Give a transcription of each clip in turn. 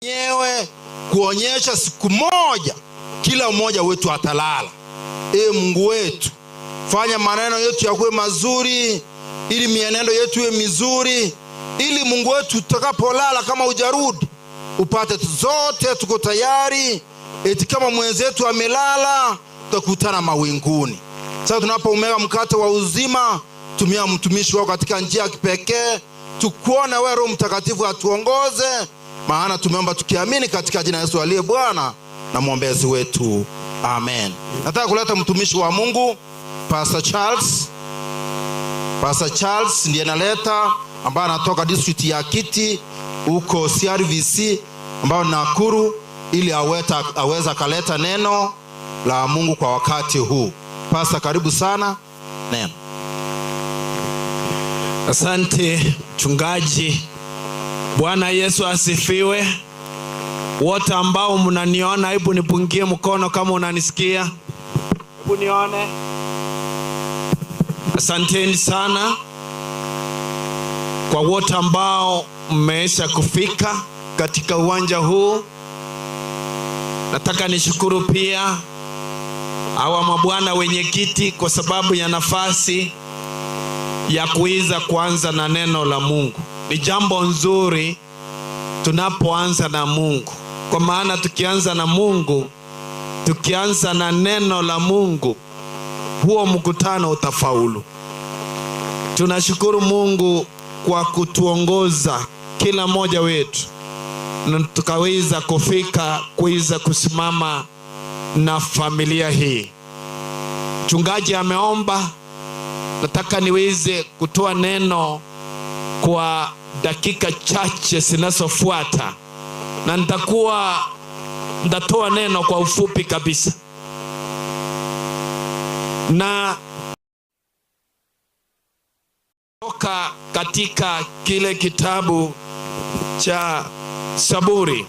Nyewe kuonyesha siku moja kila mmoja wetu atalala. E Mungu wetu, fanya maneno yetu yakuwe mazuri, ili mienendo yetu iwe mizuri, ili Mungu wetu tutakapolala kama hujarudi upate zote tuko tayari, eti kama mwenzetu amelala tutakutana mawinguni. Sasa tunapoumega mkate wa uzima, tumia mtumishi wako katika njia ya kipekee, tukuone wewe Roho Mtakatifu atuongoze, maana tumeomba tukiamini katika jina Yesu aliye Bwana na mwombezi wetu, amen. Nataka kuleta mtumishi wa Mungu Pastor Charles. Pastor Charles ndiye naleta, ambaye anatoka district ya Kiti huko CRVC ambayo ni Nakuru, ili aweza akaleta neno la Mungu kwa wakati huu. Pastor, karibu sana. Neno. Asante mchungaji. Bwana Yesu asifiwe. Wote ambao mnaniona, hebu nipungie mkono kama unanisikia. Hebu nione. Asanteni sana kwa wote ambao mmeisha kufika katika uwanja huu. Nataka nishukuru pia hawa mabwana wenyekiti kwa sababu ya nafasi ya kuiza kuanza na neno la Mungu. Ni jambo nzuri tunapoanza na Mungu, kwa maana tukianza na Mungu, tukianza na neno la Mungu, huo mkutano utafaulu. Tunashukuru Mungu kwa kutuongoza kila mmoja wetu na tukaweza kufika kuweza kusimama na familia hii. Mchungaji ameomba, nataka niweze kutoa neno kwa dakika chache zinazofuata, na nitatoa neno kwa ufupi kabisa. Na toka katika kile kitabu cha Zaburi.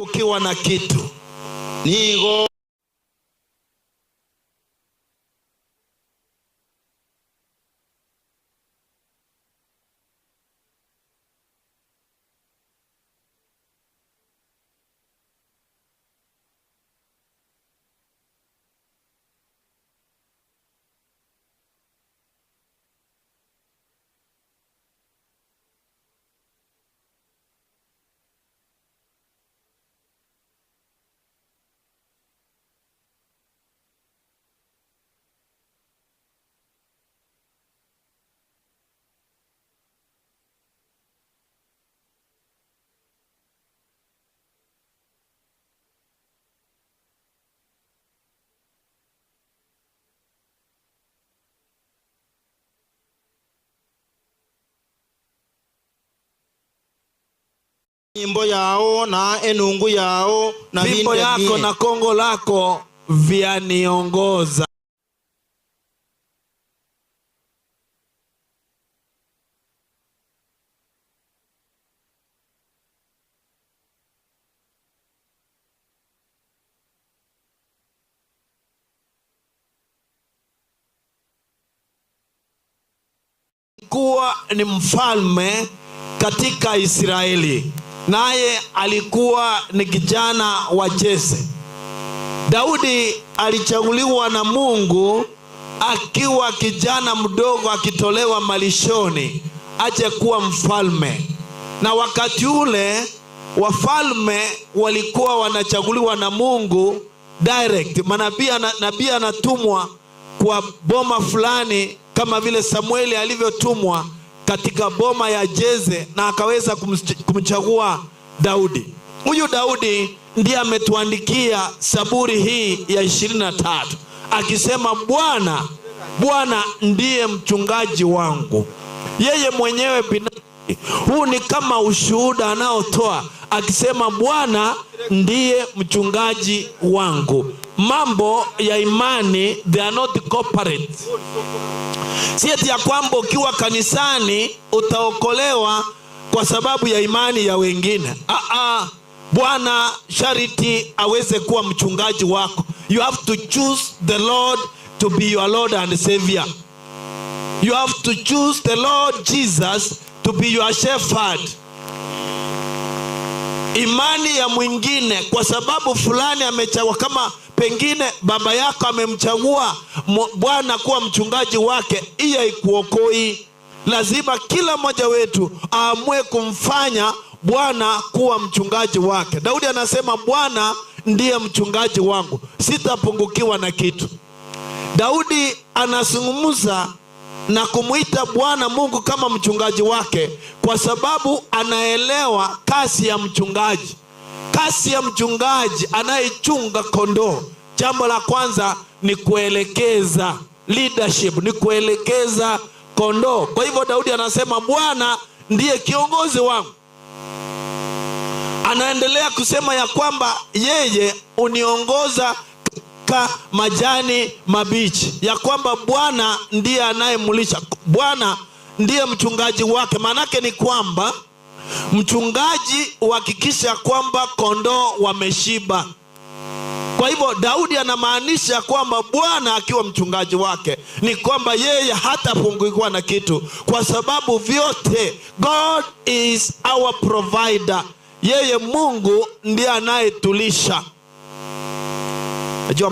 Ukiwa na kitu nigo nyimbo yao na enungu yao na fimbo binde yako mie. na kongo lako vyaniongoza. Kuwa ni mfalme katika Israeli, naye alikuwa ni kijana wa Jese. Daudi alichaguliwa na Mungu akiwa kijana mdogo akitolewa malishoni aje kuwa mfalme, na wakati ule wafalme walikuwa wanachaguliwa na Mungu direct. Manabii, nabii anatumwa kwa boma fulani, kama vile Samueli alivyotumwa katika boma ya Jeze na akaweza kumchagua Daudi. Huyu Daudi ndiye ametuandikia Zaburi hii ya 23 akisema, Bwana, Bwana ndiye mchungaji wangu, yeye mwenyewe binafsi. Huu ni kama ushuhuda anaotoa akisema, Bwana ndiye mchungaji wangu. Mambo ya imani, they are not corporate. Si eti ya kwamba ukiwa kanisani utaokolewa kwa sababu ya imani ya wengine. Aa, Bwana shariti aweze kuwa mchungaji wako. You have to choose the Lord to be your Lord and Savior. You have to choose the Lord Jesus to be your shepherd. Imani ya mwingine kwa sababu fulani amechagua, kama pengine baba yako amemchagua Bwana kuwa mchungaji wake, hiyo haikuokoi. Lazima kila mmoja wetu aamue kumfanya Bwana kuwa mchungaji wake. Daudi anasema, Bwana ndiye mchungaji wangu, sitapungukiwa na kitu. Daudi anazungumza na kumwita Bwana Mungu kama mchungaji wake kwa sababu anaelewa kazi ya mchungaji. Kazi ya mchungaji anayechunga kondoo, jambo la kwanza ni kuelekeza, leadership ni kuelekeza kondoo. Kwa hivyo Daudi anasema Bwana ndiye kiongozi wangu. Anaendelea kusema ya kwamba yeye uniongoza katika majani mabichi, ya kwamba Bwana ndiye anayemlisha, Bwana ndiye mchungaji wake. Maanake ni kwamba mchungaji huhakikisha kwamba kondoo wameshiba. Kwa hivyo Daudi anamaanisha kwamba Bwana akiwa mchungaji wake ni kwamba yeye hatapungukiwa na kitu, kwa sababu vyote, God is our provider. Yeye Mungu ndiye anayetulisha. Najua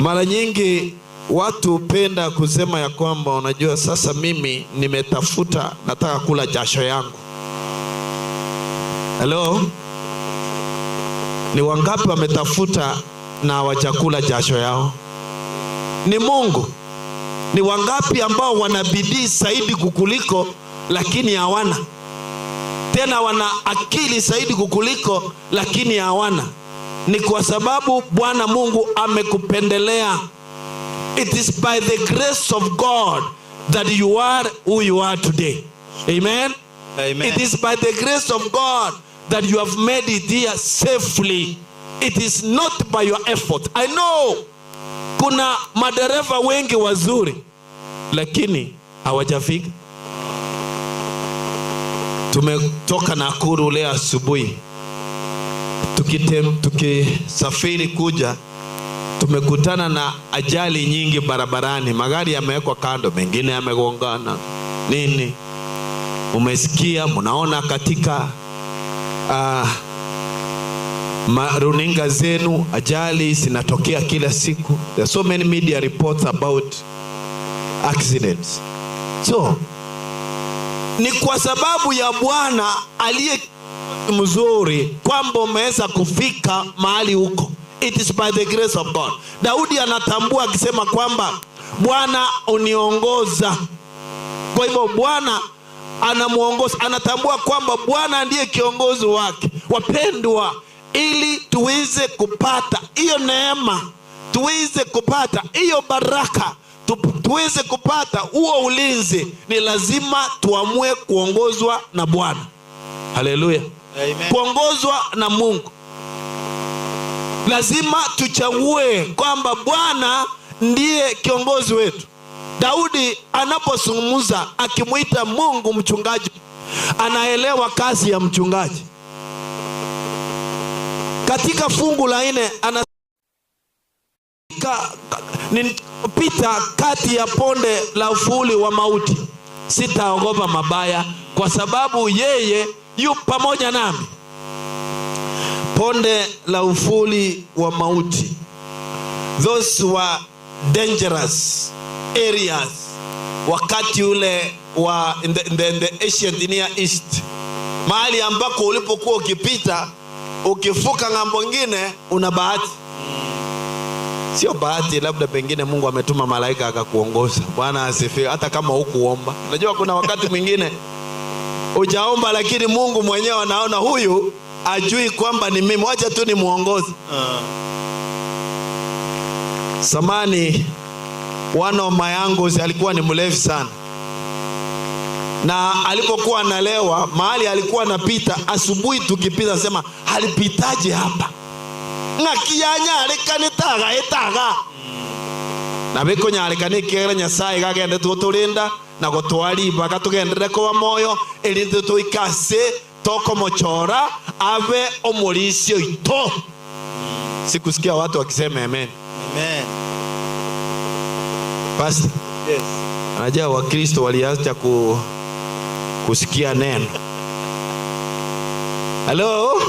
mara nyingi watu hupenda kusema ya kwamba unajua, sasa mimi nimetafuta, nataka kula jasho yangu. Hello? Ni wangapi wametafuta na hawajakula jasho yao? Ni Mungu. Ni wangapi ambao wana bidii zaidi kukuliko lakini hawana? Tena wana akili zaidi kukuliko lakini hawana. Ni kwa sababu Bwana Mungu amekupendelea. It is by the grace of God that you are who you are today. Amen. Amen. It is by the grace of God that you have made it here safely. It is not by your effort. I know kuna madereva wengi wazuri lakini hawajafika. Tumetoka Nakuru leo asubuhi tukisafiri kuja, tumekutana na ajali nyingi barabarani, magari yamewekwa kando, mengine yamegongana nini. Umesikia, mnaona katika runinga zenu ajali zinatokea kila siku. There are so many media reports about accidents. So ni kwa sababu ya Bwana aliye mzuri kwamba umeweza kufika mahali huko. It is by the grace of God. Daudi anatambua akisema kwamba Bwana uniongoza. Kwa hivyo Bwana anamuongoza, anatambua kwamba Bwana ndiye kiongozi wake. Wapendwa, ili tuweze kupata hiyo neema, tuweze kupata hiyo baraka, tuweze kupata huo ulinzi, ni lazima tuamue kuongozwa na Bwana. Haleluya. Amen. Kuongozwa na Mungu. Lazima tuchague kwamba Bwana ndiye kiongozi wetu. Daudi anapozungumza akimwita Mungu mchungaji, anaelewa kazi ya mchungaji. Katika fungu la 4 ana nitapita kati ya ponde la ufuli wa mauti, sitaogopa mabaya, kwa sababu yeye yu pamoja nami. Ponde la ufuli wa mauti, those were dangerous areas wakati ule wa in the, in the, in the ancient Near East, mahali ambako ulipokuwa ukipita ukivuka ng'ambo ngine una bahati, sio bahati, labda pengine Mungu ametuma malaika akakuongoza. Bwana asifiwe. Hata kama hukuomba, unajua kuna wakati mwingine hujaomba, lakini Mungu mwenyewe anaona huyu ajui kwamba ni mimi, wacha tu nimuongoze. Samani, one of my uncles alikuwa ni mlevi sana, na alipokuwa analewa mahali alikuwa anapita asubuhi, tukipita sema alipitaje hapa ng'aki taga etaga na bikonyarekana ekiagera Nyasaye gagende tugotorinda na gotwaribaga tugendere koba moyo erinde toike ase tokomochora abe omorisia oito. Sikusikia watu wakisema amen. Amen. Pastor, Yes. anajua Wakristo waliacha kusikia neno. Halo,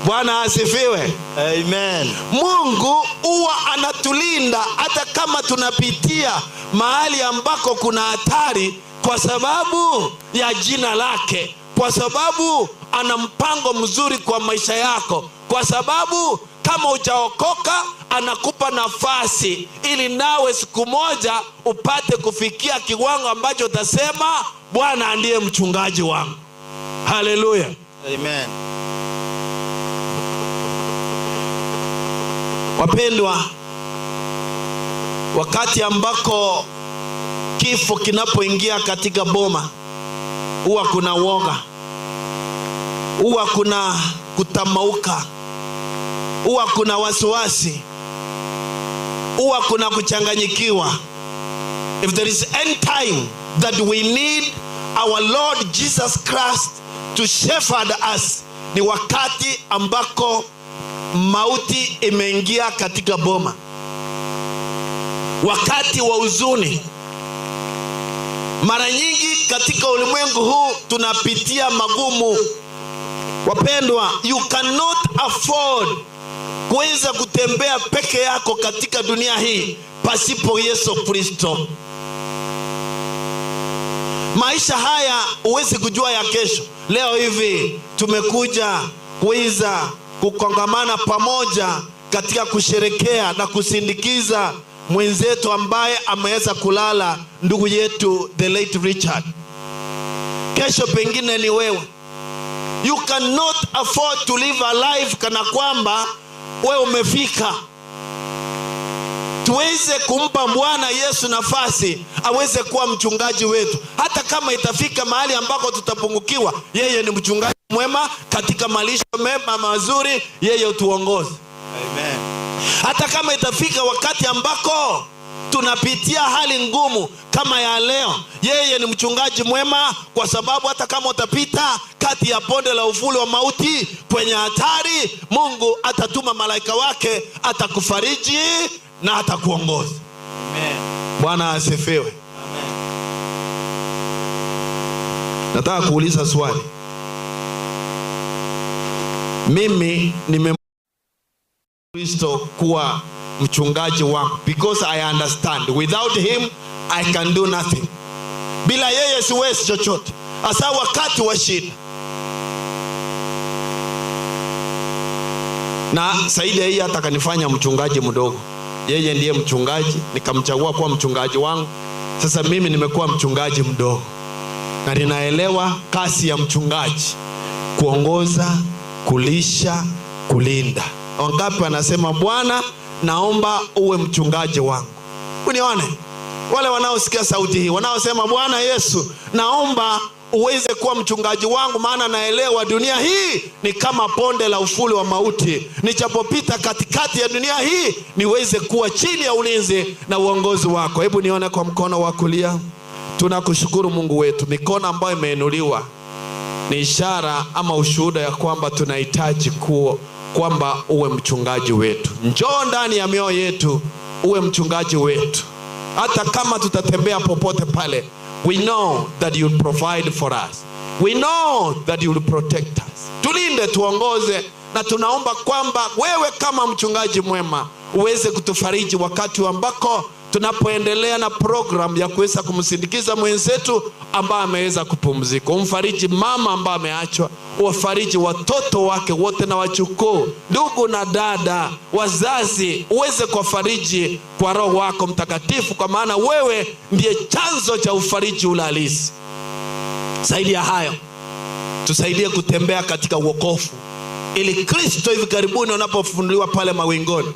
Bwana asifiwe. Amen. Mungu huwa anatulinda hata kama tunapitia mahali ambako kuna hatari, kwa sababu ya jina lake, kwa sababu ana mpango mzuri kwa maisha yako, kwa sababu kama hujaokoka anakupa nafasi ili nawe siku moja upate kufikia kiwango ambacho utasema Bwana ndiye mchungaji wangu. Haleluya. Amen. Wapendwa, wakati ambako kifo kinapoingia katika boma, huwa kuna woga, huwa kuna kutamauka, huwa kuna wasiwasi, huwa kuna kuchanganyikiwa. If there is any time that we need our Lord Jesus Christ to shepherd us, ni wakati ambako mauti imeingia katika boma, wakati wa huzuni. Mara nyingi katika ulimwengu huu tunapitia magumu. Wapendwa, you cannot afford kuweza kutembea peke yako katika dunia hii pasipo Yesu Kristo. Maisha haya huwezi kujua ya kesho. Leo hivi tumekuja kuweza kukongamana pamoja katika kusherekea na kusindikiza mwenzetu ambaye ameweza kulala, ndugu yetu the late Richard. Kesho pengine ni wewe. You cannot afford to live a life kana kwamba wewe umefika. Tuweze kumpa Bwana Yesu nafasi aweze kuwa mchungaji wetu, hata kama itafika mahali ambako tutapungukiwa. Yeye ni mchungaji mwema katika malisho mema mazuri, yeye utuongoze. Amen. Hata kama itafika wakati ambako tunapitia hali ngumu kama ya leo, yeye ni mchungaji mwema, kwa sababu hata kama utapita kati ya bonde la uvuli wa mauti kwenye hatari, Mungu atatuma malaika wake, atakufariji na atakuongoza. Amen. Bwana asifiwe. Amen. Nataka kuuliza swali. Mimi nime Kristo kuwa mchungaji wangu because I understand without him I can do nothing. Bila yeye siwezi chochote, hasa wakati wa shida. Na zaidi ya hii hata kanifanya mchungaji mdogo. Yeye ndiye mchungaji, nikamchagua kuwa mchungaji wangu. Sasa mimi nimekuwa mchungaji mdogo na ninaelewa kazi ya mchungaji: kuongoza, kulisha, kulinda. Wangapi wanasema Bwana, naomba uwe mchungaji wangu? Unione wale wanaosikia sauti hii, wanaosema Bwana Yesu, naomba uweze kuwa mchungaji wangu, maana naelewa dunia hii ni kama bonde la uvuli wa mauti. Nichapopita katikati ya dunia hii, niweze kuwa chini ya ulinzi na uongozi wako. Hebu nione kwa mkono wa kulia. Tunakushukuru Mungu wetu, mikono ambayo imeinuliwa ni ishara ama ushuhuda ya kwamba tunahitaji kuwa kwamba uwe mchungaji wetu. Njoo ndani ya mioyo yetu, uwe mchungaji wetu, hata kama tutatembea popote pale. We know that you provide for us, we know that you will protect us. Tulinde, tuongoze, na tunaomba kwamba wewe kama mchungaji mwema uweze kutufariji wakati ambako tunapoendelea na programu ya kuweza kumsindikiza mwenzetu ambaye ameweza kupumzika. Umfariji mama ambaye ameachwa, uwafariji watoto wake wote na wachukuu, ndugu na dada, wazazi, uweze kuwafariji kwa Roho wako Mtakatifu, kwa maana wewe ndiye chanzo cha ufariji ule halisi. Zaidi ya hayo, tusaidie kutembea katika uokofu, ili Kristo hivi karibuni unapofunuliwa pale mawingoni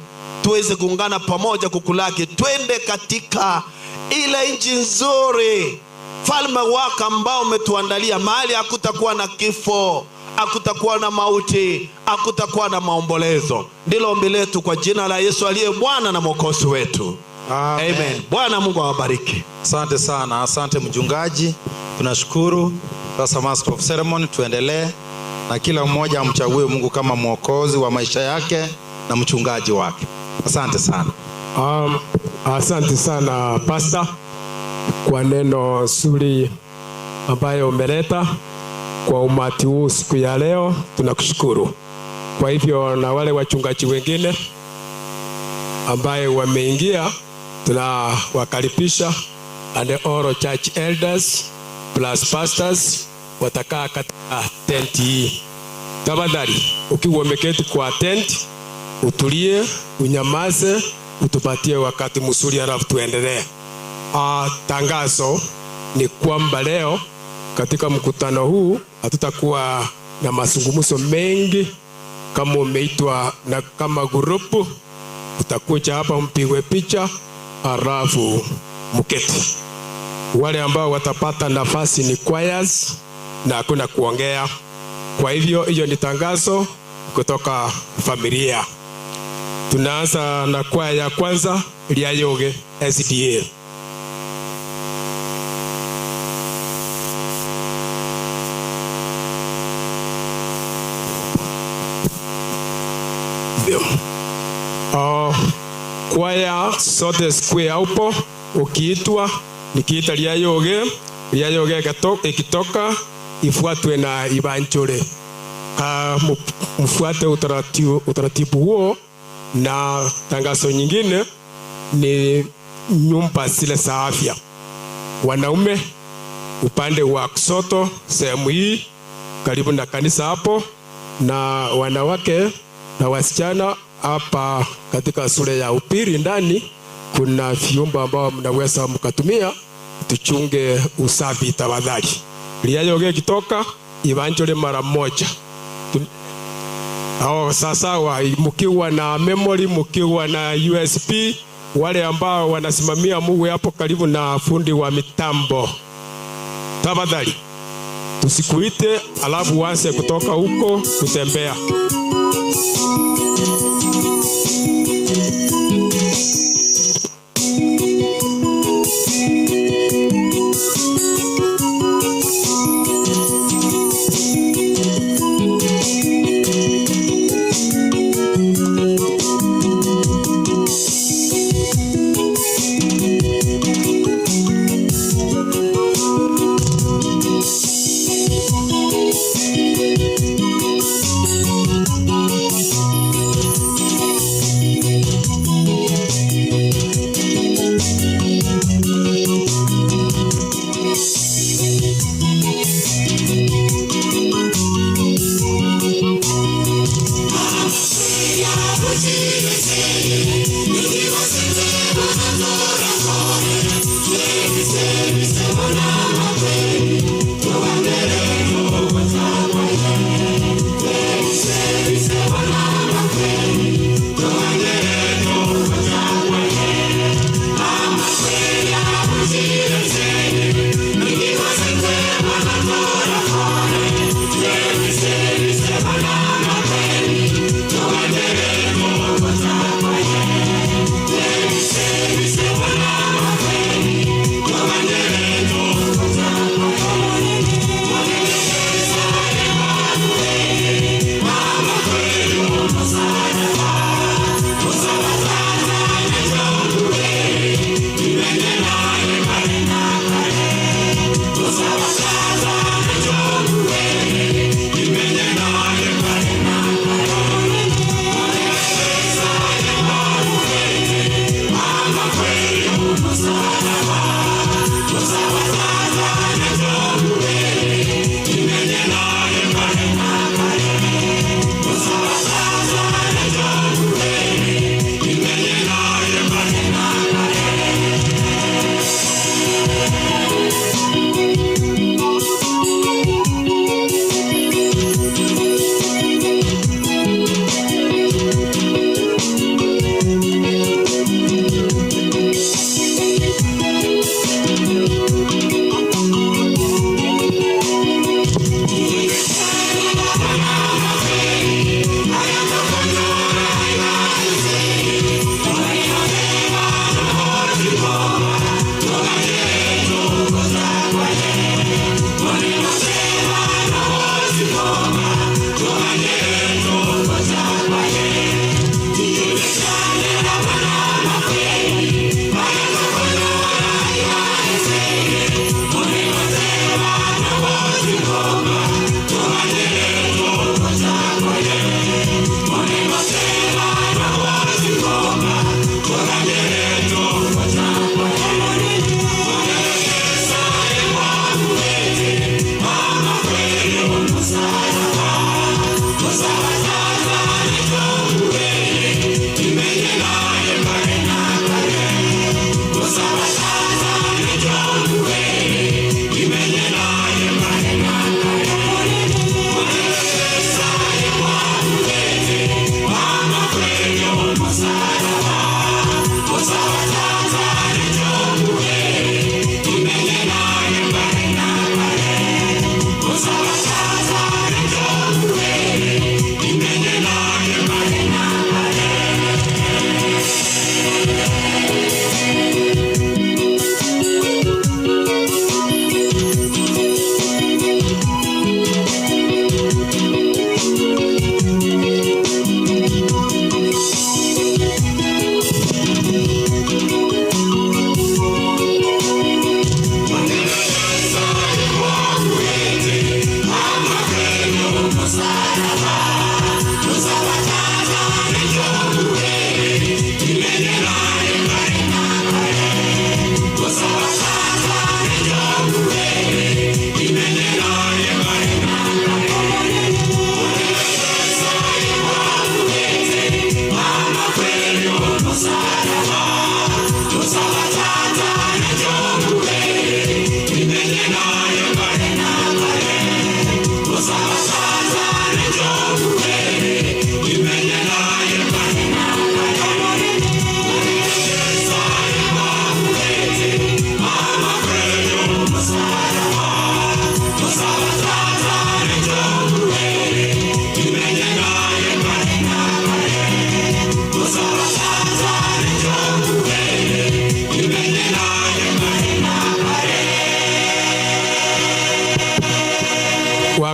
tuweze kuungana pamoja kukulaki, twende katika ile nchi nzuri, falme wako ambao umetuandalia, mahali hakutakuwa na kifo, hakutakuwa na mauti, hakutakuwa na maombolezo. Ndilo ombi letu kwa jina la Yesu aliye Bwana na Mwokozi wetu, Amen. Amen. Bwana Mungu awabariki. Asante sana, asante mchungaji, tunashukuru. Sasa Master of Ceremony, tuendelee na kila mmoja amchague Mungu kama mwokozi wa maisha yake na mchungaji wake. Asante sana. Asante sana Pastor kwa neno zuri ambayo umeleta kwa umati huu siku ya leo, tunakushukuru. Kwa hivyo na wale wachungaji wengine ambaye wameingia, tunawakaribisha and all church elders plus pastors watakaa katika tent hii. Tafadhali ukiwa umeketi kwa tent, utulie, unyamaze, utupatie wakati mzuri, halafu tuendelee. Tangazo ni kwamba leo katika mkutano huu hatutakuwa na mazungumzo mengi. Kama umeitwa na kama grupu, utakuja hapa mpigwe picha, halafu mketi. Wale ambao watapata nafasi ni choirs na hakuna kuongea. Kwa hivyo hiyo ni tangazo kutoka familia. Tunaanza na kwaya ya kwanza Lyayoge SDA. Ndio. Kwaya sote square upo ukiitwa, nikiita Lyayoge, Lyayoge ikitoka ifuatwe na Ibanchore. Mfuate utaratibu huo. Na tangazo nyingine ni nyumba zile za afya. Wanaume upande wa kushoto sehemu hii karibu na kanisa hapo, na wanawake na wasichana hapa katika shule ya upili ndani kuna vyumba ambao mnaweza mkatumia. Tuchunge usafi tafadhali. Lyayoge kitoka Ibanchore mara moja. Sasa mkiwa na memory, mkiwa na USB, wale ambao wanasimamia muwe hapo karibu na fundi wa mitambo. Tafadhali tusikuite alafu uanze kutoka huko kutembea.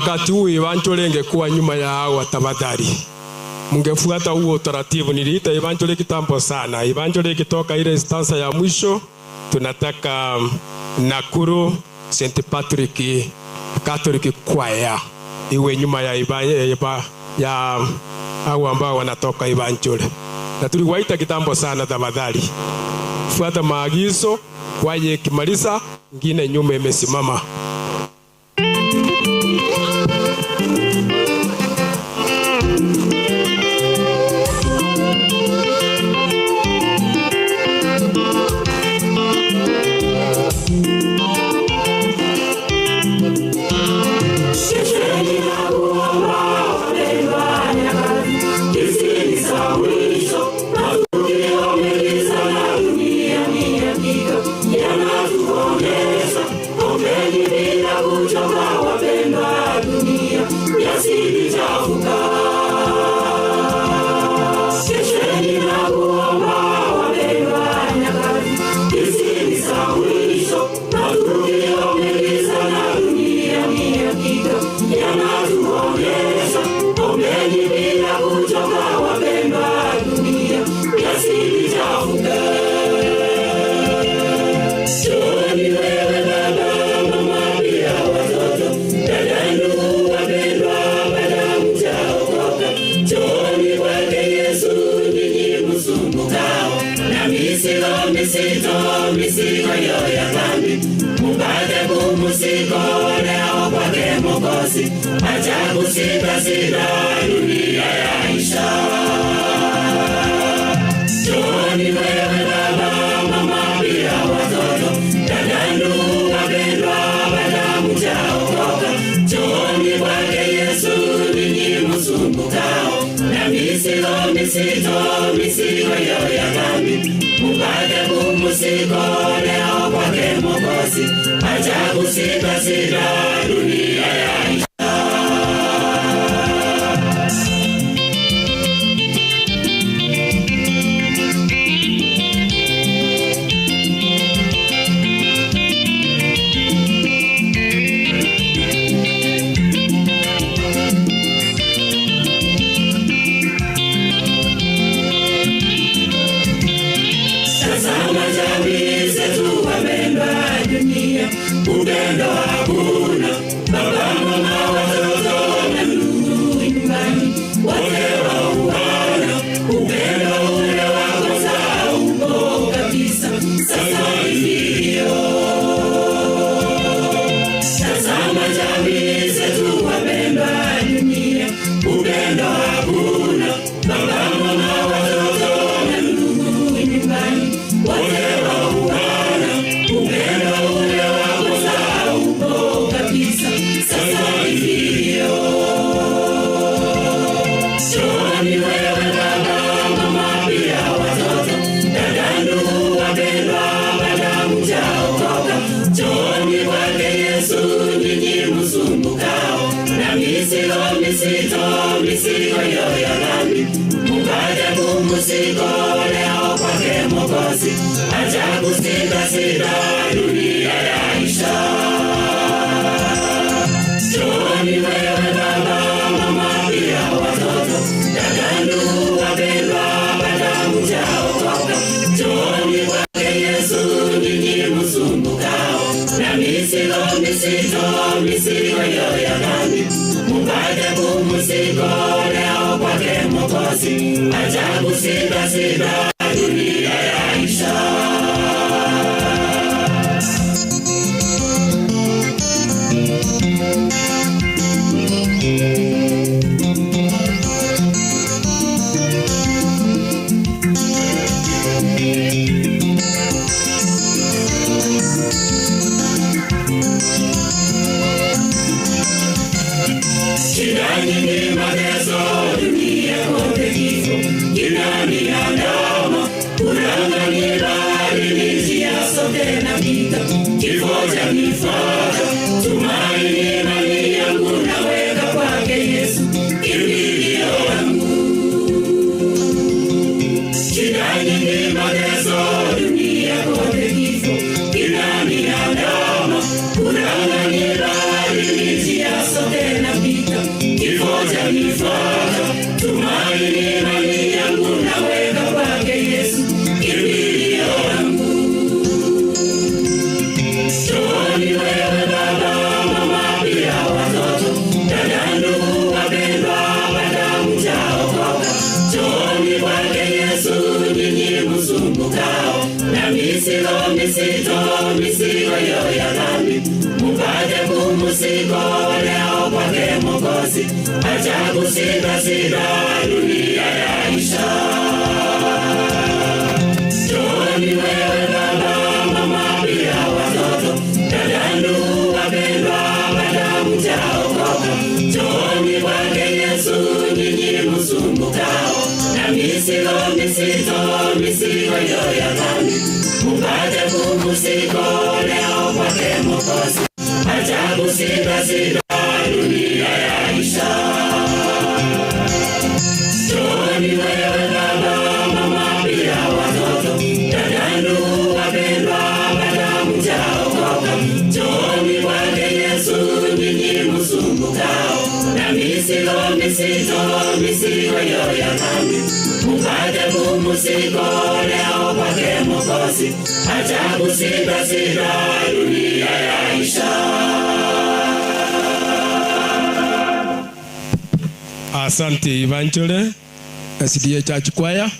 Wakati huu Ivanchole ingekuwa nyuma ya hawa, tafadhali mngefuata huo utaratibu. Niliita Ivanchole kitambo sana. Ivanchole ikitoka ile stanza ya mwisho, tunataka Nakuru St Patrick Catholic Choir iwe nyuma ya ya hao ambao wanatoka Ivanchole, na tuliwaita kitambo sana. Tafadhali fuata maagizo, kwaya ikimaliza ngine nyuma imesimama. Sote na Asante Evangelist SDA Church Choir.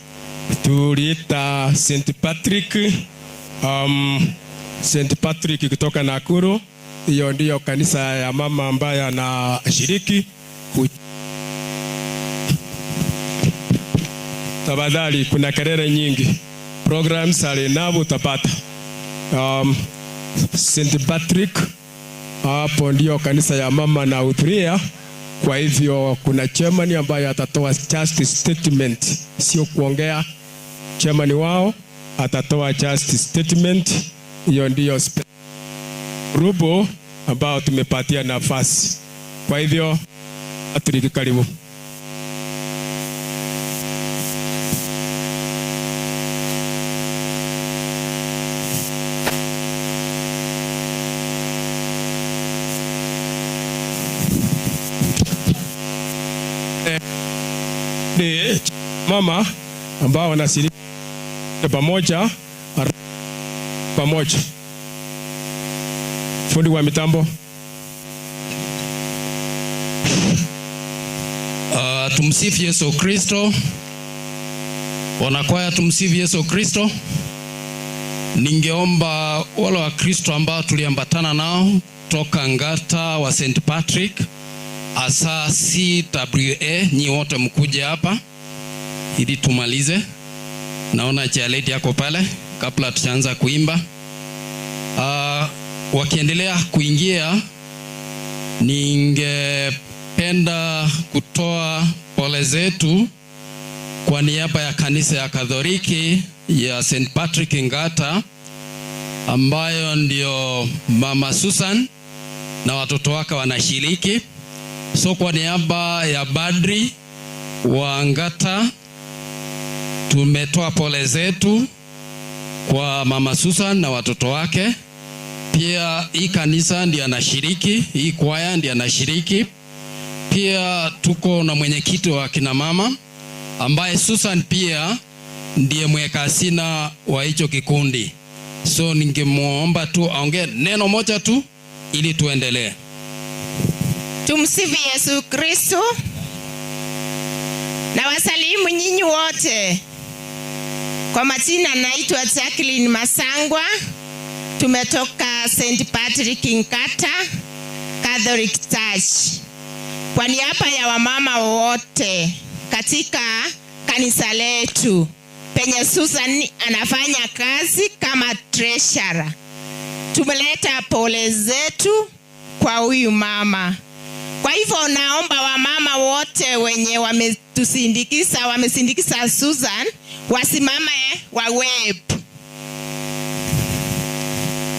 Tuliita St Patrick, St Patrick kutoka Nakuru. Hiyo ndiyo kanisa ya mama ambaye anashiriki. Tafadhali, kuna kelele nyingi. Programs alinavu utapata. St Patrick hapo ndio kanisa ya mama na hudhuria. Kwa hivyo kuna chairman ambaye atatoa just statement, sio kuongea. Chairman wao atatoa just statement. Hiyo ndiyo grupu ambao tumepatia nafasi. Kwa hivyo Patrick, karibu. Ni mama ambao wanashiriki pamoja pamoja. Fundi wa mitambo. Tumsifu Yesu Kristo. Wanakwaya, tumsifu Yesu Kristo. Ningeomba wale wa Kristo ambao tuliambatana nao toka Ngata wa St Patrick, asa CWA, nyi wote mkuje hapa ili tumalize. Naona chair lady yako pale kabla tujaanza kuimba. Wakiendelea kuingia, ningependa kutoa pole zetu kwa niaba ya kanisa ya Katoliki ya St Patrick Ngata, ambayo ndio Mama Susan na watoto wake wanashiriki. So kwa niaba ya Badri wa Ngata tumetoa pole zetu kwa Mama Susan na watoto wake. Pia hii kanisa ndiyo anashiriki, hii kwaya ndiyo anashiriki. Pia tuko na mwenyekiti wa kina mama ambaye Susan pia ndiye mweka hazina wa hicho kikundi. So ningemuomba tu aongee neno moja tu ili tuendelee. Tumsifu Yesu Kristo. Na wasalimu nyinyi wote. Kwa majina naitwa Jacqueline Masangwa. Tumetoka St Patrick Ngata Catholic Church. Kwa niaba ya wamama wote katika kanisa letu penye Susan anafanya kazi kama treasurer, tumeleta pole zetu kwa huyu mama. Kwa hivyo naomba wamama wote wenye wamesindikiza Susan wasimame wa web.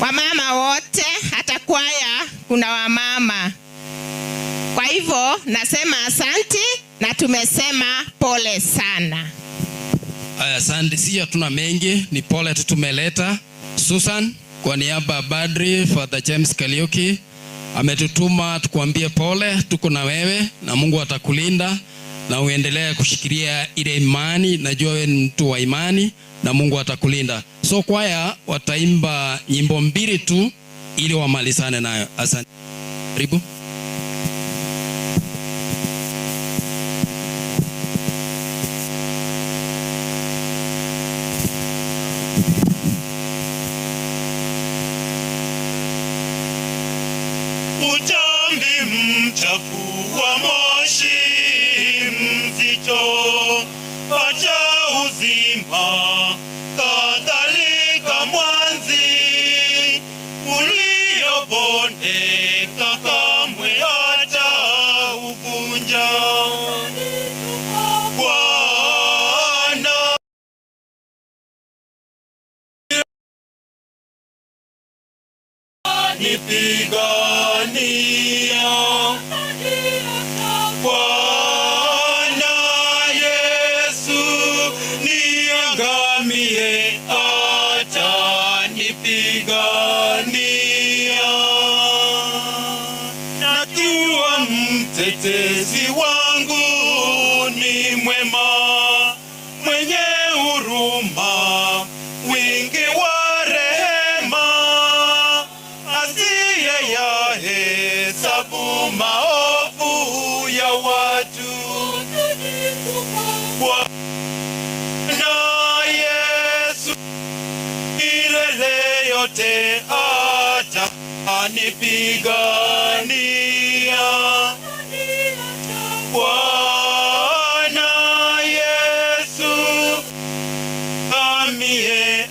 Wamama wote, hata kwaya kuna wamama. Kwa hivyo nasema asante na tumesema pole sana. Aya, asante. Si hatuna mengi, ni pole tu tumeleta. Susan, kwa niaba ya Badri Father James Kariuki ametutuma tukuambie pole, tuko na wewe na Mungu atakulinda na uendelee kushikilia ile imani. Najua wewe ni mtu wa imani na Mungu atakulinda. So kwaya wataimba nyimbo mbili tu ili wamalizane nayo. Asante. Karibu. Ucha Dhambi mchafu wa moshi mzito, pacha uzima, kadhalika mwanzi uliobondeka kamwe hata uvunja. Bwana nipigania. Bwana Yesu niangamie, atanipigania. Najua mtetezi wangu ni mwema, mwenye huruma, wingi wa rehema, asiye yahesabu maovu ya watu. Bwana Yesu milele yote atanipigania. Bwana Yesu amie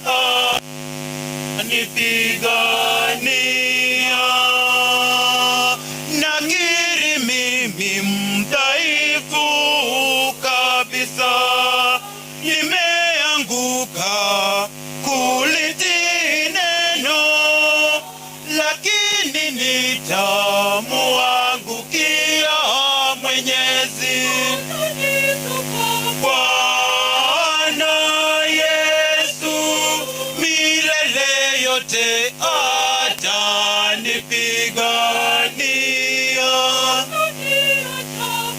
anipigania. Nakiri mimi mdhaifu kabisa, nimeanguka kulitii neno, lakini nitamuangukia Mwenyezi. Bwana Yesu milele yote atanipigania.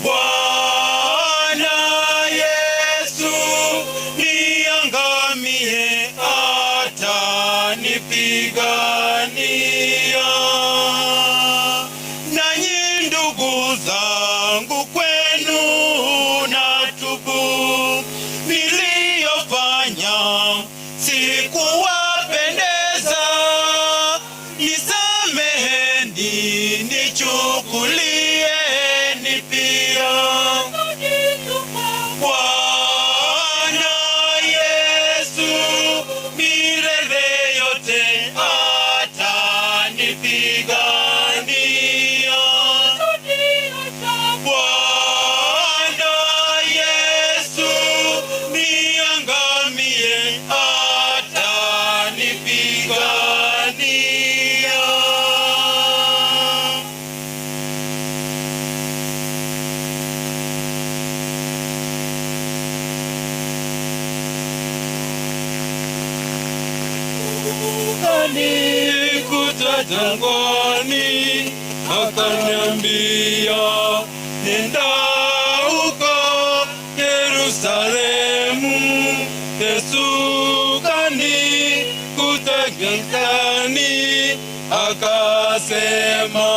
Bwana Yesu niangamie, atanipigania. Nanyi ndugu zangu, kwenu natubu, niliyofanya sikuwapendeza, nisameheni, nichukulieni pia. Bwana Yesu milele yote atanipigania. Bwana Yesu niangamie, atanipigania. Akanikuta jangwani, akaniambia, nenda huko Yerusalemu. Yesu kanikuta jangwani, akasema,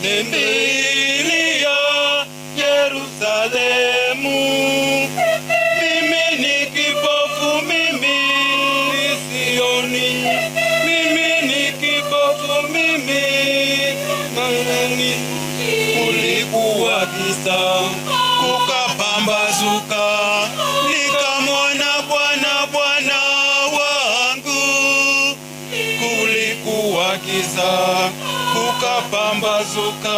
kimbilia Yerusalemu. Mimi ni kipofu, mimi sioni, mimi ni kipofu, mimi nani. Kulikuwa giza, kukapambazuka, nikamwona Bwana, Bwana wangu. Kulikuwa giza, kukapambazuka,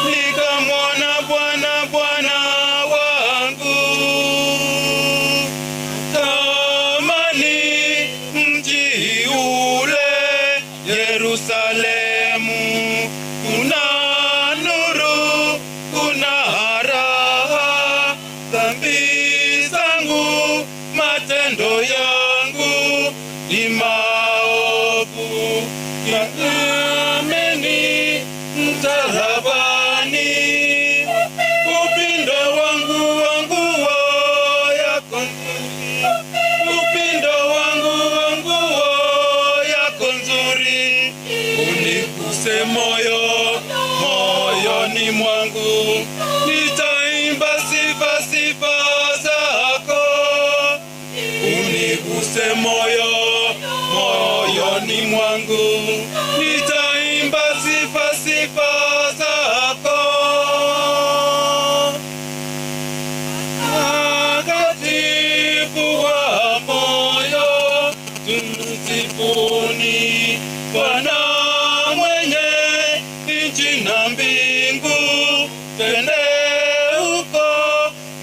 nikamwona Bwana, Bwana wangu. Tamani mji ule Yerusalemu, kuna nuru, kuna raha. Dhambi zangu, matendo yangu ni maovu, Tazameni msalabani, upindo wangu wangu yako nzuri, upindo wangu wangu yako nzuri, unikuse moyo moyoni mwangu, nitaimba sifa sifa zako, uniguse moyo moyoni mwangu, nitaimba sifa sifa zako. Nchi na mbingu, twende huko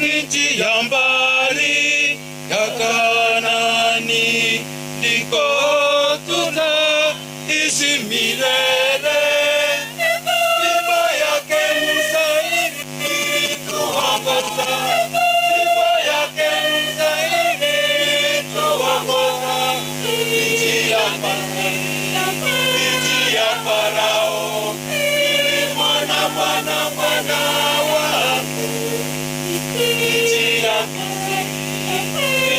nchi ya mbali ya Kanaani, ndiko tutaishi milele. Fimbo yake Musa ilituongoza, fimbo yake Musa ilituongoza, nchi ya nchi ya Farao nilimwona Bwana Bwana wangu, nchi ya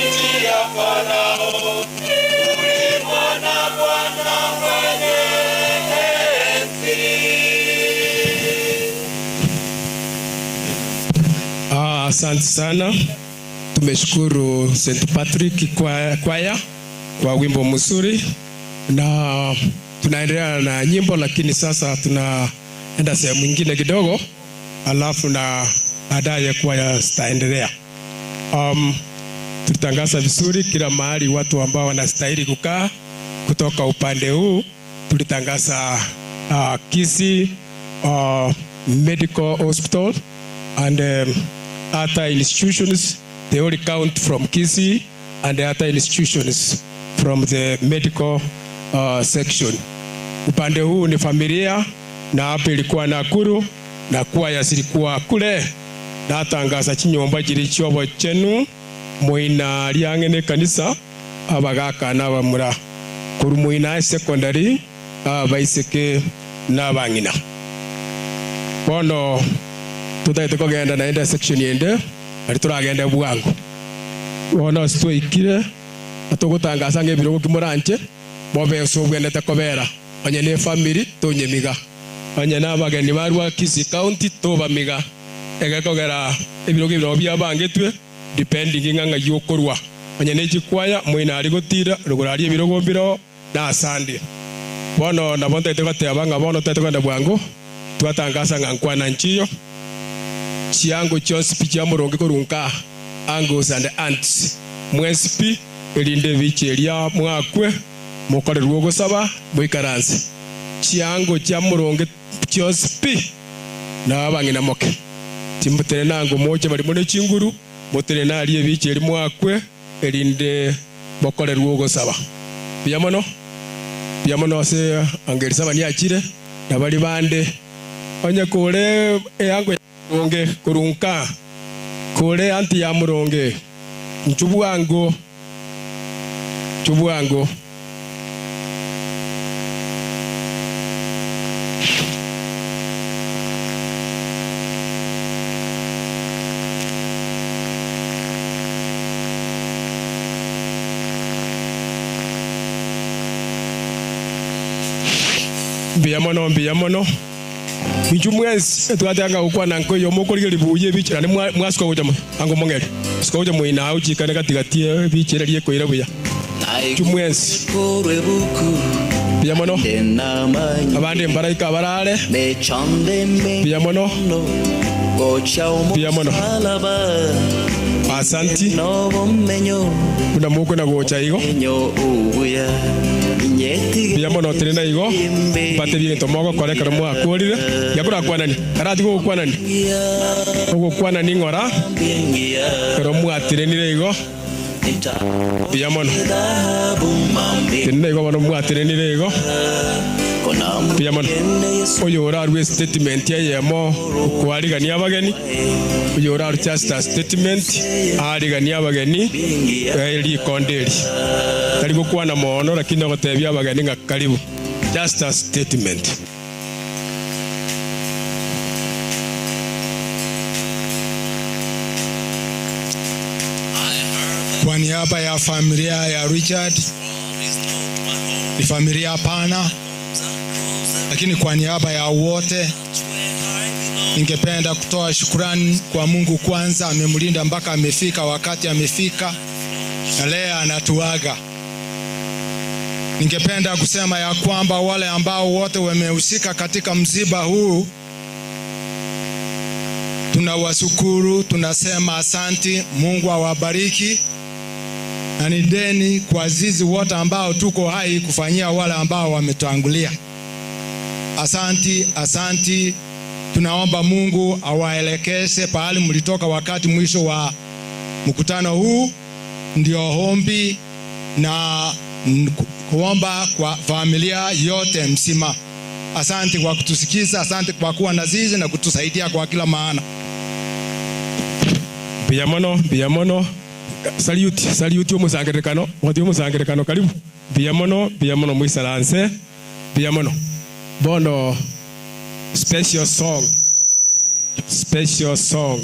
nchi ya Farao nilimwona Bwana mwenye enzi. Ah, asante sana. Tumeshukuru St. Patrick kwa kwaya kwa wimbo mzuri, na tunaendelea na nyimbo, lakini sasa tunaenda sehemu nyingine kidogo, alafu na baadaye kwaya zitaendelea. Tulitangaza vizuri kila mahali watu ambao wanastahili kukaa kutoka upande huu. Tulitangaza Kisii Medical Hospital and other institutions. They only count from Kisii and other institutions from the medical section. Upande huu ni familia na hapa ilikuwa Nakuru na kwaya zilikuwa kule natangaza chinyomba chiri chiobo chenu moina liang'ene kanisa abagaka n'abamura kuru moina secondary abaiseke n'abang'ina bono tutaite kogenda naende section yende ari turagenda bwango bono sitwaikire atugutangasa ng'ebirogo kimoranche bobe obwendete kobera onye ne family tonyemiga onye na abageni barwa Kisii County tobamiga egekogera ebirogo ebirogo biabangetwe depending ng'a ng'ai okorwa onye ne chikwaya moina ari gotira rogoro aria ebirogo mbiro na asande bono nabo ntaete goteba ng'a bono taete kogenda bwango twatangasa ng'a nkwana nchiyo chiango chionsi pi chia moronge korunka uncles and aunts mwensi pi erinde ebicha eria mwakwe mokorerwa ogosaba moikaranse chiango chia moronge chionsi pi na abang'ina moke timutere nango moche barimo ne chinguru motere naria ebicha eri mwakwe erinde bokorerwa ogosaba buya mono buya mono ase angeri saba niachire na bari bande onye kore eango ya muronge kurunka kore anti ya muronge nchubwango chubwango mbuya mono mbuya mono inchu mwensi twatanga gukwana nkoyo mokorigeria buya ebichera ni mwasuka gocha ango mong'eri suka gocha moina ao chikane katikati ebichera riekoira buya inchu mwensi mbuya mono abande mbaraika barare mbuya mono mbuya mono asanti buna mokwenda gocha igo mbuya mono tiri na igo mbate binto mogokora ekero mwakworire yakorakwanani karati gogokwanani ogokwanani ng'ora ekero mwatirenire igo mbuya mono tiri na igo bono mwatirenire igo mbuya mono oyo orarue statement eyemo okwarigania abageni oyo orarue just a statement arigania abageni rikonde eri tari gokwana mono lakini ogotebia abageni ng'a karibu just a statement. Kwa niaba ya familia ya Richard, ni familia pana, lakini kwa niaba ya wote ningependa kutoa shukrani kwa Mungu kwanza, amemlinda mpaka amefika wakati amefika, na leo anatuaga. Ningependa kusema ya kwamba wale ambao wote wamehusika katika msiba huu tunawashukuru, tunasema asanti, Mungu awabariki. Na ni deni kwa sisi wote ambao tuko hai kufanyia wale ambao wametangulia. Asanti, asanti. Tunaomba Mungu awaelekeze pahali mlitoka wakati mwisho wa mkutano huu. Ndio ombi na kuomba kwa familia yote mzima. Asante kwa kutusikiza, asante kwa kuwa na sisi na kutusaidia kwa kila maana. Mbuya mono, mbuya mono. Salute, salute omosangererekano, omotibi omosangererekano karibu. Mbuya mono, mbuya mono moisaranse, mbuya mono. Bono special song, special song.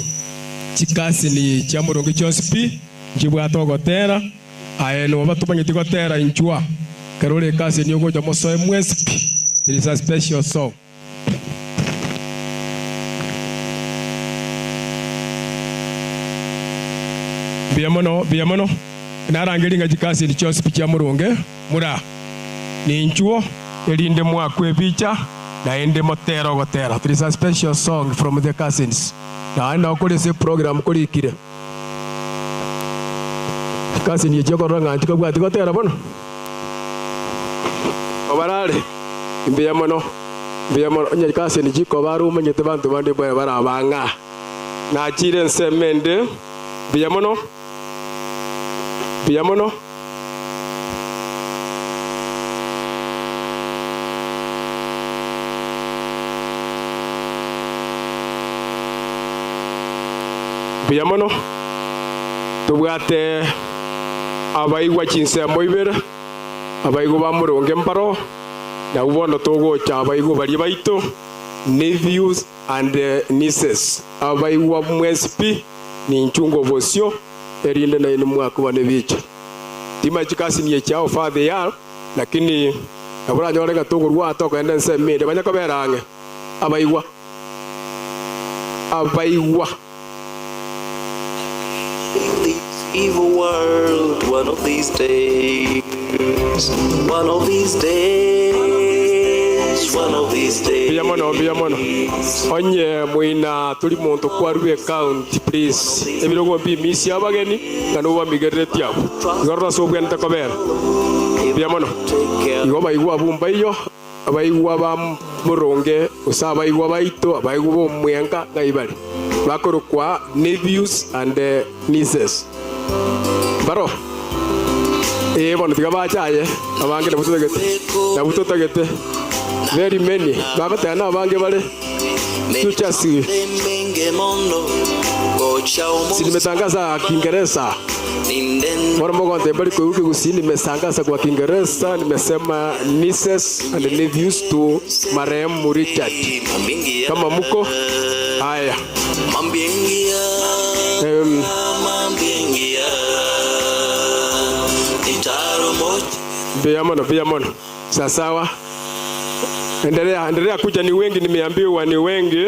Chikasini chia moronge chionsi pi, nchibwate ogotera, aye noba tomanyeti gotera inchwa. Ekero ore ekasini ogocha mosoe mwensi pi. It is a special song. Mbuya mono, mbuya mono. Narangerie ng'a chikasini chionsi pi chia moronge mura ninchuo, erinde mwakwe ebicha, naende motere ogotera. There is a special song from the cousins. Naende nao kore ase eprogram korikire. Chikasini echi okorora ng'a nchikabwati gotera bono. Obarare, mbuya mono, mbuya mono. Onye chikasini chikoba are omanyete banto bande bare barabang'a. Nachire ensemo ende, mbuya mono, mbuya mono. Mbuya mono. Tobwate abaigwa chinsemo ibere, abaigwa ba moronge mbaro, nabwo bono togocha abaigwa baria baito, nephews and nieces, abaigwa mwensi pi, ninchunge obosio, erinde nainwe mwakuba nebicha. Timanyeti chikasini echi how far they are, lakini nabo oranyore ng'a togorwa aa tokogenda ensemo ende, banya kobera ang'e, abaigwa, abaigwa. Evil world one of these days one of these days one of these days Mbuya mono mbuya mono onye moina tori monto kwarua ecounty please ebirogo mbimisia abageni ng'a nobamigereretie abwo igo rora ase obwenerete kobera mbuya mono igo baigwe abwo mbaiyo Abaigwa ba boronge, gose abaigwa baito, abaigwa b'omwenga ng'ai bare? Bakorokwa nephews and nieces. Mbaro? Ee bono tiga bache aye, abange nabwo totagete, nabwo totagete. Very many, bagoteba nabange bare. Future si nimetangaza Kiingereza. Bono mogontebia mbari koigwa Kegusii nimetangaza kwa Kiingereza nimesema nieces and nephews to marehemu Richard. Kama muko haya. Mbuya mono, mbuya mono. Sasawa. Endelea, endelea kuja, ni wengi, nimeambiwa ni wengi.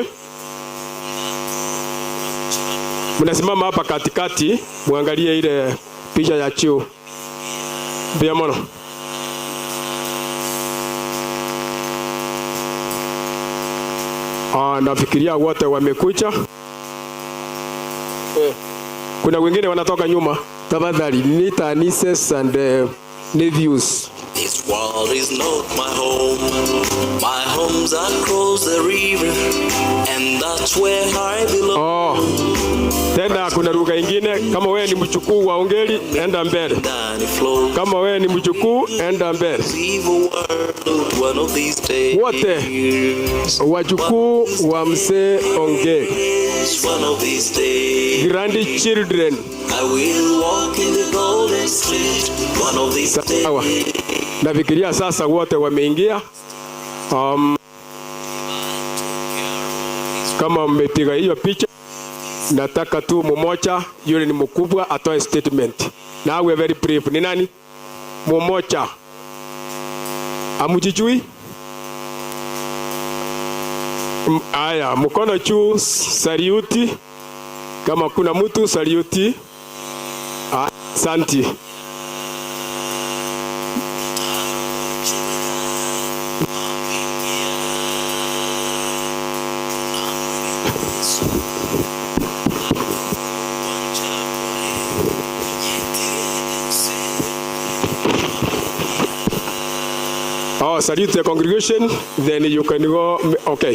Mnasimama hapa katikati, muangalie ile picha ya juu. Mbuya mono. Ah, nafikiria wote wamekuja. Eh, kuna wengine wanatoka nyuma. Tafadhali nita nieces and nephews. This world is not my home. My home's across the river, and that's where I belong. Oh. Tena kuna lugha ingine, kama wewe ni mjukuu wa Ongeri, enda mbele. Kama wewe ni mjukuu, enda mbele. Wote wajukuu wa mzee Ongeri, grandchildren. Sawa, nafikiria sasa wote wameingia. Kama mmepiga hiyo picha, nataka tu mmoja yule ni mkubwa atoe statement. Na awe very brief. Ni nani? Mmoja. Amujijui? Aya, mkono juu, saluti. Kama kuna mtu saluti. Asanti. Oh, Oh, salute the congregation, then you can go. Okay.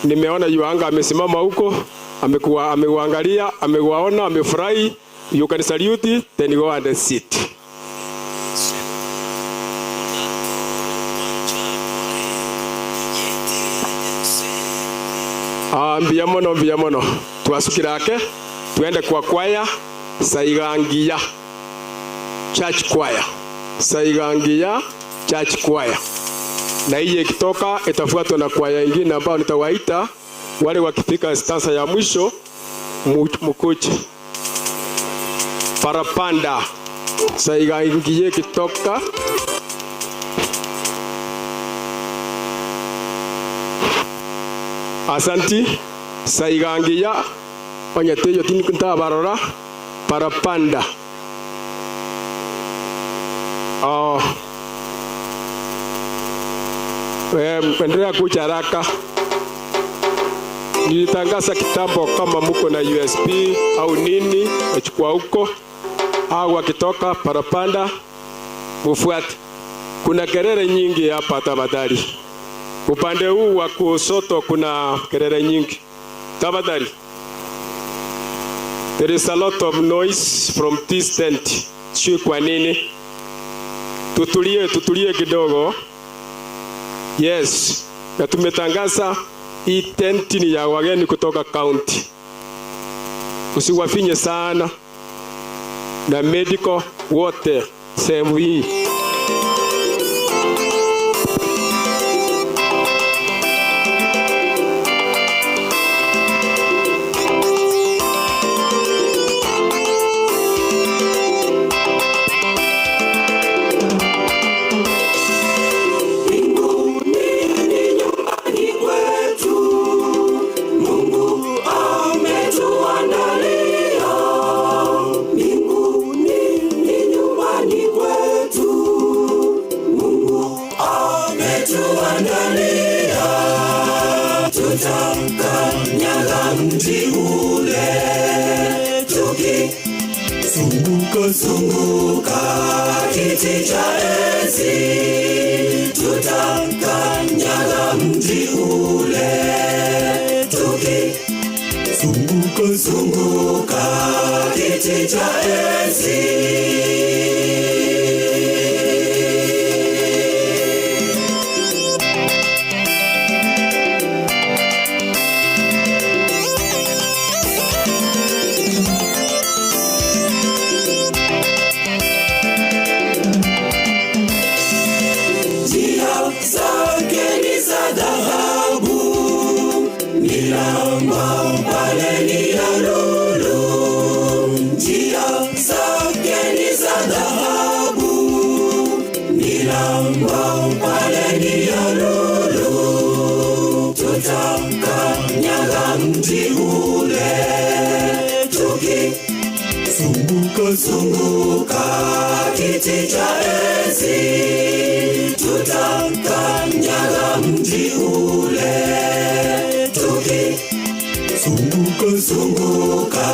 Nimeona Yuanga amesimama huko, amekuwa ameuangalia, ameuaona, amefurahi. You can salute, then go and sit. Ah, mbia mono mbia mono twasukirake twende kwa kwaya Saigangia Church Choir, Saigangia Church Choir, na hii ikitoka itafuatwa na kwaya ingine ambao nitawaita wale wakifika stanza ya mwisho mukuje. Parapanda Saigangia ikitoka. Asanti Saigangia onyeteyo tintabarora parapanda. Oh. Endelea kuja haraka. Nilitangaza kitambo kama muko na USB au nini, nachukua huko au wakitoka parapanda mufuate. Kuna kelele nyingi hapa tafadhali. Upande huu wa kushoto kuna kelele nyingi. Tafadhali. There is a lot of noise from this tent. Sijui kwa nini. Tutulie, tutulie kidogo. Yes. Na tumetangaza hii tent ni ya wageni kutoka county. Usiwafinye sana. Na medical wote sehemu hii. Zunguka kiti cha enzi, tutakanyaga mji ule, tukizunguka zunguka kiti cha enzi. Zunguka kiti cha enzi, tutakanyaga mji ule, tukizunguka zunguka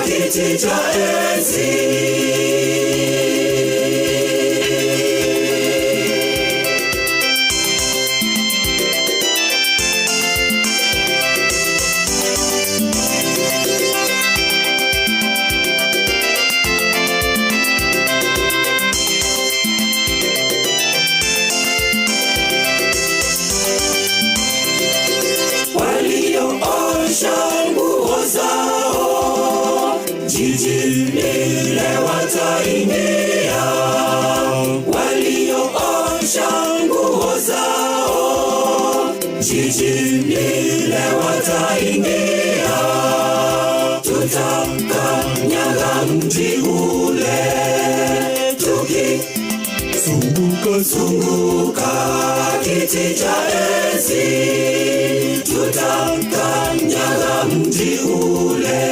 kiti cha enzi. Wataingia. Tutakanyaga mji ule, tukizunguka zunguka kiti cha enzi, tutakanyaga mji ule,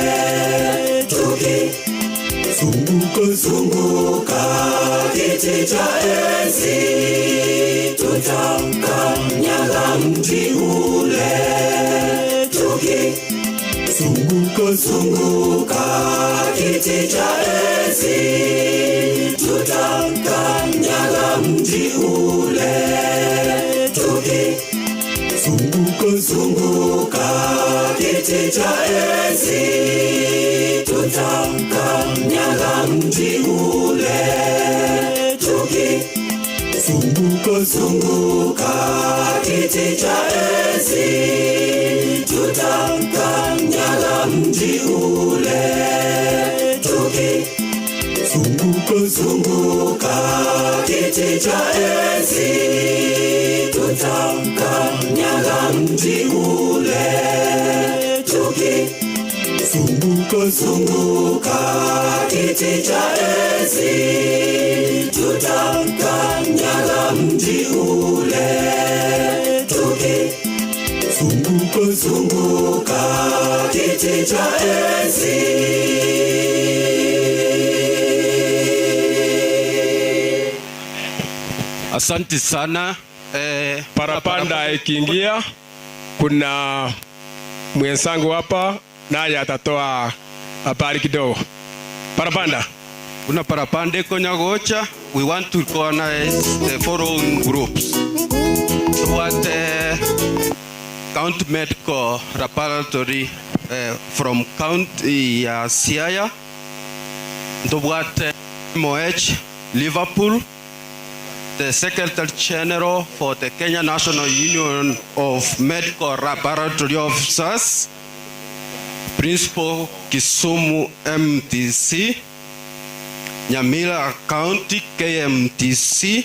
tukizunguka zunguka kiti cha enzi, tutakanyaga mji ule, tukizunguka zunguka kiti cha enzi, Tutakanyaga mji ule tukizunguka zunguka kiti cha enzi, tutakanyaga mji ule tukizunguka zunguka kiti cha enzi, tutakanyaga mji ule tukizunguka zunguka kiti cha enzi, tutakanyaga mji ule tukizunguka zunguka kiti cha enzi, tutakanyaga mji ule tukizunguka zunguka kiti cha enzi. Asante sana Parapanda ikiingia, kuna mwenzangu hapa naye atatoa habari kidogo. Parapanda. Kuna parapanda konyagocha. We want to recognize the following groups. What County Medical Laboratory from County ya Siaya, Ndobwate MOH Liverpool, the Secretary General for the Kenya National Union of Medical Laboratory Officers, Principal Kisumu MTC, Nyamira County KMTC,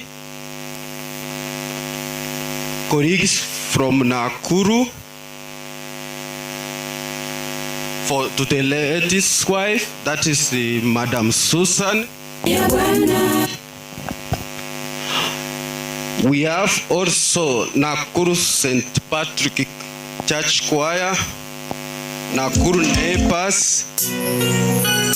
colleagues from Nakuru, for to the lady's wife, that is the Madam Susan. We have also Nakuru St. Patrick Church Choir, Nakuru Neighbors,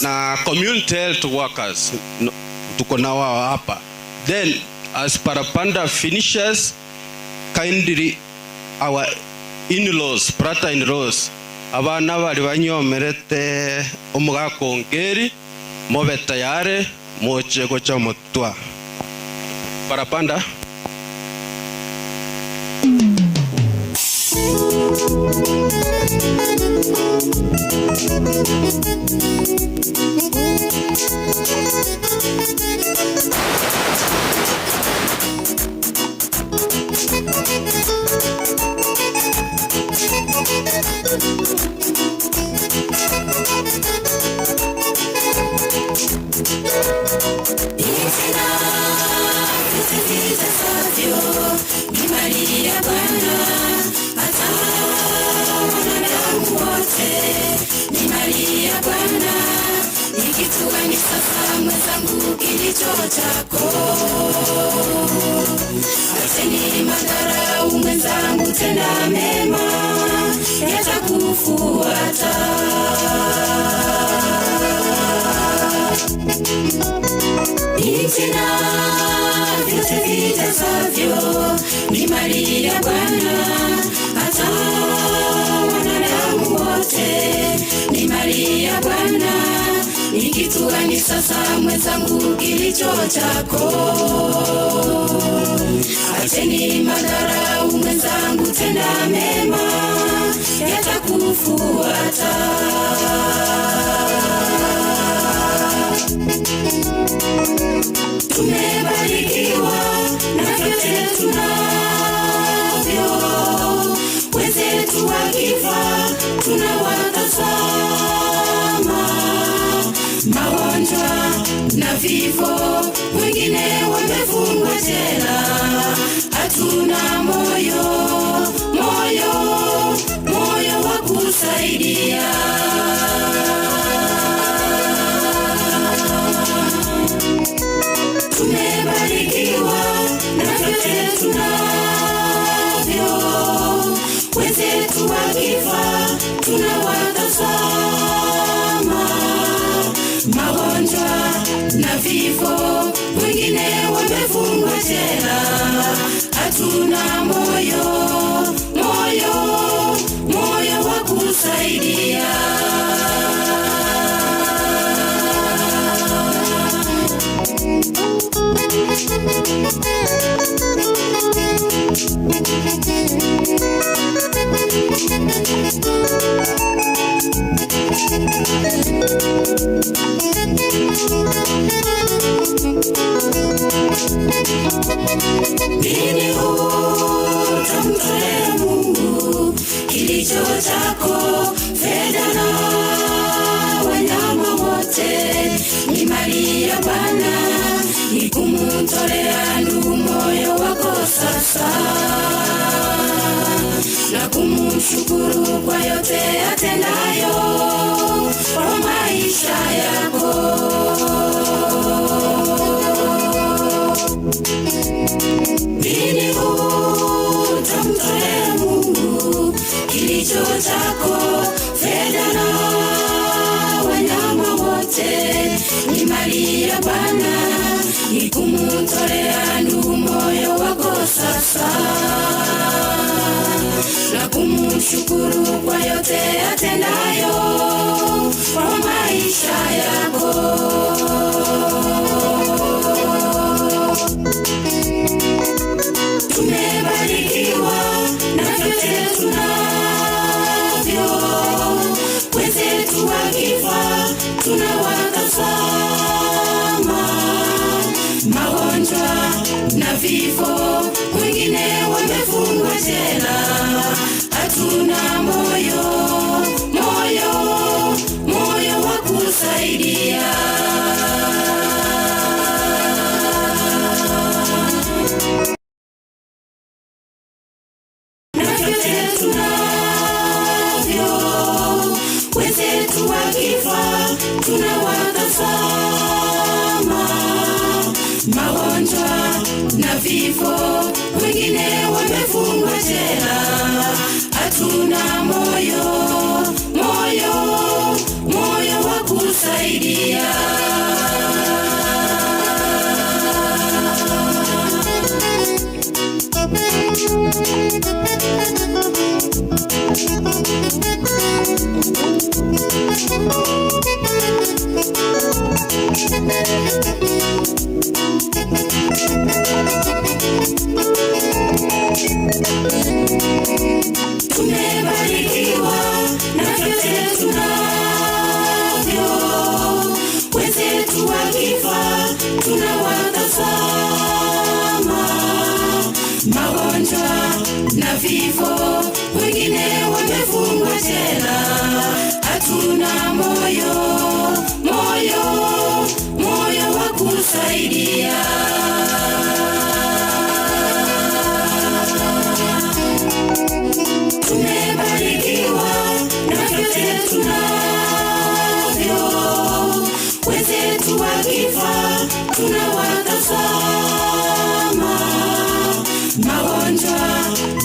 na community health workers No, tuko na wao hapa. Then as Parapanda finishes, kindly our in-laws, brother-in-laws, abana bari banyomerete omogaka ongeri mobe tayari moche gocha motwa. Parapanda. Nchi na vyote vijazavyo ni mali ya Bwana, hata wanadamu wote ni mali ya Bwana. Ni kitu gani sasa mwenzangu kilicho chako? Acheni madharau mwenzangu, tenda mema yatakufuata. Tumebarikiwa na vyote tunavyo, wenzetu wakifa tunawatazama. Magonjwa na vifo, wengine wamefungwa jela. Hatuna moyo, moyo, moyo wa kusaidia. Tumebarikiwa na vyote tunavyo, wenzetu wakifa tunawatazama. Magonjwa na vifo, wengine wamefungwa jela. Hatuna moyo, Nini utamtolea Mungu kilicho chako, fedha na wanyama wote ni mali ya Bwana, ni kumtolea ndugu moyo wako sasa na kumshukuru kwa yote atendayo kwa maisha yako. Nini utamtolea Mungu kilicho chako, fedha na wanyama wote ni mali ya Bwana, ni kumtolea ndugu moyo wako sasa na kumshukuru kwa yote atendayo kwa maisha yako. Tumebarikiwa na vyote tunavyo, wenzetu wakifa tunawatazama, magonjwa na vifo, wengine wamefungwa jela. Hatuna moyo, moyo, moyo wa kusaidia. Na vyote tunavyo, wenzetu wakifa tunawatazama, magonjwa na vifo, wengine wamefungwa jela. Hatuna moyo, moyo, moyo wa kusaidia. Tumebarikiwa na vyote tunavyo, wenzetu wakifa tunawatazama, magonjwa na vifo, wengine wamefungwa jela. Hatuna moyo, moyo, moyo wa kusaidia. Tumebarikiwa na vyote tunavyo, wenzetu wakifa tunawatazama, magonjwa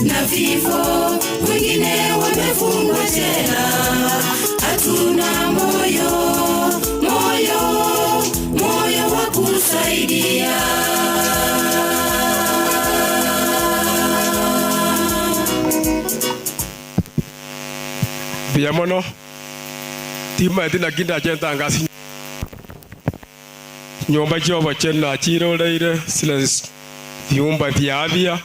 na vifo, wengine wamefungwa jela. Hatuna moyo, moyo, moyo wa kusaidia. Mbuya mono timaeti naki ndache ngasi nyumba chioboche nachiroreire sile vyumba vya afya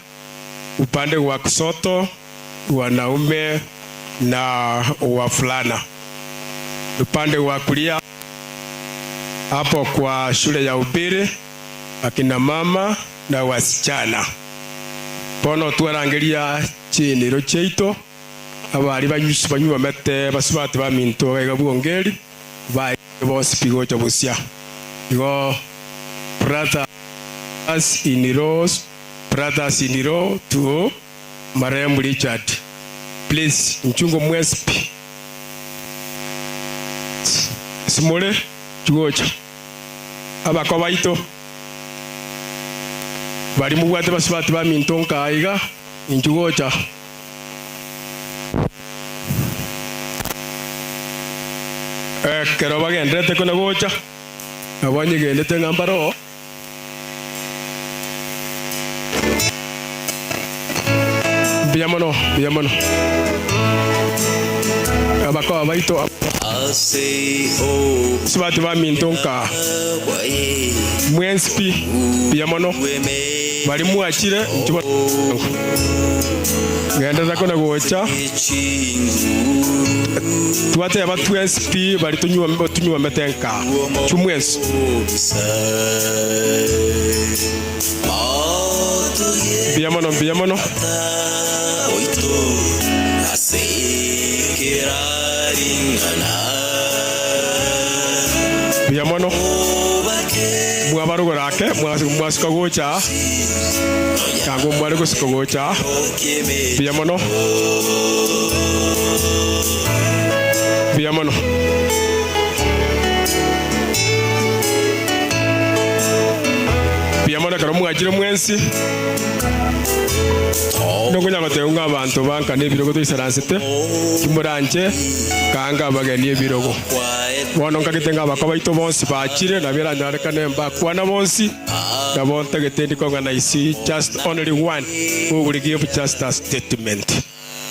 upande wa kusoto wanaume na wavulana, upande wa kulia hapo kwa shule ya upili akina mama na wasichana. Bono twarangeria chiniro chiaito abari banyusi banyuomete basubati baminto gaiga bwongeri ba bonsi pi gocha busia igo brothers in laws brothers in law to marehemu Richard please nchungo mwesipi simule chugocha abako baito bari mubwate basubati baminto nkaiga inchugocha ekero bagenderete kona gocha nabo nyegendete ng'a mbaro mbuya mono mbuya mono abakoba baito sibati baminto nka mwensi pi mbuya mono bari mwachire nchibo ngenderera kona gocha twateba twensi pi bari tunywamete nka chumwensi. Mbuya mono, mbuya mono. Mbuya mono. Mwabarugora ake, mwasuka gocha aa. Tango mware gosuka gocha aa. Mbuya mono. Mbuya mono. Mbuya mono ekero mwachire mwensi. Nokonya goteba ng'a abanto banka nebirogo toisaransete, timoranche kaanga abageni ebirogo. Bono nkagete ng'a abakwa baito bonsi bachire, nabo eranyarekane mbakwana bonsi, nabo ntagete ndikong'ana isi just only one who will give just a statement.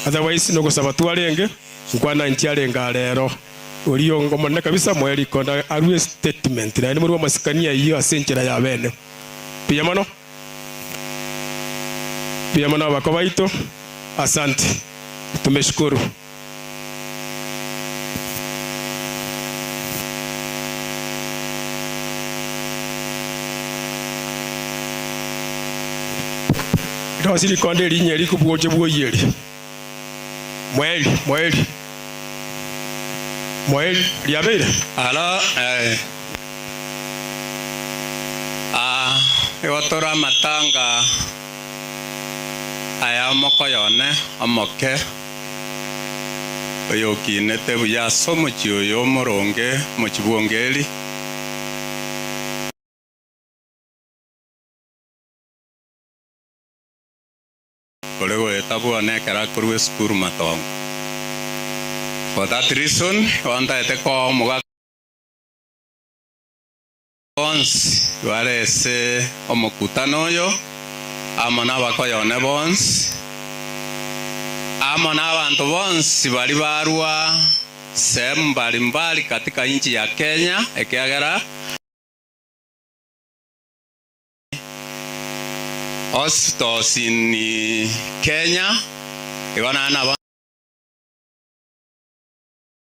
Otherwise nogosaba twarenge, nkwana inche arenge aa rero. Oria onga omonene kabisa moe rikonda arue statement naende morue amasikani ayio ase enchera ya bene. Mbuya mono. Mbuya mono abakwa baito. Asante. Tumeshukuru. Rosi rikonda erinyia rikobwocha bwoyie. Moeri, moeri, moeri, riabeire. Aro eh, ah, igo tore amatanga aya omokoyo one omoke, oyokinete buya ase omochie oyo omoronge, omochie bw'Ongeri. Ore goeta bwane ekero akorwa esukuru matongo. For that reason, igo ntaete koa omogaka bonsi bare ase omokutano oyo, amo nabakoyone bonsi, amo nabanto bonsi baria barwa sehemu mbali mbali katika inchi ya Kenya, ekiagera. Hospitals in Kenya, igo naende nabo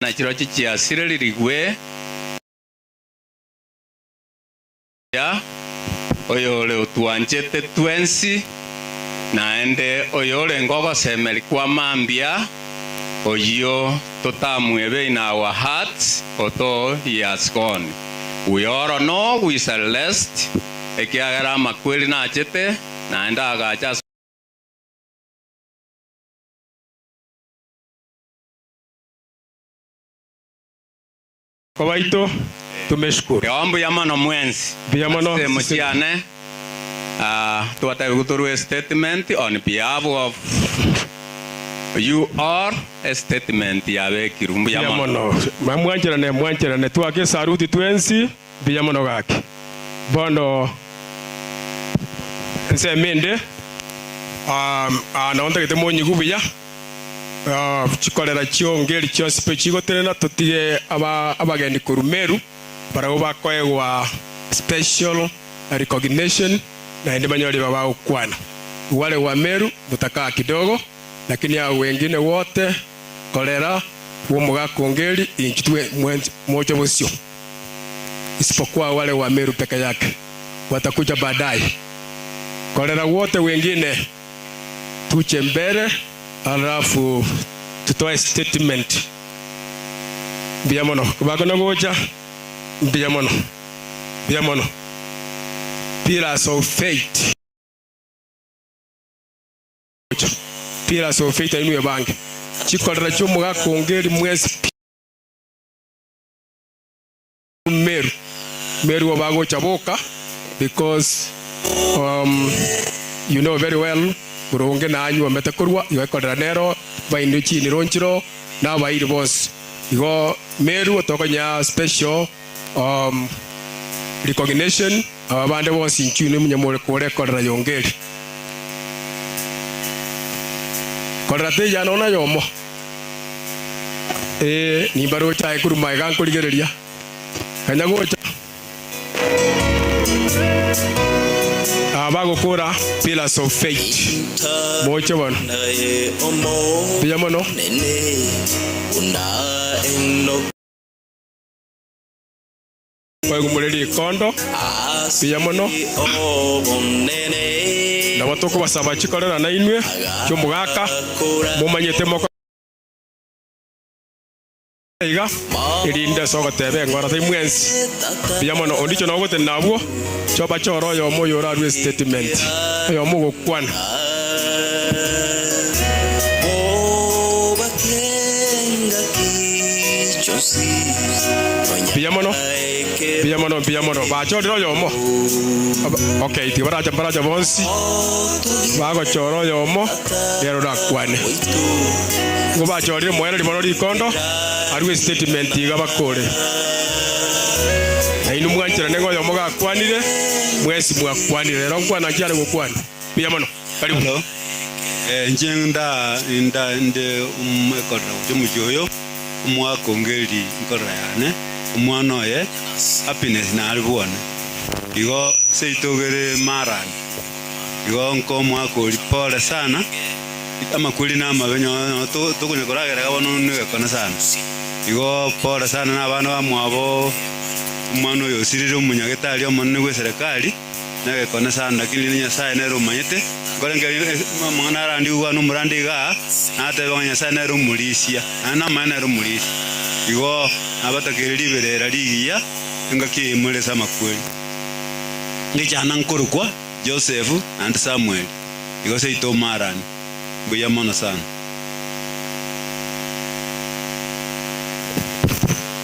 nachirochio chiasirerigwe ya oyore otwanchete twensi, naende oyorenge ogosemeria kwa mambia, oyio totamwebe in our hearts, although he has gone. We all know we shall rest, ekiagera amakweri nachete, naende agacha ase. Baito, tumeshukuru. Igo mbuya mono mwensi. Mbuya mono. Ase mochiane, twatebigwe torue statement on behalf of you all, estatement yabekirwe. Mbuya Mbuya mono. mono. Mwancherane, mwancherane. Twake esaruti twensi. Mbuya mono gaki. Bono ensemo ende, nabo ntagete monyigwe buya. Chikorera chi'ongeri chionsi pi chigotenena, totige abageni korwa Meru, barabwo bakoegwa special recognition, naende banyore ribaga bagokwana. Wale wa Meru mutakaa kidogo, lakini hao wengine wote korera bw'omogaka ongeri inchwe moche bosio, isipokuwa wale wa Meru peke yake watakuja baadaye. Korera wote wengine tuche mbele, alafu tutoe statement. Mbuya mono kobakona gocha, mbuya mono, mbuya mono. Pillars of Faith, Pillars of Faith inwe bange chikorera chi'omogaka onge eri mwensi pi Meru. Meru obagocha boka because you know very well boronge nanyuomete korwa igo ekorera nero bainwe chiniro nchiro na abairi bonsi igo Meru otokonya special recognition aba bande bonsi inchuo inwe munye more kore ekorera yonge eri korera teiyo nonya oyomo ee nimbaroche aye korwa magega nkorigereria Kanya gocha. Aba bagokora Pillars of Faith. Moche bono. Mbuya mono. Koigumore rikondo. Mbuya mono. Nabo tokobasaba chikorera nainwe chi'omogaka, momanyete moko iga, erinde ase ogoteba eng'ora tai mwensi. Mbuya mono. Ondicho nogotenena abwo, choba chora oyomo oyorarue estatement, oyomo ogokwana. Mbuya mono, mbuya mono, mbuya mono. Bachorire oyomo? Okay, tibaracha mbaracha bonsi, bagochora oyomo nere orakwane. Nigo bachorire moereri mono rikondo, arue estatement iga bakore. Na inwe mwancherane ng'a oyomo gakwanire, mwensi mwakwanire. Ero nkwana nki are gokwana? Mbuya mono. Karibu. Hello. Eh, inche nda nda nde omoekorera gochia omochie oyo, omwaka ongeri nkorera yane, omwana oye Happiness nare bwone. Igo seito gere marani. Igo nkomwaka oria pole sana, amakweri namabe nyo nyo to tokonya koragera iga bono negekone sana. Igo pole sana na abana bamwabo, omwana oyo osirire omonyagetari omonene bwe eserekari. Negekone sana, lakini rende Nyasae nere omanyete. Nkorengereria amang'ana arandigwe igwa nomorande igaa, natebe ng'a Nyasae nere omorisia, naende namanye nere omorisia. Igo nabatakeire riberera rigiya engaki eye more ase amakweri. Ngechana nkorokwa Joseph naende Samuel, igo seito omarani. Mbuya mono sana.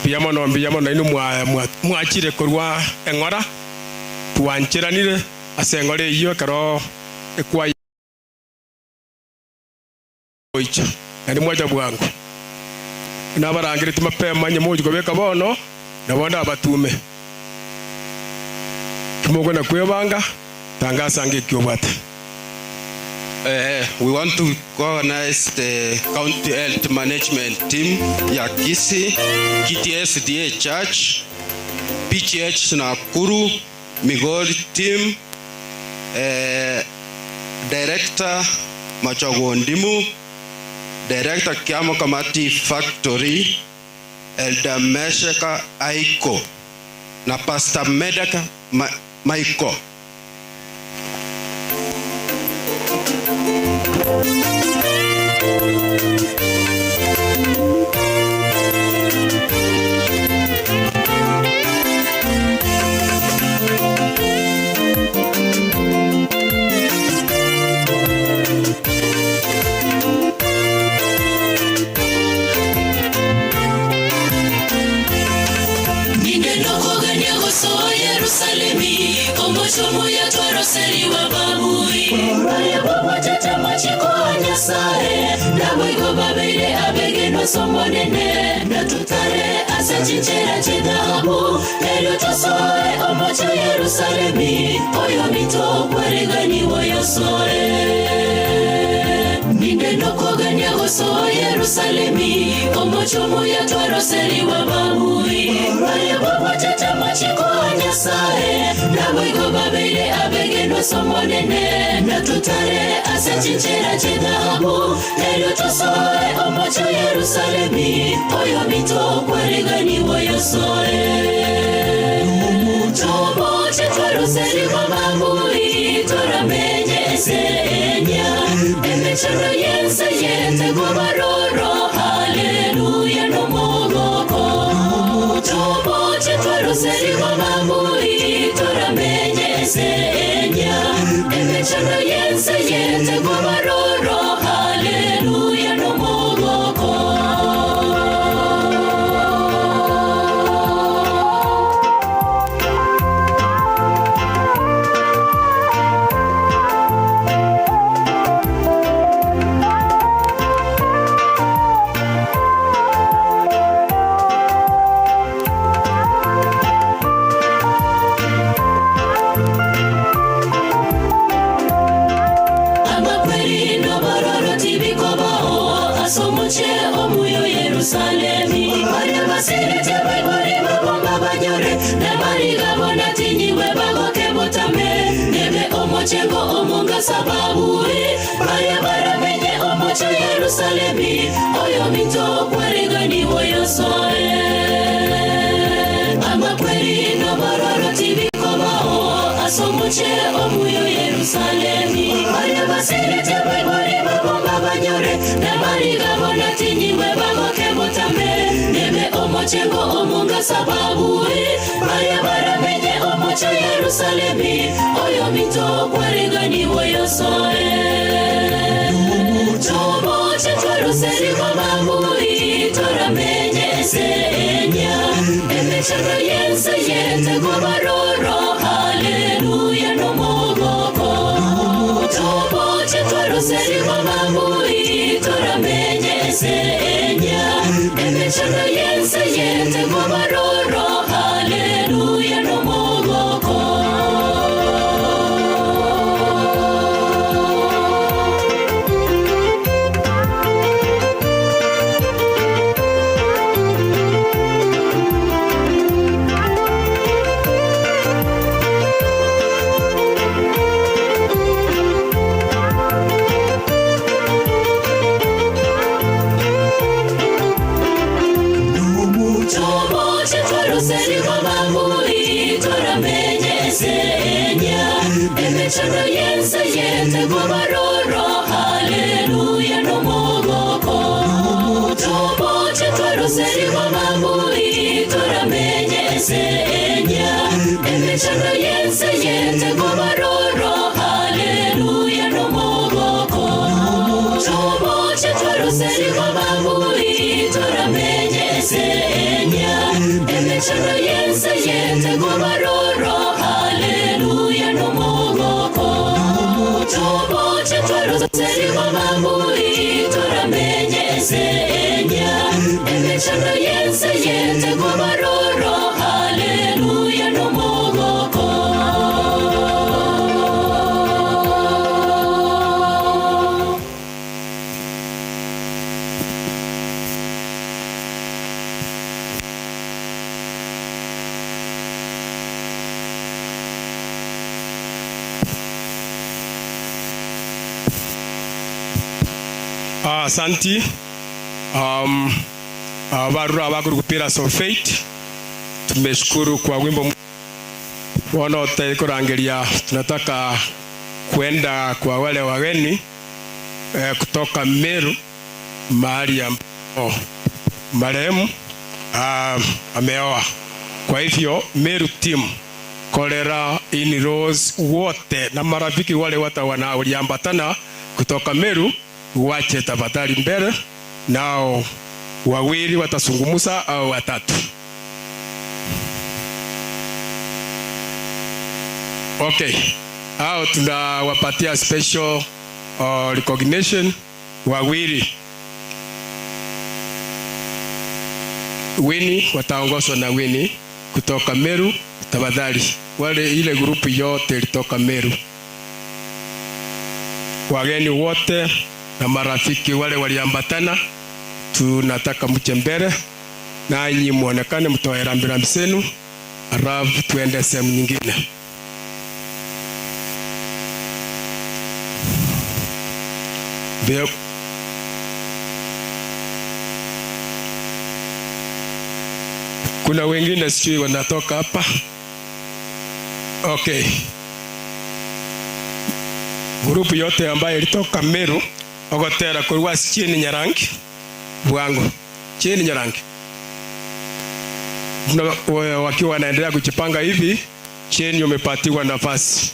Mbuya mono, mbuya mono nainwe mwachire korwa eng'ora. Twancheranire ase engoro eyio ekero ekwaya goicha, naende mwacha bwango. Nabarangeretie mapema onye mogochia kobeka bono, nabo ndabatume. Timokona kwebanga, tangasa ange eki obwate. We want to organize the County Health Management Team ya Kisii, KTSDA Church, PGH Nakuru, Migori Team, eh, Director Machogu Ondimu, Director Kiamokama Tea Factory, Elder Mesheka Aiko na Pastor Medaka Ma Michael. Ninde nokogania gosoa Yerusalemi, omochie omuya twaroserigwe ababui. Baria babwatete amachiko a Nyasae, naboigo babeire abegenwa ase Omonene, na totare ase chinchera chi'ethahabu, erio tosoe omochie o Yerusalemi, oyominto bw'eriganigwa oyosoe. Ninde nokogania gosoa Yerusalemi, omochie omuya twaroserigwe ababui, baria babwatete amachiko a Nyasae, naboigo babeire abegenwa ase Omonene, na totare ase chinchera chi'ethahabu, erio tosoe omochie o Yerusalemi, oyominto bw'eriganigwa oyosoe. Tomochie twaroserigwe ababui, toramenye ense enyia, emechando y'ense yetegwe abaroro, Haleluya nomogoko. Tomochie twaroserigwe ababui, toramenye ense enyia, emechando y'ense yetegwe abaroro, Haleluya nomogoko. Amakweri nobororo tibikobao ase omochie omuya o Yerusalemi. Baria basirete baibori babo mbabanyore, na barigabo natinyigwe bagoke botame. Nebe omochengo omonge ase ababui, baria baramenye omochie o Yerusalemi, oyominto kwariganigwe oyosoe. Amakweri nobororo tibikobao ase omochie omuya o Yerusalemi. basirete baibori babo mbabanyore, Nabariga bona tinyigwe bagoke botambe, Nebe omochengo omonga sababui, Baria baramenye omoche Yerusalemi, Oyominto kwareganiwe yosoe. Toboche twaruserigo babui, Toramenye ense enyia, Emechando y'ense yete kobaroro, Haleluya nomogoko. Toboche twaruserigo babui, Toramenye ense enyia, Emechando y'ense yete kobaroro, Haleluya nomogoko. Toboche twaruserigo babui, Toramenye ense enyia, Emechando y'ense yete kobaroro, Haleluya nomogoko. Toboche twaruserigo babui, Toramenye ense enyia, Emechando y'ense yete kobaroro, Haleluya nomogoko. Toboche twaruserigo babui, Toramenye ense enyia, Emechando y'ense yete kobaroro, Haleluya nomogoko. Toboche twaruserigo babui, Toramenye ense enyia, Emechando y'ense yete kobaroro, Haleluya nomogoko. Asanti. Barura abakuru Pillars of Faith, tumeshukuru kwa wimbo bono kurangeria. Tunataka kwenda kwa wale wageni kutoka Meru mahali ambapo marehemu ameoa. Kwa hivyo Meru team Kolera in Rose wote na marafiki wale wata waliambatana kutoka Meru wache tafadhali mbele, nao wawili watasungumusa au watatu. Okay, hao tunawapatia special recognition wawili. Winnie wataongozwa na Winnie kutoka Meru, tafadhali. Wale ile grupu yote ilitoka Meru. Wageni wote na marafiki wale waliambatana, tunataka mje mbele nanyi muonekane, mtoe rambirambi zenu, alafu tuende sehemu nyingine. Ndio. Kuna wengine sijui wanatoka hapa. Okay. Grupu yote ambayo ilitoka Meru ogotera kurwa chini Nyarangi bwangu chini Nyarangi. Na wakiwa wanaendelea kujipanga hivi, chini umepatiwa nafasi.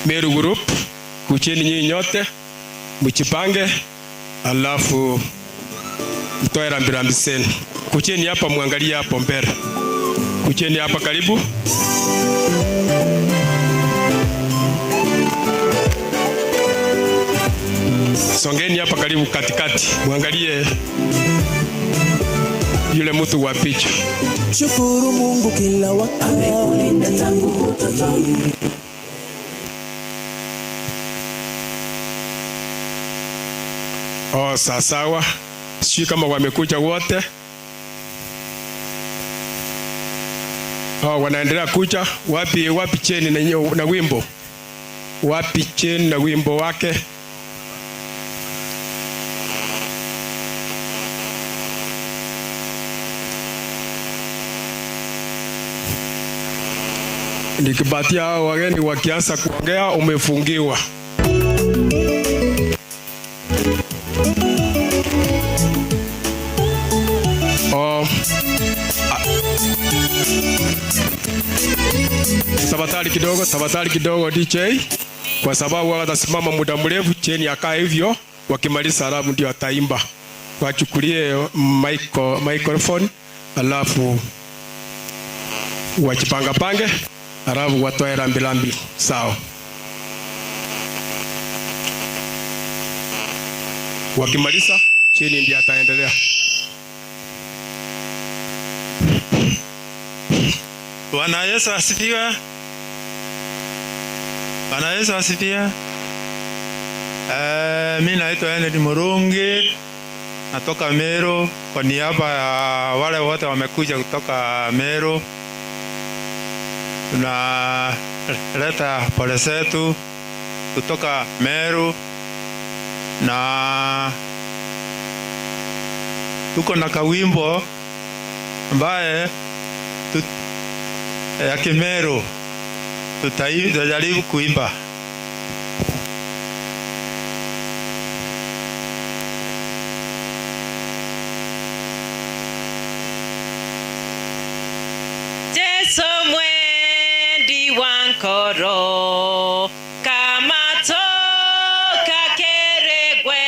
Meru group kuchini nyinyi nyote mjipange, alafu mtoe rambirambi zenu. Kucheni hapa, muangalie hapo mbele. Kucheni hapa karibu. Songeni hapa karibu katikati, muangalie yule mtu wa picha. Shukuru Mungu kila wakati, amekulinda tangu utotoni. Oh, sawa. Sijui kama wamekuja wote. Oh, wanaendelea kuja. Wapi, wapi cheni na wimbo? Wapi cheni na wimbo wake? Nikipatia hao wageni wakianza kuongea umefungiwa. Oh, tafadhali kidogo, tafadhali kidogo DJ, kwa sababu watasimama muda mrefu cheni akaa hivyo, wakimaliza alafu ndio ataimba. Wachukulie micro, microphone alafu wajipangapange, alafu watoe rambirambi. Sawa. Wakimaliza chini ndio ataendelea. Bwana Yesu asifiwe. Bwana Yesu asifiwe. Eh, mimi naitwa Henry Murungi natoka Meru kwa niaba ya wale wote wamekuja kutoka Meru, tunaleta pole zetu kutoka Meru na tuko na kawimbo ambaye ya Kimeru tutajaribu kuimba. Jesu mwendi wa nkoro kama toka keregwe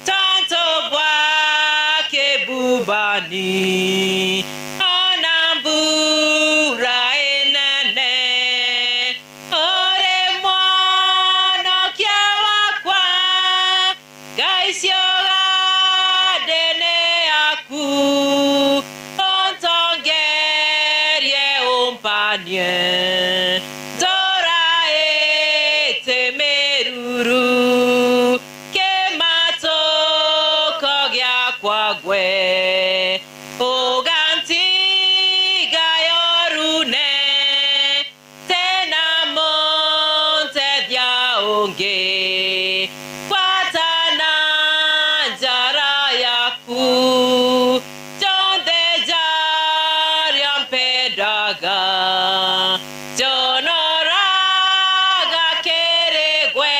tonto bwake bubani ona mbura enene ore mwonokia wakwa Ngai ciogandene aku ontongerie umpanie ndora ĩte mĩruru kĩmatũko gĩakwa gwe ũgantiga yorune tena mũnteithia ũngĩ gwatana njara yaku Jonde jaria mpendaga njonoraga kĩrĩgwe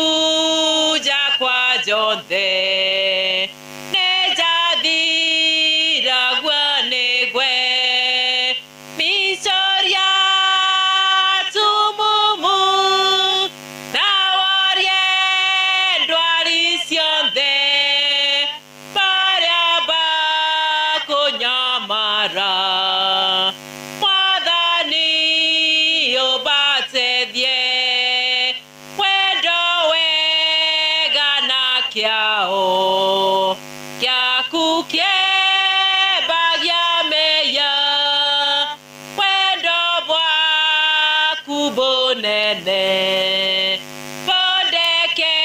mobatuja kwa jonthe nĩnjathiragua nĩgwe micoria tumumu na worie ndwari ciothe barĩa bakũnyamara mwathani ũbatithie wendo wega na kĩao gĩaku kĩeba gĩa meya wendo bwaku bunene bondekere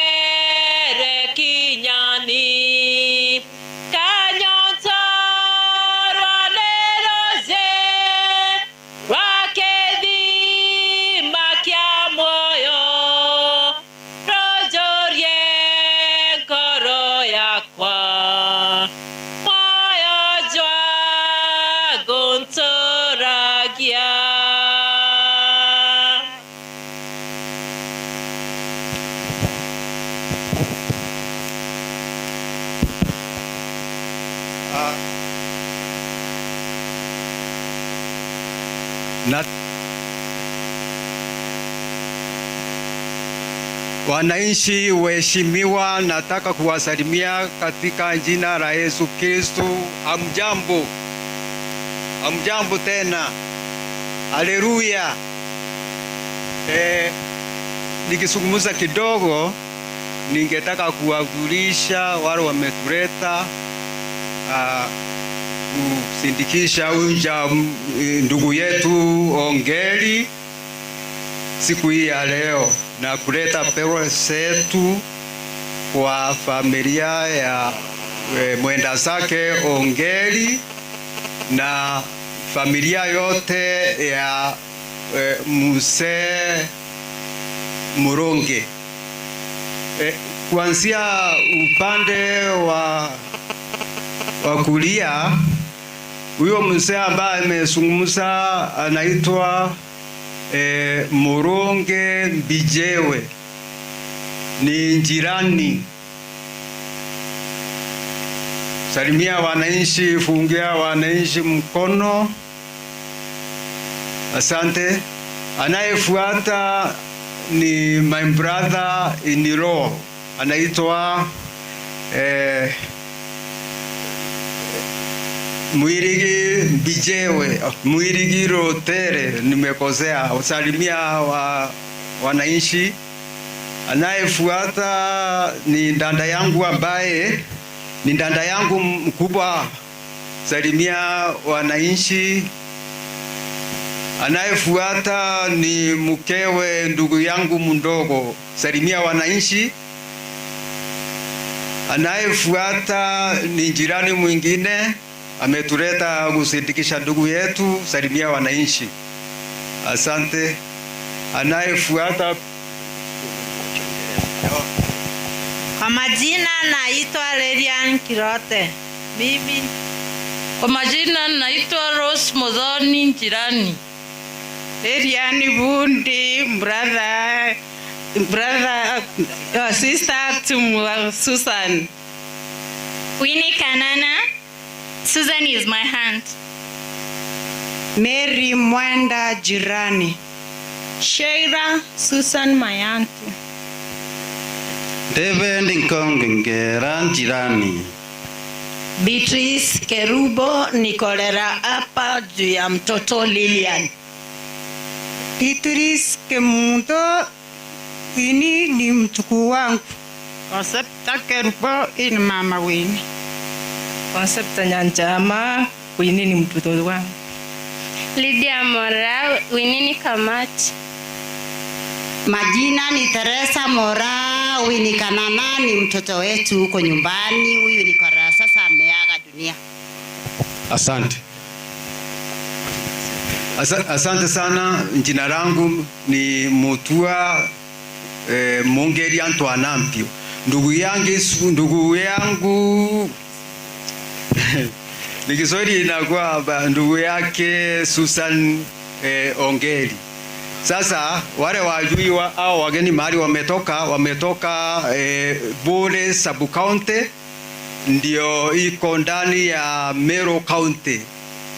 kinyani kanyontorwa nĩ rũciĩ rwa kĩthima kĩa muoyo rũnjũrie ngoro yakwa muoyo njwangũntũragia. Na wananchi waheshimiwa, nataka kuwasalimia katika jina la Yesu Kristo. Amjambo, amjambo tena, haleluya. Eh, nikizungumza kidogo, ningetaka kuwajulisha wale wametuleta kusindikisha unja ndugu yetu Ongeri siku hii ya leo na kuleta pole zetu kwa familia ya e, mwenda zake Ongeri na familia yote ya e, mzee Murungi. E, kuanzia upande wa kulia Huyo mzee ambaye amezungumza anaitwa Muronge Mbijewe, ni jirani. Salimia wananchi, fungia wananchi mkono. Asante. Anayefuata ni my brother in law, anaitwa Mwirigi Mbijewe, Mwirigi Rotere, nimekosea. Salimia wananchi. Anayefuata ni dada yangu ambaye ni dada yangu mkubwa. Salimia wananchi. Anayefuata ni mkewe ndugu yangu mdogo. Salimia wananchi. Anayefuata ni jirani mwingine ametuleta kusindikisha ndugu yetu. Salimia wananchi. Asante. Anayefuata Kwa majina naitwa Lilian Kirote. Mimi Kwa majina naitwa Rose Modhoni jirani. Lilian Bundi, brother, sister to Susan. Winnie Kanana. Susan is my aunt. Mary Mwenda jirani. Sheila Susan my auntie. David Nkongengera jirani. Beatrice Kerubo nikolera hapa juu ya mtoto Lilian. Beatrice Kemundo ini ni mjukuu wangu. Concepta Kerubo ini mama Winnie. Concepta Nyanjama Winnie ni mtoto wangu. Lydia Mora, Winnie ni kamati. Majina ni Teresa Mora, Winnie Kanana ni mtoto wetu huko nyumbani. Huyu ni kwa sasa ameaga dunia. Asante. Asante sana. Jina langu ni Mutua Mongeri Antoine Ampio. Ndugu yangu, ndugu yangu ni Kiswahili inakuwa ndugu yake Susan Ongeri. Sasa wale wajui au wageni mahali wametoka Bure sub county, ndio iko ndani ya Meru County.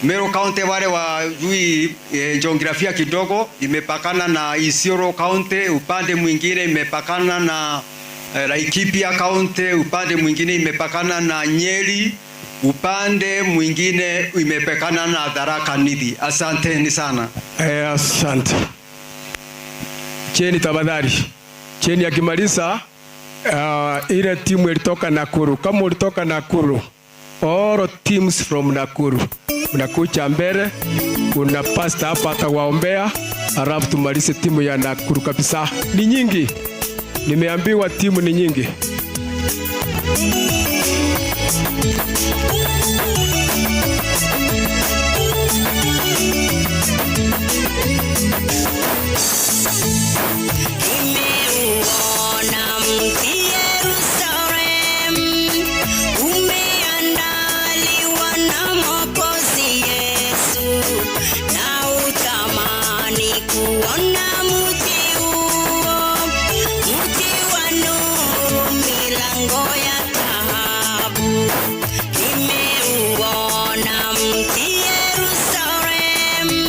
Meru County wale wajui jiografia kidogo, imepakana na Isiolo County, upande mwingine imepakana na Laikipia County, upande mwingine imepakana na Nyeri, upande mwingine imepakana na Tharaka Nithi. Asanteni sana. Asante. Cheni tafadhali. Cheni akimaliza, ile timu ilitoka Nakuru. Kama ulitoka Nakuru, all teams from Nakuru mnakuja mbele. Kuna pastor hapa atawaombea, alafu tumalize timu ya Nakuru kabisa. Ni nyingi, nimeambiwa timu ni nyingi. Nimeuona mti Yerusalemu, umeandaliwa na Mwokozi Yesu, na utamani kuona mti huo, mti wa nuru, milango ya dhahabu. Nimeuona mti Yerusalemu,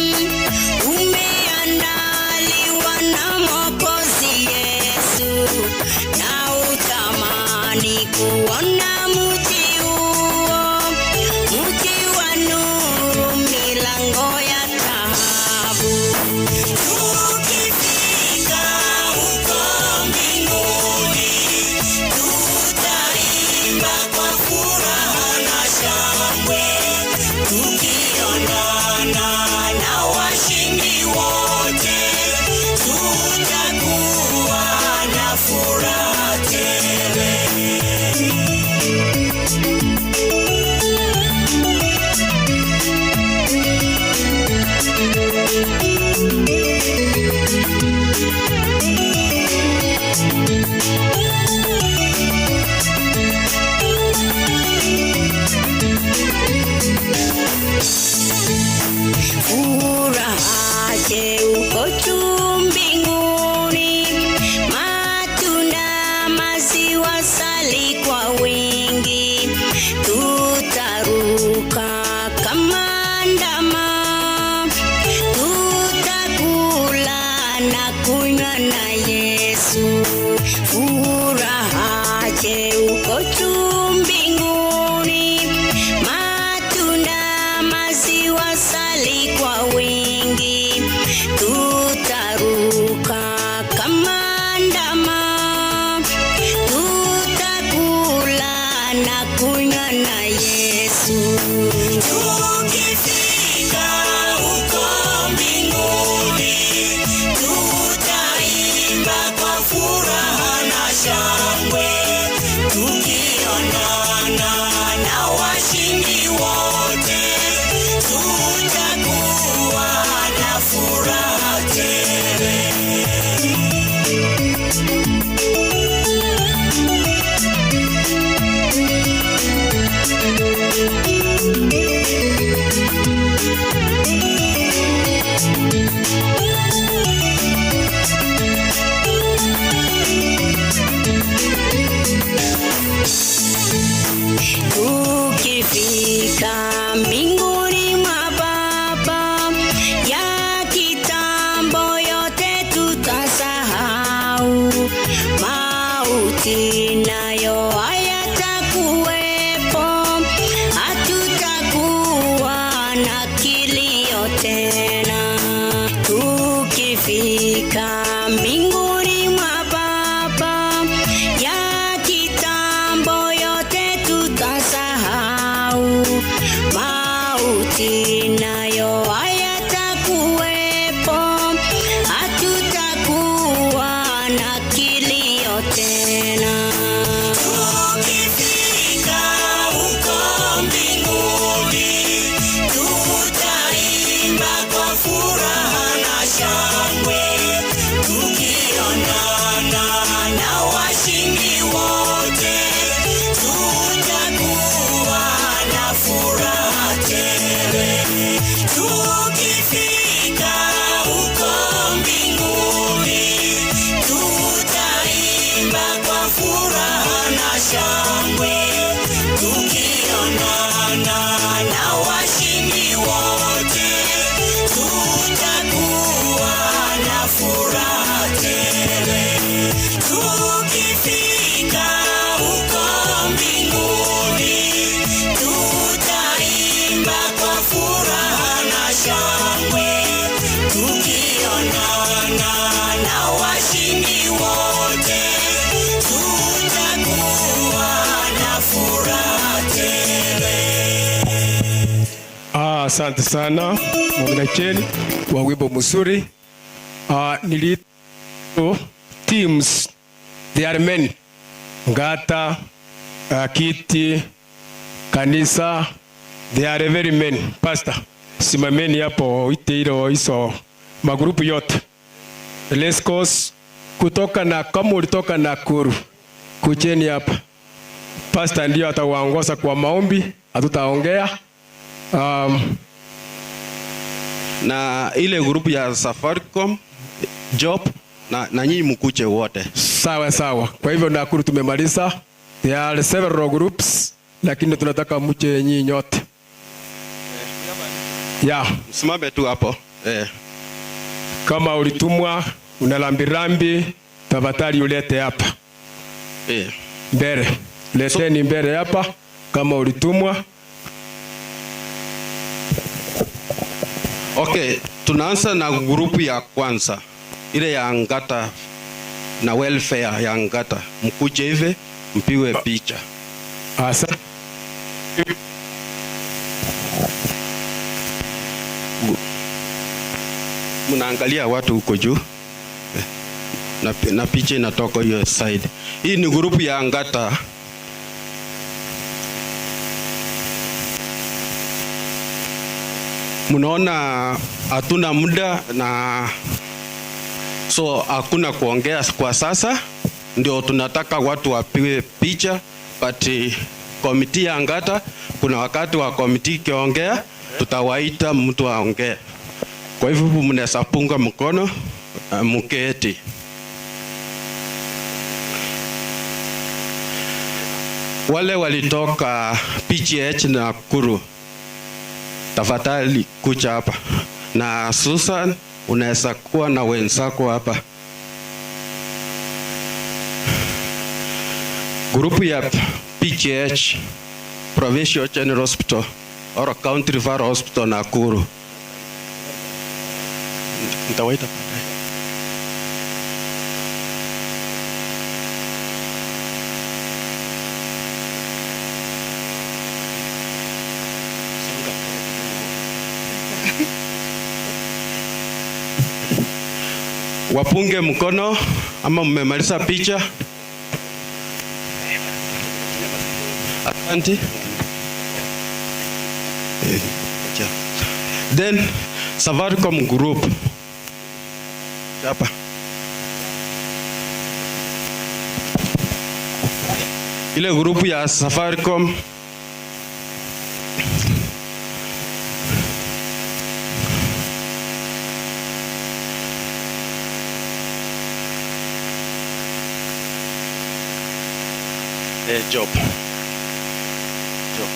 umeandaliwa na Mwokozi Yesu, na utamani kuona mti huo, mti wa nuru, milango ya dhahabu. Tukifika huko mbinguni, tutaimba kwa furaha na shangwe, tukionana na washindi wote, tutakuwa na furaha tele. Furaha je uko juu mbinguni, matunda maziwa sali kwa wingi, tutaruka kama ndama, tutakula na kunywa na Yesu. Tukifika huko mbinguni, tutaimba kwa furaha na shangwe, tukionana na washindi wote, tutakuwa na furaha tele. Tukifika mbinguni mwa Baba, ya kitambo yote tutasahau, mauti nayo hayatakuwepo, hatutakuwa na kilio tena. Tukifika mbinguni mwa Baba, ya kitambo yote tutasahau, mauti nayo hayatakuwepo, hatutakuwa na kilio tena. Tukifika huko mbinguni, tutaimba kwa furaha na shangwe, tukionana na washindi wote, tutakuwa na furaha tele. Tukifika huko mbinguni, tutaimba kwa furaha na shangwe, tukionana na washindi wote, tutakuwa na furaha tele. Tukifika huko mbinguni, tutaimba kwa furaha na shangwe, tukionana na washindi wote, tutakuwa na furaha tele. Ah, asante sana Mwamina kwa wimbo mzuri. Ah, nili teams there are many. Ngata, uh, Kiti, kanisa there are very many. Pastor, simameni hapo ite hizo magrupu yote. Let's go kutoka na kama ulitoka Nakuru, kujeni hapa. Pastor ndio atawaongoza kwa maombi, hatutaongea. Na ile grupu ya Safaricom job na nyinyi mkuje wote. Sawa sawa. Kwa hivyo Nakuru tumemaliza. There are several groups, lakini tunataka muje nyinyi nyote. Yeah. Msimame tu hapo. Eh. Kama ulitumwa una rambirambi, tafadhali ulete hapa Eh. mbele. Leteni mbele hapa kama ulitumwa. Okay, tunaanza na grupu ya kwanza ile ya Ngata na welfare ya Ngata. Mkuje hivi mpigwe picha. Asante. Mnaangalia watu huko juu Eh, na picha inatoka hiyo side. Hii ni grupu ya Ngata. Mnaona hatuna muda na so hakuna kuongea kwa sasa, ndio tunataka watu wapige picha, but committee ya Ngata, kuna wakati wa committee ikiongea, tutawaita mtu aongee. Kwa hivyo mnaweza punga mkono mketi. Wale walitoka PGH na Nakuru, tafadhali kuja hapa. Na Susan, unaweza kuwa na wenzako hapa. Group ya PGH, Provincial General Hospital or County Referral Hospital Nakuru. Nitawaita baadaye. Wapunge mkono ama mmemaliza picha? Asante. Eh, acha. Then Safaricom Group hapa ile grupu ya Safaricom eh, job. Job.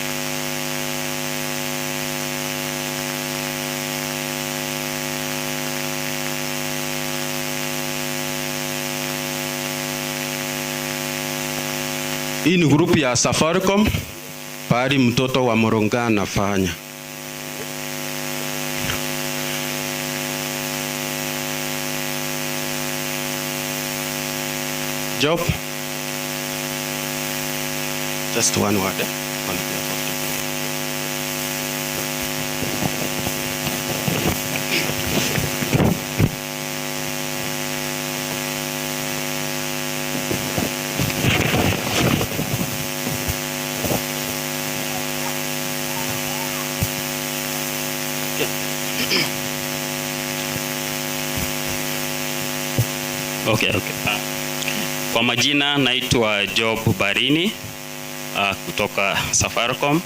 Hii ni grupu ya Safaricom pahali mtoto wa Moronga anafanya. Job. Just one word. Eh? On behalf of the Okay, okay. Kwa majina naitwa Job Barini kutoka Safaricom.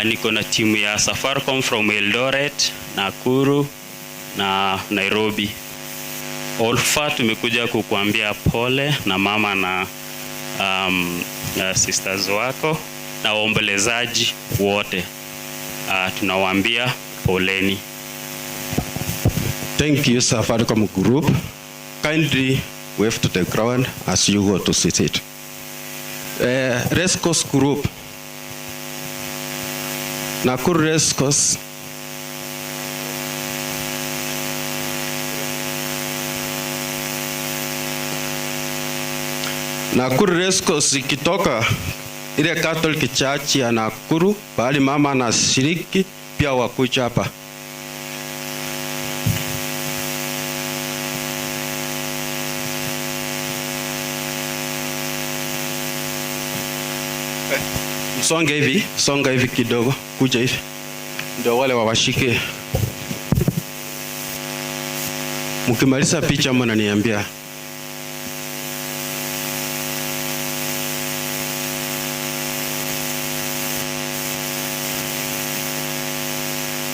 Niko na timu ya Safaricom from Eldoret, Nakuru na Nairobi. Olfa, tumekuja kukuambia pole na mama na sisters wako na waombolezaji wote. Tunawaambia poleni. Thank you, Safaricom Group. Kindly wave to the ground as you go to sit it. Race Course Group. Nakuru Race Course. Nakuru Race Course ikitoka ile Catholic Church ya Nakuru, bali mama anashiriki pia wakuja hapa. Msonge hivi, songa hivi kidogo, kuja hivi. Ndio wale wawashike. Mkimaliza picha mnaniambia.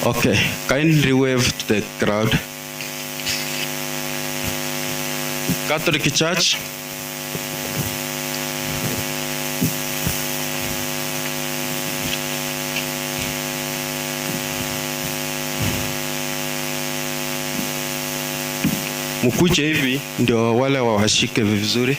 Okay, kindly wave to the crowd. Catholic Church. Mkuje hivi ndio wale wawashike vizuri.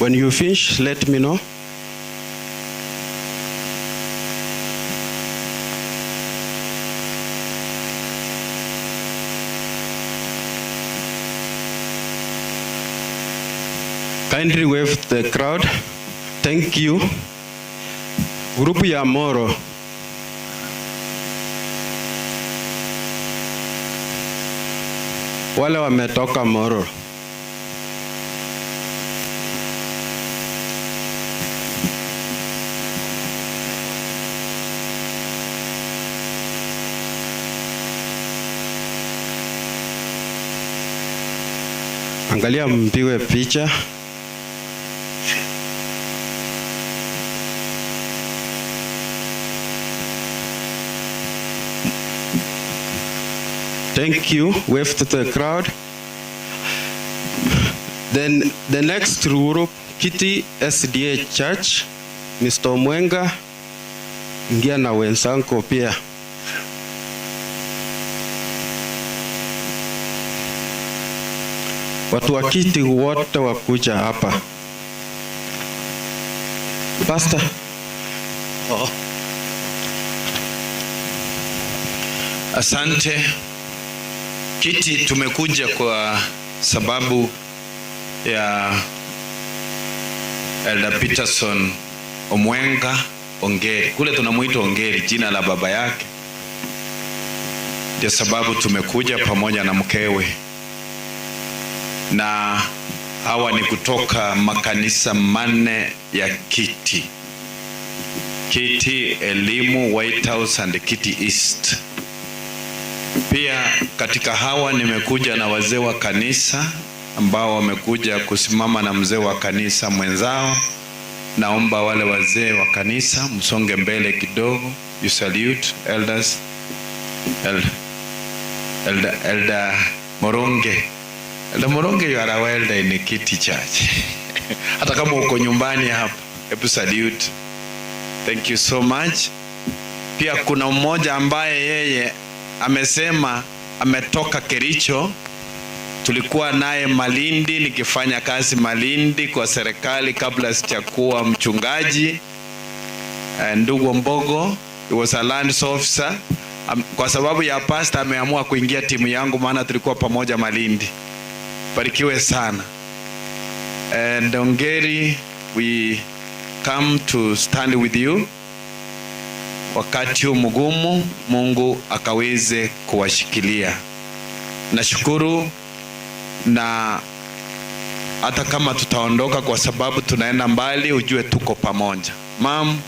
When you finish, let me know. Kindly wave the crowd. Thank you. Grupu ya Moro. Wale wametoka Moro. Angalia mpigwe picha. Thank you. Wave to the crowd. Then the next group, Kiti SDA Church, Mr. Omwenga, ingia na wenzangu pia. Watu wa Kiti wote wakuja hapa. Pastor. Oh. Asante Kiti, tumekuja kwa sababu ya Elder Peterson Omwenga Ongeri, kule tunamuita Ongeri, jina la baba yake. Ndio sababu tumekuja pamoja na mkewe, na hawa ni kutoka makanisa manne ya Kiti: Kiti Elimu, White House and Kiti East. Pia katika hawa nimekuja na wazee wa kanisa ambao wamekuja kusimama na mzee wa kanisa mwenzao. Naomba wale wazee wa kanisa msonge mbele kidogo. You salute elders. Elder, Elder Moronge. Elder Moronge, you are our elder in Kiti Church. Hata kama uko nyumbani hapa, hebu salute. Thank you so much. Pia kuna mmoja ambaye yeye amesema ametoka Kericho. Tulikuwa naye Malindi, nikifanya kazi Malindi kwa serikali kabla sijakuwa mchungaji. Ndugu Mbogo, he was a lands officer. Kwa sababu ya pastor ameamua kuingia timu yangu, maana tulikuwa pamoja Malindi. Barikiwe sana. And Ongeri, we come to stand with you wakati huu mgumu, Mungu akaweze kuwashikilia. Nashukuru, na hata kama tutaondoka kwa sababu tunaenda mbali, ujue tuko pamoja. Mam,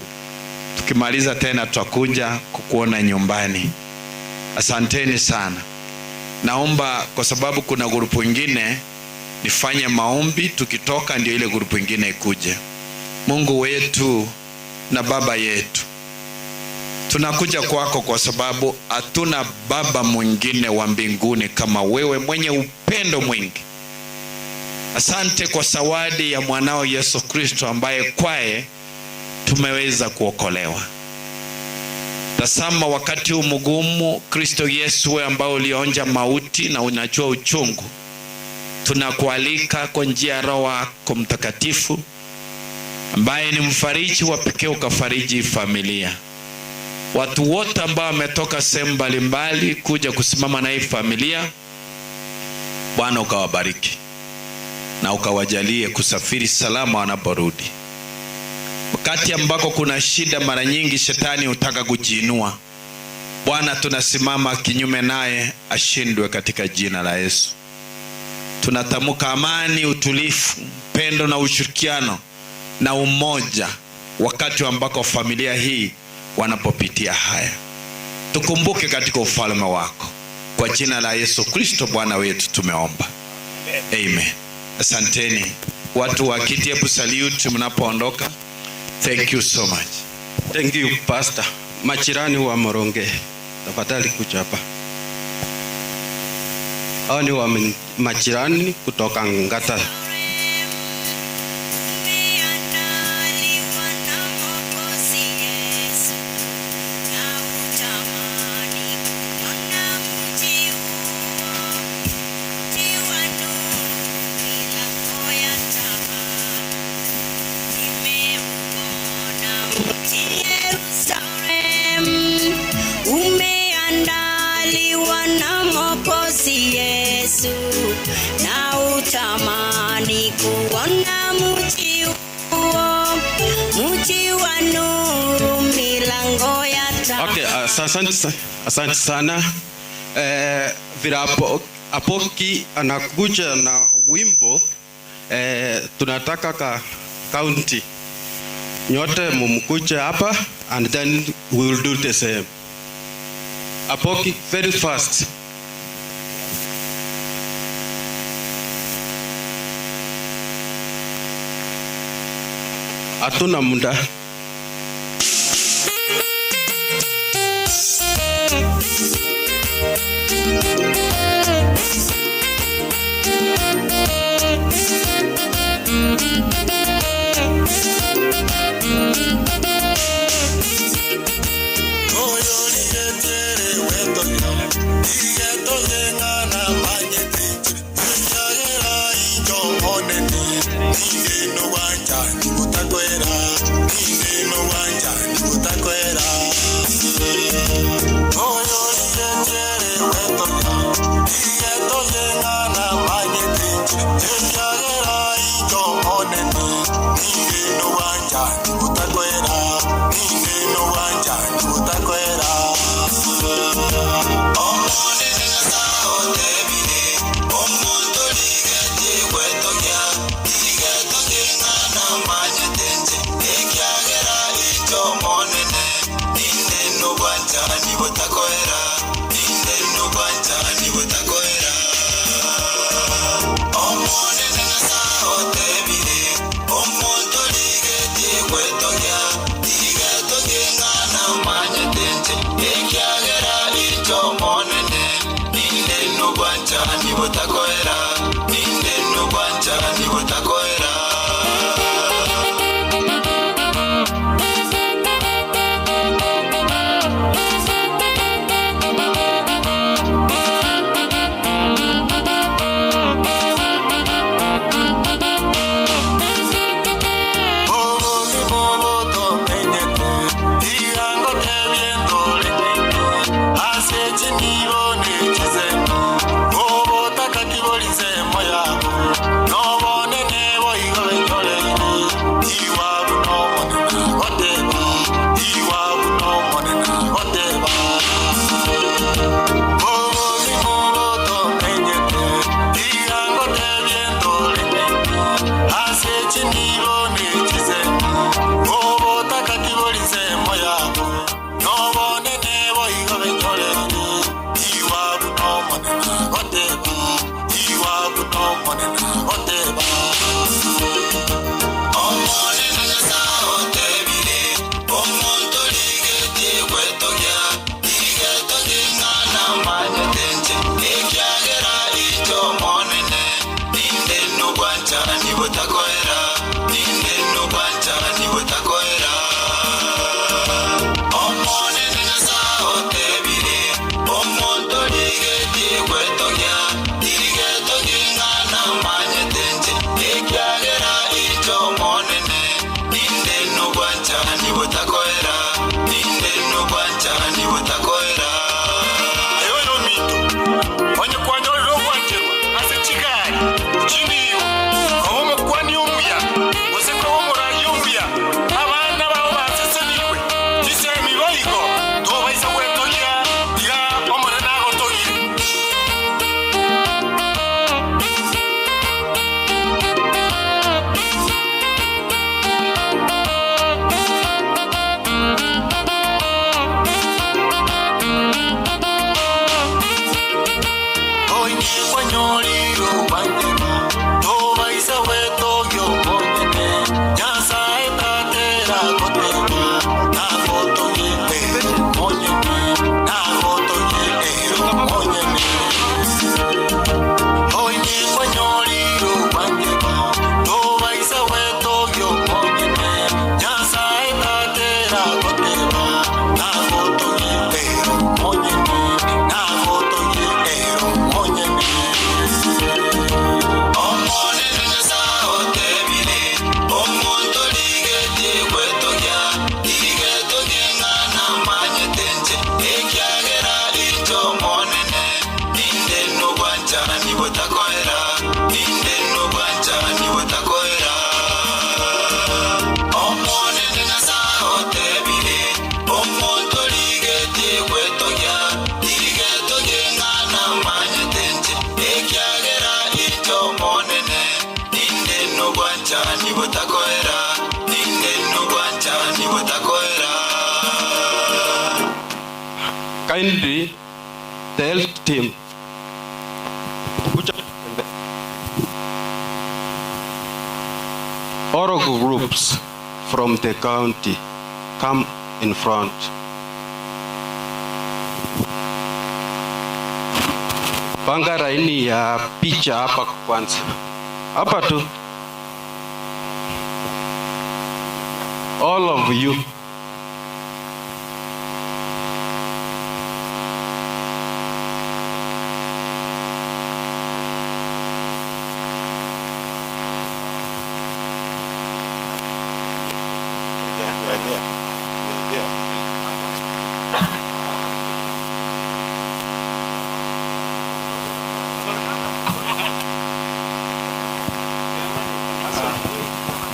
tukimaliza tena tutakuja kukuona nyumbani. Asanteni sana. Naomba kwa sababu kuna grupu ingine nifanye maombi, tukitoka ndio ile grupu ingine ikuje. Mungu wetu na Baba yetu, tunakuja kwako kwa sababu hatuna baba mwingine wa mbinguni kama wewe, mwenye upendo mwingi. Asante kwa zawadi ya mwanao Yesu Kristo ambaye kwaye tumeweza kuokolewa. Tazama wakati huu mgumu, Kristo Yesu, wewe ambao ulionja mauti na unajua uchungu, tunakualika kwa njia ya Roho wako Mtakatifu ambaye ni mfariji wa pekee, ukafariji familia. Watu wote ambao wametoka sehemu mbalimbali kuja kusimama na hii familia, Bwana ukawabariki na ukawajalie kusafiri salama wanaporudi. Wakati ambako kuna shida, mara nyingi shetani hutaka kujiinua. Bwana, tunasimama kinyume naye, ashindwe katika jina la Yesu. Tunatamka amani, utulivu, pendo na ushirikiano na umoja wakati ambako familia hii wanapopitia haya. Tukumbuke katika ufalme wako. Kwa jina la Yesu Kristo Bwana wetu tumeomba. Amen. Asanteni. Watu wa Kiti, hebu salute mnapoondoka. Thank you so much. Thank you, Pastor. Majirani wa Moronge, tafadhali kuja hapa. Hao ni wa majirani kutoka Ngata. Umeandaliwa na Mwokozi Yesu, na utamani kuona mji huo, mji wa nuru, milango ya taa. Okay, asante sana. Vile Apoki anakuja na wimbo, tunataka ka county nyote mumkuje hapa and then we will do the same. Apoki, very fast. Hatuna muda. Kindly, the health team. Kuja All groups from the county come in front. Panga laini ya picha hapa kwanza, hapa tu, all of you.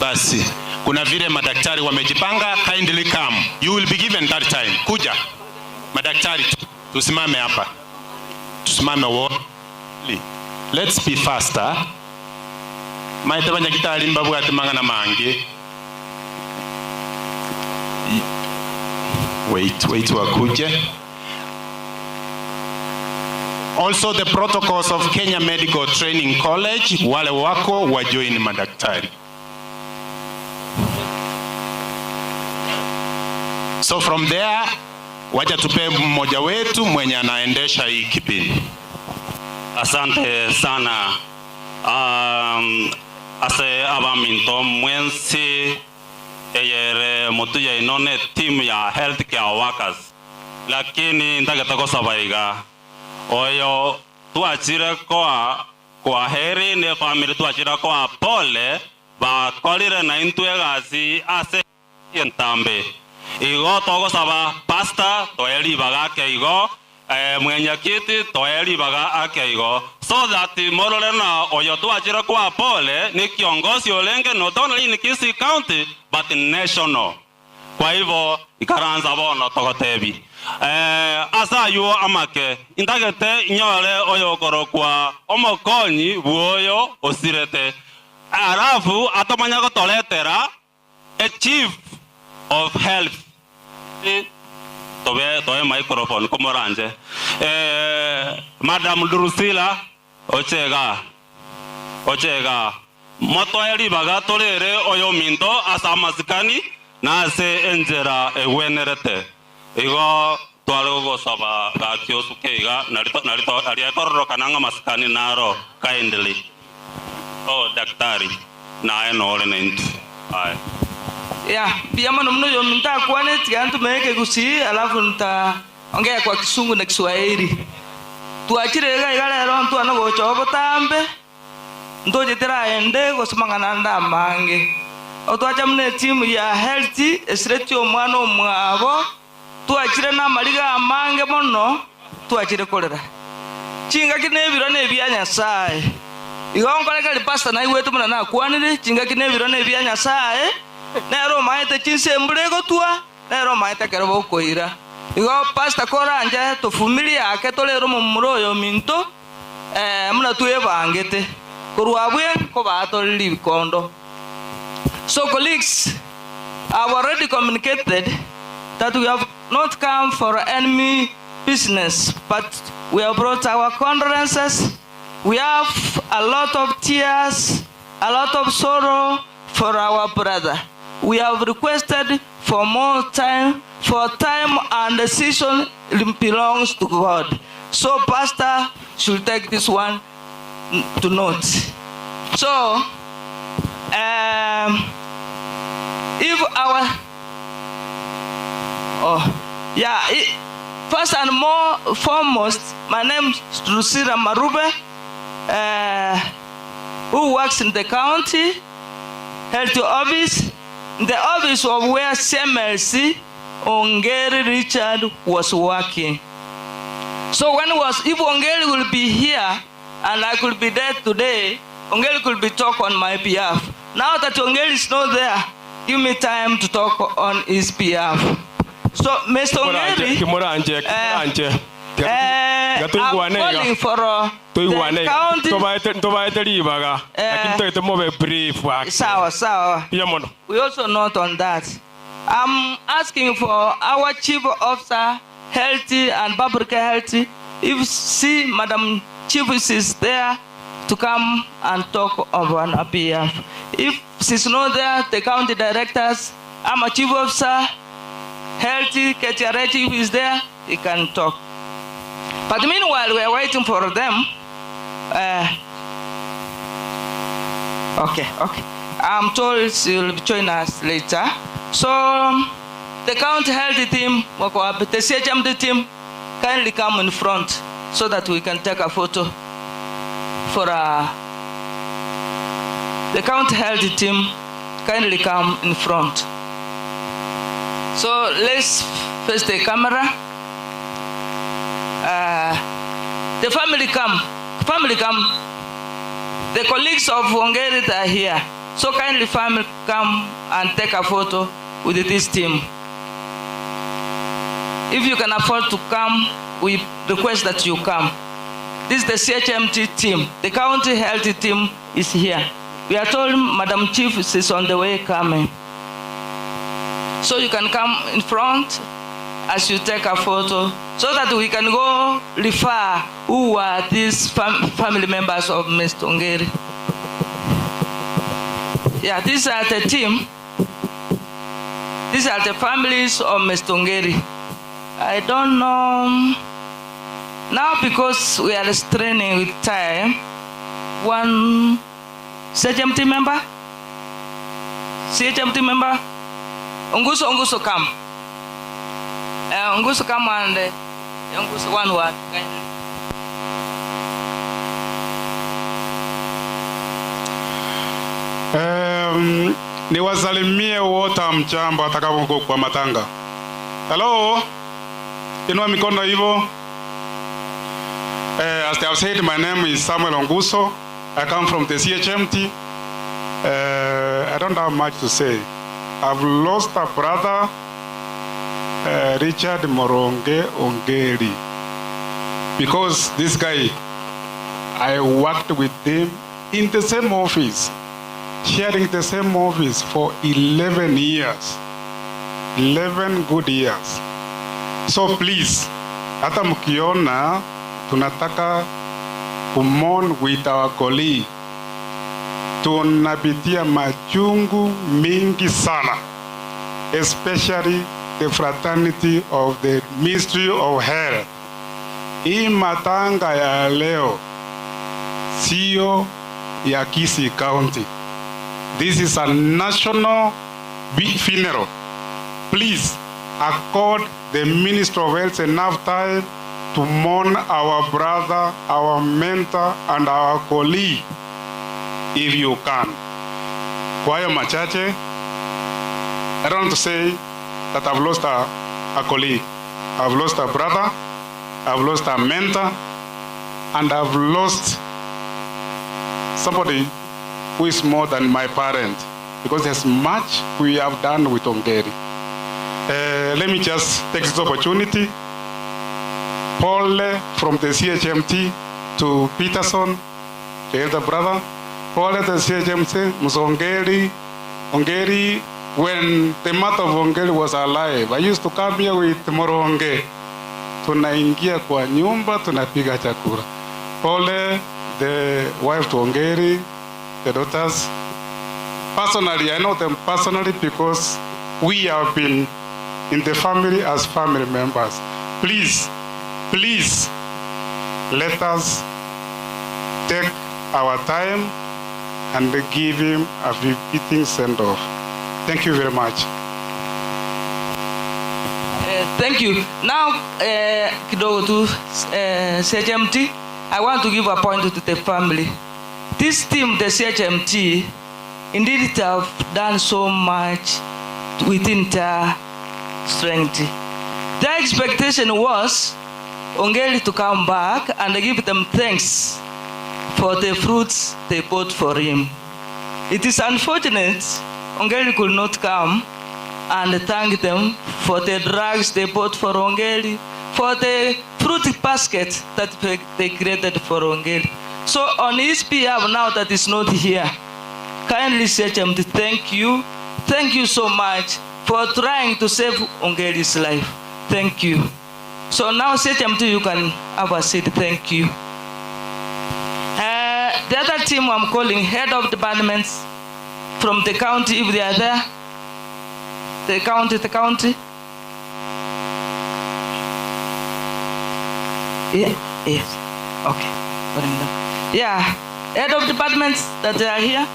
Basi kuna vile madaktari wamejipanga, kindly come. You will be given that time. Kuja madaktari, tusimame hapa, tusimame wote. Let's be faster. Maete banyagitari mbabwate mang'ana mange. Wait, wait wakuje. Also the protocols of Kenya Medical Training College, wale wako wajoin madaktari. So from there, wacha tupe mmoja wetu mwenye anaendesha hii kipindi. Asante sana um, ase abaminto mwensi eyere mutuya ino ne team ya healthcare workers lakini ntagete gosaba iga oyo twachire koa kwa heri ne family twachire koa pole bakorire na intwe egasi ase entambe igo togosaba pastor toe ribaga ake igo eh, mwenyekiti toe ribaga ake igo so that morore na oyo twachire kwa pole ni kiongozi olenge not only in Kisii County but national kwa hivyo ikaranza bono togotebi eh, ase ayuo amake intagete inyore oyo okorokwa omokonyi bwoyo osirete alafu atomanya gotoretera a chief of health tobe toe microphone komoranje eh, madam Drusilla ochega ochega motoe ribaga torere oyo minto ase amasikani na ase enchera egwenerete igo tware gogosaba gaki osuke iga narito aria ekororokana ng'a amasikani naro kindly oh daktari naye nore na intwe aye Ya, pia mono mno yo ntakwane tiga ntumeke gusii alafu nitaongea kwa Kisungu na Kiswahili. Twachire iga iga rero ntwana gocha obotambe ntojetera ende gosimang'ana nda amange otwacha muna etimu ya health esiretie omwana omwabo twachire na amariga amange mono twachire korera chingaki na ebiro na ebia Nyasaye igo nkorekeri pastor naigwete buna nakwanire chingaki na ebiro na ebia Nyasaye nere omaete chinsa embura egotwa nere omaete ekero bokoira igo pastor koranche tofumirie ake torere omomura oyo ominto eh, buna twebangete korwa abwe nkobaa tore rikondo so colleagues I've already communicated that we have not come for enemy business, but we have brought our condolences. We have a lot of tears, a lot of sorrow for our brother. We have requested for more time, for time and the season belongs to God. So pastor should take this one to note. So, um, if our, oh, yeah, it, first and more foremost, my name is Drusilla Marube, uh, who works in the county health office, in the office of where CMLC Ongeri Richard was working. So when was, if Ongeri will be here and I could be there today, Ongeri could be talk on my behalf. Now that Ongeri is not there, give me time to talk on his behalf. So, Mr. Ongeri, Kimoranje, kimoranje. eh, I'm calling for uh, the Tuiguane county. tobaete ribaga Eh. lakini toete mobe brief wake. Sawa, sawa. Mbuya mono. We also note on that. I'm asking for our chief officer, health and public health, if see Madam Chief is there to come and talk on our behalf. If she's not there, the county directors, I'm a chief officer, health, KTRA chief is there, he can talk. But meanwhile, we are waiting for them. Uh, okay, okay. I'm told she'll join us later. So, the county health team, wako wapi? the CHMD team, kindly come in front so that we can take a photo for uh, the county health team. Kindly come in front. So let's face the camera. Uh, the family come. Family come. The colleagues of Ongeri are here. So kindly family come and take a photo with this team. If you can afford to come, we request that you come. This is the CHMT team. The county health team is here. We are told Madam Chief is on the way coming. So you can come in front as you take a photo so that we can go refer who are these fam family members of Mr. Ongeri. Yeah, these are the team. These are the families of Mr. Ongeri. I don't know. Now because we are straining with time, one CHMT member? CHMT member? Onguso, Onguso, come. Uh, Onguso, come and uh, Onguso, one word. Kindly. Um, niwasalimie wote mchambo atakapo kwa matanga. Hello? Inua mikono hivyo. Uh, as they have said, my name is Samuel Onguso. I come from the CHMT. Uh, I don't have much to say. I've lost a brother, uh, Richard Moronge Ongeri. Because this guy, I worked with him in the same office, sharing the same office for 11 years. 11 good years. So please, hata mkiona tunataka kumourn with our colleague, tunapitia machungu mingi sana, especially the fraternity of the Ministry of Health. Hii matanga ya leo sio ya Kisii County. This is a national big funeral. Please accord the Minister of Health enough time to mourn our brother, our mentor, and our colleague if you can. Kwa hayo machache, I don't want to say that I've lost a, a colleague. I've lost a brother, I've lost a mentor, and I've lost somebody who is more than my parent because there's much we have done with Ongeri. Uh, let me just take this opportunity. Pole from the CHMT to Peterson, the elder brother. Pole the CHMT, Mzongeri. Ongeri, when the mother of Ongeri was alive, I used to come here with Moronge. Tunaingia kwa nyumba, tunapiga chakula. Pole, the wife to Ongeri, the daughters. Personally, I know them personally because we have been in the family as family members. Please, please, let us take our time and give him a befitting send off. Thank you very much. Uh, thank you. Now, uh, kidogo tu uh, CHMT, I want to give a point to the family. This team, the CHMT, indeed they have done so much within their strength. Their expectation was Ongeri to come back and give them thanks for the fruits they bought for him. It is unfortunate Ongeri could not come and thank them for the drugs they bought for Ongeri, for the fruit basket that they created for Ongeri. So on his behalf now that is not here, kindly CHMT, thank you. Thank you so much for trying to save Ongeri's life. Thank you. So now CHMT, you can have a seat. Thank you. Uh, the other team I'm calling head of departments from the county, if they are there. The county, the county. Yeah, yes. Okay. Putting them. Yeah, head of departments that they are here,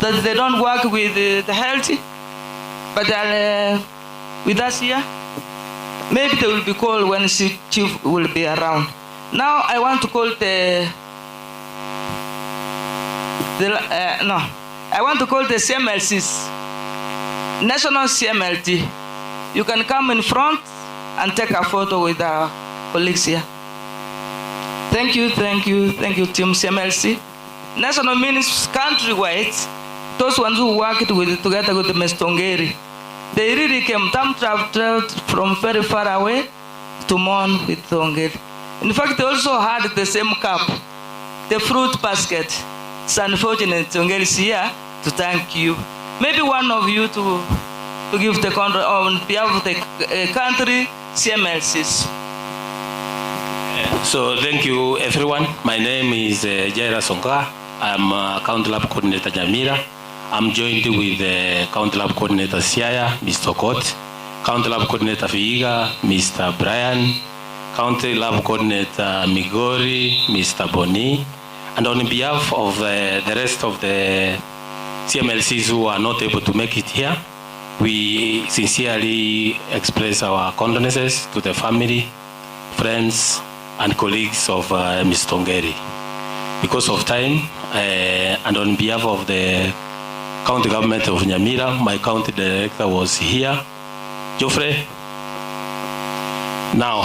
that they don't work with the, the health, but they are uh, with us here. Maybe they will be called when the chief will be around. Now I want to call the, the uh, no, I want to call the CMLCs, National CMLT. You can come in front and take a photo with our colleagues here. Thank you, thank you, thank you, Team CMLC. National means countrywide, those ones who worked with, together with Mr. Ongeri, they really came, some traveled from very far away to mourn with Ongeri. In fact, they also had the same cup, the fruit basket. It's unfortunate Ongeri is here to thank you. Maybe one of you to, to give the on behalf of the country CMLCs. So thank you everyone. My name is uh, Jaira Songa. I'm uh, County Lab Coordinator Nyamira. I'm joined with uh, County Lab Coordinator Siaya, Mr. Kot, County Lab Coordinator Vihiga, Mr. Brian, County Lab Coordinator Migori, Mr. Boni, and on behalf of uh, the rest of the CMLCs who are not able to make it here, we sincerely express our condolences to the family, friends, and colleagues of uh, Mr. Ongeri. Because of time, uh, and on behalf of the county government of Nyamira, my county director was here, Geoffrey. Now,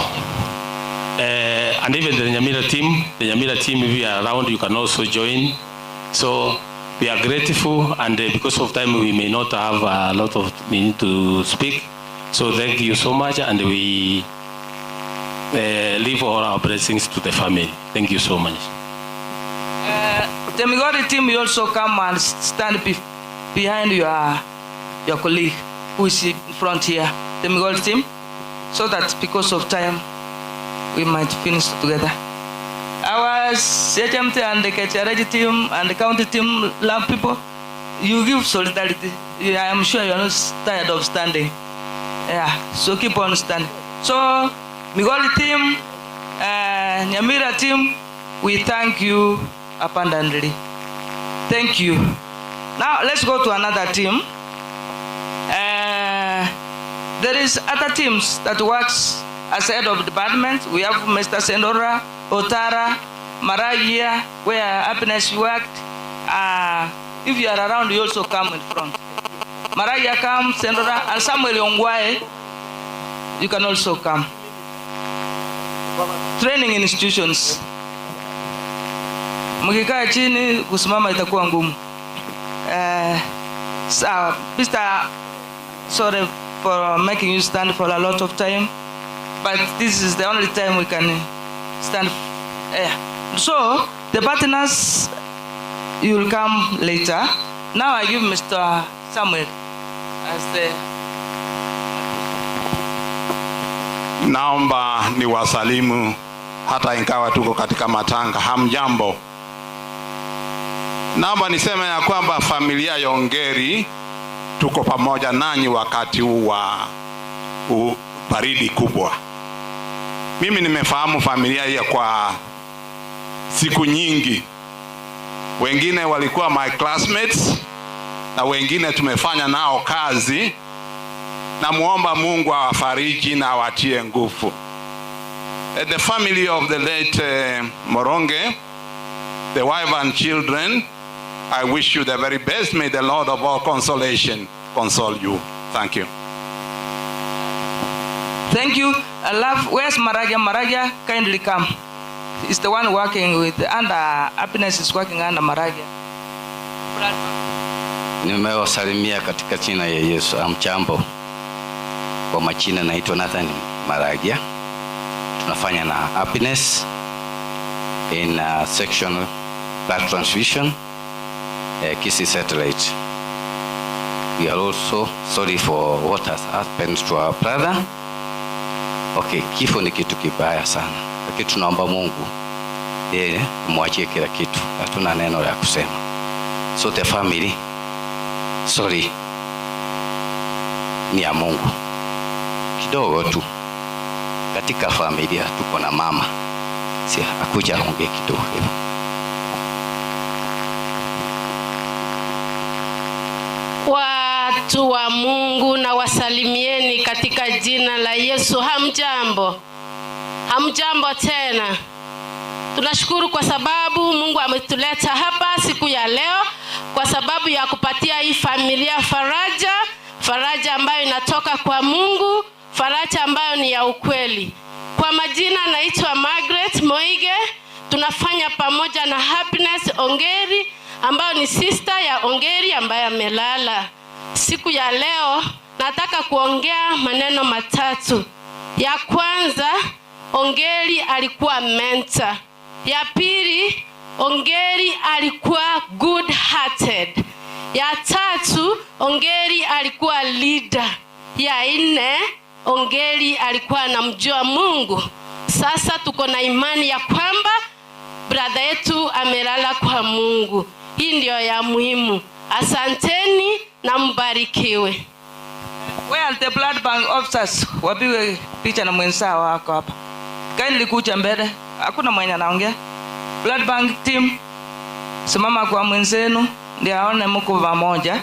uh, and even the Nyamira team, the Nyamira team, if you are around, you can also join. So we are grateful, and uh, because of time, we may not have a lot of minutes to speak. So thank you so much, and we uh, leave all our blessings to the family. Thank you so much. Uh, the Migori team, you also come and stand be behind your, your colleague who is in front here, the Migori team, so that because of time, we might finish together. Our CHMT and the KHRG team and the county team, love people, you give solidarity. I am sure you are not tired of standing. Yeah, so keep on standing. So, Migori team, uh, Nyamira team, we thank you abundantly. Thank you. Now, let's go to another team. Uh, there is other teams that works as head of department. We have Mr. Sendora, Otara, Maragia, where Happiness worked. Uh, if you are around, you also come in front. Maragia come, Sendora, and Samuel Ongwae, you can also come. Training institutions. Mkikaa chini kusimama itakuwa ngumu. Uh, sawa, Mr. Sorry for making you stand for a lot of time, but this is the only time we can stand. Yeah. So the partners, you will come later. Now I give Mr. Samuel as the Naomba niwasalimu hata ingawa tuko katika matanga. Hamjambo. Naomba niseme ya kwamba familia ya Ongeri tuko pamoja nanyi wakati huu wa baridi kubwa. Mimi nimefahamu familia hiyo kwa siku nyingi, wengine walikuwa my classmates na wengine tumefanya nao kazi. Namuomba Mungu awafariji na awatie nguvu. The family of the late Moronge, the wife and children, I wish you the very best. May the Lord of all consolation console you. Thank you. Thank you. I love, where's Maragia? Maragia, kindly come. He's the one working with, under, Happiness is working under Maragia. Nimewasalimia katika jina ya Yesu. Hamjambo. Kwa majina naitwa Nathan Maragia. Tunafanya na Happiness in uh, section blood transfusion Kisii satellite. We are also sorry for what has happened to our brother. Okay, kifo ni kitu kibaya sana, lakini tunaomba Mungu yeye mwachie kila kitu, hatuna neno la kusema. So the family, sorry, ni ya Mungu kidogo tu. Katika familia tuko na mama, si akuja aongee kidogo hivyo. Watu wa Mungu na wasalimieni katika jina la Yesu. Hamjambo? Hamjambo tena. Tunashukuru kwa sababu Mungu ametuleta hapa siku ya leo kwa sababu ya kupatia hii familia faraja, faraja ambayo inatoka kwa Mungu, faraja ambayo ni ya ukweli. Kwa majina naitwa Margaret Moige, tunafanya pamoja na Happiness Ongeri ambayo ni sister ya Ongeri ambaye amelala. Siku ya leo nataka kuongea maneno matatu. Ya kwanza, Ongeri alikuwa mentor. Ya pili, Ongeri alikuwa good hearted. Ya tatu, Ongeri alikuwa leader. Ya nne, Ongeri alikuwa anamjua Mungu. Sasa tuko na imani ya kwamba brother yetu amelala kwa Mungu. Hii ndio ya muhimu. Asanteni na mbarikiwe. Where are the blood bank officers? Wapigwe picha na mwenzao wako hapa. Kindly kuja mbele. Hakuna mwenye anaongea. Blood bank team, simama kwa mwenzenu ndio aone mko pamoja.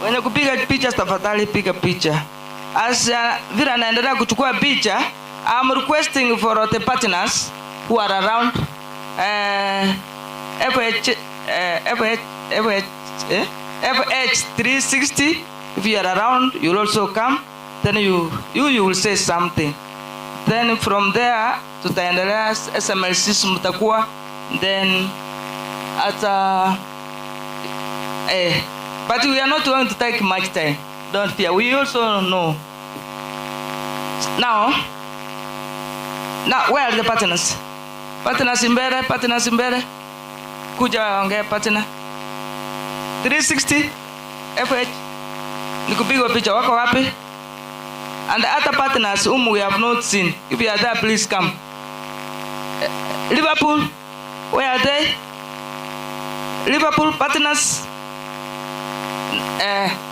Wenye kupiga picha tafadhali piga picha. As vile anaendelea kuchukua picha, I'm requesting for the partners who are around FH, FH, FH, eh? FH 360. If you are around, you'll also come. Then you will say something. Then from there tutaendelea SMLCs mtakuwa then at but we are not going to take much time. Don't fear. We also know. Now where are the partners? Partners mbele, partners mbele. Kuja ongea partner. 360 FH. Nikupigwa picha wako wapi? And the other partners whom we have not seen, if you are there, please come. Liverpool, where are they? Liverpool partners.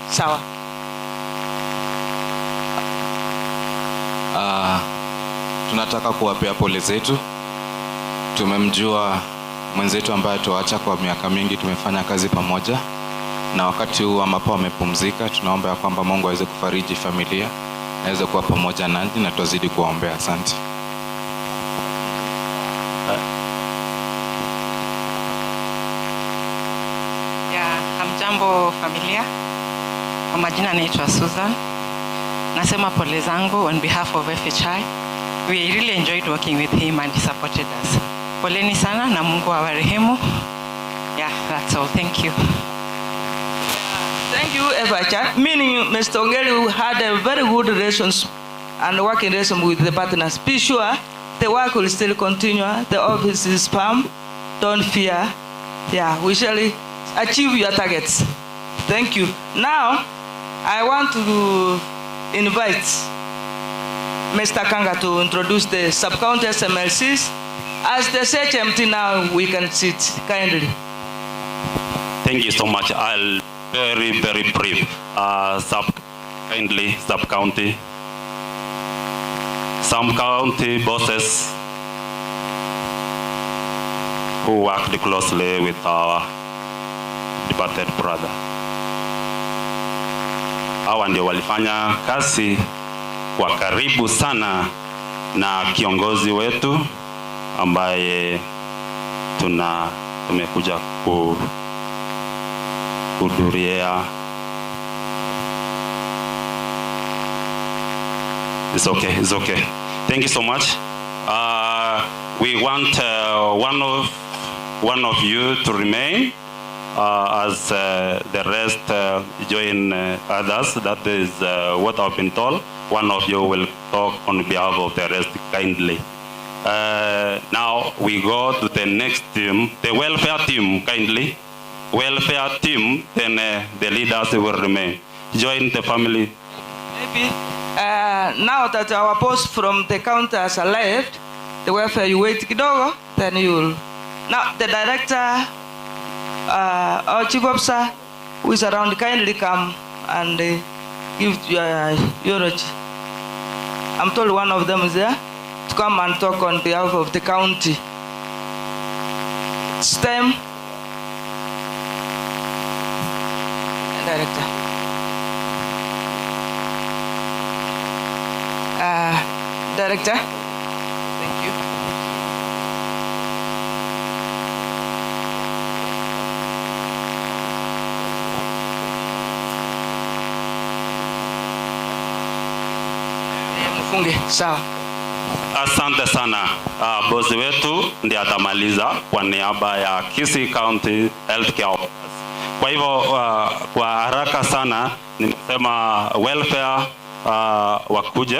Sawa. Tunataka kuwapea pole zetu. Tumemjua mwenzetu ambaye tuacha kwa miaka mingi, tumefanya kazi pamoja, na wakati huu ambapo amepumzika, tunaomba ya kwamba Mungu aweze kufariji familia, aweze kuwa pamoja nanyi na tuazidi kuwaombea. Asante. Ya, hamjambo familia. Kwa majina naitwa Susan. Nasema pole zangu on behalf of FHI. We really enjoyed working with him and he supported us. Poleni sana na Mungu awarehemu. Yeah, that's all. Thank you. Thank you, FHI. Meaning Mr. Ongeri had a very good relations and working relation with the partners. Be sure the work will still continue. The office is firm. Don't fear. Yeah, we shall achieve your targets. Thank you. Now, I want to invite Mr. Kanga to introduce the sub-county SMLCs. As the CHMT now, we can sit kindly. Thank you so much. I'll very, very brief. Sub, kindly, sub-county. Some county bosses who worked closely with our departed brother. Hawa ndio walifanya kazi kwa karibu sana na kiongozi wetu ambaye tumekuja kuhudhuria. It's okay, it's okay. Thank you so much. We want one of you to remain as the rest join others. That is what I've been told. One of you will talk on behalf of the rest kindly. Now we go to the next team, the welfare team, kindly. Welfare team, then the leaders will remain. Join the family. Maybe now that our boss from the counter has left, the welfare, you wait kidogo, then you'll... Now the director, our chief officer, who is around, kindly come and give your eulogy. I'm told one of them is there to come and talk on behalf of the county. It's time. Director. Director. Thank you. Tufunge. Sawa. Asante sana. Uh, bosi wetu ndiye atamaliza kwa niaba ya Kisii County Healthcare Workers. Kwa hivyo uh, kwa haraka sana nimesema welfare uh, wakuje.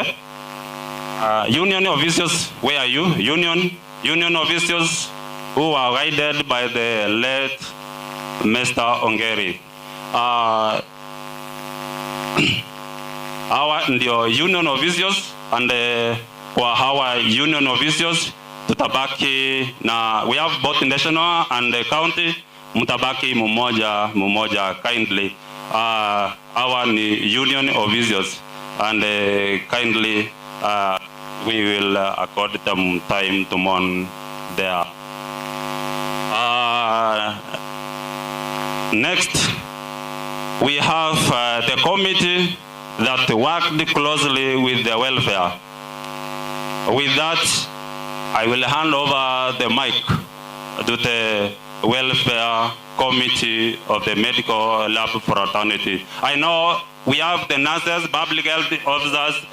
Uh, union officials, where are you? Union, union officials who are guided by the late Mr. Ongeri. Uh, hawa ndio union officials and uh, kwa hawa union officials tutabaki na we have both national and the county, mtabaki mmoja mmoja kindly. Uh, hawa ni union officials and uh, kindly uh, we will uh, accord them time to mourn there. Uh, next we have uh, the committee that worked closely with the welfare. With that, I will hand over the mic to the welfare committee of the medical lab fraternity. I know we have the nurses, public health officers,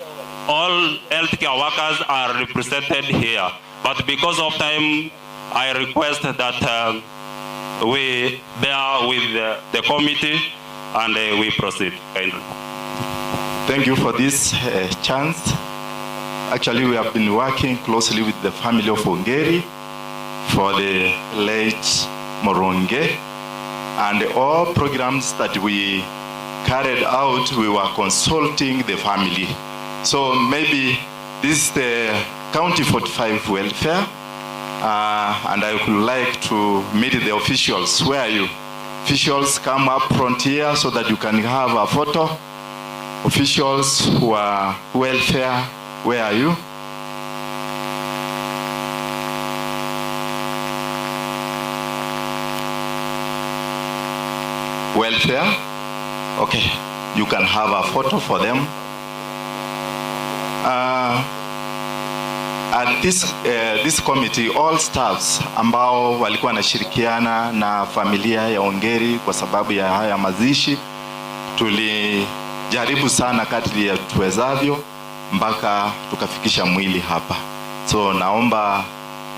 all healthcare workers are represented here. But because of time, I request that we bear with the, the committee and we proceed. Kindly. Thank you for this uh, chance. Actually, we have been working closely with the family of Ongeri for the late Moronge, and all programs that we carried out, we were consulting the family. So maybe this is the County 45 welfare, uh, and I would like to meet the officials. Where are you? Officials, come up front here so that you can have a photo. Officials who are welfare, where are you? Welfare? Okay, you can have a photo for them. Uh, at this, uh, this committee all staffs ambao walikuwa wanashirikiana na familia ya Ongeri kwa sababu ya haya mazishi, tulijaribu sana kadri ya tuwezavyo mpaka tukafikisha mwili hapa. So naomba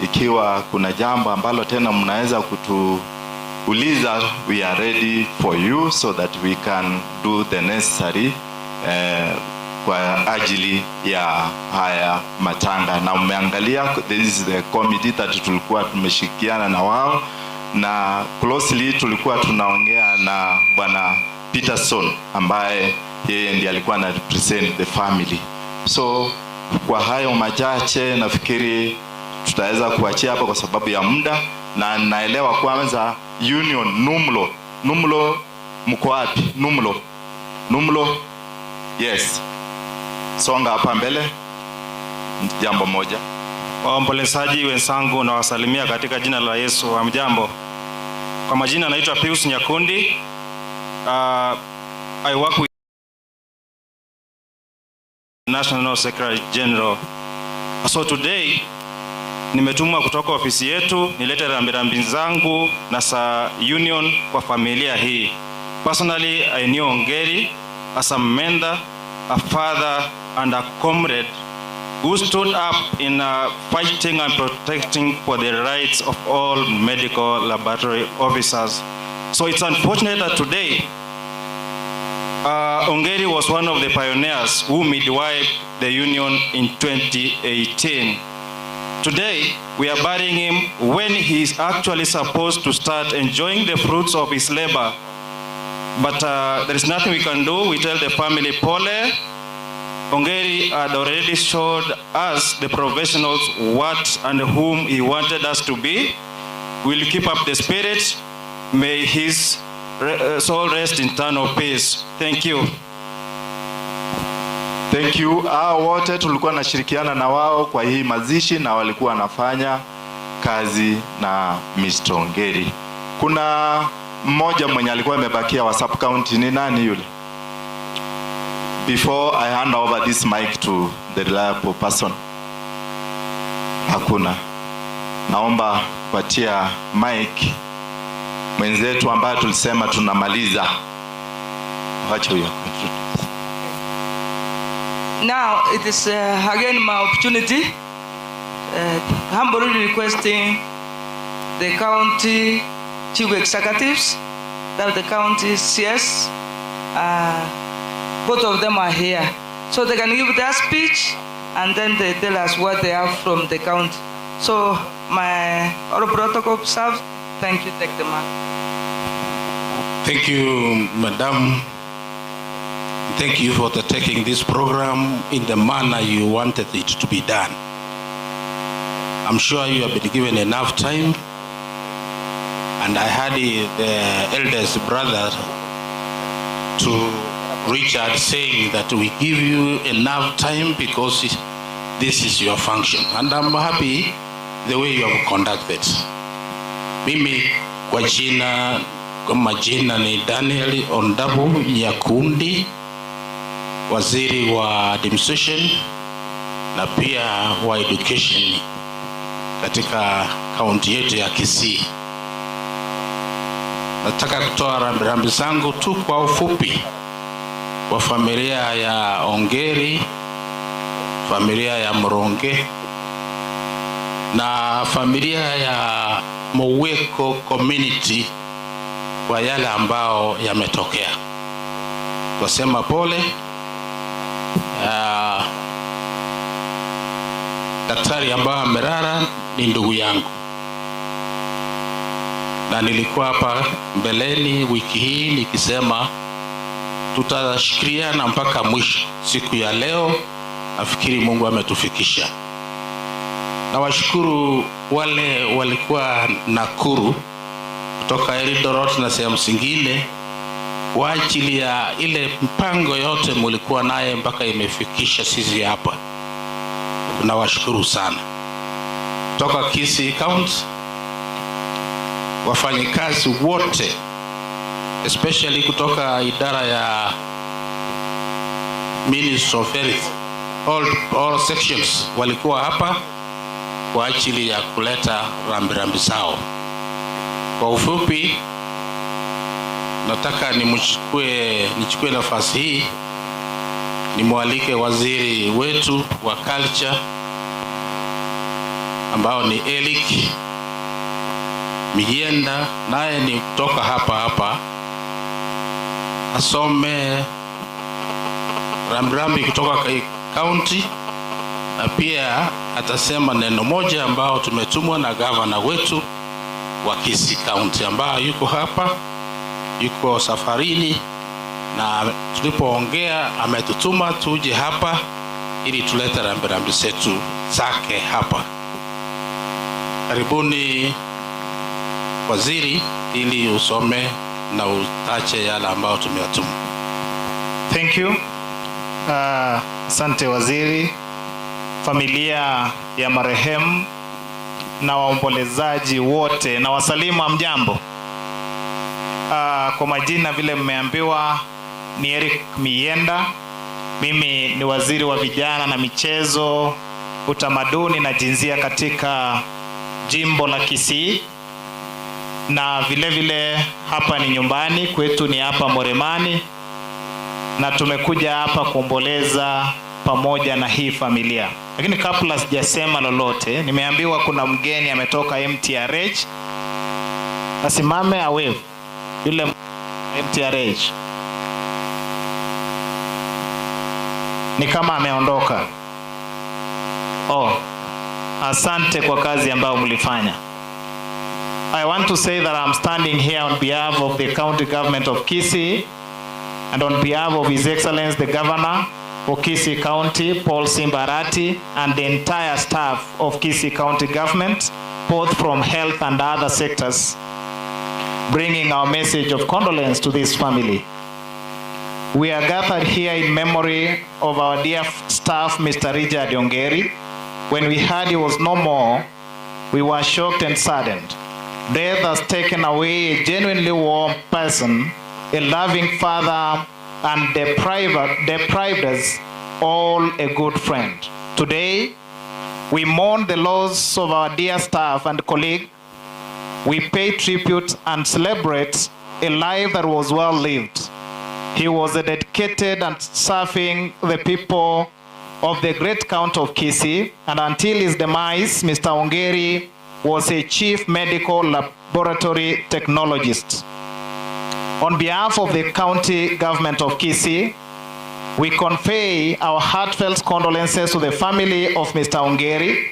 ikiwa kuna jambo ambalo tena mnaweza kutuuliza, we are ready for you so that we can do the necessary eh, kwa ajili ya haya matanga. Na umeangalia, this is the committee that tulikuwa tumeshirikiana na wao na closely tulikuwa tunaongea na bwana Peterson ambaye yeye ndiye alikuwa ana represent the family. So kwa hayo machache nafikiri tutaweza kuachia hapa kwa sababu ya muda, na naelewa kwanza union Numlo, Numlo mko wapi? Numlo, Numlo, yes, songa hapa mbele. Jambo moja. Waombolezaji wenzangu nawasalimia katika jina la Yesu. Hamjambo? Kwa majina naitwa Pius Nyakundi. I work with National Secretary General. So today nimetumwa kutoka ofisi yetu nilete rambirambi zangu na sa union kwa familia hii. Personally, I knew Ongeri as a mentor, a father and a comrade who stood up in uh, fighting and protecting for the rights of all medical laboratory officers. So it's unfortunate that today, uh, Ongeri was one of the pioneers who midwifed the union in 2018. Today, we are burying him when he is actually supposed to start enjoying the fruits of his labor. But uh, there is nothing we can do. We tell the family, Pole, Ongeri had already showed us, the professionals, what and whom he wanted us to be. We'll keep up the spirit. May his soul rest in eternal peace. Thank you. Thank you. Hao wote tulikuwa nashirikiana na wao kwa hii mazishi na walikuwa wanafanya kazi na Mr. Ongeri. Kuna mmoja mwenye alikuwa amebakia wa sub county, ni nani yule? Before I hand over this mic to the reliable person. Hakuna. Naomba kupatia mic mwenzetu ambaye tulisema tunamaliza. Wacha huyo. Now it is uh, again my opportunity, uh, humbly requesting the county chief executives, that the county CS, uh, both of them are here. So they can give their speech and then they tell us what they have from the county. So my all protocol observed, thank you, take the mic. Thank you, Madam. Thank you for the taking this program in the manner you wanted it to be done. I'm sure you have been given enough time. And I had the eldest brother to Richard saying that we give you enough time because this is your function. And I'm happy the way you have conducted. Mimi kwa jina kwa majina ni Daniel Ondabu Nyakundi, waziri wa administration na pia wa education katika kaunti yetu ya Kisii. Nataka kutoa rambirambi zangu tu kwa ufupi kwa familia ya Ongeri, familia ya Mronge na familia ya Moweko community kwa yale ambao yametokea. Twasema pole. Uh, daktari ambaye amelala ni ndugu yangu, na nilikuwa hapa mbeleni wiki hii nikisema tutashikiliana mpaka mwisho. Siku ya leo nafikiri Mungu ametufikisha. Nawashukuru wale walikuwa Nakuru kutoka Eldoret na sehemu zingine kwa ajili ya ile mpango yote mulikuwa naye mpaka imefikisha sisi hapa. Tunawashukuru sana. Kutoka Kisii County, wafanyikazi wote especially kutoka idara ya Ministry of Health, all sections walikuwa hapa kwa ajili ya kuleta rambirambi zao. Kwa ufupi, nataka nimchukue nichukue nafasi hii nimwalike waziri wetu wa culture ambao ni Eric Miyienda, naye ni kutoka hapa hapa, asome rambirambi kutoka county na pia atasema neno moja ambao tumetumwa na gavana wetu wa Kisii County ambayo yuko hapa, yuko safarini, na tulipoongea ametutuma tuje hapa ili tulete rambirambi zetu zake hapa. Karibuni waziri, ili usome na utache yale ambayo tumeyatuma. Thank you. Asante waziri, familia ya marehemu na waombolezaji wote na wasalimu, hamjambo. Kwa majina vile mmeambiwa ni Eric Miyienda. Mimi ni waziri wa vijana na michezo, utamaduni na jinsia katika jimbo la Kisii, na vile vile hapa ni nyumbani kwetu, ni hapa Moremani, na tumekuja hapa kuomboleza pamoja na hii familia. Lakini kabla sijasema lolote, nimeambiwa kuna mgeni ametoka MTRH. Asimame awave yule MTRH, ni kama ameondoka. Oh, asante kwa kazi ambayo mlifanya. I want to say that I'm standing here on behalf of the county government of Kisii and on behalf of His Excellency the Governor for Kisii County, Paul Simba Arati, and the entire staff of Kisii County government, both from health and other sectors, bringing our message of condolence to this family. We are gathered here in memory of our dear staff, Mr. Richard Ongeri. When we heard he was no more, we were shocked and saddened. Death has taken away a genuinely warm person, a loving father, and deprived us all a good friend. Today, we mourn the loss of our dear staff and colleague. We pay tribute and celebrate a life that was well lived. He was a dedicated and serving the people of the great county of Kisii and until his demise, Mr. Ongeri was a chief medical laboratory technologist. On behalf of the county government of Kisii, we convey our heartfelt condolences to the family of Mr. Ongeri.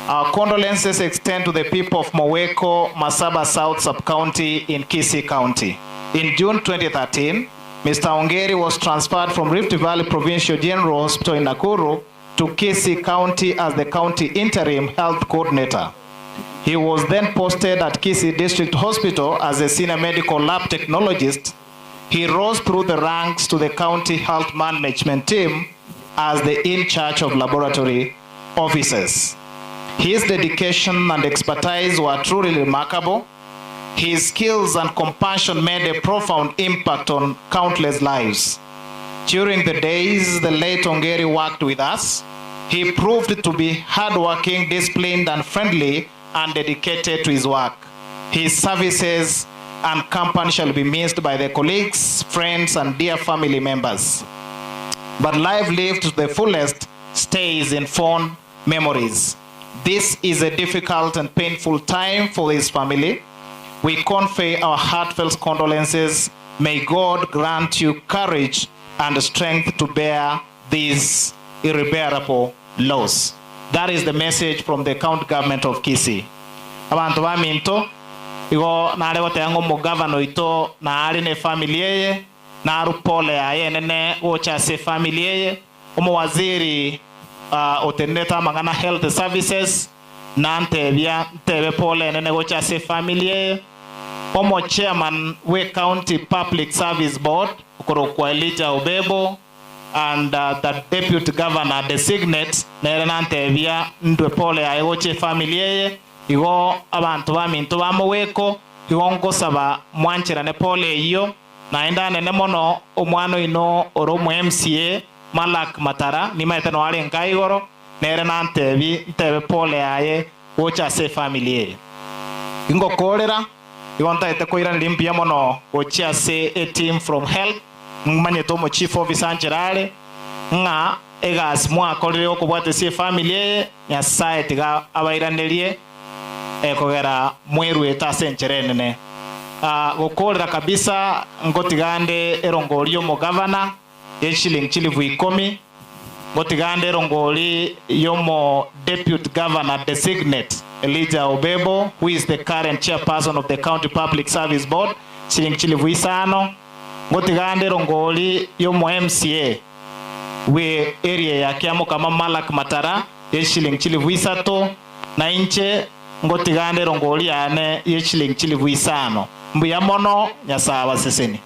Our condolences extend to the people of Moweko, Masaba South Sub-County in Kisii County. In June 2013, Mr. Ongeri was transferred from Rift Valley Provincial General Hospital in Nakuru to Kisii County as the county interim health coordinator. He was then posted at Kisii District Hospital as a senior medical lab technologist. He rose through the ranks to the county health management team as the in charge of laboratory officers. His dedication and expertise were truly remarkable. His skills and compassion made a profound impact on countless lives. During the days the late Ongeri worked with us, he proved to be hardworking, disciplined, and friendly, and dedicated to his work. His services and company shall be missed by the colleagues, friends, and dear family members. But life lived to the fullest stays in fond memories. This is a difficult and painful time for his family. We convey our heartfelt condolences. May God grant you courage and strength to bear this irreparable loss. That is the message from the county government of Kisii. Abanto baminto igo nare goteba ng'a omogavana oito nare na efamily eye naru pole yaye enene gocha ase efamily eye omowaziri uh, otenenete amang'ana health services nantebia ntebe pole enene gocha ase efamily eye omo chairman we county public service board okorokwa Elijah Obebo and uh, the deputy governor designate nere nantebia ndwe pole yaye gocha efamily eye igo abanto baminto bamoweko igo ngosaba mwancherane pole eyio naende anene mono omwana oino ore omo MCA Malak Matara nimaete noare enka igoro nere nantebi ntebe pole yaye gocha ase efamily eye ingokorera igo ntaete koiraneria mbuya mono gochia ase a team from health manyete omo chief officer nchera are ng'a egasi mwakorire okobwatesia efamily eye Nyasaye tiga abairanerie ekogera mweruete ase enchera enene. Ah, gokorera kabisa ngotiga nde erongori y'omogavana ye chiling chilifu ikomi, ngotiga nde erongori y'omo deputy governor designate Elijah Obebo who is the current chairperson of the county public service board chiling chilifu isano, ngotiga nde erongori y'omo MCA we area ya Kiamokama Malak Matara ye chiling chilifu isato, na inche ngotiga nde erongori yane ye chiling chilifu isano. Mbuya mono, Nyasaye abaseseni.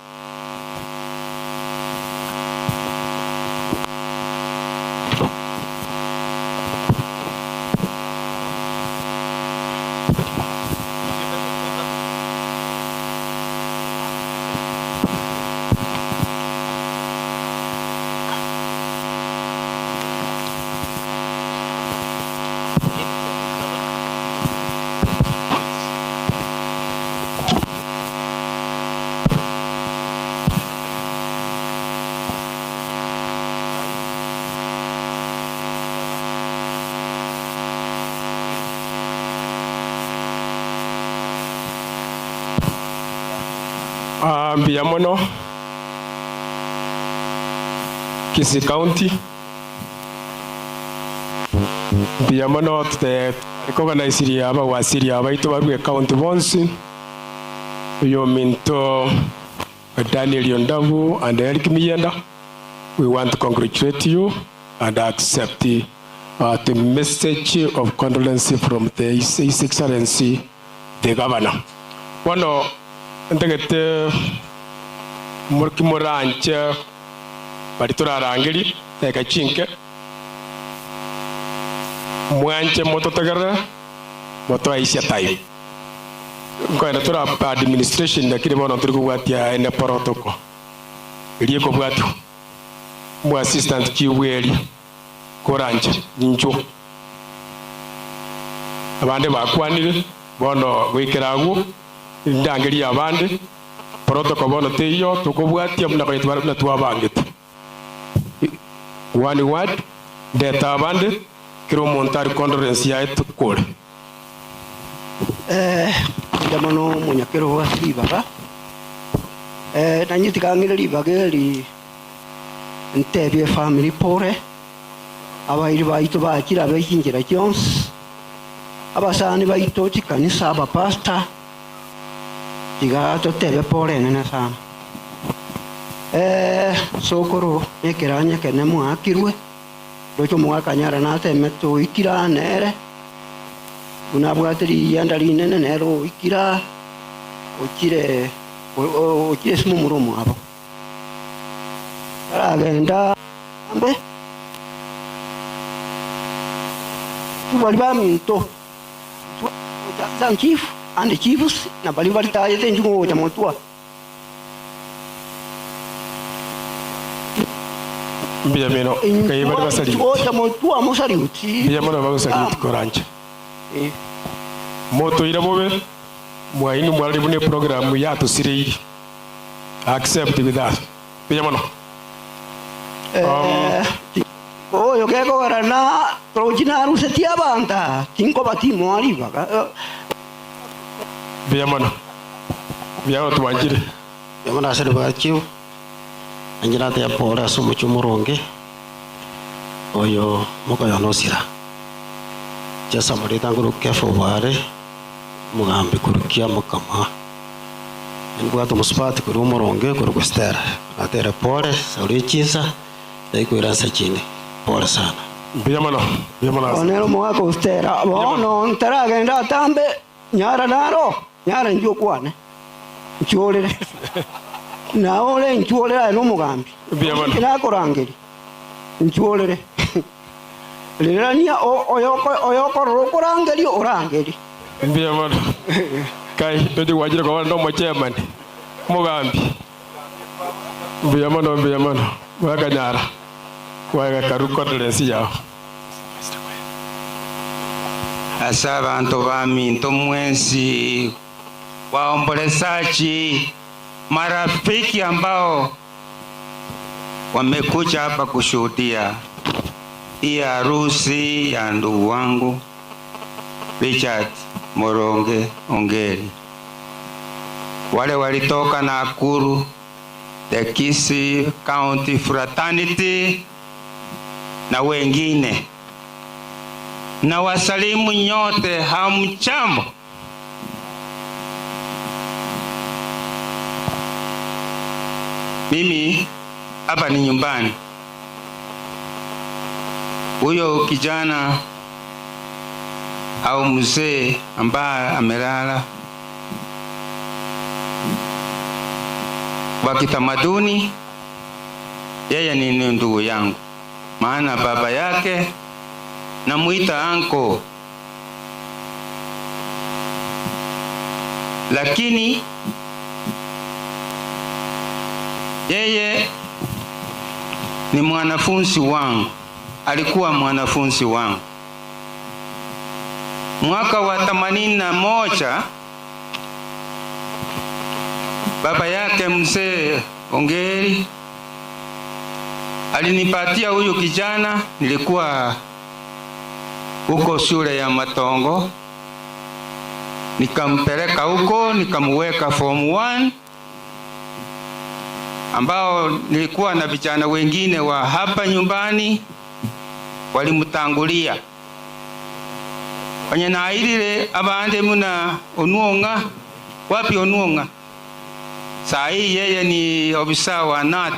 Ah, mbuya mono Kisii County mbuya mono tute recognize abawasiri abaito barue county bonsi oyominto Daniel Ondabu and Eric Miyenda we want to congratulate you and accept the, uh, the message of condolence from the His His Excellency the Governor. Bono ntagete morki moranche bari torarangerie teka chinke mwanche mototegerere motoaisia time nkoenda tora administration lakini bono turi kobwatia ene protocol eria ekobwatiwa mwa assistant chief eria koranche inchuo abande bakwanire bono goikera agwo ndangerie abande protocol bono teiyo tokobwatia buna konya buna twabangete. One word, ndete abande, kera omonto arie condolence yaye tokore. Eh, mbuya mono omonyakerogo ase ribaga. Eh, nainche tiga ng'ire ribaga eri ntebie efamiri pore, abairi baito bachire abe chinchera chionsi, abasani baito chikanisa, abapastor, tiga totebe pore enene sana. Eh, sokoro nekeranya ekene mwaakirwe, ndoche omogaka nyara natemete oikire aa nere, buna abwate riyianda rinene nere oikire aa, ochire ochire ase momura omwabo. Taragenda mbe, baria baminto, chief and chiefs, na baria baritayete inchuo gocha motwa. Mbuya mino, kai bari basariuti. Gocha motwa mosariuti. Mbuya mono bagosariuti koranche. Motoire bobe, mwainwe mwarari buna eprogram yatosireiri. Accept with us. Mbuya mono. Oyo gekogera na rochi narusetie abanto aa, tinkoba timoa ribaga. Mbuya mono. Mbuya gotwanchire. Mbuya mono ase ribaga chief, nainche nateba pore ase omochie omoronge, oyo mokoyona osira. Inche ase amarieta nkorokwa Kefa Obare, omogambi korwa Kiamokama. Nimbwate omosubati korwa omoronge korwa Stella, natebire pore, sauri echinsa, naikoira nse chinde, pore sana. Mbuya mono, mbuya mono ase. Nere omogaka o Stella, bono ntaragenda atambe, nyara naro, nyara inchuo okwane, nchiorere. Naye ore nchiorere aye nomogambi, Mbuya mono. inki nakorangeria, nchiorere. Rirania oyokorora okorangeria orangerie. Mbuya mono. Kai, tochi gwachire koba nde omochairman, omogambi. Mbuya mono, mbuya mono. Gwakanyara kwega karu condolence yao. Ase abanto baminto mwensi, waombolezaji, marafiki ambao wamekuja hapa kushuhudia hii harusi ya ndugu wangu Richard Moronge Ongeri. Wale walitoka Nakuru, the Kisii County Fraternity na wengine. Na wasalimu nyote, hamchambo? Mimi hapa ni nyumbani. Huyo kijana au mzee ambaye amelala wa kitamaduni, yeye ni ndugu yangu, maana baba yake namuita anko, lakini yeye ni mwanafunzi wangu, alikuwa mwanafunzi wangu mwaka wa 81. Baba yake mzee Ongeri alinipatia huyu kijana. Nilikuwa huko shule ya Matongo, nikampeleka huko nikamuweka form 1, ambao nilikuwa na vijana wengine wa hapa nyumbani walimtangulia onye nairire abande muna Onuonga. Wapi Onuonga? Saa hii yeye ni ofisa wa NAT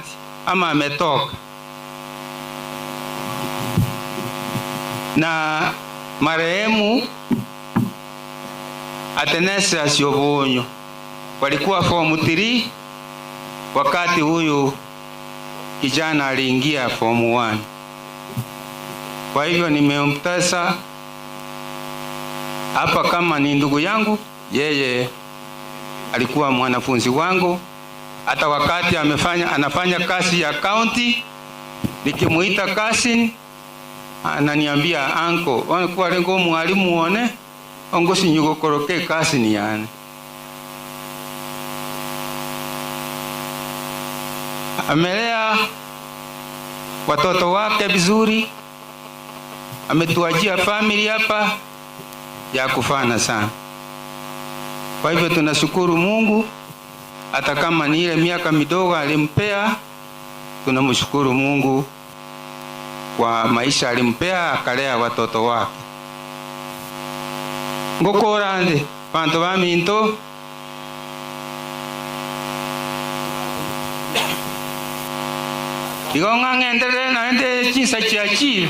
ama ametoka. Na marehemu Athanasius Obonyo walikuwa form 3 wakati huyu kijana aliingia form 1. Kwa hivyo nimemtesa hapa kama ni ndugu yangu, yeye alikuwa mwanafunzi wangu. Hata wakati anafanya kazi ya county, nikimuita cousin ananiambia anko, kwa lengo mwalimu one ongosi nyugokoroke cousin yani. Amelea Watoto wake vizuri, ametuachia family hapa ya kufana sana. Kwa hivyo tunashukuru Mungu, hata kama ni ile miaka midogo alimpea, tunamshukuru Mungu kwa maisha alimpea, akalea watoto wake. Ngokora nde banto baminto igo ng'ang'enderere naende chinsa chiachire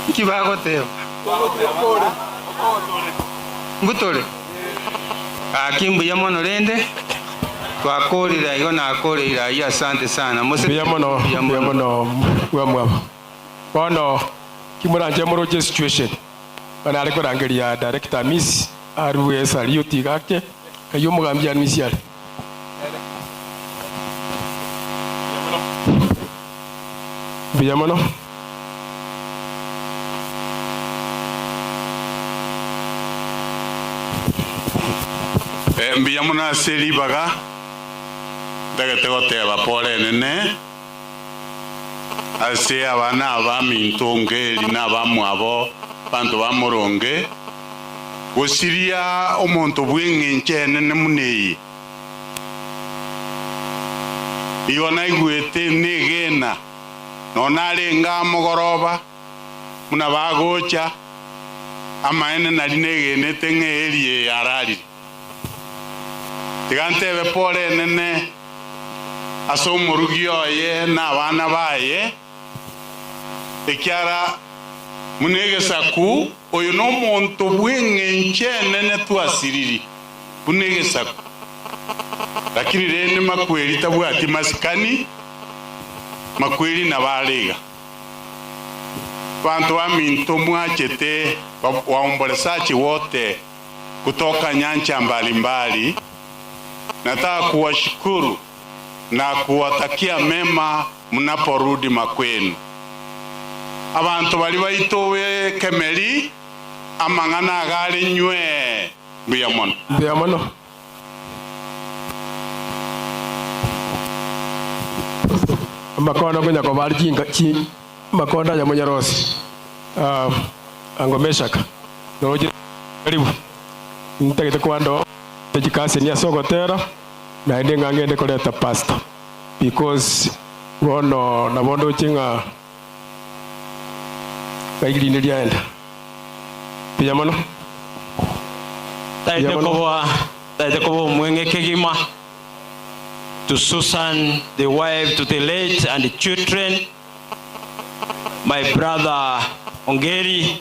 nki bagoteba mbutore gaki mbuya mono rende twakorire igo nakoreire ayio asante sana mose Mbuya mono, mbuya mono bwa mwabo. Bono kimoranche moroche situation. Bana are korangeria director Miss arue salute gake kayo omogambi Miss are. Mbuya mono. Eh, mbuya mono ase ribaga ntagete goteba pole enene ase abana abaminto ngeri na abamwabo banto bamoronge gosiria omonto bw'eng'encho enene muno eye igo naigwete negena nona arenga mogoroba muna bagocha amaene nari negenete ng'eeri eye ararire tiga ntebe pole enene ase omorugi oye na abana baye ekiara muna egesaku oyo na omonto bw'eng'encho enene twasiriri buna egesaku lakini rende makweri tabwati masikani makweri na barega bantu baminto mwachete waombolezaji wote kutoka nyanja mbalimbali, nataka kuwashukuru na kuwatakia mema mnaporudi makwenu. Abantu bali baitowe kemeri amang'ana agari nywe mbuya mono. Mbuya mono. Makondo konya kobari chinga chi makonda ya munyarosi. Angomeshaka. Noje karibu. Ntagete kwando tekikasi ni asogotera na ende ng'ang'ende koreta pastor because bono nabondo chinga kaigirinde riaenda mbuya mono. Taite koboa taite koboa mwenge kegima to Susan, the wife to the late and the children, my brother Ongeri,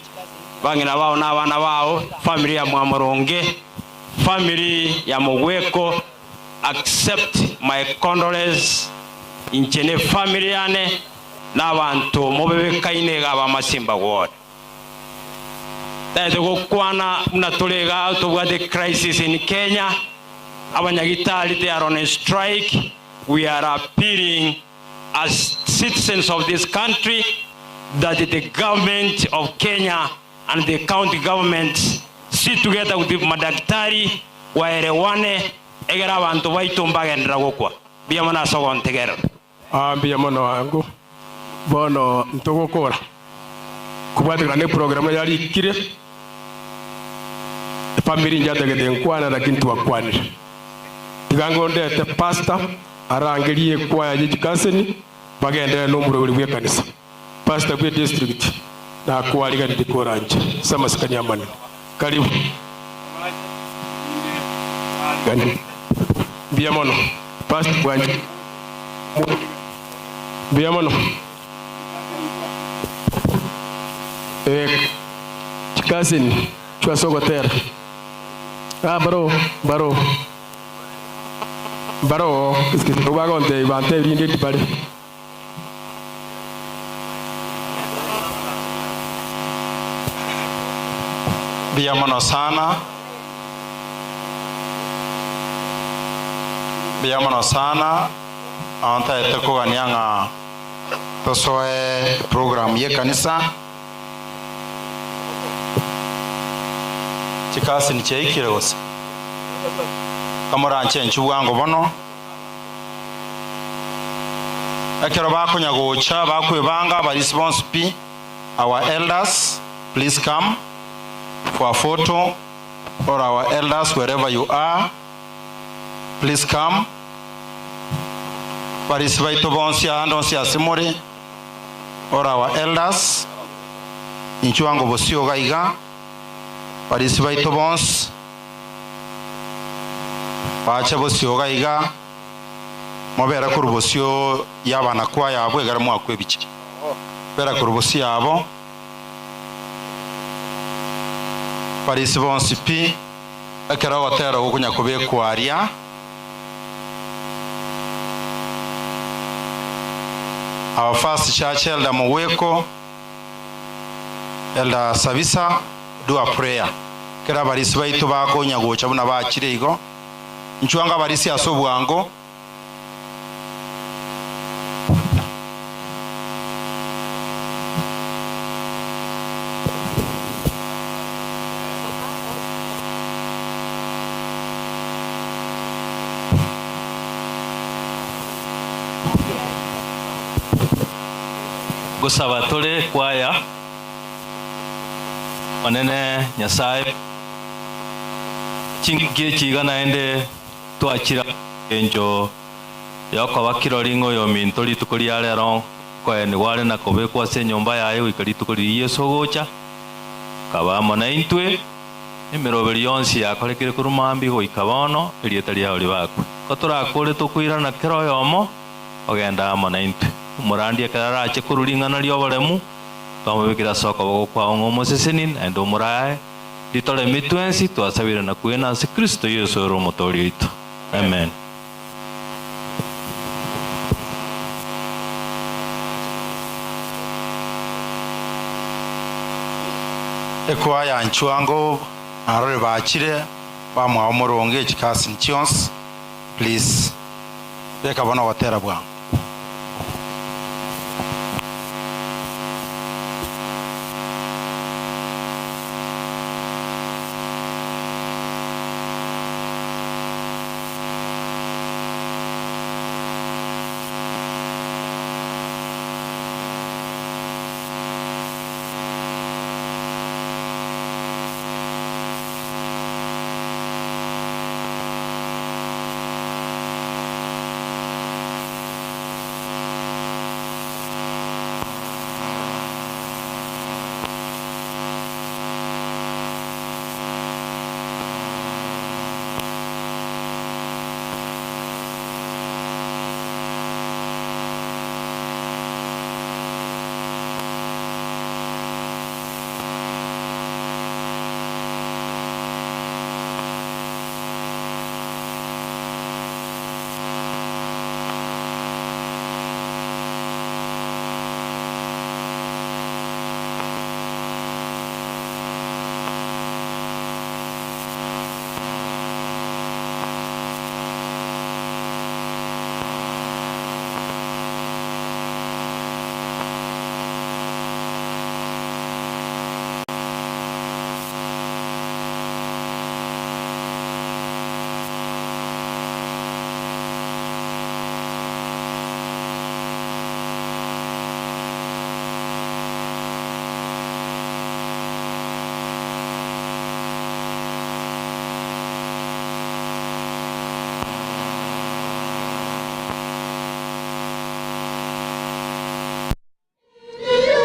bangina wao na wana wao, family ya Mwamoronge, family ya Mugweko, accept my condolence inchene family yane n'abantu mubebekaine gaba masimba ward. Taite gokwana muna tulega tubwate crisis in Kenya. Abanyagitari, they are on a strike. We are appealing as citizens of this country that the government of Kenya and the county government sit together with the madaktari waelewane egera abantu baitu mbagendera gokwa bia mana sogontegera. Ah, mbuya mono wangu bono ntogokora kubwatikana ne program yarikire family njategete nkwana lakini twakwanire tigango ndete pastor arangerie kwaya jikaseni bagendere no murogori bwe kanisa pastor bwe district na kwariga ndikoranje samasikani amani karibu gani mbuya mono pastor bwanje mbuya mono chikaseni chwasogotera ah baro baro baro bagonte bante rinde dibare Mbuya mono sana mbuya mono sana aontaete kogania ng'a tosoe program ye kanisa chikasi nichiaikire gose kamoranche enchu bwango bono. Ekero bakonya gocha bakwebanga abarisi bonsi pi, our elders, please come for a photo, or our elders wherever you are, please come. Barisi baito bonsi ande onsi ase more, or our elders, inchuo ango bosio iga iga, barisi baito bonsi, bache bosio iga iga, mobere korwa bosio y'abanakwaya abwo ekero mwakwa ebicha. Bera korwa bosio yabo, barisi bonsi pi, ekero ogotera gokonya kobekwa aria. Our first church elder Mogweko, Elder Sabisa, do a prayer. Ekero abarisi baito bakonya gocha buna bachire igo, inchuo anga abarisi ase obwango. Ngosaba tore kwaya, Omonene Nyasae, chingaki echi iga naende twachire engencho y'okoba kirori ng'a oyominto rituko ria rero nkoenigwa are na kobekwa ase enyomba yaye goika rituko riria Yeso ogocha, akaba amo naintwe, emeroberi yonsi yakorekire korwa mambia goika bono, erieta riao ribakwe. Ko torakore tokoirana kera oyomo, ogende amo naintwe. Omorandia ekero arache korwa ring'ana ri'oboremu, twamobekire ase okoboko kwao ng'a omoseseni, naende omorae. Ritoremi twensi twasabire na kwegena ase Kristo Yeso ere Omotooria oito. Amen. Ekwaya nchwango narore bachire bamwao moronge chikasini chionsi please beka bono ogotera bwango.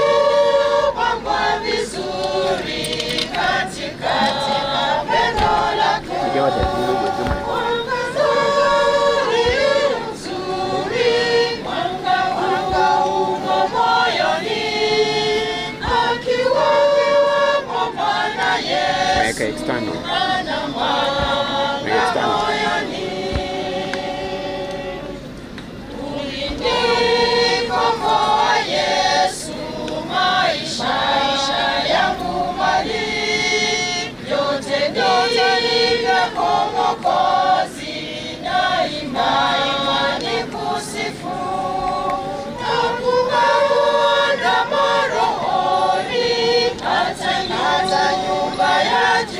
Iliyopangwa vizuri katika pendo lake. Mwanga mzuri, mzuri, mwanga umo moyoni, akiwapo Bwana Yesu, ana mwanga moyoni. Ulinikomboa Yesu, maisha yangu mali yote ni vyako Mwokozi, daima nikusifu na kukuandama rohoni hata nyumba ya juu.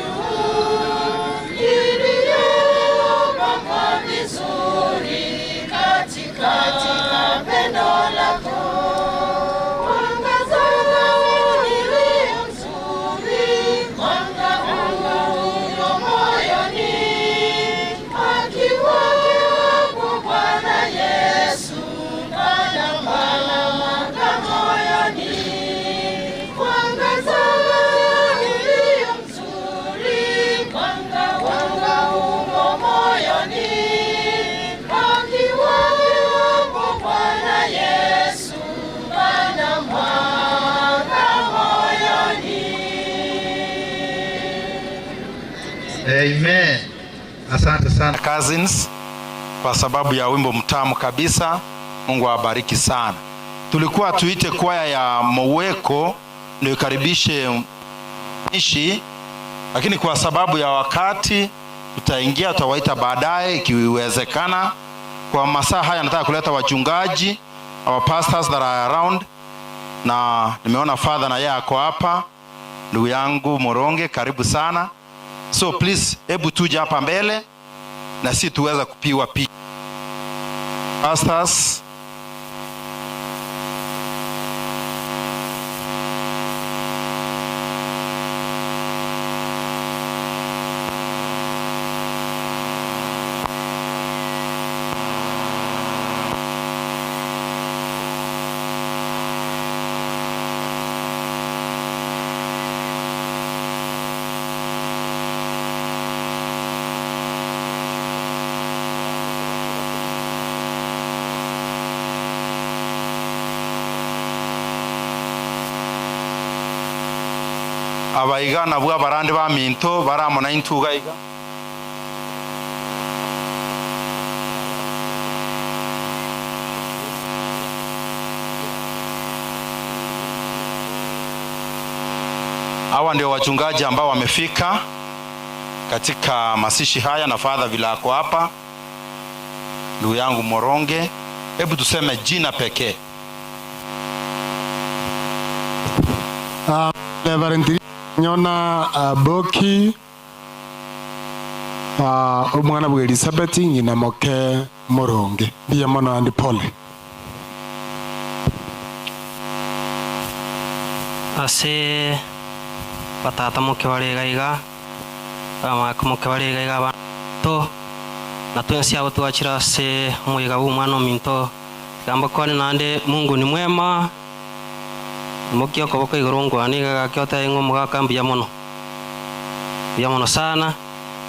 Amen. Asante sana. Cousins kwa sababu ya wimbo mtamu kabisa. Mungu awabariki sana. Tulikuwa tuite kwaya ya Moweko ndio ikaribishe ishi, lakini kwa sababu ya wakati tutaingia, tutawaita baadaye ikiwezekana. Kwa masaa haya nataka kuleta wachungaji, our pastors that are around, na nimeona father na yeye ako hapa, ndugu yangu Moronge, karibu sana. So please, hebu tuje hapa mbele na si tuweza kupiwa picha. Pastors, abaiga nabwo abarandi ba minto baramona intuga iga. Hawa ndio wachungaji ambao wamefika katika masishi haya na Father vile ako hapa, ndugu yangu Moronge, hebu tuseme jina pekee. Reverend Nyona Boki, omwana bwa Elizabeth ng'ina moke Moronge, mbuya mono ande pole. Ase batata moke bare iga iga, abamaka moke bare iga iga, abanto na twensi abo twachire ase omoyega bwa omwana ominto, tiga mbakwane naende Mungu ni mwema, mokia okoboko igoro nkwane iga gaki otebe ng'a omogaka mbuya mono, mbuya mono sana,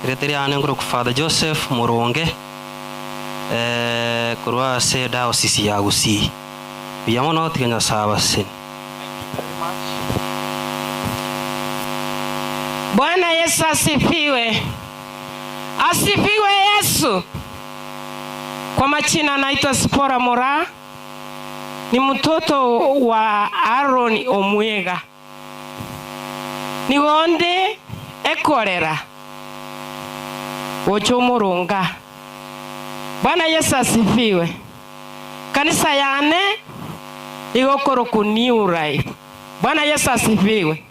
erieta riane nkorokwa Father Joseph Moronge, korwa ase diocese ya Gusii. Mbuya mono tiga Nyasaye abasesenie. Bwana Yesu asifiwe. Asifiwe Yesu. Kwa majina naitwa Sipora Mora. Ni mtoto wa Aaron Omwega. Ni gonde ekorera. Ocho murunga. Bwana Yesu asifiwe. Kanisa yane igokoro ku New Life. Bwana Yesu asifiwe.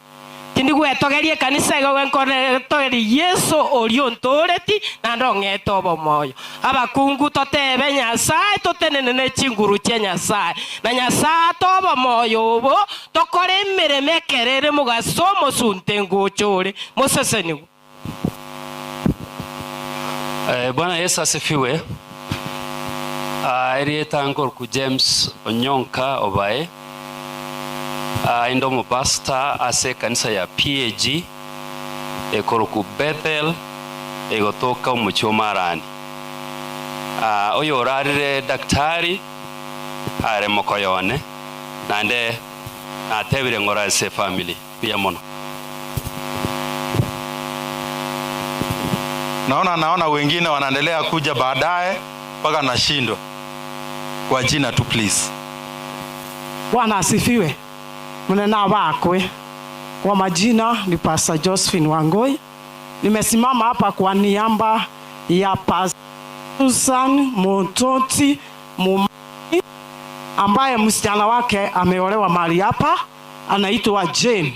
Tindi gwetogerie kanisa igo gwenkoretogerie Yesu orio ntoreti na ndong'ete obomoyo. Abakungu totebe Nyasaye totenene ne chinguru chia Nyasaye. Na Nyasaye atobe omoyo obo tokore emeremo ekerere mogaso omosunte ngochore moseseniwe. Bwana Yesu asifiwe. Erieta nkoruku James Onyonka Obae. Endo mupastor ase kanisa ya PAG ekoruku Bethel egotoka omuchi omarani. Oyo orarire daktari are mokoyone nande atebire ngora ase family pia mono. Naona wengine wanaendelea kuja baadaye mpaka nashindwa. Kwa jina tu please. Bwana asifiwe. Mnena wakwe. Kwa majina ni Pastor Josephine Wangoi. Nimesimama hapa kwa niaba ya Pastor Susan Mototi Mumani ambaye msichana wake ameolewa mahali hapa, anaitwa Jane.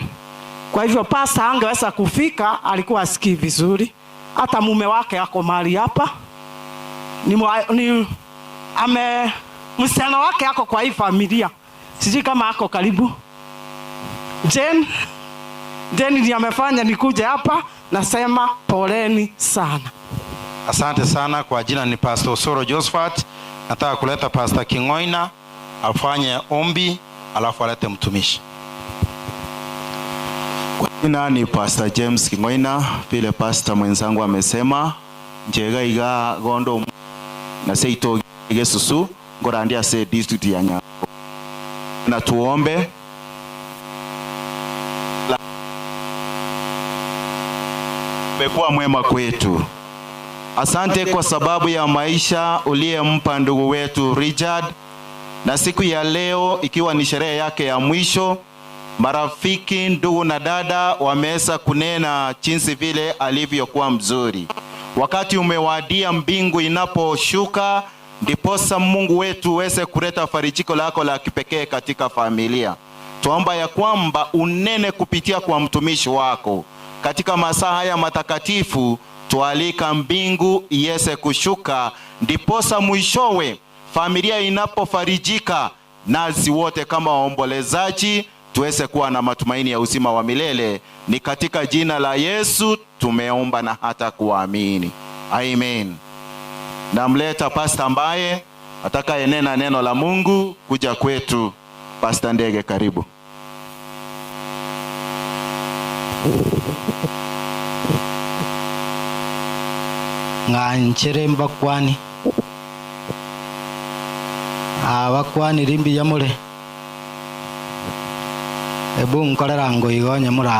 Kwa hivyo pastor angeweza kufika, alikuwa asikii vizuri. Hata mume wake ako mahali hapa. Ni mwa, ni, ame, msichana wake ako kwa hii familia. Sijui kama ako karibu. Jane, Jane ndiye amefanya nikuje hapa, nasema poleni sana. Asante sana. Kwa jina ni Pastor Osoro Josephat. Nataka kuleta Pastor Kingoina afanye ombi alafu alete mtumishi. Kwa jina ni Pastor James Kingoina, vile pastor mwenzangu amesema, njega iga gondo na seito gesusu ngorandia se district ya Nyako. Na tuombe. Umekuwa mwema kwetu. Asante kwa sababu ya maisha uliyempa ndugu wetu Richard, na siku ya leo ikiwa ni sherehe yake ya mwisho, marafiki, ndugu na dada wameweza kunena jinsi vile alivyokuwa mzuri. Wakati umewadia, mbingu inaposhuka, ndiposa Mungu wetu uweze kuleta farijiko lako la kipekee katika familia. Tuomba ya kwamba unene kupitia kwa mtumishi wako katika masaa haya matakatifu, tualika mbingu iweze kushuka, ndiposa mwishowe familia inapofarijika, nasi wote kama waombolezaji tuweze kuwa na matumaini ya uzima wa milele. Ni katika jina la Yesu tumeomba na hata kuamini, amen. Namleta pasta ambaye atakayenena neno la Mungu kuja kwetu. Pasta Ndege, karibu. Ng'anchere mbakwani abakwani rimbi mure ebu nkorera ngo igo onye mura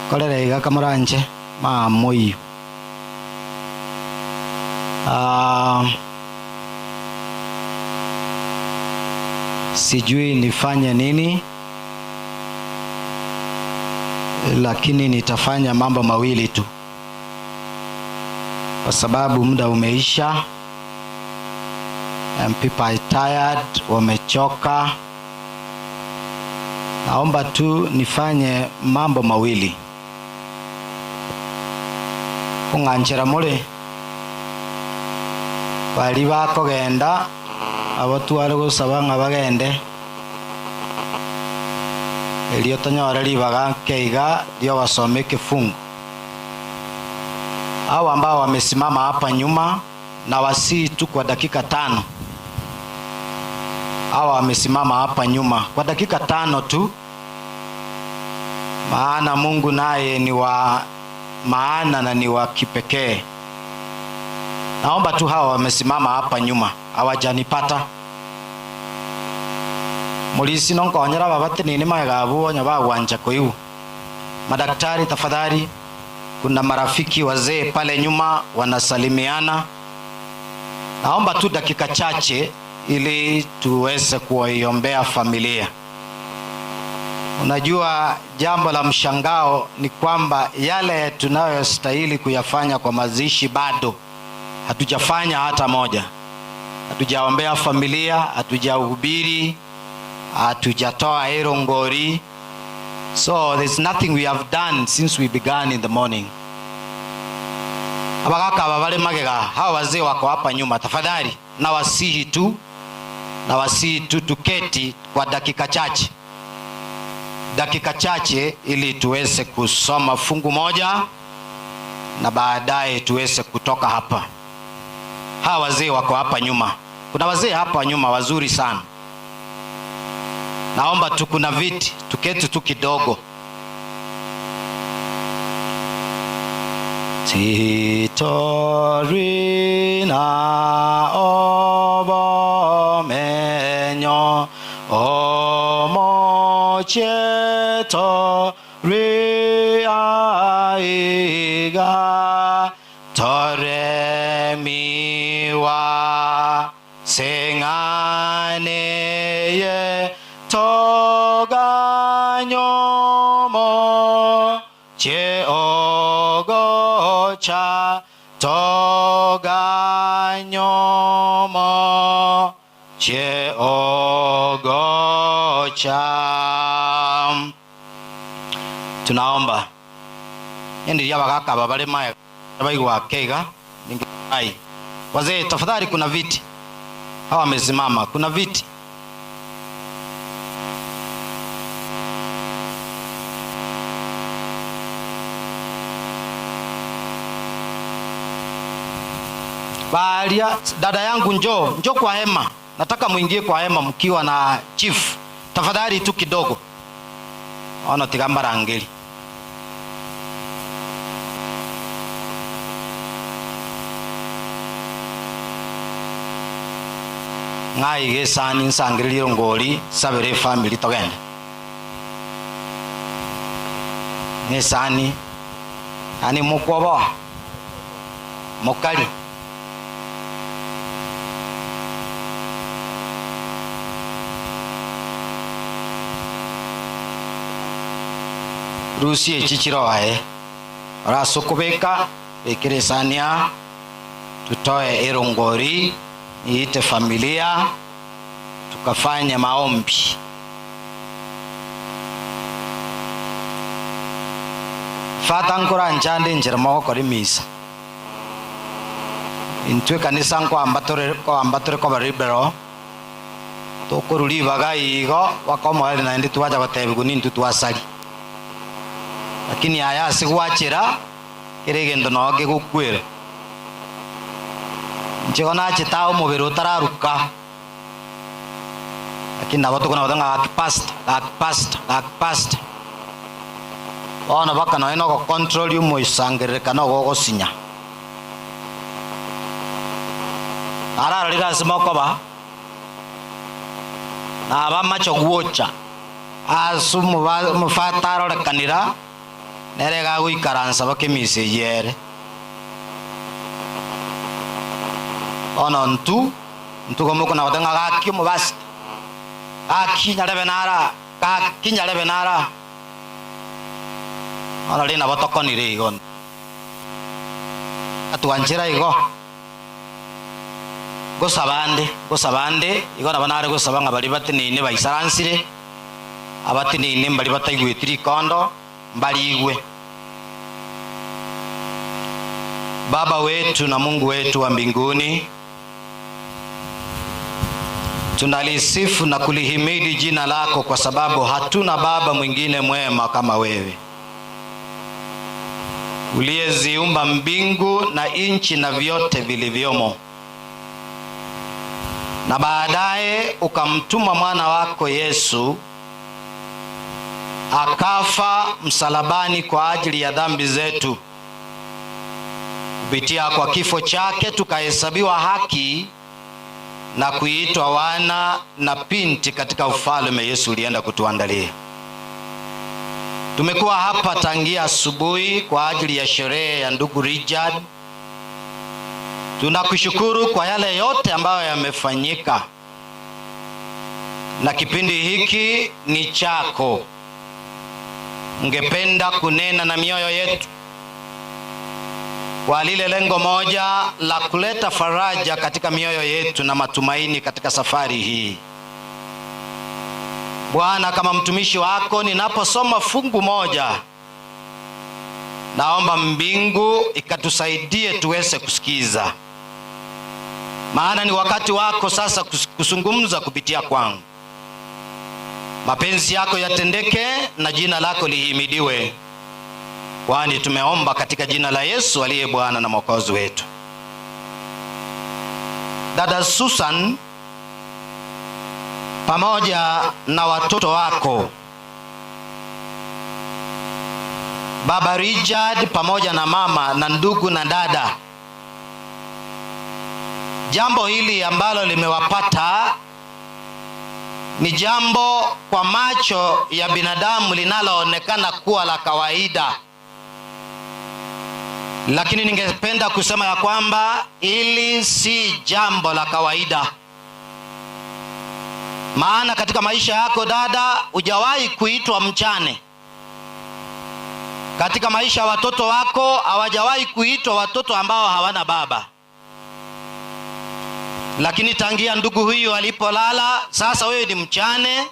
nkorera iga kamoranche mamoiyo. Sijui nifanye nini, lakini nitafanya mambo mawili tu kwa sababu muda umeisha and people are tired, wamechoka. Naomba tu nifanye mambo mawili. Kung'anchera mure bari bakogenda abo tware gosaba ng'a bagende erio tonyore ribaga nkeiga riogosoma ekefungu. Hao ambao wamesimama hapa nyuma na wasii tu kwa dakika 5. Hawa wamesimama hapa nyuma kwa dakika 5 tu, maana Mungu naye ni wa maana na ni wa kipekee. Naomba tu hawa wamesimama hapa nyuma hawajanipata. Mulisi nonkonyera babatenini maega abu onya bagwancha koigu. Madaktari tafadhali, kuna marafiki wazee pale nyuma wanasalimiana. Naomba tu dakika chache ili tuweze kuwaiombea familia. Unajua, jambo la mshangao ni kwamba yale tunayostahili kuyafanya kwa mazishi bado hatujafanya hata moja. Hatujaombea familia, hatujahubiri, hatujatoa erongori. So there's nothing we have done since we began in the morning. Abagaka aba bale magega, hawa wazee wako hapa nyuma, tafadhali nawasihi tu, nawasihi tu tuketi kwa dakika chache. Dakika chache ili tuweze kusoma fungu moja na baadaye tuweze kutoka hapa. Hawa wazee wako hapa nyuma. Kuna wazee hapa nyuma wazuri sana. Naomba tu, kuna viti, tuketi tu kidogo. Titorina obomenyo omocheto riaiga toremiwa senganeye toganyomo cheogocha toganyomo cheogocha. Tunaomba endiria bagaka babare maya baigwa keiga ninge ai. Wazee tafadhali, kuna viti hawa wamesimama, kuna viti. Balia, dada yangu njoo, njoo kwa hema. Nataka muingie kwa hema mkiwa na chief. Tafadhali tu kidogo. Ono tigamba rangeli. Ngai gesani nsangiririe ngori sabere family togende. Ngesani. Yaani mokwoboa, mokari. Rusia echi chiroo aye, ore ase okobeka, bekera esani aa, tutoe erongori, niite familia, tukafanye maombi. Fata nkoranchande enchera mogokora emisa. Intwe ekanisa nkoamba tore nkoamba tore koba liberal, tokorwa ribaga igo mpaka omoerio naende twacha gotebigwa nintwe twasaria. Lakini aya ase gwachera, kera egento noo kegokwera. Inche igo nachete aa omobere otararuka. Lakini nabo tokona goteba ng'a gaki pastor, gaki pastor, gaki pastor. Bono baka nonye na ogocontrol omoisangererekano ogo ogosinya. Nararorire ase mokoba, naba amache gwocha ase omoba omofata arorekanera, nere iga agoikaransa baka emisa eyio ere. Bono intwe, intwe igo mokona goteba ng'a gaki omobasita, gaki nyarebe nara, gaki nyarebe nara. Bono riria nabo tokonire igo. Atwanchera igo, ngosaba ande, ngosaba ande, igo nabo nare gosaba ng'a baria bateneine baisaransire, abateneine mbaria bataigweti rikondo, mbarigwe. Baba wetu na Mungu wetu wa mbinguni, tunalisifu na kulihimidi jina lako kwa sababu hatuna baba mwingine mwema kama wewe uliyeziumba mbingu na nchi na vyote vilivyomo, na baadaye ukamtuma mwana wako Yesu akafa msalabani kwa ajili ya dhambi zetu. Kupitia kwa kifo chake tukahesabiwa haki na kuitwa wana na binti katika ufalme Yesu ulienda kutuandalia. Tumekuwa hapa tangia asubuhi kwa ajili ya sherehe ya ndugu Richard. Tunakushukuru kwa yale yote ambayo yamefanyika, na kipindi hiki ni chako. Ungependa kunena na mioyo yetu kwa lile lengo moja la kuleta faraja katika mioyo yetu na matumaini katika safari hii. Bwana, kama mtumishi wako ninaposoma fungu moja, naomba mbingu ikatusaidie tuweze kusikiza, maana ni wakati wako sasa kuzungumza kupitia kwangu. Mapenzi yako yatendeke na jina lako lihimidiwe, kwani tumeomba katika jina la Yesu aliye Bwana na Mwokozi wetu. Dada Susan pamoja na watoto wako, Baba Richard pamoja na mama na ndugu na dada, jambo hili ambalo limewapata ni jambo kwa macho ya binadamu linaloonekana kuwa la kawaida, lakini ningependa kusema ya kwamba hili si jambo la kawaida. Maana katika maisha yako dada, hujawahi kuitwa mjane. Katika maisha ya watoto wako hawajawahi kuitwa watoto ambao hawana baba. Lakini tangia ndugu huyu alipolala, sasa wewe ni mjane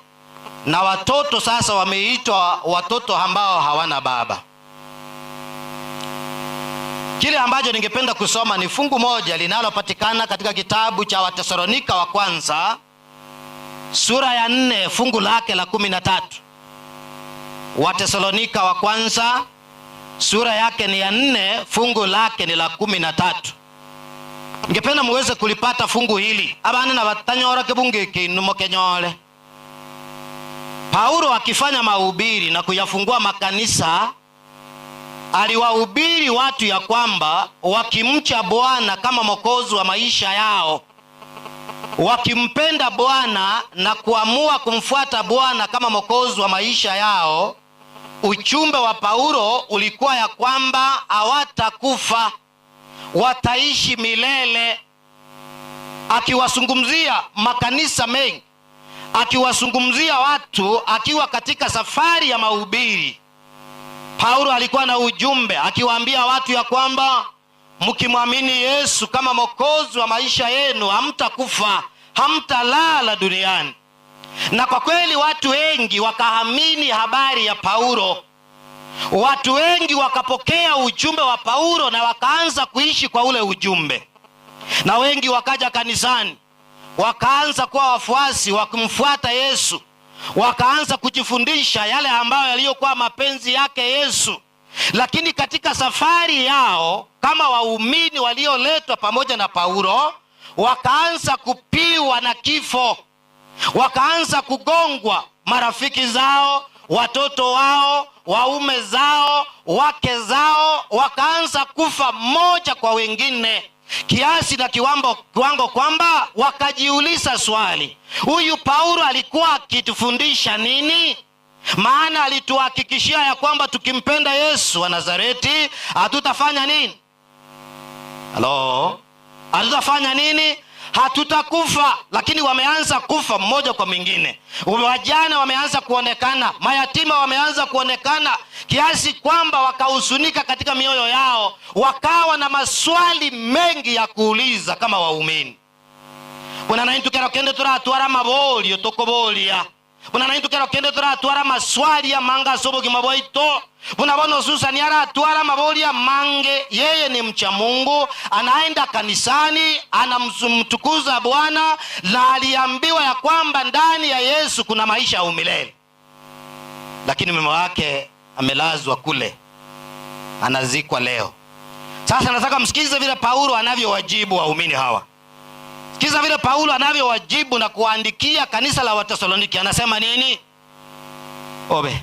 na watoto sasa wameitwa watoto ambao hawana baba. Kile ambacho ningependa kusoma ni fungu moja linalopatikana katika kitabu cha Watesalonika wa kwanza sura ya 4 fungu lake la 13. Watesalonika wa kwanza sura yake ni ya 4 fungu lake ni la 13. Ningependa muweze kulipata fungu hili. Abana na batanyora kebunge kinumo kenyole. Paulo akifanya mahubiri na kuyafungua makanisa, aliwahubiri watu ya kwamba wakimcha Bwana kama mwokozi wa maisha yao, wakimpenda Bwana na kuamua kumfuata Bwana kama mwokozi wa maisha yao, Uchumbe wa Paulo ulikuwa ya kwamba hawatakufa, wataishi milele, akiwazungumzia makanisa mengi, akiwazungumzia watu, akiwa katika safari ya mahubiri. Paulo alikuwa na ujumbe akiwaambia watu ya kwamba mkimwamini Yesu kama Mwokozi wa maisha yenu hamtakufa, hamtalala duniani. Na kwa kweli watu wengi wakaamini habari ya Paulo. Watu wengi wakapokea ujumbe wa Paulo na wakaanza kuishi kwa ule ujumbe, na wengi wakaja kanisani, wakaanza kuwa wafuasi wakimfuata Yesu, wakaanza kujifundisha yale ambayo yaliyokuwa mapenzi yake Yesu. Lakini katika safari yao kama waumini walioletwa pamoja na Paulo, wakaanza kupiwa na kifo, wakaanza kugongwa, marafiki zao, watoto wao, waume zao, wake zao, wakaanza kufa mmoja kwa wengine, kiasi na kiwango kwamba wakajiuliza swali, huyu Paulo alikuwa akitufundisha nini? Maana alituhakikishia ya kwamba tukimpenda Yesu wa Nazareti hatutafanya nini? Halo, hatutafanya nini? Hatutakufa. Lakini wameanza kufa mmoja kwa mwingine, wajane wameanza kuonekana, mayatima wameanza kuonekana, kiasi kwamba wakahuzunika katika mioyo yao, wakawa na maswali mengi ya kuuliza kama waumini. Buna naintu kero kende turatwara mabolio tokobolia, buna naintu kero kende turatwara maswali ya manga ase obogima bwaito. Buna bono Susan aratwara mabolia mange, yeye ni mcha Mungu, anaenda kanisani, anamtukuza Bwana, na aliambiwa ya kwamba ndani ya Yesu kuna maisha ya umilele, lakini mume wake amelazwa kule, anazikwa leo. Sasa nataka msikize vile Paulo anavyowajibu waumini hawa. Sikiza vile Paulo anavyowajibu na kuandikia kanisa la Watesaloniki. Anasema nini? Obe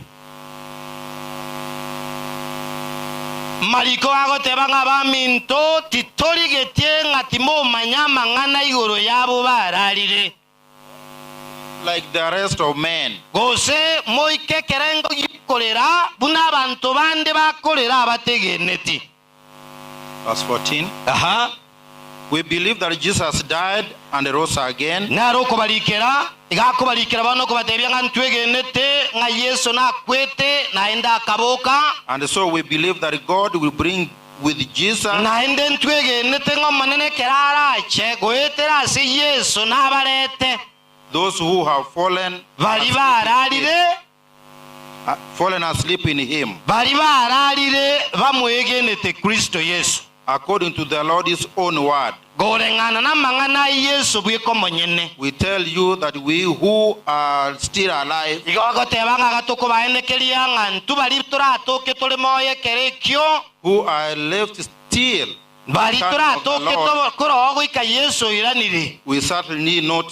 mariko agoteba ng'a baminto titorigetie ng'a timomanya amang'ana igoro yabo bararire, like the rest of men, gose moike ekerengo gikorera buna abanto bande bakorera abategeneti. Verse 14. We believe that Jesus died and rose again. Naro okobarikera, igakobarikera bono okobatebia ng'a ntwegenete ng'a Yesu nakwete naende akaboka. And so we believe that God will bring with Jesus naende ntwegenete ng'a Omonene ekero arache goetera ase Yesu nabarete those who have fallen bari bararire, fallen asleep in him, bari bararire bamwegenete Kristo Yesu, according to the Lord's own word. Goreng'ana n'amang'ana a Yesu bw'ekomonyene. We tell you that we who are still alive, Igo agoteba ng'a gatokobaenekeria ng'a ntũ bari toratoke tore moyo ekero ekio, who are left still, bari the coming of the toratoke Lord, koroho goika Yesu oiranire, we certainly not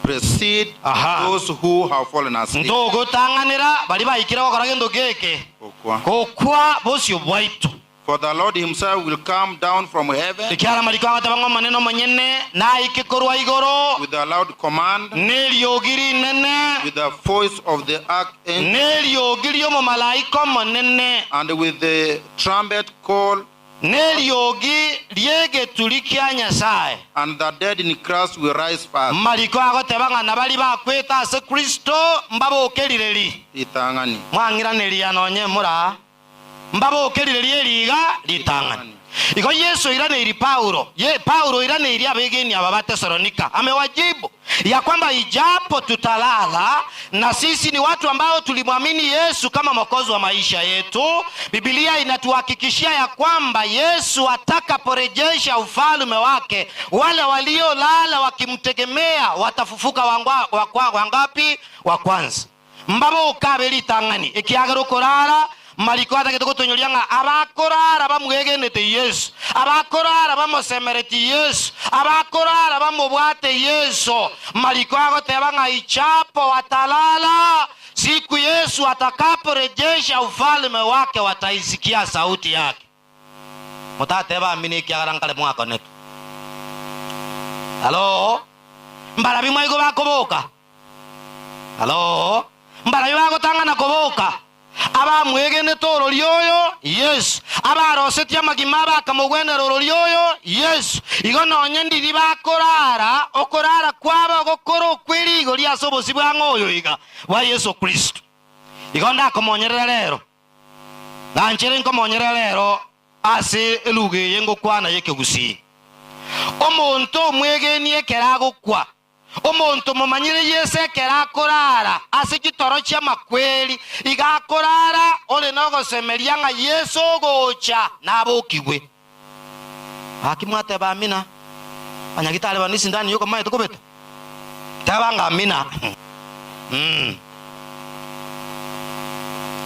precede those who have fallen asleep. Ntogotang'anera bari baikire gokora gento geke Kokwa. kokwa bosio bwaitu. For the Lord himself will come down from heaven Ekiara mariko agateba ng'a Omonene omonyene naike korwa igoro with a loud command, neriogi rinene, with the voice of the archangel, neriogi ri'omomalaika omonene, and with the trumpet call, neriogi riegeturi kia Nyasaye, and the dead in Christ will rise first. Mariko agoteba ng'a nabari bakwete ase Kristo mbabokerireri. Ritang'ani. Mwang'iraneria nonye mura mbabokerireri eriga ritang'ani. Igo Yesu iraneiri Paulo, ye Paulo iraneiri abegeni aba ba Tesalonika, amewajibu ya kwamba ijapo tutalala, na sisi ni watu ambao tulimwamini Yesu kama mwokozi wa maisha yetu. Biblia inatuhakikishia ya kwamba Yesu atakaporejesha ufalme wake, wale waliolala wakimtegemea watafufuka wangapi? Wa kwanza. Mbabo ukabe ritang'ani ekiagera okorara mariko atagete gotonyoria ng'a abakorara bamwegenete Yesu, abakorara bamosemereti Yesu, abakorara bamobwate Yesu. Mariko agoteba ng'a ichapo watalala, siku Yesu atakaporejesha ufalme wake wataisikia sauti yake. Mutateba amini ekiagera nkare mwakonetu. Halo, mbarabi mwaigo bakoboka. Halo, mbarabi bagotang'ana koboka. Abamwegenete ororia oyo, Yeso. Abarosetie amagima abo akamogwenera ororia oyo, Yeso. Igo nonye ndiri bakorara, okorara kwabo gokore okwe rigori ase obosio bwa ng'a oyo iga, bwa Yeso Kristo. Igo ndakomonyerera rero, nganchere nkomonyerera rero ase eluga eye ngokwana y'ekegusii. Omonto omwegeni ekero agokwa, Omonto momanyire Yeso ekero akorara ase chitoro chi'amakweri, iga akorara ore nogosemeria ng'a Yeso ogocha nabokigwe. Gaki mwateba amina. Abanyagitari bano esindani yokomaete kobeta? Teba ng'a amina. Mm.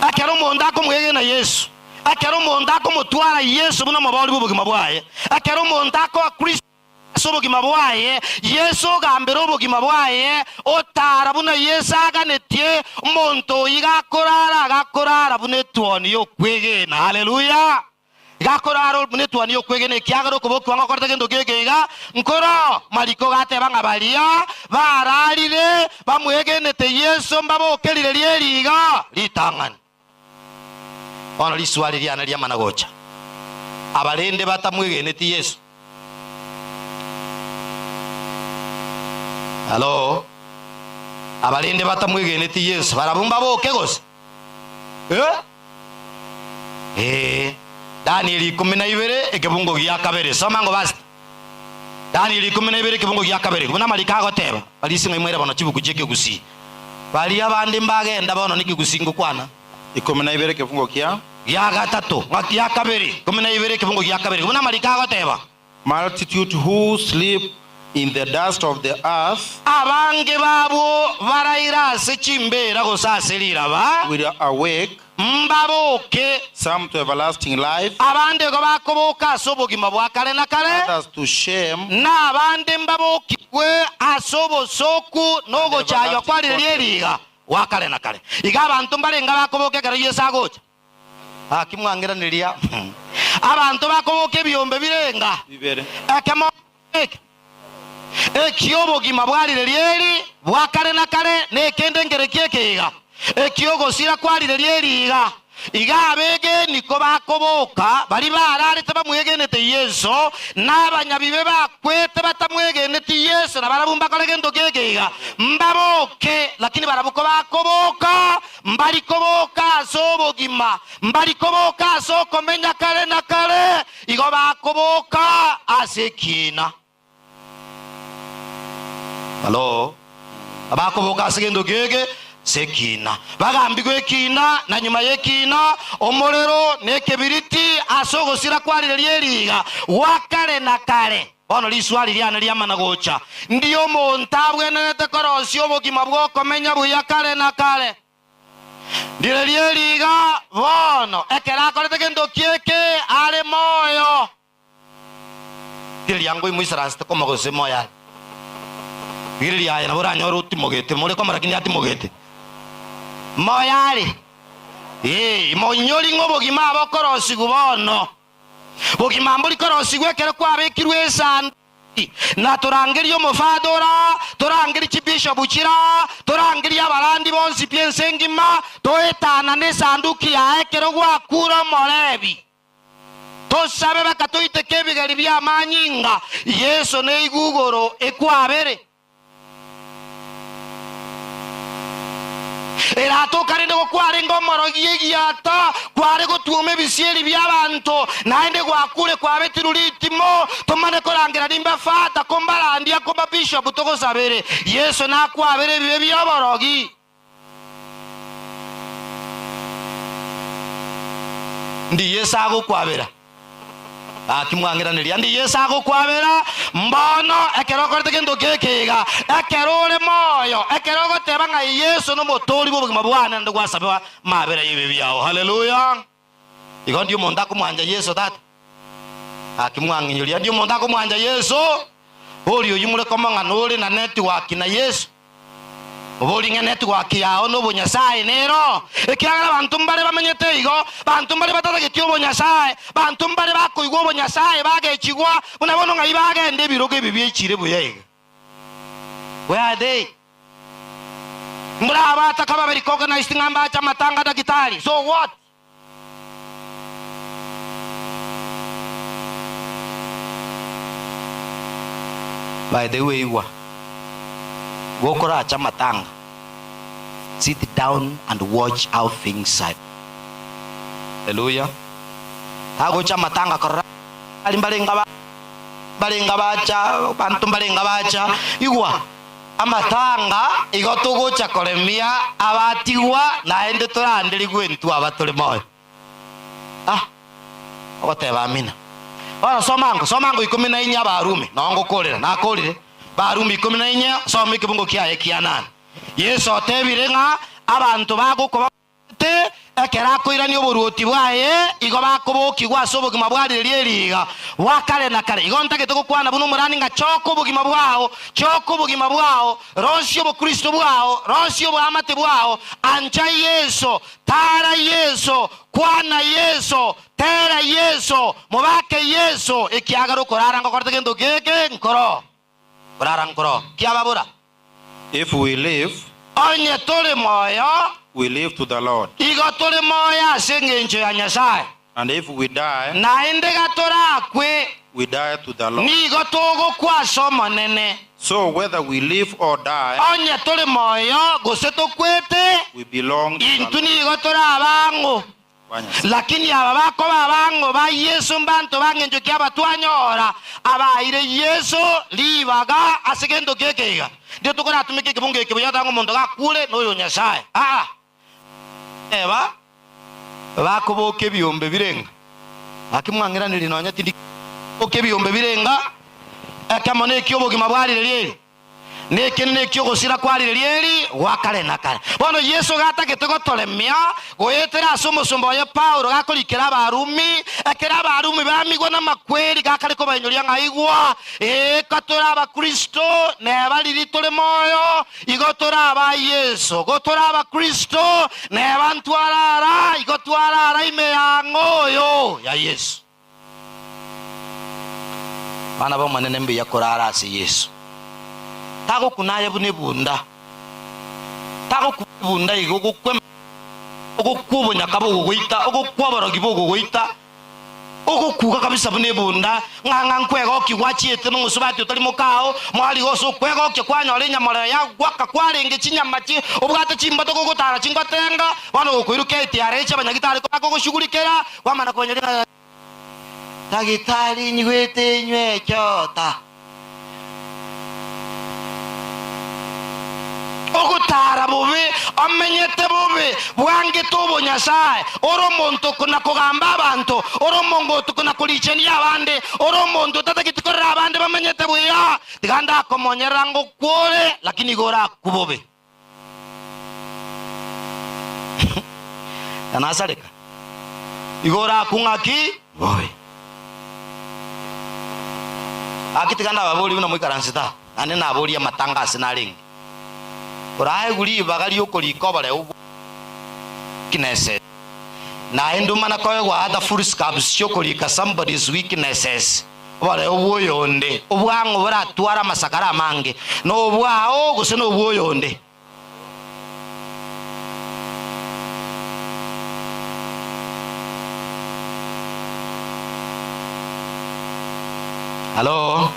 Ekero omonto akomwegena Yeso, ekero omonto akomotwara Yeso buna omobori bw'obogima bwaye, ekero omonto akoa Kristo Ase obogima bwaye, Yeso ogambera obogima bwaye, otara buna Yeso aganetie, omonto oyio iga akorara, agakorara buna etuoni y'okwegena. Haleluya! Iga akorara buna etuoni y'okwegena, ekiagera okobokigwa ngokorete gento geke iga, nkoro. Mariko gateba ng'a baria bararire bamwegenete Yeso mbabokerire rieri iga ritang'ani. Bono riswali riane riamana gocha, Abarende batamwegeneti Yeso? Halo? Abarende batamwegeneti Yeso barabwo mbaboke gose? Eh? Ee. Danieli 12 ekebungo gia kabere. Soma ngo basi. Danieli 12 ekebungo gia kabere. Buna amariko agoteba, barisi ng'a imoire bono chibuku chi'ekegusii. Baria bande mbagenda bono nekegusii ngokwana. 12 ekefungo kia. Gia gatato, ng'a gia kabere, 12 ekebungo gia kabere, buna amariko agoteba. Multitude who sleep in the dust of the earth. Abange b'abwo baraire ase chimbeera gose ase riraba. Will awake. Mbaboke. Some to everlasting life. Abande igo bakoboka ase obogima bwa kare na kare. Others to shame. Na abande mbabokigwe ase obosooku na ogochaywa kwa riria eriga gwa kare na kare. Iga abanto mbarenge abakoboka ekero Yeso agocha? Gaki mwang'iraneria, abanto bakoboka ebiombe birenga Bibere. Ekemo eke eki'obogima bwa rireria eri bwa kare na kare, na ekende nkerekio eke iga, eki'ogosira kwa rireria eri iga. Iga abegeni kobakoboka, baria bararete bamwegenete Yeso, na abanyabibe bakwete batamwegeneti Yeso, na barabwo mbakore gento keke iga, mbaboke. Lakini barabwo kobakoboka, mbari koboka ase obogima, mbari koboka ase okomenya kare na kare, igo bakoboka ase ekiina. Halo? Abakoboka ase gento kege ase ekiina, bagambigwe ekiina, na nyuma y'ekiina omorero na ekebiriti ase ogosira kwa riria eriiga gwa kare na kare. Bono riswali riane riamana gocha, Ndi omonto abwenerete korosia obogima bw'okomenya buya kare na kare? Ndirerie eriiga bono, ekero akorete gento kieke are moyo. Rigereria ango imoisaransete koma gose moyo are. Rigereria aye nabo oranyore otimogete, more koma lakini atimogete. Moyo are. Ee, imoinyori ng'a obogima abokorosigwa bono. Bogima mbori korosigwa ekero kwabekirwe esanduki, na torangerie omofada ora, torangerie chibishopu chira, torangerie abarandi bonsi pi ense engima, toetanane esanduki yaye ekero gwakure omorebi. Tosabe bakatoiteke ebigeri bi'amanyinga, Yeso neigwe igoro ekwabere. Eratoka rende gokwarenge omorogi egiata, kware gotuoma ebisieri bi'abanto, naende gwakure kwabetirwe ritimo, tomane korangera nimba fata, kombarandia, komba bishop togosabere. Yeso nakwabere ebibe bi'oborogi. Ndi Yeso agokwabera? Gaki mwang'iraneria, ndi Yeso agokwabera? Mbono ekero okorete gento geke iga, ekero ore moyo, ekero ogoteba ng'a Yeso nomotoori bw'obogima bwane naende gwasaba amabera y'ebibe biao. Haleluya! Igo ndi omonto akomwancha Yeso tata? Gaki mwang'inyoria, ndi omonto akomwancha Yeso? Boria oyio more komong'ana ore na network na Yeso. Oborie ng'a network yao nobonyasae nero, ekiagera abanto mbare bamenyete igo, banto mbare batatageti obonyasae, banto mbare bakoigwa obonyasae bagechigwa, buna bono ng'ai bagenda ebirogo ebi biechire buya iga. Where are they? Murabataka babe recognized ng'a mbache amatanga daktari, so what? By the way igwa, gokorache amatanga, sit down and watch how things are. Hallelujah. Tagocha amatanga korora ari mbarenga ba mbarenga bacha banto mbarenga bacha igwa amatanga igo togocha koremia abatigwa naende toranderigwe intwe aba tore moyo. Ah, ogoteba amina. Bono soma ango, soma ango ikomi na inye Abarumi, noo ngokorera, nakorire. Barumi ikomi na inye, soma ekebungo kiaye kia nane. Yeso otebire ng'a abanto bagokwa bamanyete ekero akoirania oboruoti bwaye, igo bakobokigwa ase obogima bwa riria eriiga bwa kare na kare. Igo ntagete gokwana buna omorani ng'a choka obogima bwao, choka obogima bwao, rosia obokristo bwao, rosia oboamate bwao, ancha Yeso, Tara Yeso, kwana Yeso, tera Yeso, mobake Yeso, ekiagera okorara ngokorete gento geke nkoro. Korara nkoro. Kiababora. If we live, Onye tore moyo, we live to the Lord. igo tore moyo ase engencho ya Nyasae. And if we die, Naende gatorakwe, we die to the Lord. nigo togokwa ase Omonene. So whether we live or die, Onye tore moyo gose tokwete, we belong to the intwe Lord. nigo tore abang'o. Wa Nyasae. Lakini aba bakoba abang'o ba Yeso mbanto b'angencho ki aba twanyora abaeire Yeso ribaga ase gento keke iga? Ndio tokoratumeke ekebungo eke buya tanga omonto gakure noyo Nyasae. Aa. Eba bakoboka ebiombe birenga, gaki mwang'iranerie nonya tindi boka ebiombe birenga, ekemo neki'obogima bwa rirerio eri, na ekende neki'ogosira kwa rirerio eri gwa kare na kare. Bono Yeso gatagete gotoremia goetera ase omosomba oye Paulo gakorikera Abarumi, ekero Abarumi bamigwa namakweri gakare kobainyoria ng'a igwa, ee, katore Abakristo, neba riria tore moyo, Igo tore aba Yeso, go tore Abakristo, neba ntwarara, igo twarara ime y'ang'o oyo ya Yeso. Abana b'Omonene mbuya korara ase Yeso. Tagokuna aye buna ebunda, tagokuna ebunda igo ogokwa ogokwa obonyaka bogogoita, ogokwa oborogi bogogoita. Ogokuga kabisa buna ebunda, ng'a ng'a nkwegokia gwachiete nomosubati otari mokao, mwariga ase okwegokia kwanyora enyamorero yagwaka kwarenge chinyama chi obwate chimbato gogotara chingotenga, bono gokoiruka etiara echi abanyagitari bakogoshugurikera, kwamana konya ring'ana Dagitari nyigwete inywe echota. Ogotara bobe, omenyete bobe, bwangete obonyasae, ore omonto okona-kogamba abanto, ore omongotu okona-korichania abande, ore omonto otatageti korora abande bamenyete buya, tiga ndakomonyerera ngokwa ore, lakini igo orakwe bobe. Yanasareka, igo orakwe ng'aki? Bobe. Gaki tiga ndababorie buna moikaransete aa, naende naborie amatanga ase narenge. Oraegwe ribaga ri'okorika oboreu bwa weaknesses, naende omana koegwa other foolscaps chi'okorika somebody's weaknesses, oboreu bw'oyonde, obwang'o boratware amasakara amange, nobwao gose nobw'oyonde. Halo?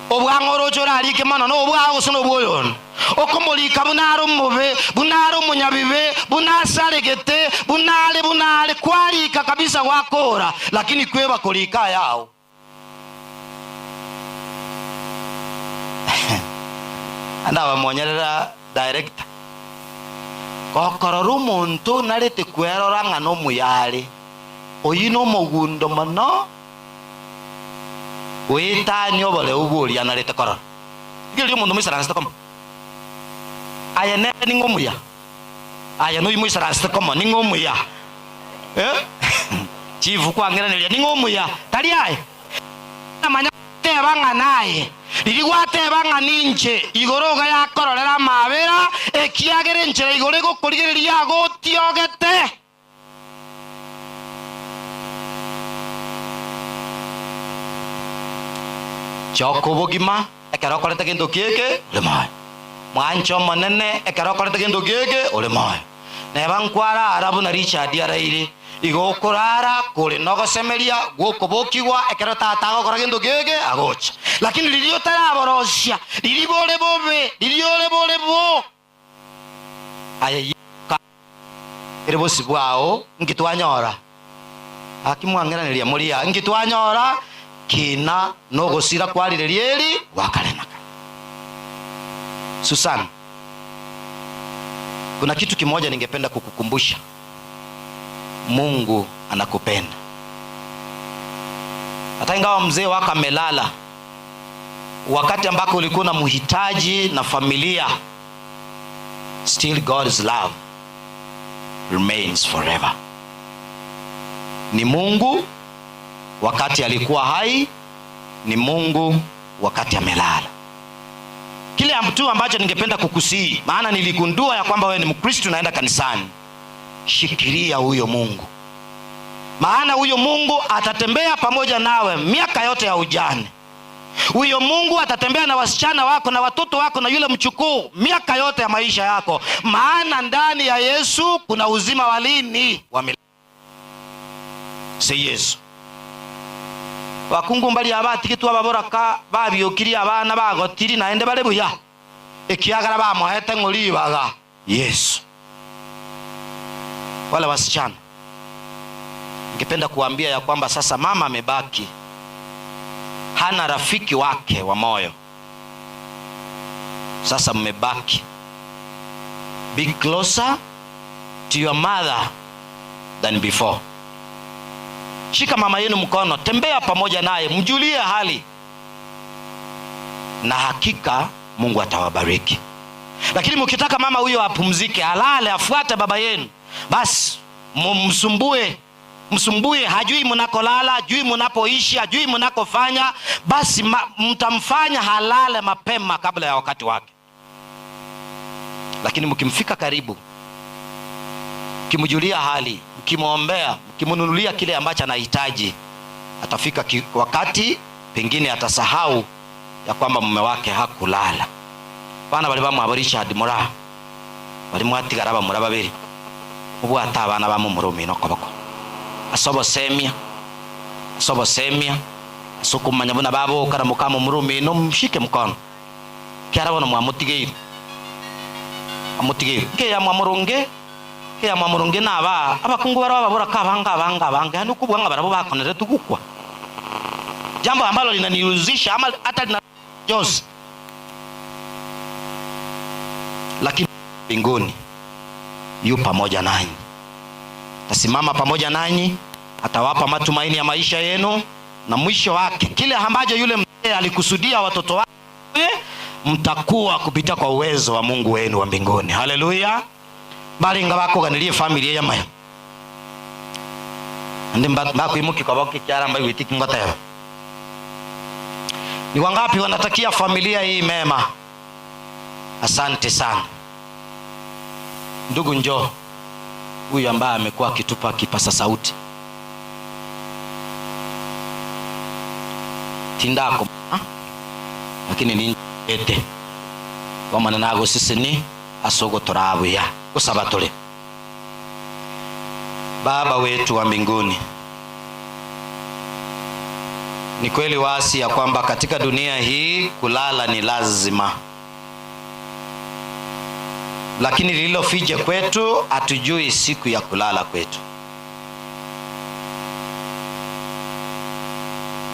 Obwang'o oroche orarike mono nobwao gose nobw'oyonde? Okomorika buna are omobe, buna are omonyabibe, buna asaregete, buna are, buna are, kwarika kabisa gwakora, lakini kweba korika ayao. Ndabamonyerera director. Gokorora omonto onarete kwerora ng'a nomuya are, oyio nomogundo mono goetania oboreu bw'oria anarete korora. Rigereria omonto moisaransete komo, aye nere ning'o omuya? Aye noyio moisaransete komo, ning'o omuya? Eh? Chief kwang'iraneria, ning'o omuya? Tari aye? Namanya goteba ng'a naye. Riria gwateba ng'a ninche, igoro iga yakororera amaabera, ekiagera enchera igoro egokorigereria agotiogete. Choka obogima ekero okorete gento kieke ore moyo. Mwanche Omonene ekero okorete gento geke ore moyo. Neba nkwarara buna Richard araire, igo okorara kore nogosemeria gw'okobokigwa ekero tata agokora gento geke agocha. Lakini riria otaraborosia, riria bore bobe, riria ore bore bo, aye yoka ere bosio bwao, nki twanyora? Gaki mwang'iraneria moria, nki twanyora? Kina nogosira kwa rirerio eri gwa kare na kare. Susan, kuna kitu kimoja ningependa kukukumbusha, Mungu anakupenda. Hata ingawa mzee wako amelala, wakati ambako ulikuwa unamhitaji na familia, still God's love remains forever. Ni Mungu wakati alikuwa hai, ni Mungu wakati amelala. Kile tu ambacho ningependa kukusihi, maana niligundua ya kwamba wewe ni Mkristo unaenda kanisani, shikilia huyo Mungu, maana huyo Mungu atatembea pamoja nawe miaka yote ya ujane. Huyo Mungu atatembea na wasichana wako na watoto wako na yule mchukuu miaka yote ya maisha yako, maana ndani ya Yesu kuna uzima wa lini wa milele. Si Yesu bakungu mbari abatigitwe ababoraka babiukirie abana bagotiri naende bare buya ekiagera bamoete ng'oribaga Yesu. Wale wasichana ningependa kuambia ya kwamba sasa mama amebaki hana rafiki wake wa moyo. Sasa mmebaki, be closer to your mother than before. Shika mama yenu mkono, tembea pamoja naye, mjulie hali, na hakika Mungu atawabariki. Lakini mkitaka mama huyo apumzike, alale, afuate baba yenu, basi mumsumbue msumbue, hajui mnakolala, hajui mnapoishi, hajui mnakofanya, basi mtamfanya halale mapema kabla ya wakati wake. Lakini mkimfika karibu, mkimjulia hali, mkimwombea, mkimnunulia kile ambacho anahitaji, atafika wakati pengine atasahau ya kwamba mume wake hakulala. Bana bali bamwabo Richard Mura bali mwatigara bamura babiri ubwata abana bamumurumi nokoboko asobosemia asobosemia asukumanya buna babokara mukamumurumi no mshike mkono kiara bono mwamutigeire amutigeire nkeya mwamurunge keya mwamurunge naba abakungu baraba babura kabanga abanga abanga yani ukubwanga barabo bakonere tugukwa jambo ambalo linaniuzisha ama hata lina Jose, lakini mbinguni yu pamoja nanyi, atasimama pamoja nanyi, atawapa matumaini ya maisha yenu, na mwisho wake kile ambacho yule mzee alikusudia watoto wake mtakuwa kupitia kwa uwezo wa Mungu wenu wa mbinguni. Haleluya! baringa bakoganirie family ya maya ndi mbakwimuki kwa boki kyara mbai witiki ngoteba. Ni wangapi wanatakia familia hii mema? Asante sana ndugu. Njoo huyu ambaye amekuwa akitupa kipasa sauti tindako ha? Lakini ni ete wamana nago sisi ni asogo torabuya kusaba tule. Baba wetu wa mbinguni, ni kweli wasi ya kwamba katika dunia hii kulala ni lazima, lakini lililofije kwetu hatujui siku ya kulala kwetu.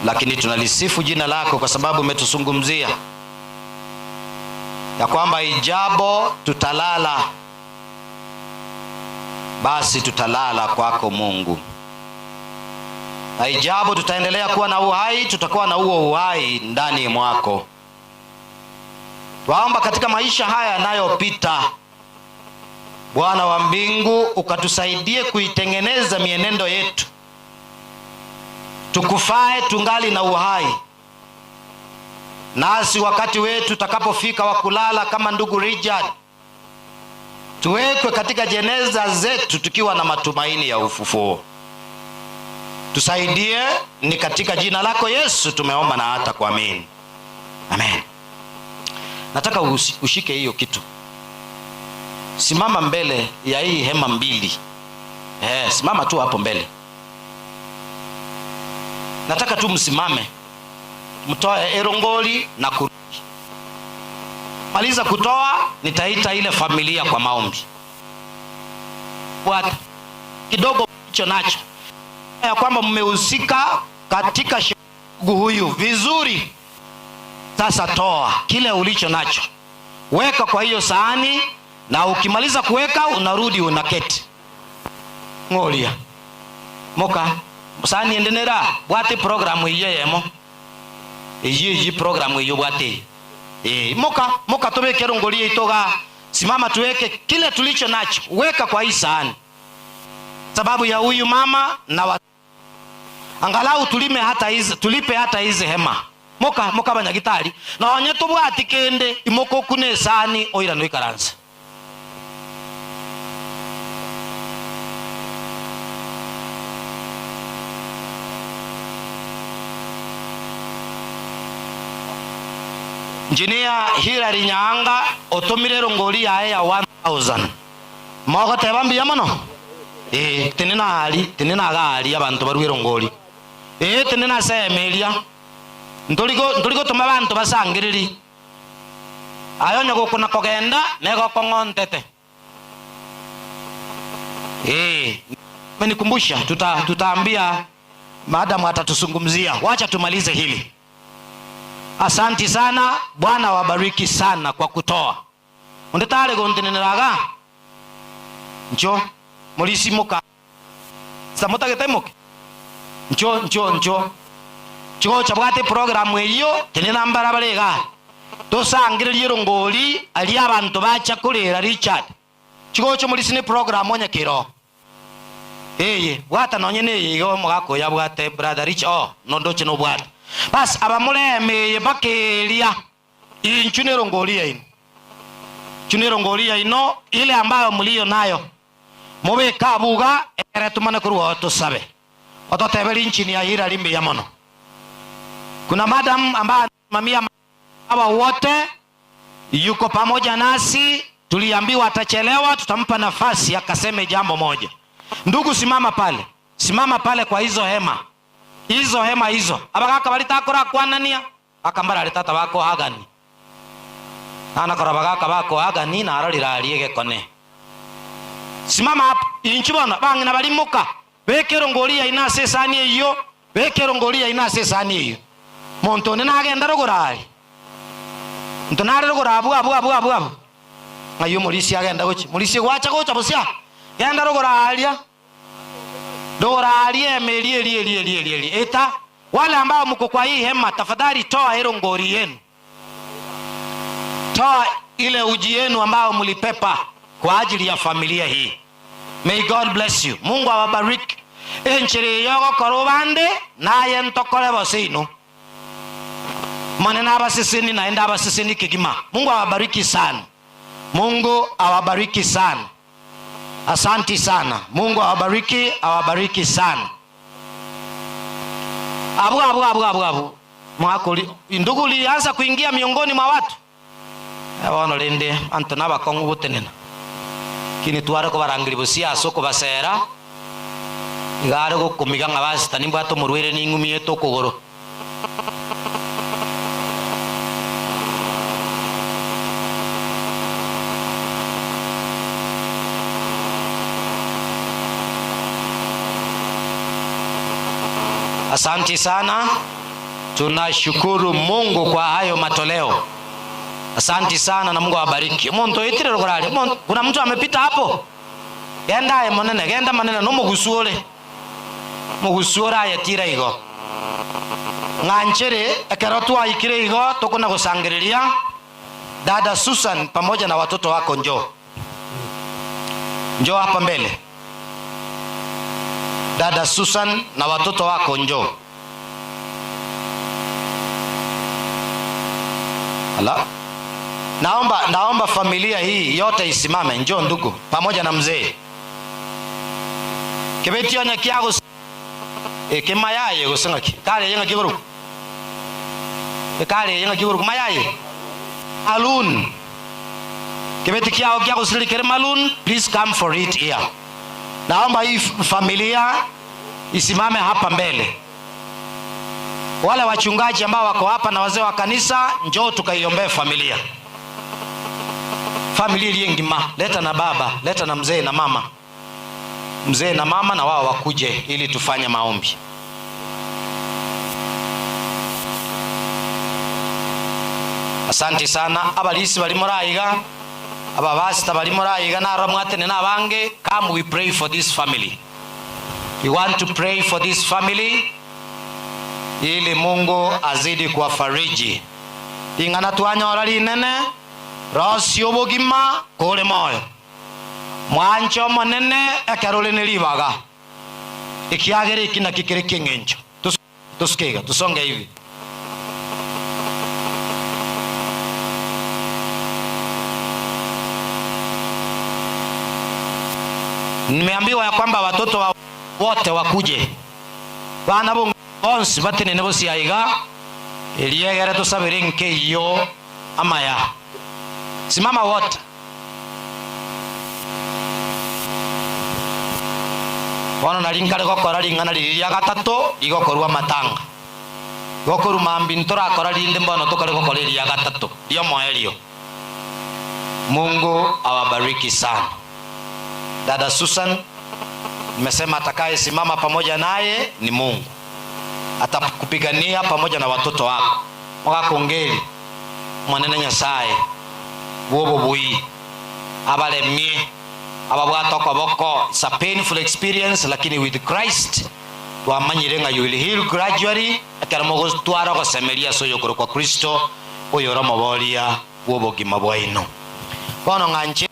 Lakini tunalisifu jina lako kwa sababu umetuzungumzia ya kwamba ijabo tutalala, basi tutalala kwako Mungu, na ijapo tutaendelea kuwa na uhai, tutakuwa na huo uhai ndani mwako. Twaomba katika maisha haya yanayopita, Bwana wa mbingu, ukatusaidie kuitengeneza mienendo yetu, tukufae tungali na uhai, nasi wakati wetu utakapofika wa kulala kama ndugu Richard, tuwekwe katika jeneza zetu tukiwa na matumaini ya ufufuo. Tusaidie, ni katika jina lako Yesu tumeomba na hata kuamini, amen. Nataka ushike hiyo kitu. Simama mbele ya hii hema mbili. Eh, simama tu hapo mbele. Nataka tu msimame, mtoe erongoli na kurudi. Maliza kutoa, nitaita ile familia kwa maombi. Bwata kidogo hicho nacho ya kwamba mmehusika katika shughuli huyu vizuri. Sasa toa kile ulicho nacho, weka kwa hiyo sahani, na ukimaliza kuweka unarudi unaketi ng'oria moka sahani endenera bwate programu iye yemo iyi iyi programu iyo bwate eh moka moka tubeke rongorie itoga simama tuweke kile tulicho nacho, weka kwa hii sahani, sababu ya huyu mama na wa... angalau tulime hata hizi, tulipe hata hizi hema moka moka banyagitari na onye tubwati kende imoko kune sahani oira noikaransa Engineer Hilary Nyaanga otomire rongori yae ya 1000 mogoteba mbuya mono eh tinina ali tinina gali abantu barwe rongori eh tinina semeria ntuligo ntuligo tuma bantu basangiriri ayo nyogokuna kogenda negokong'ontete eh menikumbusha tuta tutaambia maadamu atatusungumzia wacha tumalize hili. Asanti sana, Bwana wabariki sana kwa kutoa. Undetale gonteneneraga ncho mulisimuka samutagete muke ncho ncho ncho chigocha bwate programu eyo tenena mbara barega tosangiririe rongori ali abantu bacha kurera Richard chigocha mulisine programu onyakiro eye bwata nonye neye igo mugakoya bwate brother Rich oh nondoche no bwata basi abamuremeye bakeria inchu nerongoria ino chunerongoria ino ile ambayo mlio nayo mubika buga ere tumane kurwa tusabe ototeberi nchini ya hira limbi ya mono. Kuna madam ambaye anasimamia hawa wote yuko pamoja nasi, tuliambiwa atachelewa, tutampa nafasi akaseme jambo moja. Ndugu, simama pale, simama pale kwa hizo hema, hizo hema hizo abagaka balitakora kwanania akambara alitata bako agani anakora bagaka bako agani na arorira arie gekone. Simama hapo inchi bona bang'ina balimuka bekero ngoria inase sani iyo bekero ngoria inase sani iyo muntu ne nagenda rogorari muntu nare rogora abu abu abu abu abu ngayo mulisi agenda gochi mulisi gwacha gocha busia genda rogoraria rogoraria emeri eri eri eri eri eri eta wale ambao mko kwa hii hema tafadhali toa hilo ngori yenu, toa ile uji yenu ambao mlipepa kwa ajili ya familia hii. May God bless you. Mungu awabariki. Enchiri yogo korubande naye ntokore bosino manena abasisini naenda abasisini kigima. Mungu awabariki sana. Mungu awabariki sana. Asanti sana. Mungu awabariki, awabariki sana. Abu abu abu abu abu. Mwakuli ndugu ulianza kuingia miongoni mwa watu. Abono linde antona bakongu butenena. Kini tuware ko barangiri busia soko basera. Igare ko kumiga ngabasita nimba to murwere n'ingumi yeto kogoro. Asanti sana, tunashukuru Mungu kwa hayo matoleo. Asanti sana na Mungu awabariki. Muntu itire rugurari. Muntu, kuna mtu amepita hapo? Genda aye monene, genda manene no mugusuore. Mugusuore aye tira igo. Ng'anchere ekero twaikire igo tukuna gusangiriria. Dada Susan pamoja na watoto wako njoo. Njoo hapa mbele. Dada Susan na watoto wako njoo. Ala. Naomba, naomba familia hii yote isimame. Njoo ndugu pamoja na mzee. Kibeti onya kiago e kimayaye gusenga ki. Kale yenga kiguru. E kale yenga kiguru mayaye. Maroon. Kebeti kiao kia gosireri kere maroon, please come for it here. Naomba hii familia isimame hapa mbele. Wale wachungaji ambao wako hapa na wazee wa kanisa, njoo tukaiombee familia. Familia iliye ngima, leta na baba, leta na mzee na mama, mzee na mama na wao wakuje ili tufanye maombi. Asante sana abalisi bali muraiga ababasita bali muraiga naro mwatene nabange come we pray for this family we want to pray for this family ili Mungu azidi kuwafariji ring'ana twanyora rinene rosi obogima kore moyo mwancho omonene ekero ore ne ribaga ekiagera eki naki kere kieng'encho Tusukega tusonge hivi nimeambiwa ya kwamba watoto wa wote wakuje bana bonsi batenene bosiaiga eriegere tosabere nkeiyo amaya simama wote Bono nari nkare gokora ring'ana riria ria gatato rigokorwa amatanga. Gokorwa mambia ntorakora rinde mbono tokare gokora eria gatato riomoerio. Mungu awabariki sana. Dada Susan, nimesema atakayesimama pamoja naye ni Mungu, atakupigania pamoja na watoto wako. Mwakongeli mwanene Nyasaye bwobo bui abalemie ababwata okoboko. It's a painful experience, lakini with Christ twamanyire ng'a you will heal gradually ekero mogotwara ogosemeria ase oyokoro kwa Kristo oyo ore omoboria bw'obogima bwaino. Bono ng'anche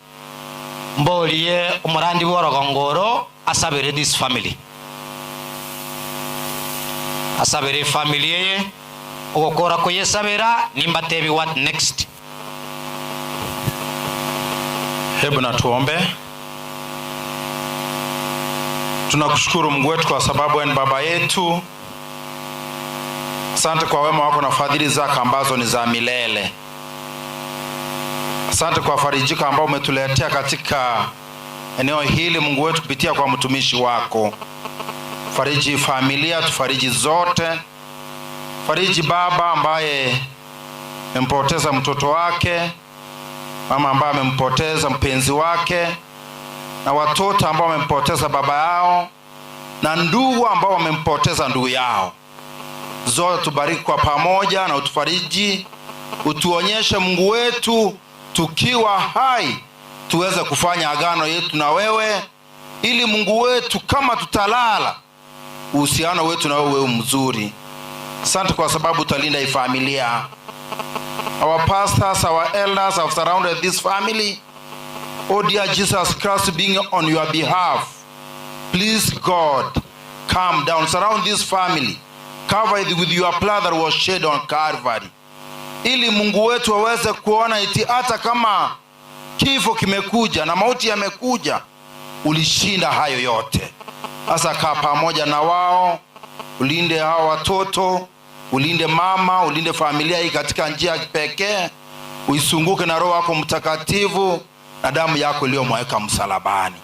mborie omorandi bw'orogongo oro asabere this family, asabere efamily eye ogokora koyesabera nimbatebi what next. Hebu na tuombe. Tunakushukuru Mungu wetu kwa sababu wewe ni baba yetu. Asante kwa wema wako na fadhili zako ambazo ni za milele. Asante kwa farijika ambao umetuletea katika eneo hili Mungu wetu, kupitia kwa mtumishi wako. Fariji familia, tufariji zote. Fariji baba ambaye amempoteza mtoto wake, mama ambaye amempoteza mpenzi wake, na watoto ambao wamempoteza baba yao, na ndugu ambao wamempoteza ndugu yao. Zote tubariki kwa pamoja na utufariji, utuonyeshe Mungu wetu tukiwa hai tuweze kufanya agano yetu na wewe, ili Mungu wetu kama tutalala, uhusiano wetu na wewe uwe mzuri. Asante kwa sababu utalinda hii familia. Our pastors, our elders have surrounded this family. Oh dear Jesus Christ, being on your behalf, please God, come down, surround this family, cover it with your blood that was shed on Calvary, ili Mungu wetu aweze kuona iti hata kama kifo kimekuja na mauti yamekuja, ulishinda hayo yote. Sasa kaa pamoja na wao, ulinde hawa watoto, ulinde mama, ulinde familia hii katika njia ya kipekee, uisunguke na Roho wako Mtakatifu na damu yako iliyomwagika msalabani.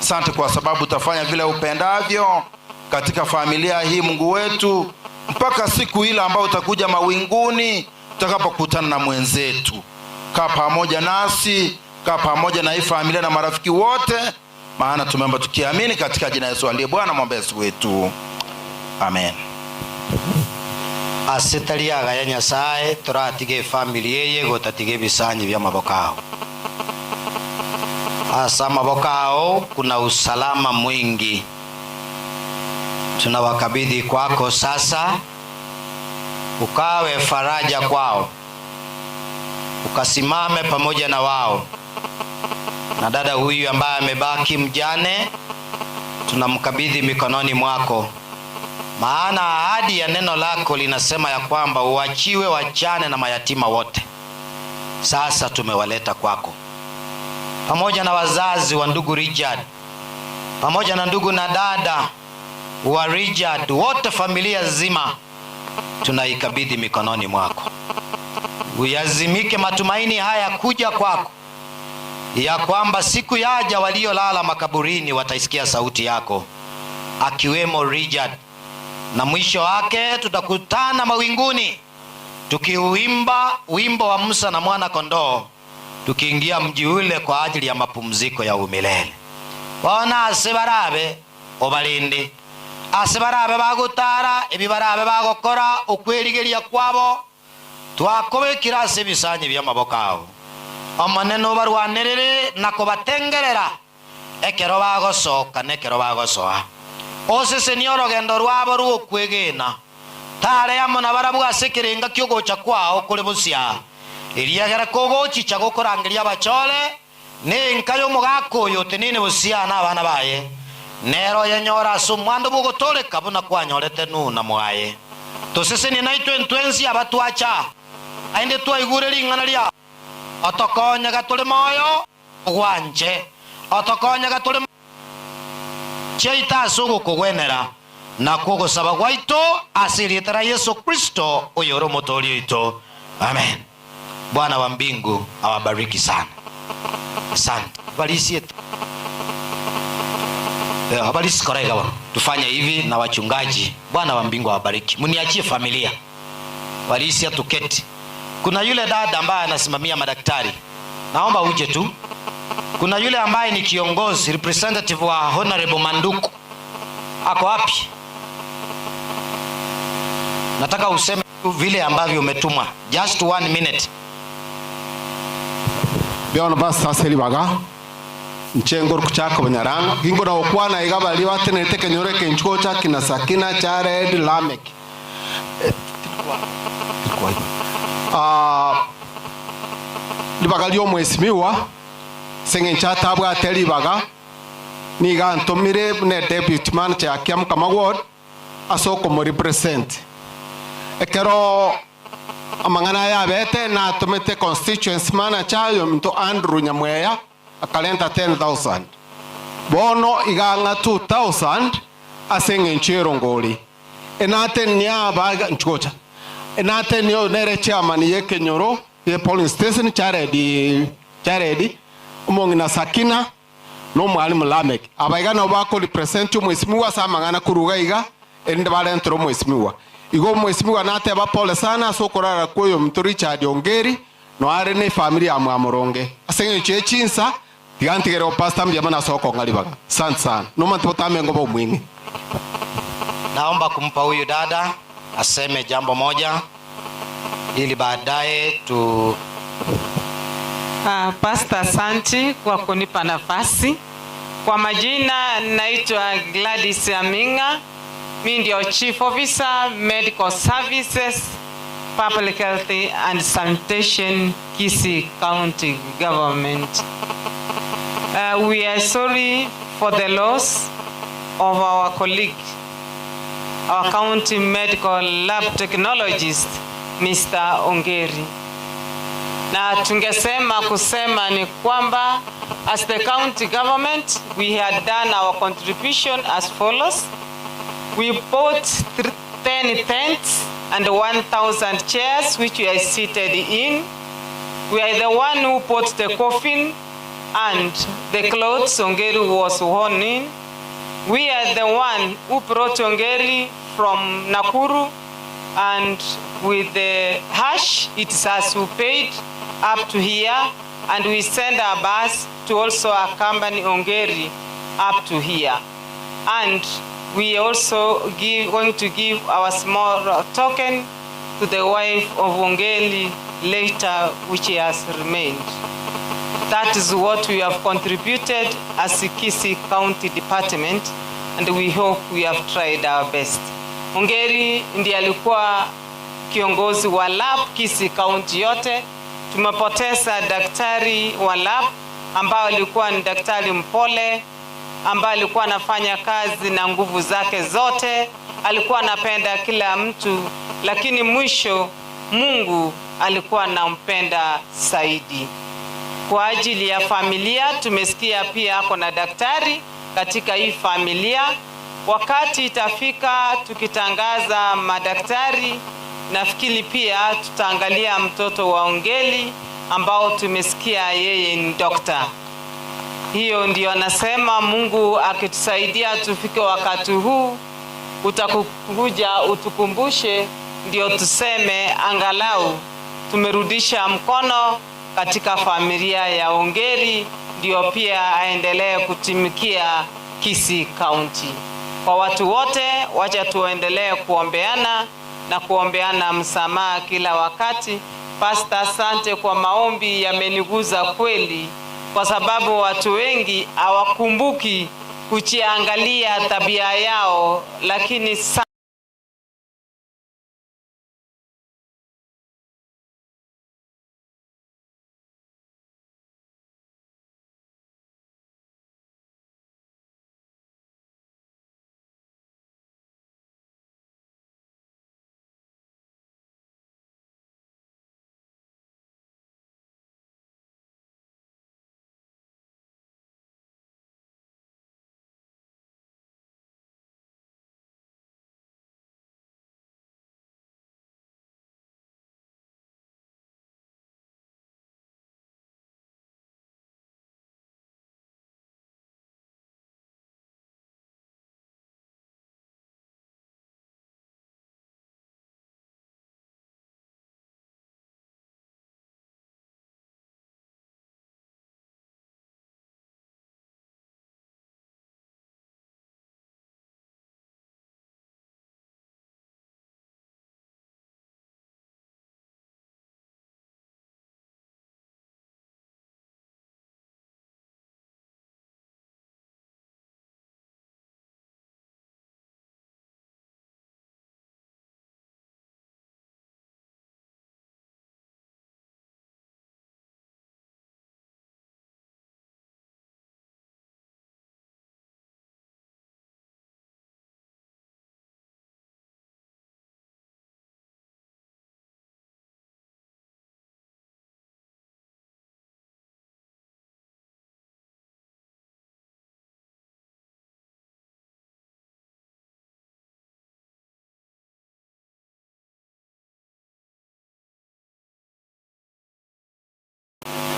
Asante kwa sababu utafanya vile upendavyo katika familia hii, Mungu wetu, mpaka siku ile ambayo utakuja mawinguni, tutakapokutana na mwenzetu. Kaa pamoja nasi, kaa pamoja na hii familia na marafiki wote, maana tumeomba tukiamini katika jina Yesu aliye Bwana mwombezi wetu, amen. Ase tari agaya Nyasaye toratiga efamily eye gotatiga ebisanyi bia amaboko ao. Ase amaboko ao kuna usalama mwingi. Tunawakabidhi kwako sasa, ukawe faraja kwao, ukasimame pamoja na wao. Na dada huyu ambaye amebaki mjane, tunamkabidhi mikononi mwako, maana ahadi ya neno lako linasema ya kwamba uachiwe wajane na mayatima wote. Sasa tumewaleta kwako pamoja na wazazi wa ndugu Richard, pamoja na ndugu na dada wa Richard, wote familia nzima tunaikabidhi mikononi mwako. Uyazimike matumaini haya kuja kwako, ya kwamba siku yaja waliolala makaburini wataisikia sauti yako, akiwemo Richard, na mwisho wake tutakutana mawinguni tukiuimba wimbo wa Musa na mwana kondoo, tukiingia mji ule kwa ajili ya mapumziko ya umilele. Bona ase barabe obalinde, ase barabe bagutara ebi barabe bagokora okwerigeria kwabo, twakobekira ase ebisanyi bya maboko abo. Omonene obarwanerere na kobatengerera ekero bagosoka na ekero bagosoa. Osesenie orogendo rwabo rw'okwegena, tare amo na barabwo ase ekerenga ki'ogocha kwao kore bosia. Eriagera kogochicha gokorangeria abachore, na enka y'omogaka oyo otenene bosia na abana baye, nere oyenyore ase omwando bw'ogotooreka buna kwanyorete Nuhu na mwaye. Tosesenie naintwe ntwensi abatwacha, naende twaigure ring'ana riao. Otokonye gatore moyo, ogwanche, otokonye gatore moyo chiaito ase ogokogwenera, nakwo ogosaba gwaito ase erieta ria Yeso Kristo, oyore Omotoori oito. Amen. Bwana wa mbingu awabariki sana. Asante. Abarisiete Eh, abarisi kora iga bono. Tufanye hivi na wachungaji. Bwana wa mbingu awabariki. Mniachie familia. Walisia tuketi. Kuna yule dada ambaye anasimamia madaktari, naomba uje tu. Kuna yule ambaye ni kiongozi representative wa Honorable Manduku, ako wapi? Nataka useme tu vile ambavyo umetumwa, just one minute. Bono pastor ase ribaga nche ngoruku chaka bonyarang'o gingona gokwana iga baria batenerete ekenyoro eke inchuo cha kina Sakina, Jared, Lamek. Ah, ribaga ri'omwesimiwa ase eng'encho atabwate ribaga nigo antomire buna deputy manager ya Kiamukama ward ase okomorepresent. Ekero amang'ana aya abete natomete constituency manager oyominto Andrew Nyamweya akarenta 10,000 bono iga ng'a 2,000 ase eng'encho y'erongori. Enatenia aba nchigocha enatenia oyo nere chairman y'ekenyoro ye polling station Jared Jared omong'ina Sakina na omwalimu Lameck. Aba iga nabo bakorepresent omwesimigwa ase amang'ana korwa iga iga erinde barentere omwesimigwa. Igo omwesimigwa nateba pole sana ase okorara kwa oyominto Richard Ongeri noare ne efamiri ya Mwamoronge. Ase eng'encho ye chinsa tiga ntigere go pastor mbuya mono ase okong'a ribaga. Asante sana. Nomanyete botambe ngoba omweng'e. Naomba kumpa huyu dada aseme jambo moja ili baadaye tu Uh, Pastor asanti kwa kunipa nafasi. Kwa majina naitwa Gladys Aminga. Mi ndio Chief Officer Medical Services Public Health and Sanitation Kisii County Government. We are sorry for the loss of our colleague, our county medical lab technologist, Mr. Ongeri. Na tungesema kusema ni kwamba as the county government we had done our contribution as follows. We bought 10 tents and 1,000 chairs which we are seated in. We are the one who bought the coffin and the clothes Ongeri was worn in. We are the one who brought Ongeri from Nakuru, and with the hash, it's us who paid up to here, and we send our bus to also accompany Ongeri up to here. And we also going to give our small token to the wife of Ongeri later, which has remained. That is what we have contributed as the Kisii County Department, and we hope we have tried our best. Ongeri ndiye alikuwa kiongozi wa lab Kisii County yote. Tumepoteza daktari wa lab ambao alikuwa ni daktari mpole, ambaye alikuwa anafanya kazi na nguvu zake zote, alikuwa anapenda kila mtu, lakini mwisho Mungu alikuwa anampenda zaidi. Kwa ajili ya familia tumesikia pia ako na daktari katika hii familia. Wakati itafika tukitangaza madaktari, Nafikiri pia tutaangalia mtoto wa Ongeri ambao tumesikia yeye ni dokta. Hiyo ndio anasema Mungu akitusaidia tufike wakati huu, utakuja utukumbushe, ndio tuseme angalau tumerudisha mkono katika familia ya Ongeri, ndio pia aendelee kutumikia Kisii County. Kwa watu wote, wacha tuendelee kuombeana na kuombeana msamaha kila wakati. Pastor, asante kwa maombi, yameniguza kweli, kwa sababu watu wengi hawakumbuki kujiangalia tabia yao, lakini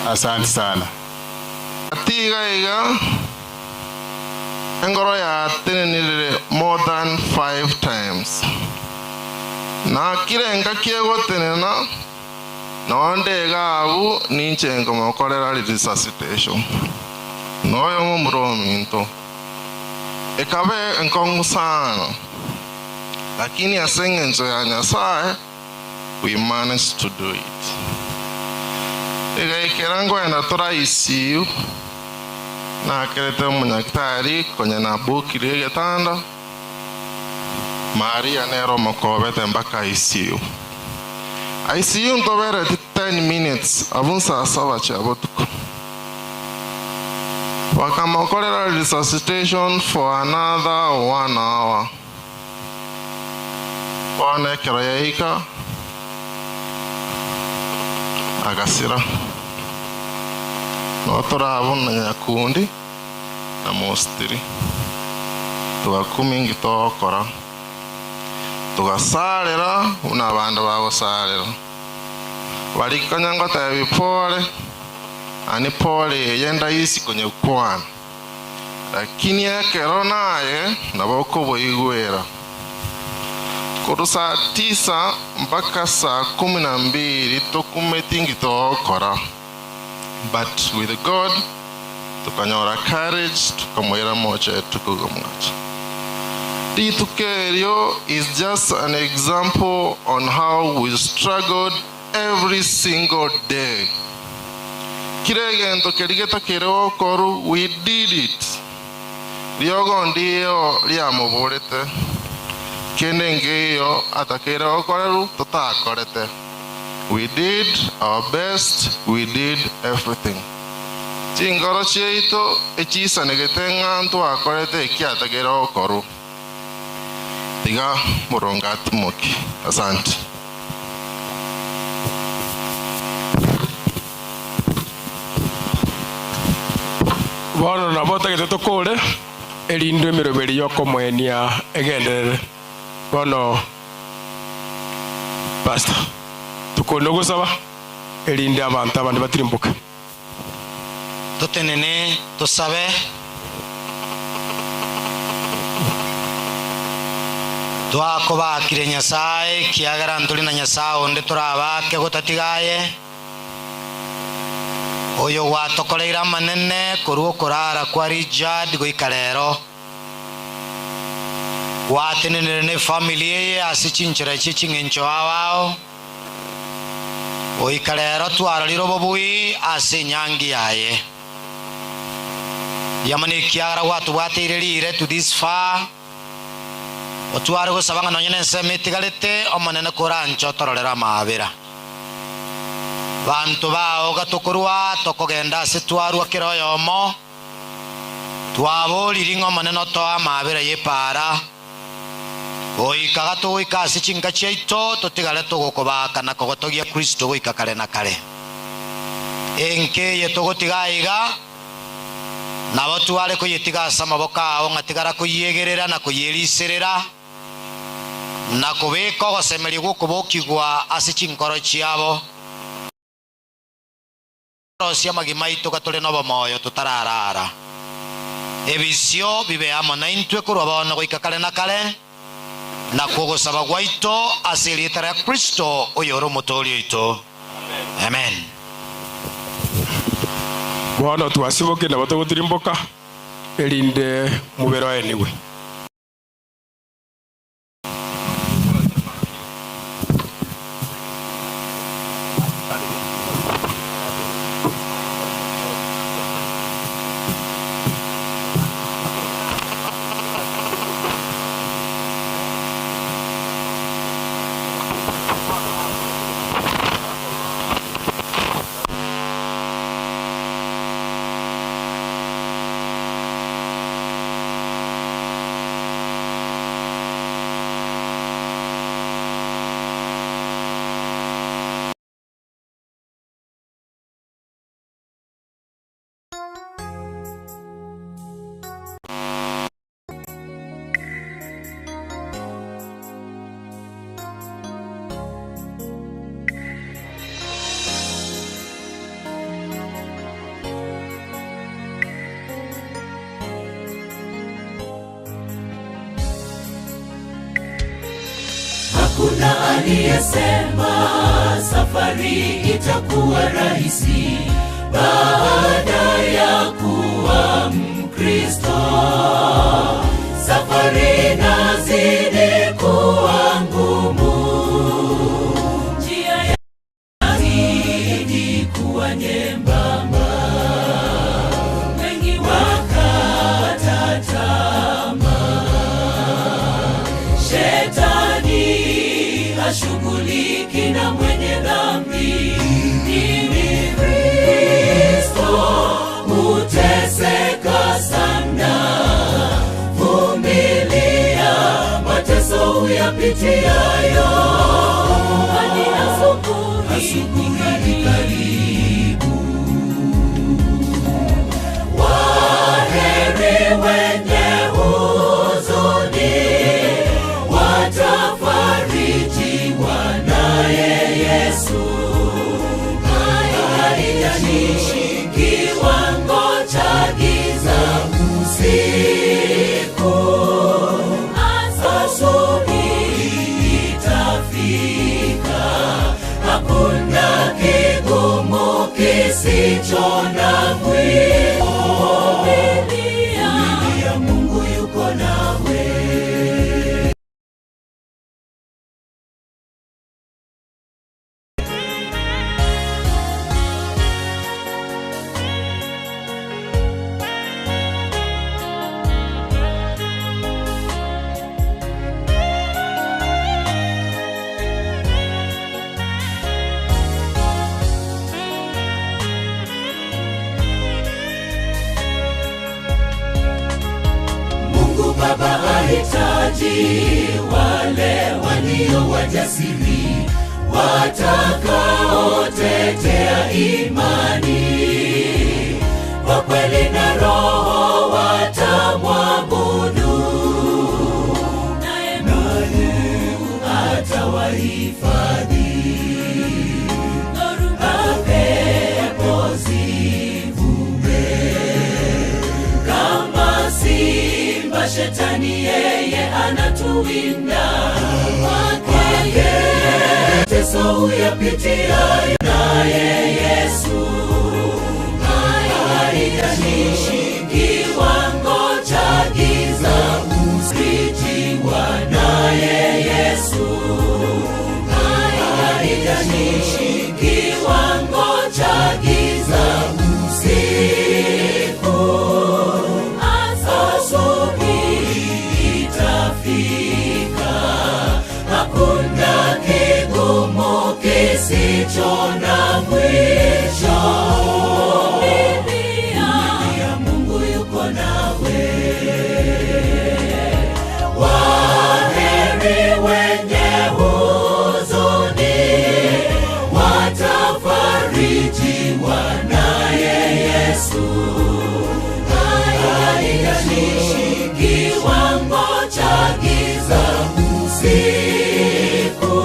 Asante sana. Tiga iga engoro yatenenire more than 5 times na kirenga kiegotenena nonde iga abu ninche nkomokorera resuscitation noyo momura ominto ekabe enkong'u sana lakini ase eng'encho ya Nyasaye we managed to do it. Egaikera ngoenda tora ICU nakerete omonyaktari konya nabukire egetanda Maria nero omokobete mpaka ICU. ICU ntobereti 10 minutes abu saa saba chia botuko bakamokorera resuscitation for another 1 hour. Bono ekero yaika agasira notorabona nyakundi na mostiri tugakumi togokora tugasarera buna abandu bagosarera barikonya ngotebi pole ani pole eye ndaisi konyekwana lakini ekero naye nabo okoboigwera korwa saa tisa mpaka saa 12 tokumeti togokora but with God tukanyora courage tukamwira mocha tukuga mwacha. Rituko erio is just an example on how we struggled every single day. Kire egento keri getakere gokoru, we did it. Riogo ndiyo riamoborete kende ngeyo atakere gokoreru totakorete. We did our best, we did everything. Chingoro chiaito echisanegete ng'a ntwakorete ekiatakere gokoru. Tiga morongo atimoki. Asante. Bono nabo otagete tokore erinde emeroberi yokomoenia egenderere. Bono. Pastor, tokone ogosaba erinde abanto abande batirimboke. Totenene tosabe. Twakobakire Nyasae, ekiagera ntori na Nyasae onde torabake gotatiga aye, oyo gwatokoreire amanene korwa okorara kwa Richard goika rero. Gwatenenire nefamiri eye ase chinchera chie ching'encho ao ao. Goika rero twarorire obobui ase enyangi yaye. Riamana ekiagera gwatobwateire riire to this far, otware gosaba ng'a nonye nensemo etigarete, Omonene koranche otororere amaabera. Banto bao gatokorwa tokogenda ase twarua kera oyomo, twaboriri ng'a Omonene otoe amaabera y'epaara. Goika gatogoika ase chinka chiaito, totigare togokobaaka na kogotogia Kristo goika kare na kare. Enka eye togotiga aiga, nabo tware koyetiga ase amaboko ao ng'a tigara koyiegerera na koyeriserera, na kobeka ogosemeria gw'okobokigwa ase chinkoro chiabo. Rosia amagima aito gatore nobomoyo totararara. Ebisio bibe amo naintwe korwa bono goika kare na kare, nakwo ogosaba gwaito ase erieta ria Kristo oyore Omotooria oito. Amen. Bono twasibokire nabo togotirimboka, erinde mobere oenigwe. Hakuna aliyesema safari itakuwa rahisi baada ya kuwa Mkristo. Safari inazidi kuwa ngumu, njia yazidi kuwa nyembamba, wengi wakata tamaa. Shetani hashughuliki na mwenye dhambi, ni Kristo huteseka sana. Vumilia mateso uyapitiayo, hadi asubuhi karibu. Waheri wenye huzuni, watafarijiwa naye Yesu. Haijalishi kiwango cha giza usiku, asubuhi itafika. Hakuna kigumu kisicho na mwisho. Vumilia, Mungu yuko nawe. Mungu Baba ahitaji wale walio wajasiri watakaotetea imani kwa kweli na roho watamwabudu, naye Mungu atawa hifadhi, dhoruba pepo zivume kama simba shetani yeye anatuwinda kwake teso uyapitiayo naye Yesu haijalishi kiwango cha giza usijiwa naye Yesu haijalishi kiwango cha giza usiku asubuhi itafika hakuna kigumu kisicho na mwisho Vumilia, Mungu yuko nawe waheri wenye huzuni watafarijiwa naye Yesu haijalishi kiwango cha giza usiku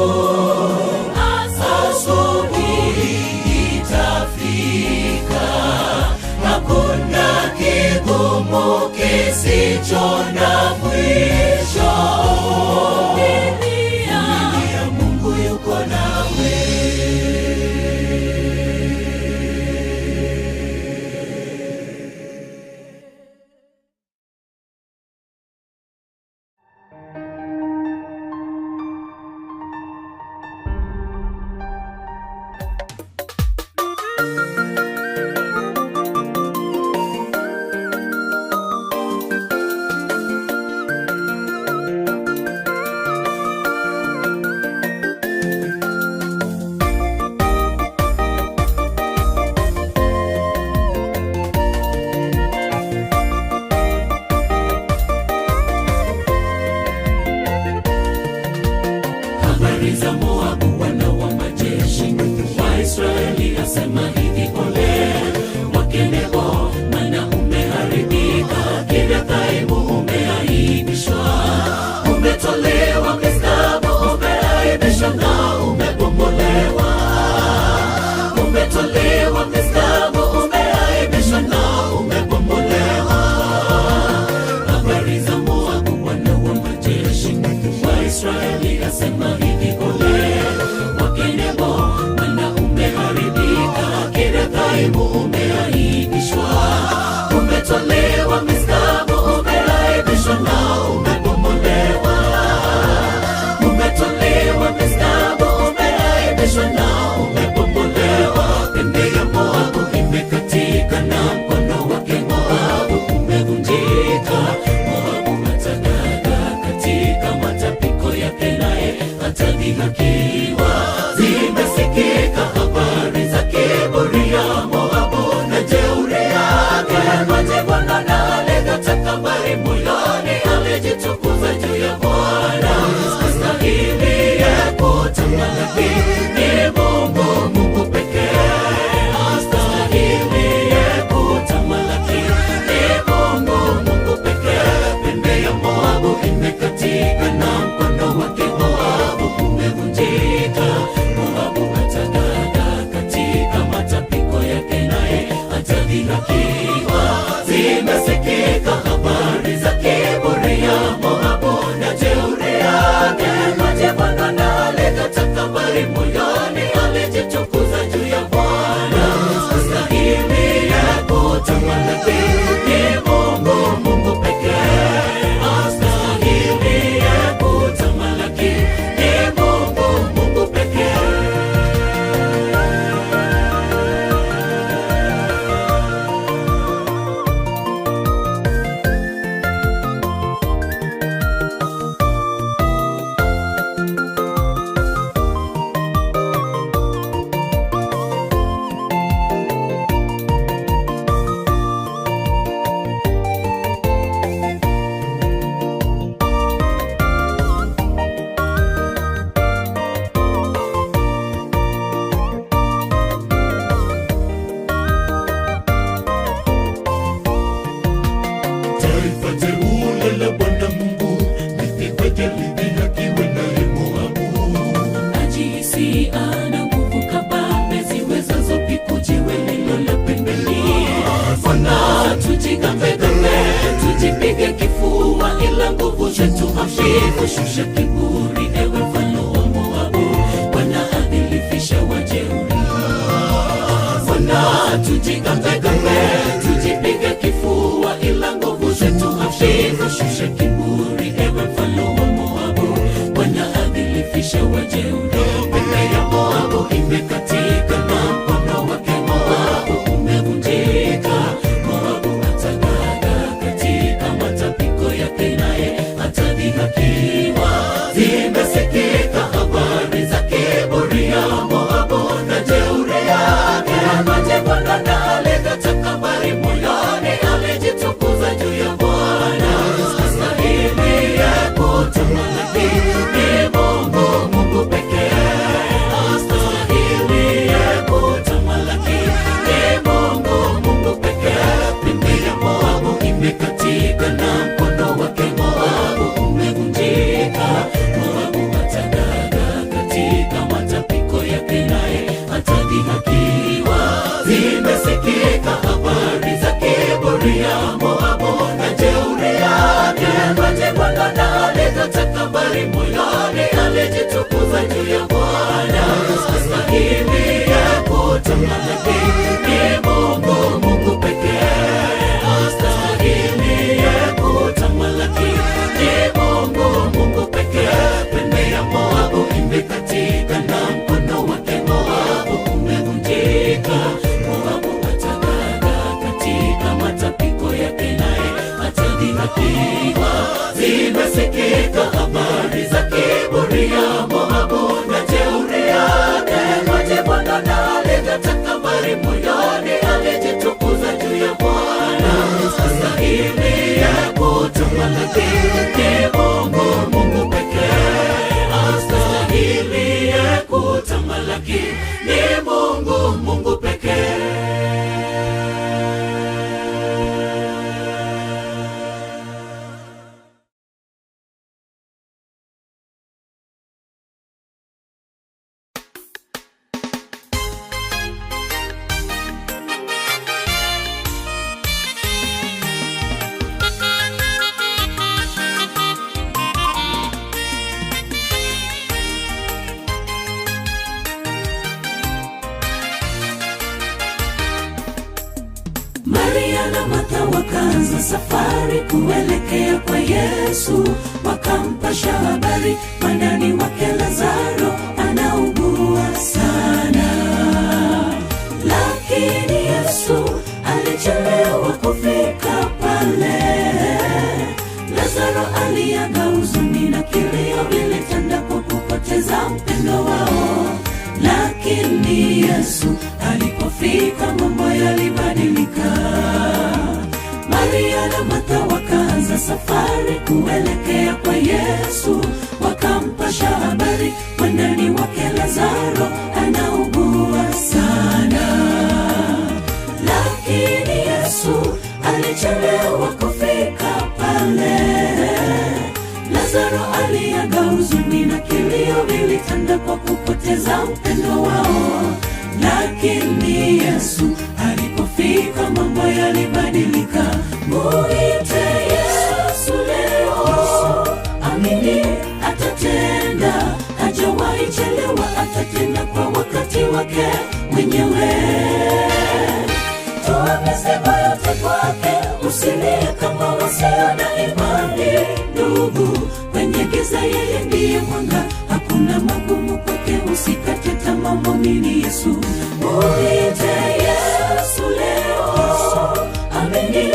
asubuhi itafika hakuna kigumu kisicho na mwisho Vumilia, Mungu yuko nawe Habari za Moabu, wana wa majeshi wa Israeli, asema hivi: Ole wake Nebo, maana umeharibika. Kiriathaimu umeaibishwa, umetolewa Misgabo, umeaibishwa na umebomolewa. Umetolewa Misgabo, umeaibishwa na umebomolewa. Habari za Moabu, wana wa majeshi wa Israeli, asema hivi: Ole wake Nebo, maana umeharibika. Kiriathaimu umeaibishwa, umetolewa Misgabo, umeaibishwa na umebomolewa. Umetolewa Misgabo, umeaibishwa na umebomolewa. Pembe ya Moabu imekatika na mkono wake Moabu umevunjika. Moabu atadaga katika matapiko yake, naye atadhihakiwa. Zimesikika habari za kiburi ya Moabu na jeuri yake, majivuno na alivyotakabari moyoni, alijitukuza juu ya Bwana. Astahiliye kutamalaki ni Mungu, Mungu pekee. Astahiliye kutamalaki ni Mungu, Mungu pekee. Pembe ya Moabu imekatika na mkono wake Moabu umevunjika. Moabu atadaga katika matapiko yake, naye atadhihakiwa. Zimesikika habari za kiburi ya Moabu na jeuri yake, majivuno na alivyotakabari moyoni. rahisi, ana nguvu kabambe ziwezazo piku jiwe lililo la pembeni. Mbona tujigambegambe, tujipige kifua, ila nguvu zetu hafifu. Shusha kiburi, ewe mfalme wa Moabu, Bwana adhilifisha wajeuri. Mbona tujigambegambe, tujipige kifua, ila nguvu zetu hafifu. Shusha kiburi, ewe mfalme wa Moabu, Bwana adhilifisha wajeuri. Pembe ya Moabu imekatika na mkono wake Moabu umevunjika. Moabu atagaga katika matapiko yake, naye atadhihakiwa. Zimesikika habari za kiburi ya Moabu na jeuri yake, majivuno na alivyotakabari moyoni, alijitukuza juu ya Bwana. Astahili kutamalaki ni Mungu, Mungu pekee. Astahili kutamalaki ni Mungu, Mungu pekee. Pembe ya Moabu imekatika na mkono wake Moabu umevunjika. Moabu atagaga katika matapiko yake, naye atadhihakiwa. Zimesikika habari za kiburi ya Moabu na jeuri yake, majivuno na alivyotakabari moyoni, alijitukuza juu ya Bwana. Astahili kutamalaki ni Mungu, Mungu pekee. Astahili kutamalaki ni Mungu, Mungu pekee. Pembe ya Moabu imekatika na mkono wake Moabu umevunjika. Moabu atagaga katika matapiko yake, naye atadhihakiwa. Zimesikika habari za kiburi ya Moabu na jeuri yake, majivuno na alivyotakabari moyoni, alijitukuza juu ya Bwana. Astahili kutamalaki ni Mungu, Mungu pekee. Astahili kutamalaki ni Mungu, Mungu pekee. Maria na Martha wakaanza safari kuelekea kwa Yesu, wakampasha habari mwandani wake Lazaro anaugua sana. Lakini Yesu alichelewa kufika pale. Lazaro aliaga, huzuni na kilio vilitanda kwa kupoteza mpendo wao. Lakini Yesu alipofika mambo yalibadilika. Maria na Martha wakaanza safari kuelekea kwa Yesu, wakampasha habari mwandani wake Lazaro anaugua sana. Lakini Yesu alichelewa kufika pale. Lazaro aliaga, huzuni na kilio vilitanda kwa kupoteza mpendo wao. Lakini Yesu alipofika mambo yalibadilika. Muite Yesu leo, amini atatenda, hajawahi chelewa, atatenda kwa wakati wake mwenyewe. Toa mizigo yote kwake, usilie kama wasio na imani. Ndugu, kwenye giza yeye ndiye mwanga, hakuna magumu kwake. Usikate tamaa, mwamini Yesu. Muite Yesu leo, amini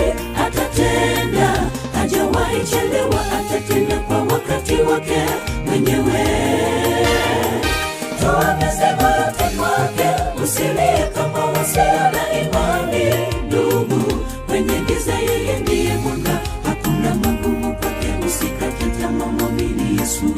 atatenda, hajawahi chelewa, atatenda kwa wakati wake mwenyewe. Toa mizigo yote kwake, usilie kama wasio na imani. Ndugu, kwenye giza yeye ndiye mwanga, hakuna magumu kwake. Usikate tamaa, mwamini Yesu.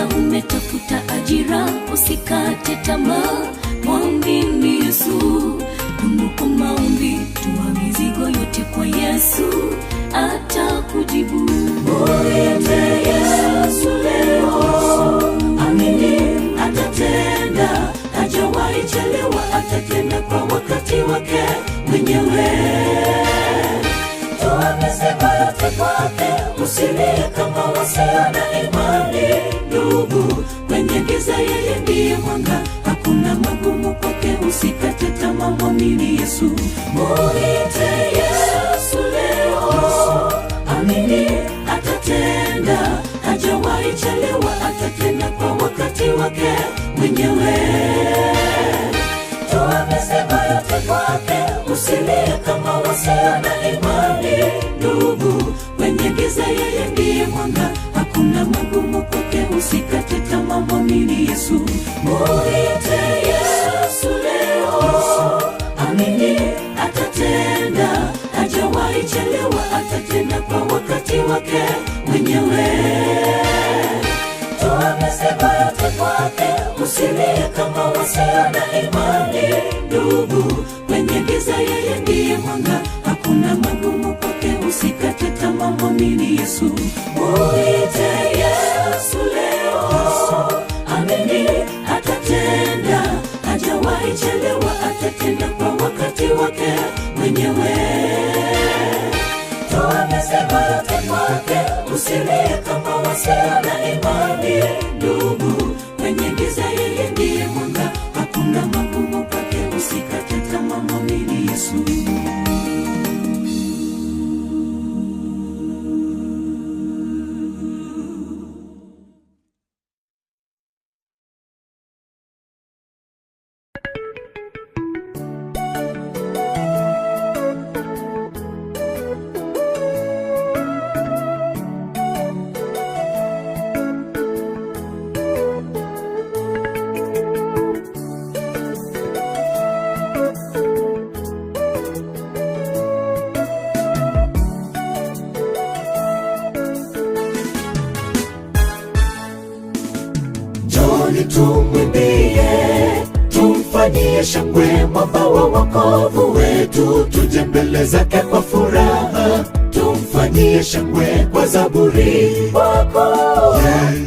Huenda umetafuta ajira, usikate tamaa, mwamini Yesu. Dumu kwa maombi, tua mizigo yote kwa Yesu, atakujibu. Mwite Yesu leo, amini atatenda, hajawahi chelewa, atatenda kwa wakati wake mwenyewe. Toa mizigo yote kwake, usilie kama wasio na imani. Ndugu, kwenye giza yeye ndiye mwanga, hakuna magumu kwake. Usikate tamaa, mwamini Yesu. Mwite Yesu leo, amini atatenda, hajawahi chelewa, atatenda kwa wakati wake mwenyewe. Toa mizigo yote kwake, usilie kama wasio na imani. Ndugu, kwenye giza yeye ndiye mwanga, hakuna magumu kwake. Usikate tamaa, mwamini Yesu. Mwite Yesu leo, amini atatenda, hajawahi chelewa, atatenda kwa wakati wake mwenyewe. Toa mizigo yote kwake, usilie kama wasio na imani. Ndugu, kwenye giza yeye ndiye mwanga, hakuna magumu kwake. Usikate tamaa, mwamini Yesu. Mwite Yesu leo, amini atatenda, hajawahi chelewa, atatenda kwa wakati wake mwenyewe. Toa mizigo yote kwake, usilie kama wasio na imani. Ndugu, kwenye giza yeye ndiye mwanga, hakuna magumu kwake. Usikate tamaa, mwamini Yesu. Njoni tumwimbie, tumfanyie shangwe mwamba wa wokovu wetu, tuje mbele zake kwa furaha, tumfanyie shangwe kwa zaburi. Wako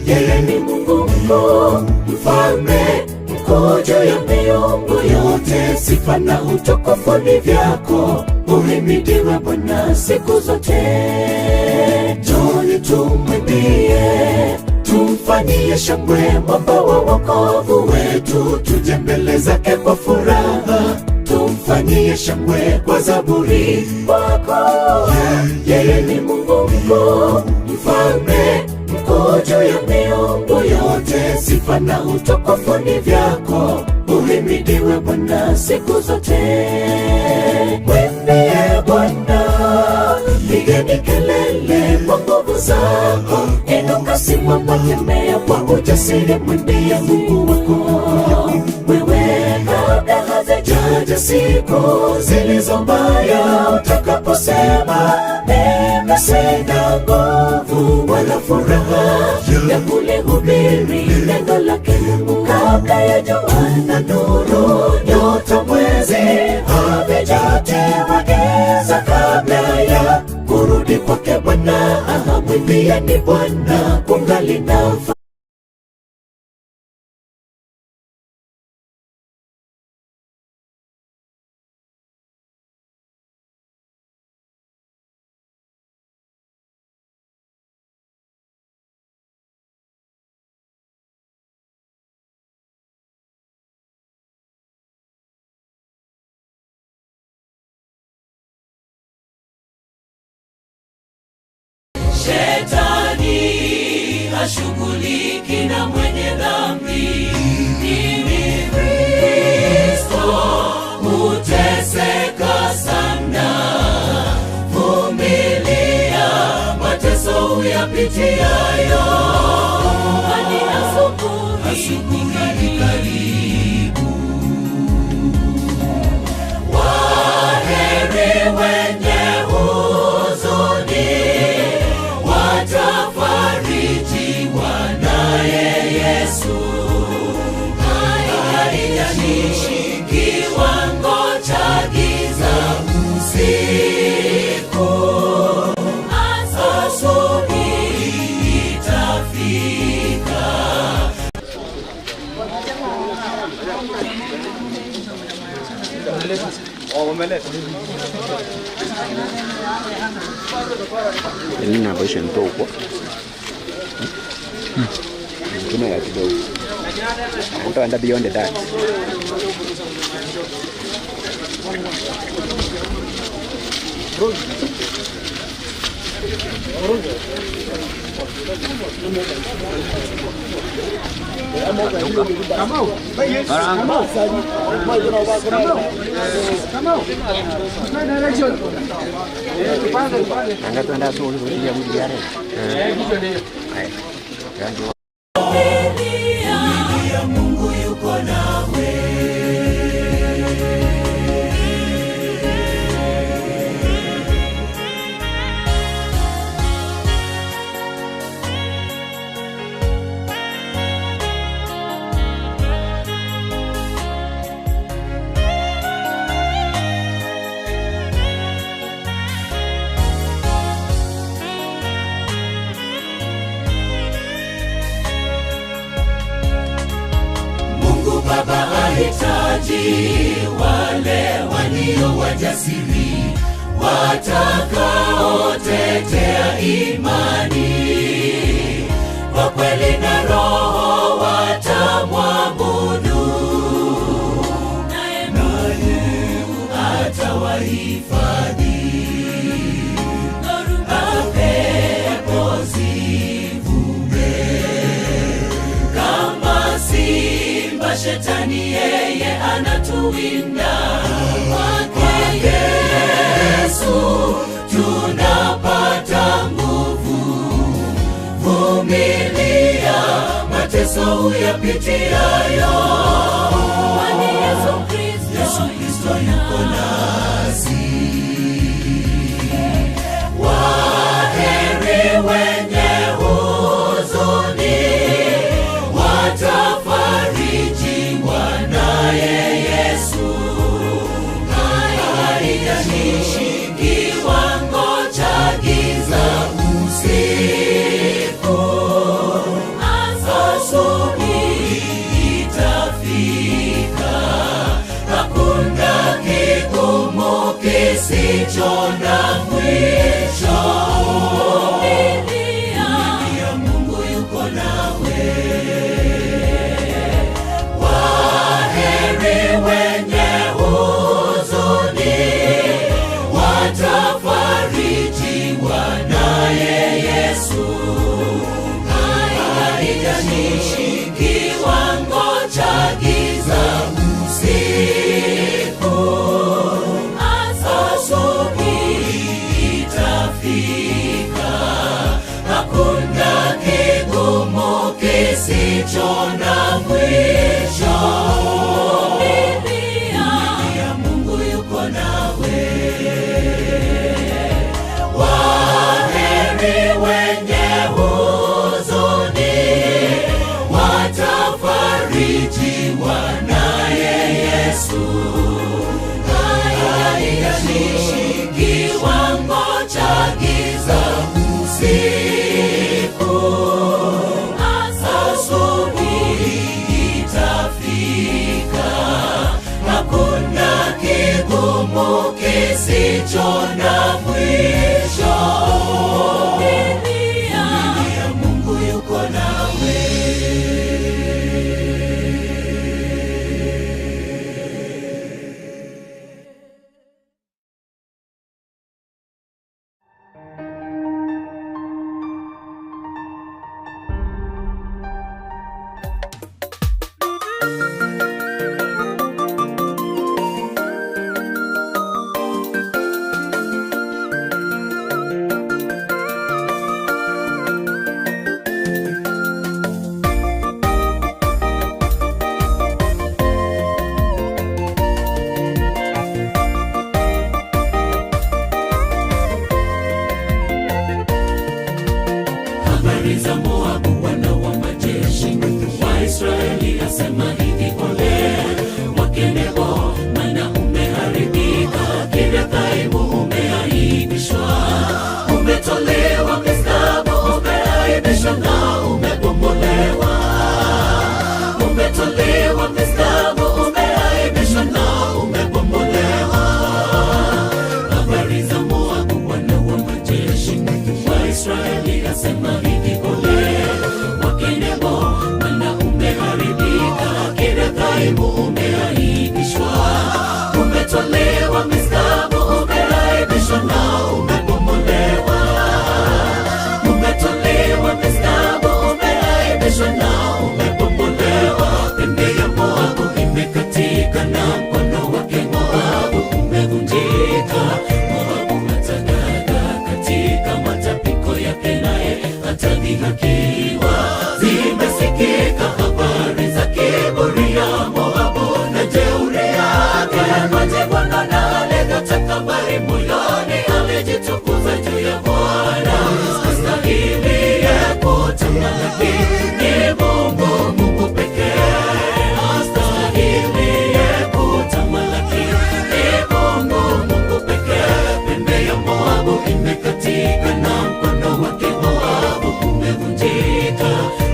yeye ni Mungu mkuu, mfalme mkuu juu ya miungu yote, sifa na utukufu ni vyako, uhimidiwe Bwana siku zote. Njoni tumwimbie tumfanyie shangwe mwamba wa wokovu wetu, tuje mbele zake kwa furaha, tumfanyie shangwe kwa zaburi. Wako yeye ni Mungu mkuu, mfalme mkuu juu ya miungu yote, sifa na utukufu ni vyako, uhimidiwe Bwana siku zote. Mwimbie Bwana, pigeni kelele kwa nguvu zako, inuka, simama, tembea kwa ujasiri, mwimbie Mungu wako. Wewe kabla hazijaja siku zilizo mbaya, utakaposema mimi sina nguvu wala furaha ya kulihubiri neno lake Mungu, kabla ya jua na nuru, nyota, mwezi havijatiwa giza, kabla ya kurudi kwake Bwana. Aha, mwimbieni Bwana kungali nafasi. Shetani hashughuliki na mwenye dhambi, ni Kristo huteseka sana. Vumilia mateso uyapitiayo, hadi asubuhi karibu. Waheri wenye huzuni, watafarijiwa naye. Yesu. Haijalishi kiwango cha giza usiku, asubuhi itafika. Nini ambacho nitokwa tuna kidogo utaenda beyond that. Anga tuenda tu ulivutia mwili yale. Vumilia, Mungu yuko nawe. Mungu Baba ahitaji wale walio wajasiri watakaotetea imani kwa kweli na roho watamwabudu, naye Mungu atawahifadhi. Dhoruba pepo zivume kama simba, shetani yeye anatuwinda. Kwake Yesu tunapata nguvu. Vumilia mateso uyapitiayo, kwani Yesu Kristo, Yesu Kristo yuko nasi. Waheri wenye huzuni, watafarijiwa naye Yesu. Haijalishi kiwango cha giza usiku, asubuhi itafika. Hakuna kigumu kisicho na mwisho. Vumilia, Mungu yuko nawe. Waheri wenye huzuni, watafarijiwa naye Yesu. Haijalishi kiwango cha giza usiku, asubuhi itafika. Hakuna kigumu kisicho na mwisho. Vumilia, Mungu yuko nawe. Waheri wenye huzuni, watafarijiwa naye Yesu. Haijalishi kiwango cha giza usiku, asubuhi itafika. Hakuna kigumu kisicho na mwisho. Vumilia, Mungu yuko nawe. wa Israeli asema hivi, ole wake Nebo, maana umeharibika. Kiriathaimu umeaibishwa, umetolewa Misgabo, umeaibishwa na umebomolewa. Umetolewa Misgabo, umeaibishwa na umebomolewa. Habari za Moabu, Bwana wa majeshi wa Israeli asema hivi, ole wake Nebo, maana umeharibika. Kiriathaimu umeaibishwa, umetolewa Misgabo, umeaibishwa na umebomolewa. Umetolewa Misgabo, umeaibishwa na umebomolewa. Pembe ya Moabu imekatika na mkono wake Moabu umevunjika. Moabu atagaga katika matapiko yake, naye atadhihakiwa. Zimesikika habari za kiburi ya Moabu na jeuri yake. Majivuno na alivyotakabari moyoni, alijitukuza juu ya Bwana. Astahiliye kutamalaki ni Mungu, Mungu pekee. Astahiliye kutamalaki ni Mungu, Mungu pekee. Pembe ya Moabu imekatika na mkono wake Moabu umevunjika.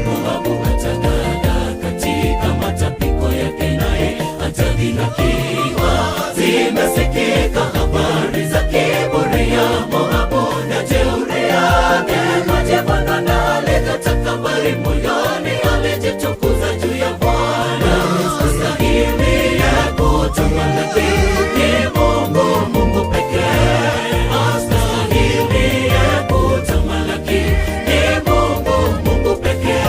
Moabu atagaga katika matapiko yake, naye atadhihakiwa. Zimesikika habari za kiburi ya Moabu na jeuri yake, majivuno na alivyotakabari moyoni, alijitukuza juu ya Bwana. Astahiliye kutamalaki ni Mungu, Mungu pekee. Astahiliye kutamalaki ni Mungu, Mungu pekee.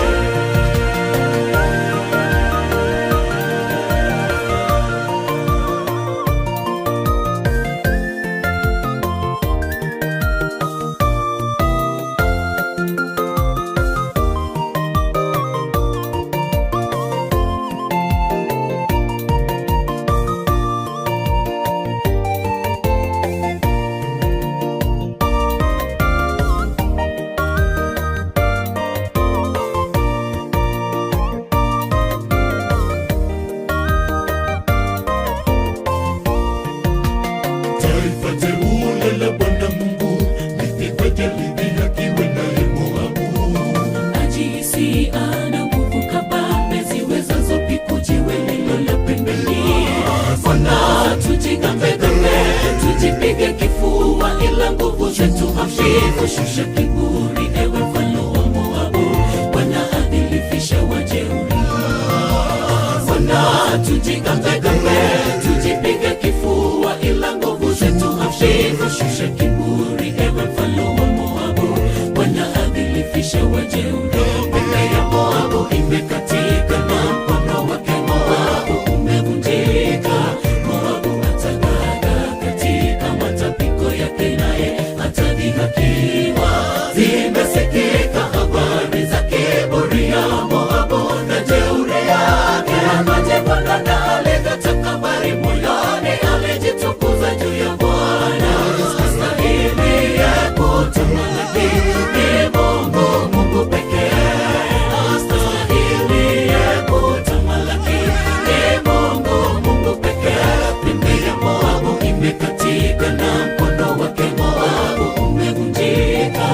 Taifa teule la Bwana Mungu lipigwe lidhihakiwe naye Moabu. Ajihisi ana nguvu kabambe ziwezazo piku jiwe lililo la pembeni. Bwana, tujigambegambe, tujipige kifua, ila nguvu zetu hafifu. Shusha kiburi, ewe mfalme wa Moabu, Bwana adhilifisha wajeuri. Bwana, tujigambegambe, tujipige kifua, ila nguvu zetu hafifu. Shusha kiburi, ewe mfalme wa Moabu, Bwana adhilifisha wajeuri. Pembe ya Moabu imekatika na mkono wake Moabu umevunjika. Moabu atagaga katika matapiko yake, naye atadhihakiwa. Zimesikika habari za kiburi ya Moabu na jeuri yake, majivuno na alivyotakabari moyoni, alijitukuza juu ya Bwana. Astahiliye kutamalaki ni Mungu, Mungu pekee. Astahiliye kutamalaki ni Mungu, Mungu pekee. Pembe ya Moabu imekatika na mkono wake Moabu umevunjika.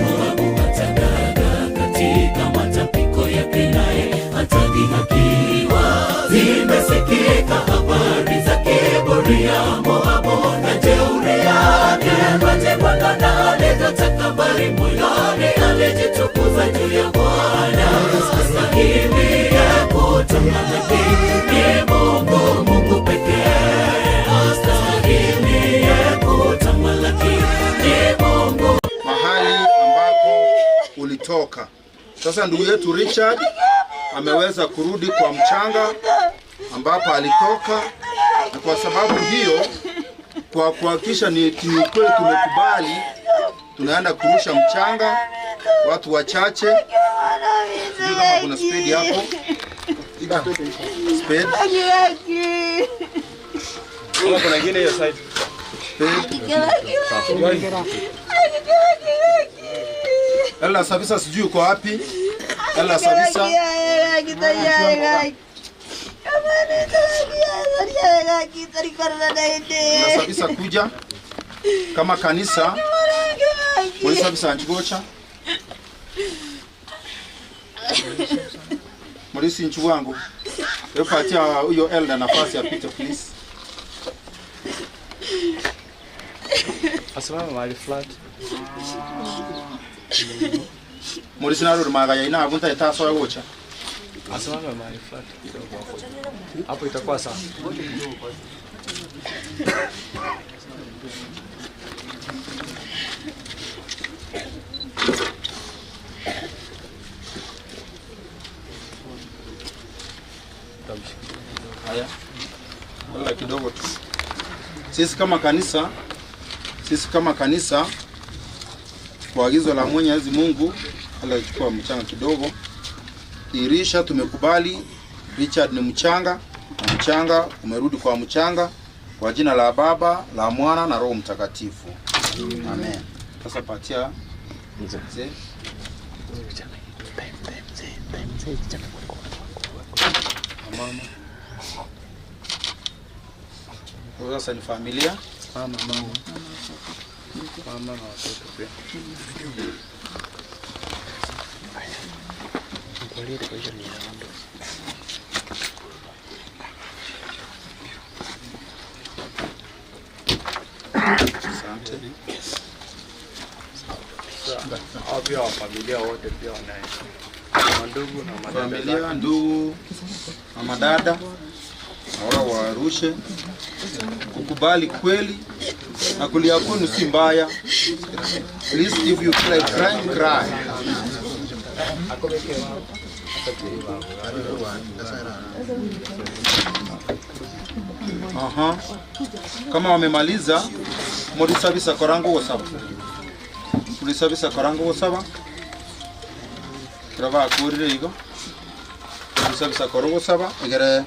Moabu atagaga katika matapiko yake, naye atadhihakiwa. Zimesikika habari za kiburi ya Moabu na jeuri yake, majivuno na alivyotakabari moyoni, alijitukuza juu ya Bwana. Astahiliye kutamalaki ni Mungu, Mungu pekee. Astahiliye kutamalaki ni Mungu. mahali ambapo ulitoka. Sasa ndugu yetu Richard ameweza kurudi kwa mchanga ambapo alitoka, na kwa sababu hiyo, kwa kuhakikisha ni ni kweli tumekubali, tunaenda kurusha mchanga watu wachache. Sijui kama kuna spedi hapo, spedi Kama kuna ingine hiyo side. Ella Sabisa sijui uko wapi? Ella Sabisa. Nasabisa kuja kama kanisa mulisabisa nchigocha mulisi nchi wangu epatia huyo elder nafasi apite please. Asimame mahali flat. Mulisi naruri magaya ina abunta itasoya gocha. Asimame mahali flat kidogo hapo. Hapo itakuwa sawa. Haya, wala kidogo tu. Sisi kama kanisa, sisi kama kanisa kwa agizo la Mwenyezi Mungu, ala chukua mchanga kidogo, dirisha tumekubali Richard ni mchanga na mchanga umerudi kwa mchanga, kwa jina la Baba la Mwana na Roho Mtakatifu, amen. Sasa patia mzee. Mama. Kwa Sasa ni familia Mama, mama. Mama na watoto pia. Asante. Hao pia wa familia wote pia wanaye. Ndugu na madada Familia, zake. ndugu na madada na wao waarushe kukubali kweli na kulia kwenu si mbaya. Please if you feel like crying, cry. Aha. Kama wamemaliza murisabisa korango gosaba murisabisa korango gosaba kira bakurire igo murisabisa koro gosaba egere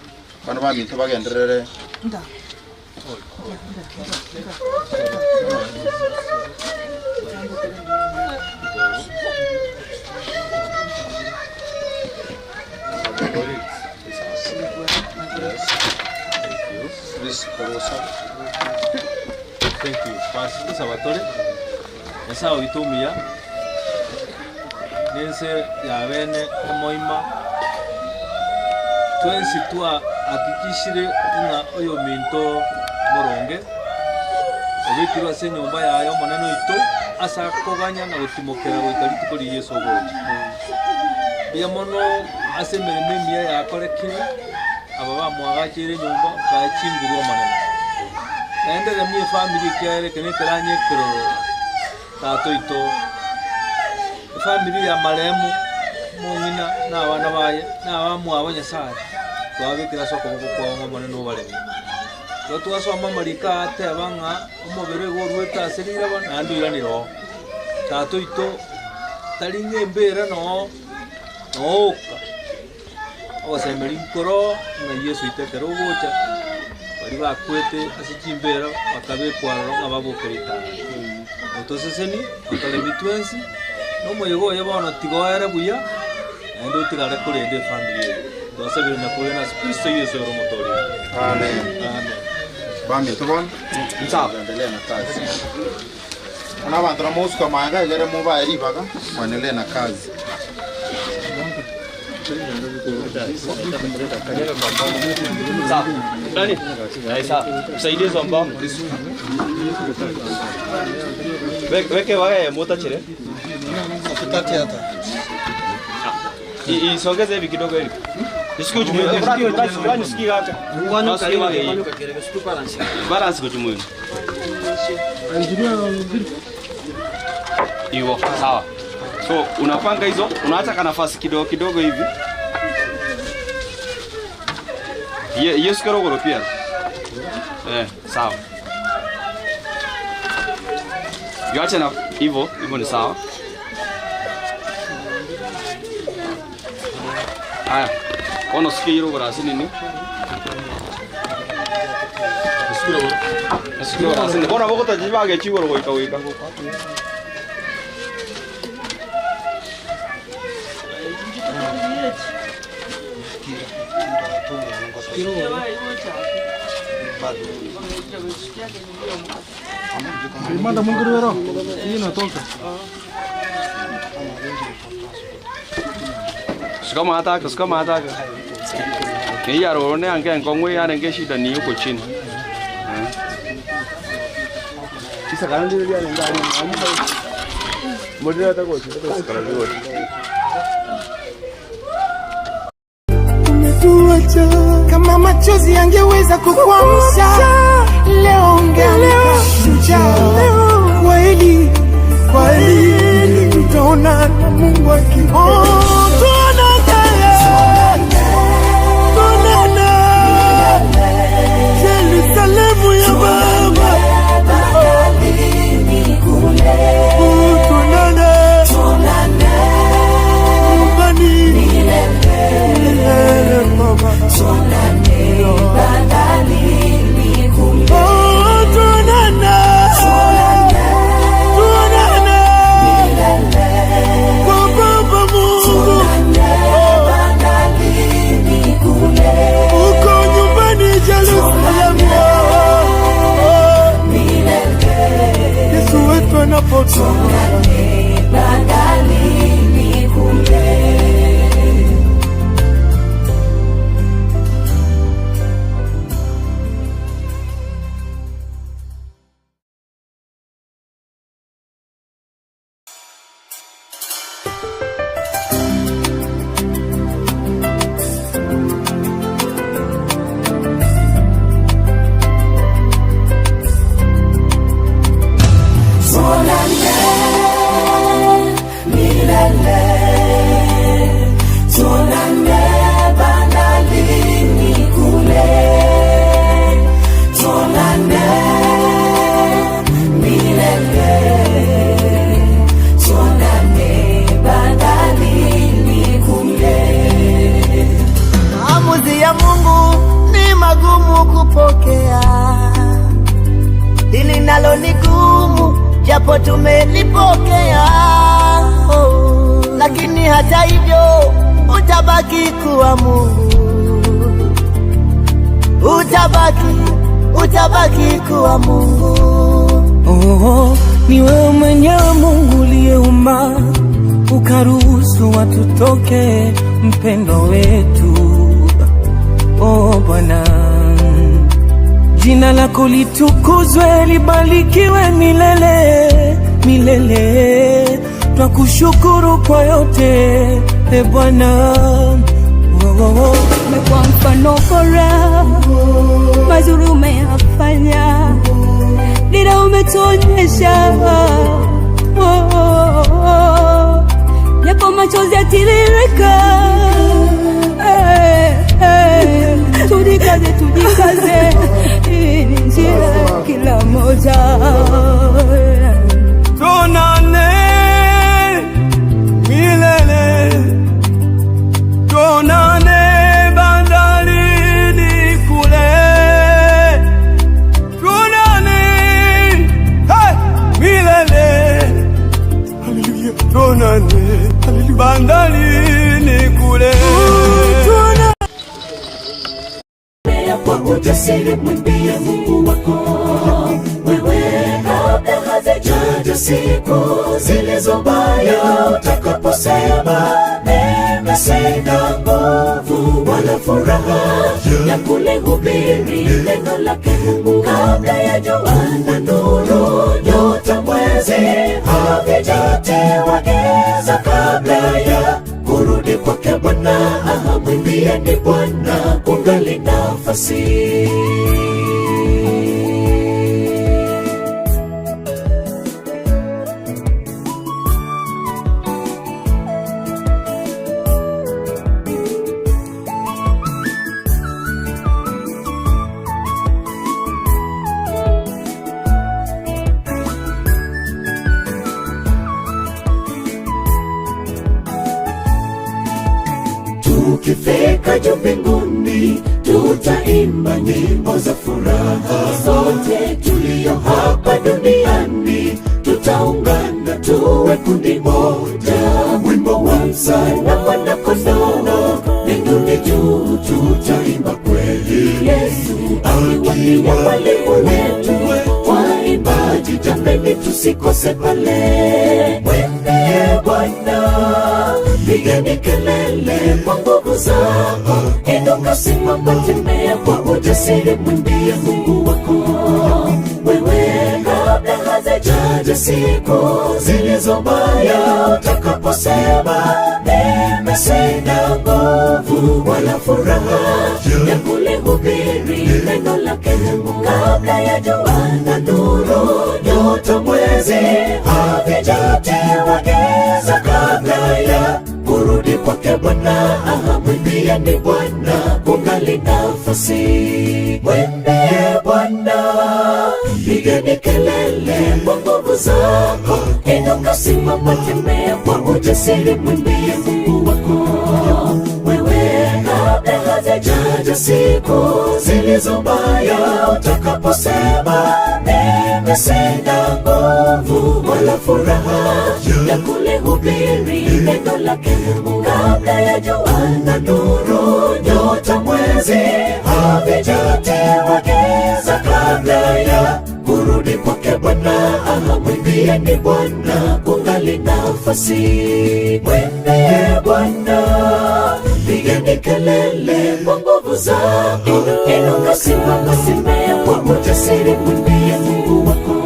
bano baminto bagenderere Please, koro gosaba. Thank you. Pastor Sabatore. Nyasaye oito omuya nense yabene emoima twensi twahakikishire ng'a oyo minto moronge obekirwe ase enyomba yaye omonene oito ase akoganya na gotimokera goika rituko ria Yesu ogocha. Mbuya mono ase emeremo emiya yakorekire aba bamwagacheire enyomba bae chinguru omonene. Naende remia efamiri ekiagera eke na ekeranya ekeroro tata oito efamiri ya marehemu mong'ina na abana baye na abamwabo Nyasaye twabekire ase okoboko kwao ng'a omonene obaremie. Igo twasoma amariko aya ateba ng'a omobere igo orwete ase riraba naende oiranire oo. Tata oito tari ng'a embera noo nooka ogosemeria nkoro ng'a Yeso oito ekero ogocha baria bakwete ase chimbera bakabekwa aroro ng'a babokere etara. Otoseseni otoremi twensi na omoyega oye bono tiga oere buya naende otigare korenda efamiri eye. Twasabire na korenda ase Kristo Yeso ore omotoori oito. Amen. Amen. Baminto bono endelea na kazi. Bono abanto namosuka maega egere mobae ribaga mwendelee na kazi. Sawa. Nani? Sawa. Msaidie hizo mbao. Weke waya ya mota chile. Katikati hata. Isongeze hivi kidogo hivi. Nisikie chumuyo. Kwani usikii kaka? Usikii waya hii. Balance kwa chumuyo. Hiyo, sawa. So unapanga hizo, unaacha ka nafasi kidogo kidogo hivi. Ye Yesu kerogoro pia. Sawa. Yache na hivyo, hivyo ni sawa. Haya. Kono sikia hilo kwa nini? Sikio rasini. Bona boko tajibage chigoro goika goika. Sukuma hataka, sukuma hataka. Ni yaro ne ange ngongwe ya nge shida ni huko chini. Umetuacha kama machozi yangeweza kukuamsha leo, ungeamka shujaa. Kweli kweli, tutaonana Mungu akipenda. Tuonane, Yerusalemu ya Baba, tuonane nyumbani milele Baba. Oh, tuonane, tuonane kwa Baba Mungu. Uko nyumbani Yerusalemu, Yesu wetu anapotoka. Tuonane milele, tuonane bandarini kule, tuonane milele, tuonane bandarini kule. Maamuzi ya Mungu ni magumu kupokea, hili nalo ni gumu, japo tumelipokea. Oh, lakini hata hivyo utabaki kuwa Mungu, utabaki, utabaki kuwa Mungu. Oh, ni wewe mwenyewe Mungu uliyeumba ukaruhusu watu toke, mpendo wetu. Oh Bwana, jina lako litukuzwe, libarikiwe milele milele. Twakushukuru kwa yote, e Bwana. Oh, oh, oh. Umekuwa mfano bora, mazuri umeyafanya, dira umetuonyesha. Oh, oh, oh. Japo machozi yatiririka, eh, eh, tujikaze, tujikaze, hii ni njia ya kila mmoja. Tuonane milele, tuonane bandarini kule, tuonane hey, milele, haleluya, tuonane bandarini kule. Kwa ujasiri mwimbie Mungu wako wewe, kabla hazijaja siku zilizo mbaya, utakaposema mimi sina nguvu wala furaha ya kulihubiri neno lake Mungu, kabla ya jua na nuru, nyota, mwezi havijatiwa giza, kabla ya kurudi kwake Bwana, mwimbieni Bwana kungali nafasi. Tukifika juu mbinguni, tutaimba nyimbo za furaha. Sote tulio hapa duniani, tutaungana tuwe kundi moja. Wimbo wa msalaba na kondoo, mbinguni juu. usikose pale. Mwendee Bwana, pigeni kelele kwa nguvu zako, inuka, simama, tembea kwa ujasiri, mwimbie Mungu wako wewe, kabla hazijaja siku zilizo mbaya, utakaposema mimi sina nguvu wala furaha ya kulihubiri neno lake Mungu, kabla ya jua na nuru, nyota, mwezi havijatiwa giza, kabla ya kurudi kwake Bwana. Mwimbieni Bwana kungali nafasi, mwimbie Bwana, pigeni kelele kwa nguvu zako, inuka, simama, tembea kwa ujasiri, mwimbie Mungu wako wewe, kabla hazijaja siku zilizo mbaya, utakaposema mimi sina nguvu wala furaha ya kulihubiri neno lake Mungu, kabla ya jua na nuru, nyota, mwezi havijatiwa giza, kabla ya kurudi kwake Bwana. Mwimbieni Bwana kungali nafasi, mwimbie Bwana, pigeni kelele kwa nguvu zako, inuka, simama, tembea kwa ujasiri, mwimbie Mungu wako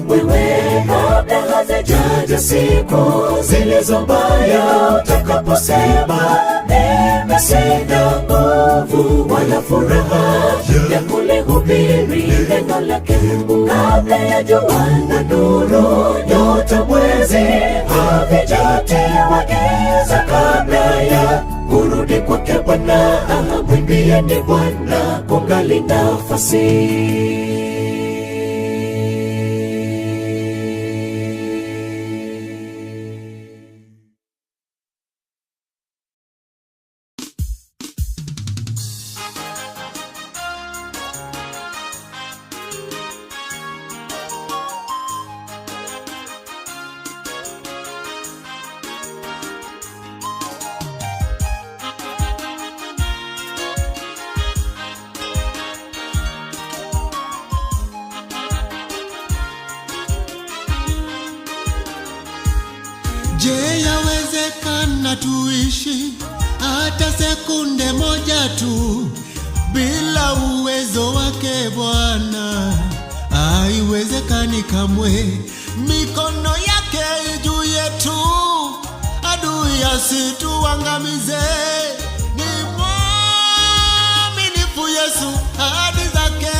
wewe, kabla hazijaja siku zilizo mbaya, utakaposema mimi sina nguvu wala furaha ya kulihubiri neno lake Mungu, kabla ya jua na nuru, nyota, mwezi havijatiwa giza, kabla ya kurudi kwake Bwana. Mwimbieni Bwana kungali nafasi. Je, yawezekana tuishi hata sekunde moja tu bila uwezo wake Bwana? Haiwezekani kamwe. Mikono yake juu yetu, adui asituangamize. Ni mwaminifu Yesu, ahadi zake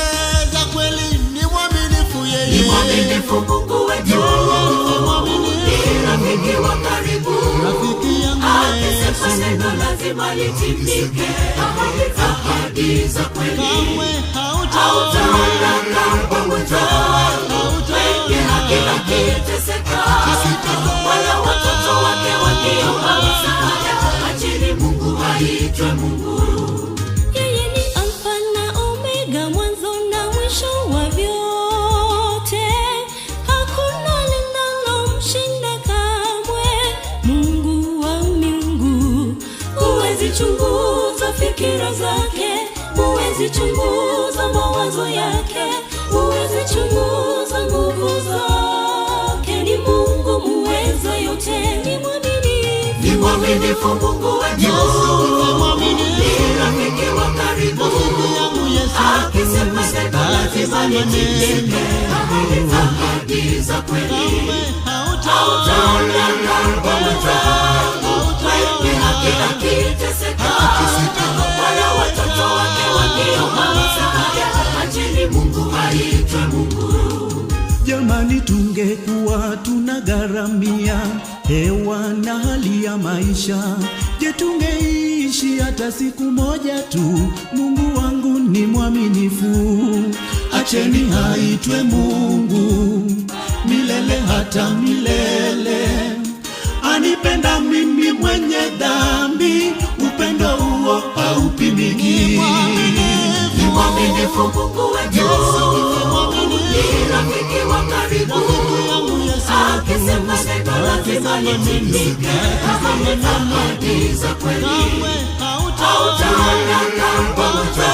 za kweli, ni mwaminifu yeye. Ni mwaminifu Mungu wetu, ni rafiki wa karibu, akisema neno lazima litimike. Ahadi za kweli hautaondoka pamoja, wengi haki akiteseka, wala watoto wake wakiomba msaada, acheni Mungu aitwe Mungu. Yeye ni Alfa na Omega, mwanzo na mwisho wa vyote. Hakuna linalomshinda kamwe. Mungu wa miungu, huwezi chunguza fikira zake, huwezi chunguza mawazo yake, huwezi chunguza nguvu zake. Ni Mungu muweza yote, ni mwaminifu, Ni mwaminifu Mungu wetu, ni rafiki wa karibu, akisema neno lazima litimike. Ahadi za kweli hautaondoka pamoja, wengi haki akiteseka, wala watoto wake wakiomba msaada, acheni Mungu aitwe Mungu. Jamani, tungekuwa tunagharamia hewa na hali ya maisha, je, tungeishi hata siku moja tu? Mungu wangu ni mwaminifu, acheni aitwe Mungu milele hata milele. Anipenda mimi mwenye dhambi, upendo huo haupimiki. Ni mwaminifu Mungu wetu, ni rafiki wa karibu, akisema neno lazima litimike. Ahadi za kweli hautaondoka pamoja,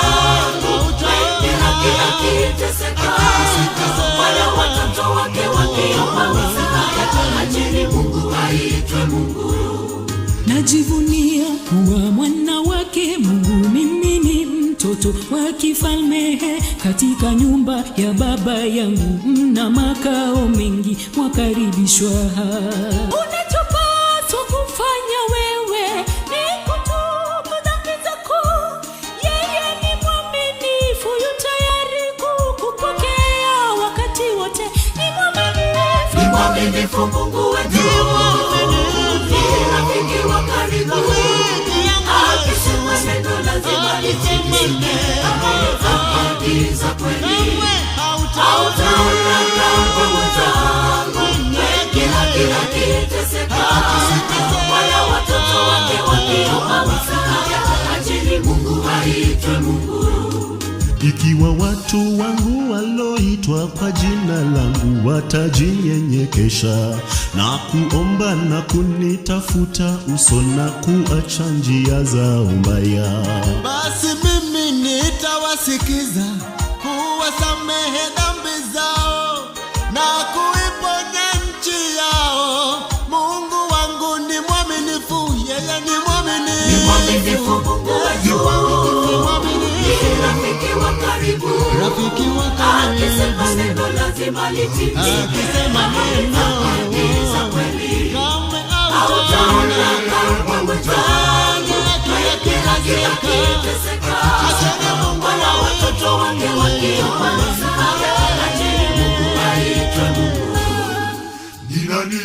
wengi haki akiteseka, wala watoto wake wakiomba Najivunia kuwa mwana wake Mungu, mimi ni mtoto wa kifalme. Katika nyumba ya baba yangu mna makao mengi, mwakaribishwa. Unachopaswa kufanya wewe ni kutubu dhambi zako. Yeye ni mwaminifu, yu tayari kukupokea wakati wote. Ni mwaminifu, Ni mwaminifu Mungu wetu, ni rafiki wa karibu. Akisema neno lazima litimike, ahadi za kweli hautaona kamwe mwenzangu. Wengi haki akiteseka, wala watoto wake wakiomba msaada, acheni Mungu aitwe Mungu. Ikiwa watu wangu waloitwa kwa jina langu watajinyenyekesha na kuomba na kunitafuta uso na kuacha njia zao mbaya, Basi mimi nitawasikiza, kuwasamehe dhambi zao na kuiponya nchi yao. Mungu wangu ni mwaminifu, yeye ni mwaminifu. Ni mwaminifu Mungu wetu, ni rafiki wa karibu. Akisema neno lazima litimike, ahadi za kweli hautaona kamwe mwenzangu. Wengi haki akiteseka, wala watoto wake wakiomba msaada, acheni Mungu aitwe Mungu. Nani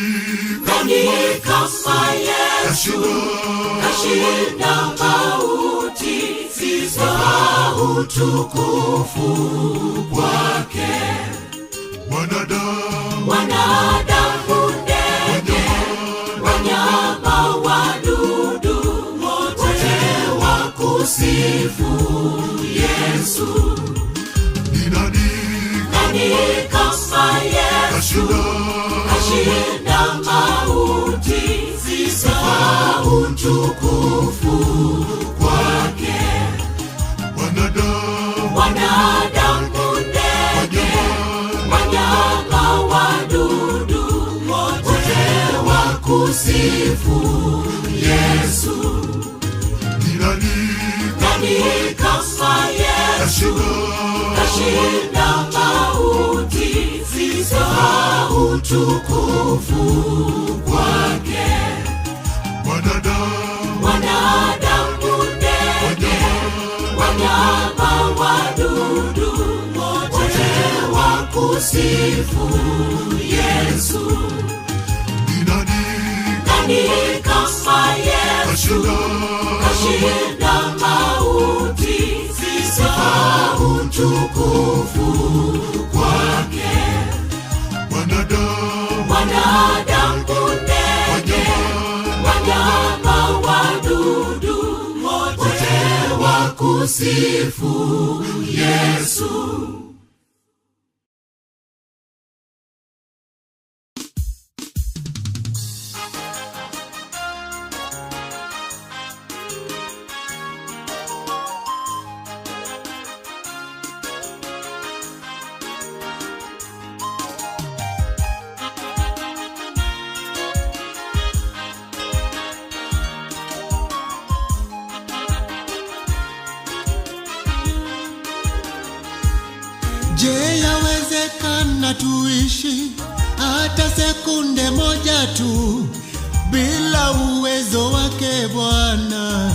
kama Yesu kashinda mauti, sifa utukufu kwake. Wanadamu, ndege, wanyama, wadudu, wote wakusifu Yesu. Nani kama Yesu kashinda mauti, sifa utukufu kwake. Wanadamu, ndege, wanyama, wadudu, wote wakusifu Yesu. Nani kama Yesu kashinda mauti, sifa utukufu kwake. Wanadamu, ndege, wanyama, wadudu, wote wakusifu Yesu. Nani kama Yesu kashinda mauti, sifa utukufu kwake. Wanadamu, ndege, wanyama, wadudu, wote wakusifu Yesu. Je, yawezekana tuishi hata sekunde moja tu bila uwezo wake Bwana?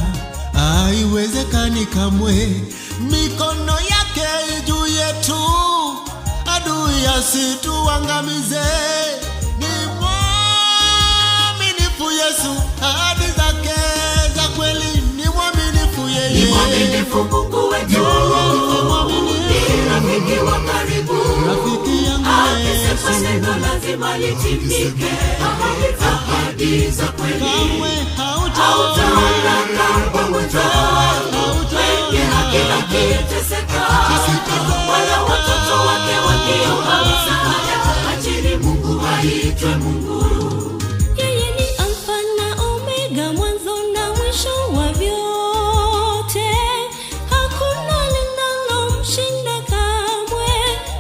Haiwezekani kamwe. Mikono yake juu yetu, adui asituangamize. Ni mwaminifu Yesu, ahadi zake za kweli, ni mwaminifu yeye. Ni mwaminifu Mungu wetu, ni rafiki wa karibu. Akisema neno lazima litimike, ahadi za kweli hautaona kamwe mwenzangu. Wengi haki akiteseka, wala watoto wake wakiomba msaada, acheni Mungu aitwe Mungu. Yeye ni Alfa na Omega, mwanzo na mwisho wa vyote. Hakuna linalomshinda kamwe.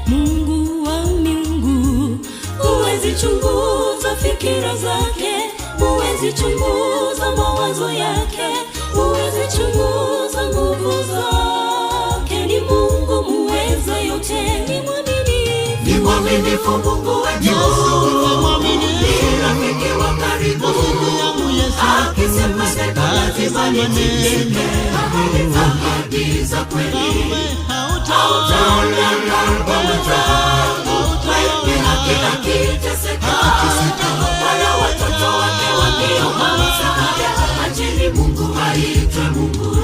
Mungu wa miungu, huwezi chunguza fikira zake, huwezi chunguza mawazo mwaminifu Mungu wetu, ni rafiki wa karibu, akisema neno lazima litimike. Ahadi za kweli hautaona kama mwenzangu mwenye haki akiteseka, wala watoto wake wakiomba msaada. Acheni Mungu aitwe Mungu.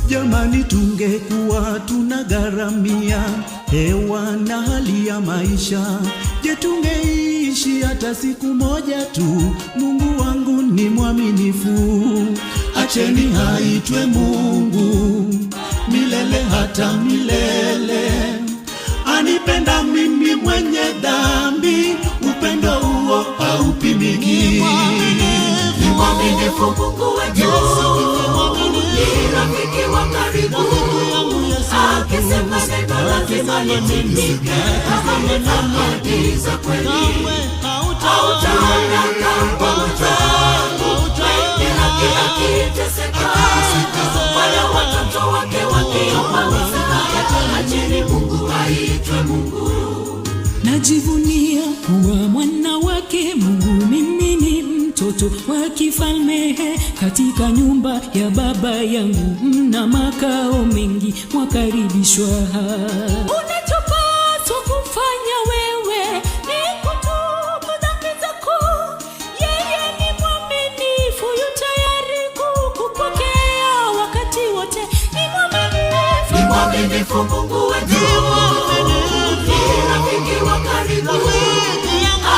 Jamani, tungekuwa tunagharamia hewa na hali ya maisha, je, tungeishi hata siku moja tu? Mungu wangu ni mwaminifu, acheni aitwe Mungu milele hata milele. Anipenda mimi mwenye dhambi, upendo huo haupimiki. Ni mwaminifu Mungu wetu, ni rafiki wa karibu, akisema neno lazima litimike. Ahadi za kweli hautaona kama mwenzangu mwenye haki akiteseka, wala watoto wake wakiomba msaada. Acheni Mungu aitwe Mungu. Najivunia kuwa mwana wake Mungu, mimi ni mtoto wa kifalme. Katika nyumba ya baba yangu mna makao mengi, mwakaribishwa. Unachopaswa kufanya wewe ni kutubu dhambi zako. Yeye ni mwaminifu, yu tayari kukupokea wakati wote. Ni mwaminifu, Ni mwaminifu Mungu wetu, ni rafiki wa karibu,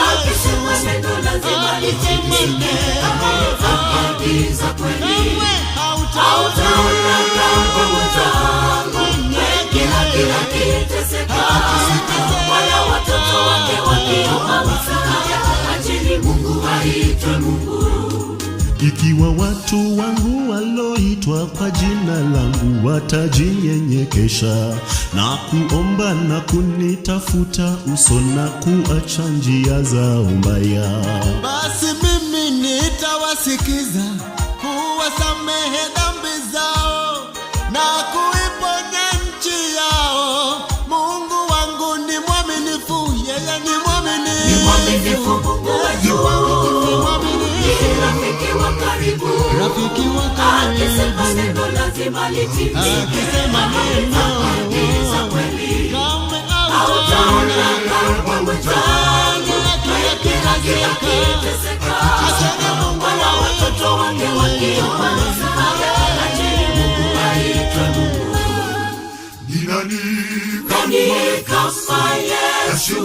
akisema neno lazima litimike. Ahadi za kweli hautaona kama mwenzangu mwenye haki akiteseka, wala watoto wake wakiomba msaada. Acheni Mungu aitwe Mungu. Ikiwa watu wangu waloitwa kwa jina langu watajinyenyekesha na kuomba na kunitafuta uso na kuacha njia zao mbaya. Basi mimi nitawasikiza, kuwasamehe dhambi zao na kuiponya nchi yao. Mungu wangu ni mwaminifu, yeye ni mwaminifu. Ni mwaminifu Mungu wetu, ni rafiki wa karibu, rafiki wa karibu, akisema neno lazima litimike. Akisema neno Ahadi za kweli hautaona kama mwenzangu mwenye haki akiteseka, wala watoto wake wakiomba msaada. Acheni Mungu aitwe Mungu. Nani kama Yesu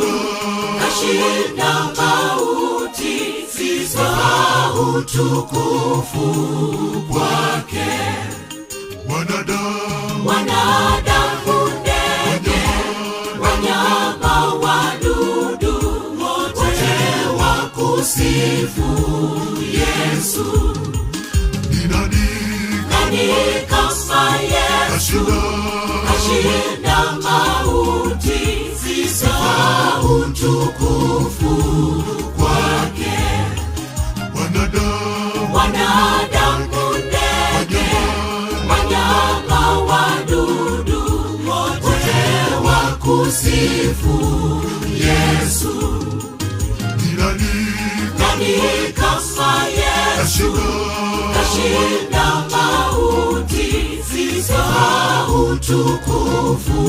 kashinda mauti, sifa utukufu kwake. Wanadamu, ndege, wanyama, wadudu, wote wakusifu Yesu. Nani kama Yesu kashinda mauti, sifa utukufu kwake. Wanadamu, ndege, wanyama, wadudu, wote wakusifu Yesu. Nani kama Yesu kashinda mauti, sifa utukufu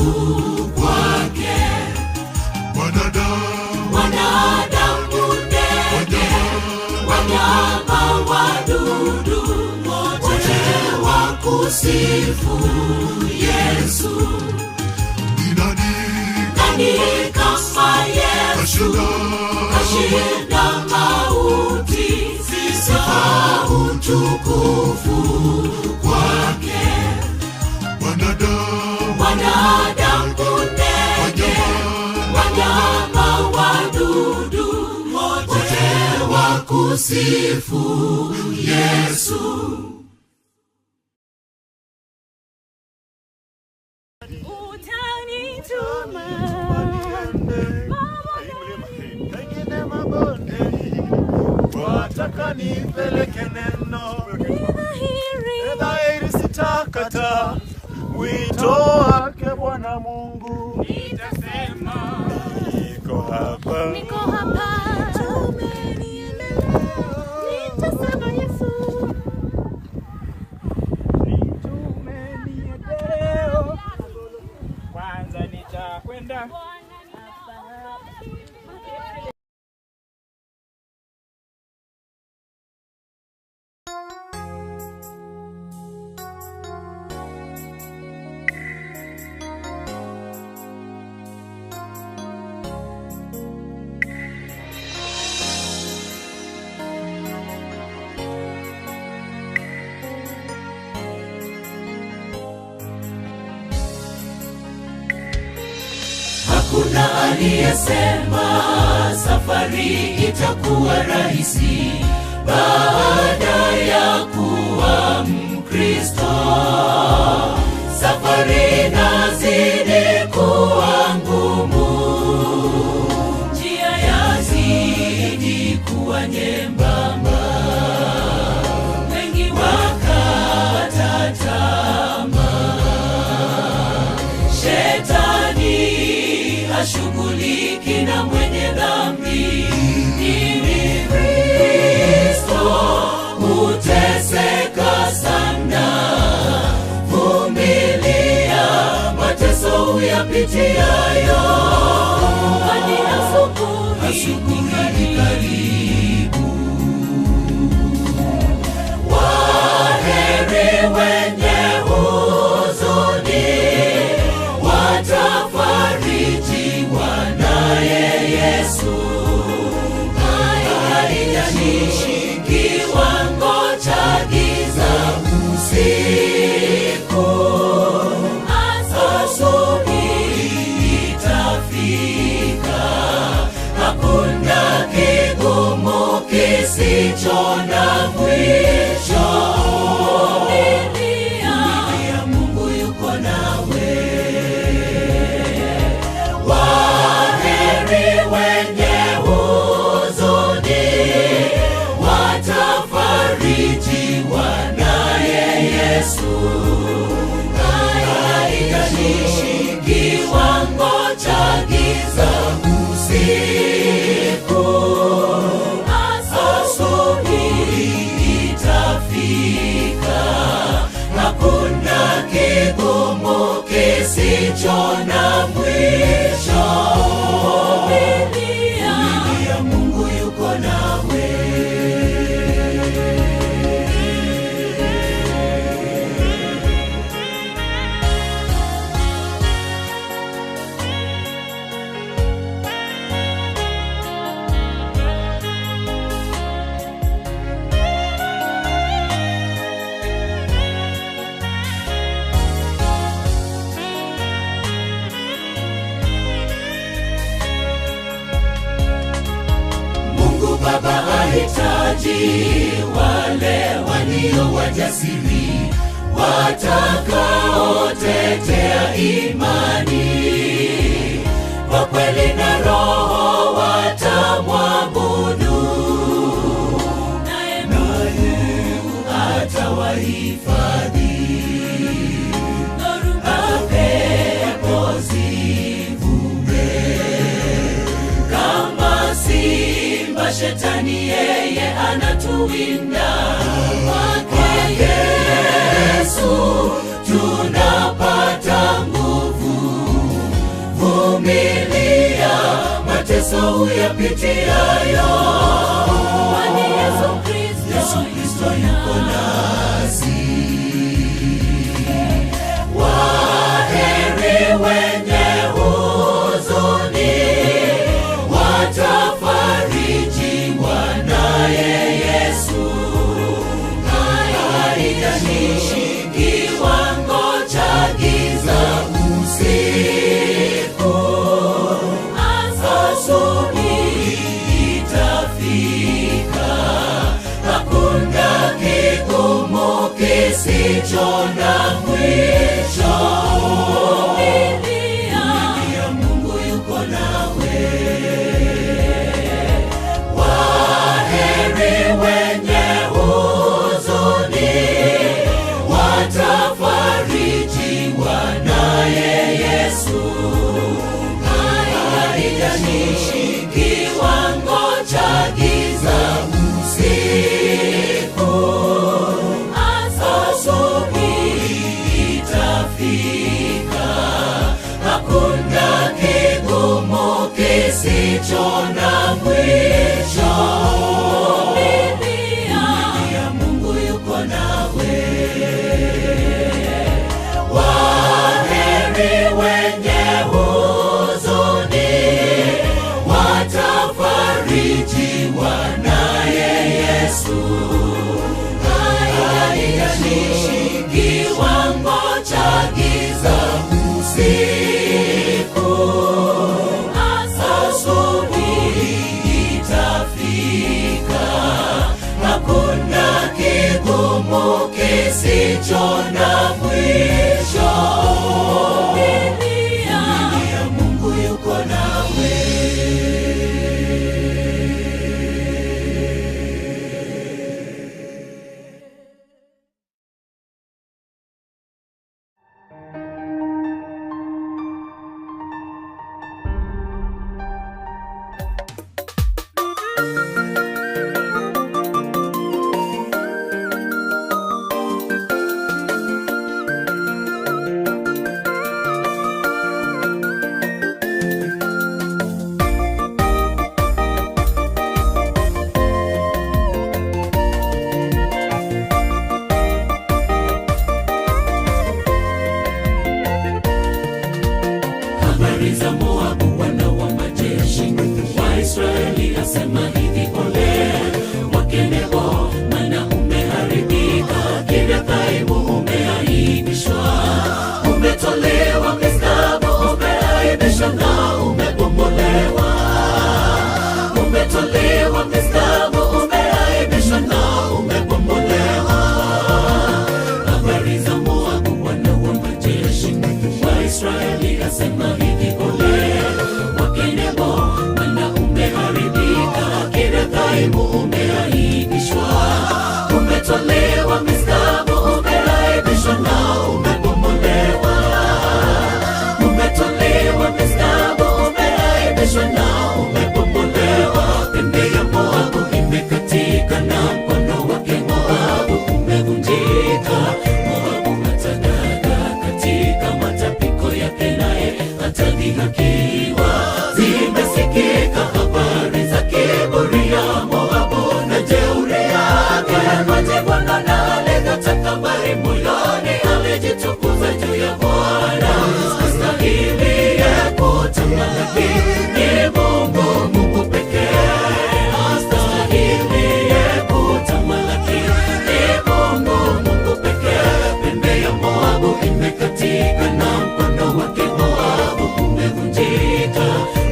kwake. Wanadamu, ndege, wanyama, wadudu, wote wakusifu Yesu. Nani kama Yesu kashinda mauti, sifa utukufu kwake. Wanadamu, ndege, wanyama, wadudu, wote wakusifu Yesu. Utanituma Wataka nipeleke neno ni dhahiri, sitakata wito wake Bwana Mungu, niko hapa. Hakuna aliyesema safari itakuwa rahisi baada ya kuwa Mkristo. Safari inazidi kuwa ngumu, njia yazidi kuwa nyembamba, wengi wakata tamaa. Shetani hashughuliki na mwenye dhambi, ni Kristo huteseka sana. Vumilia mateso uyapitiayo, kwani asubuhi ni karibu. Waheri wenye huzuni, watafarijiwa naye Yesu. Haijalishi kiwango cha giza usiku, asubuhi itafika. Hakuna kigumu kisicho na mwisho. Vumilia, Mungu yuko nawe. Waheri wenye huzuni, watafarijiwa naye Yesu. Haijalishi kiwango cha giza usiku, asubuhi itafika. Hakuna kigumu kisicho na mwisho. Vumilia, Mungu yuko nawe. Mungu Baba ahitaji wale walio wajasiri watakaotetea imani kwa kweli na roho watamwabudu, naye Mungu atawahifadhi. Dhoruba pepo zivume kama simba, shetani yeye anatuwinda. Kwake Yesu tunapata nguvu. Vumilia mateso uyapitiayo, kwani Yesu Kristo yuko nasi. Waheri wenye huzuni, watafarijiwa naye Yesu. Haijalishi kiwango cha giza usiku, asubuhi itafika. Hakuna kigumu kisicho na mwisho. Vumilia, Mungu yuko nawe. Waheri wenye huzuni, watafarijiwa naye Yesu. Haijalishi kiwango cha giza usiku, asubuhi itafika. Hakuna kigumu kisicho na mwisho. Vumilia, Mungu yuko nawe. Habari za Moabu, bwana wa majeshi wa Israeli asema hivi: Ole wake Nebo, maana umeharibika. Kiriathaimu umeaibishwa, umetolewa Misgabo, umeaibishwa na umebomolewa. Umetolewa Misgabo, umeaibishwa na umebomolewa. Habari za Moabu, bwana wa majeshi wa Israeli asema hivi: Ole wake Nebo, maana umeharibika. Kiriathaimu umeaibishwa, umetolewa Misgabo, umeaibishwa na umebomolewa. Umetolewa Misgabo, umeaibishwa na umebomolewa. Pembe ya Moabu imekatika na mkono wake Moabu umevunjika. Moabu atadaga katika matapiko yake, naye atadhihakiwa. Zimesikika habari za kiburi ya Moabu na jeuri yake. Majivuno na alivyotakabari moyoni, alijitukuza juu ya Bwana. Astahiliye kutamalaki ni Mungu, Mungu pekee. Astahiliye kutamalaki ni Mungu, Mungu pekee. Pembe ya Moabu imekatika na mkono wake Moabu umevunjika.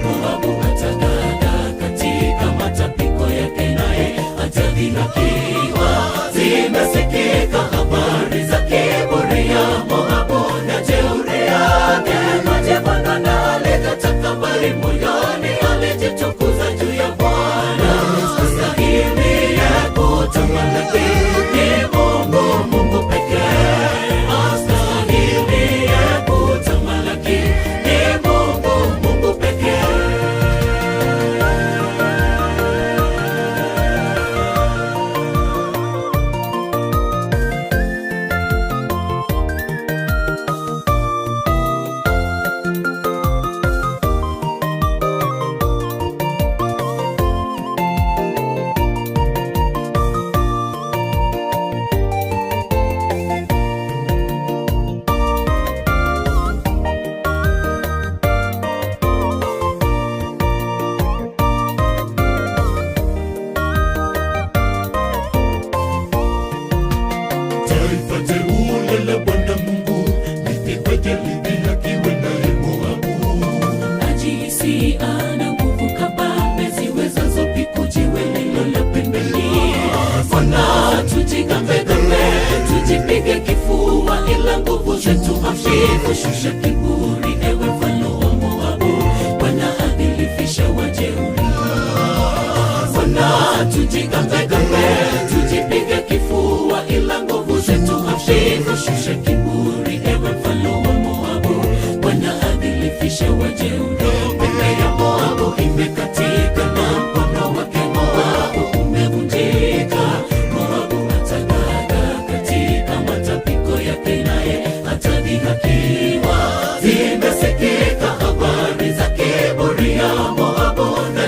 Moabu atadaga katika matapiko yake, naye atadhihakiwa. Zimesikika habari za kiburi ya Moabu na jeuri yake, majivuno na alivyotakabari moyoni, alijitukuza juu ya Bwana. Astahiliye kutamalaki ni Mungu, Mungu pekee. Astahiliye kutamalaki ni Mungu, Mungu pekee. Taifa teule la Bwana Mungu lipigwe lidhihakiwe naye Moabu. Ajihisi ana nguvu kabambe ziwezazo piku jiwe lililo la pembeni. Bwana, tujigambegambe, tujipige kifua, ila nguvu zetu hafifu. Shusha kiburi, ewe mfalme wa Moabu, Bwana adhilifisha wajeuri. Bwana, tujigambegambe, tujipige kifua, ila nguvu zetu hafifu. Shusha kiburi, ewe mfalme wa Moabu, Bwana adhilifisha wajeuri. Pembe ya Moabu imekatika na mkono wake Moabu umevunjika. Moabu atagaga katika matapiko yake, naye atadhihakiwa. Zimesikika habari za kiburi ya Moabu na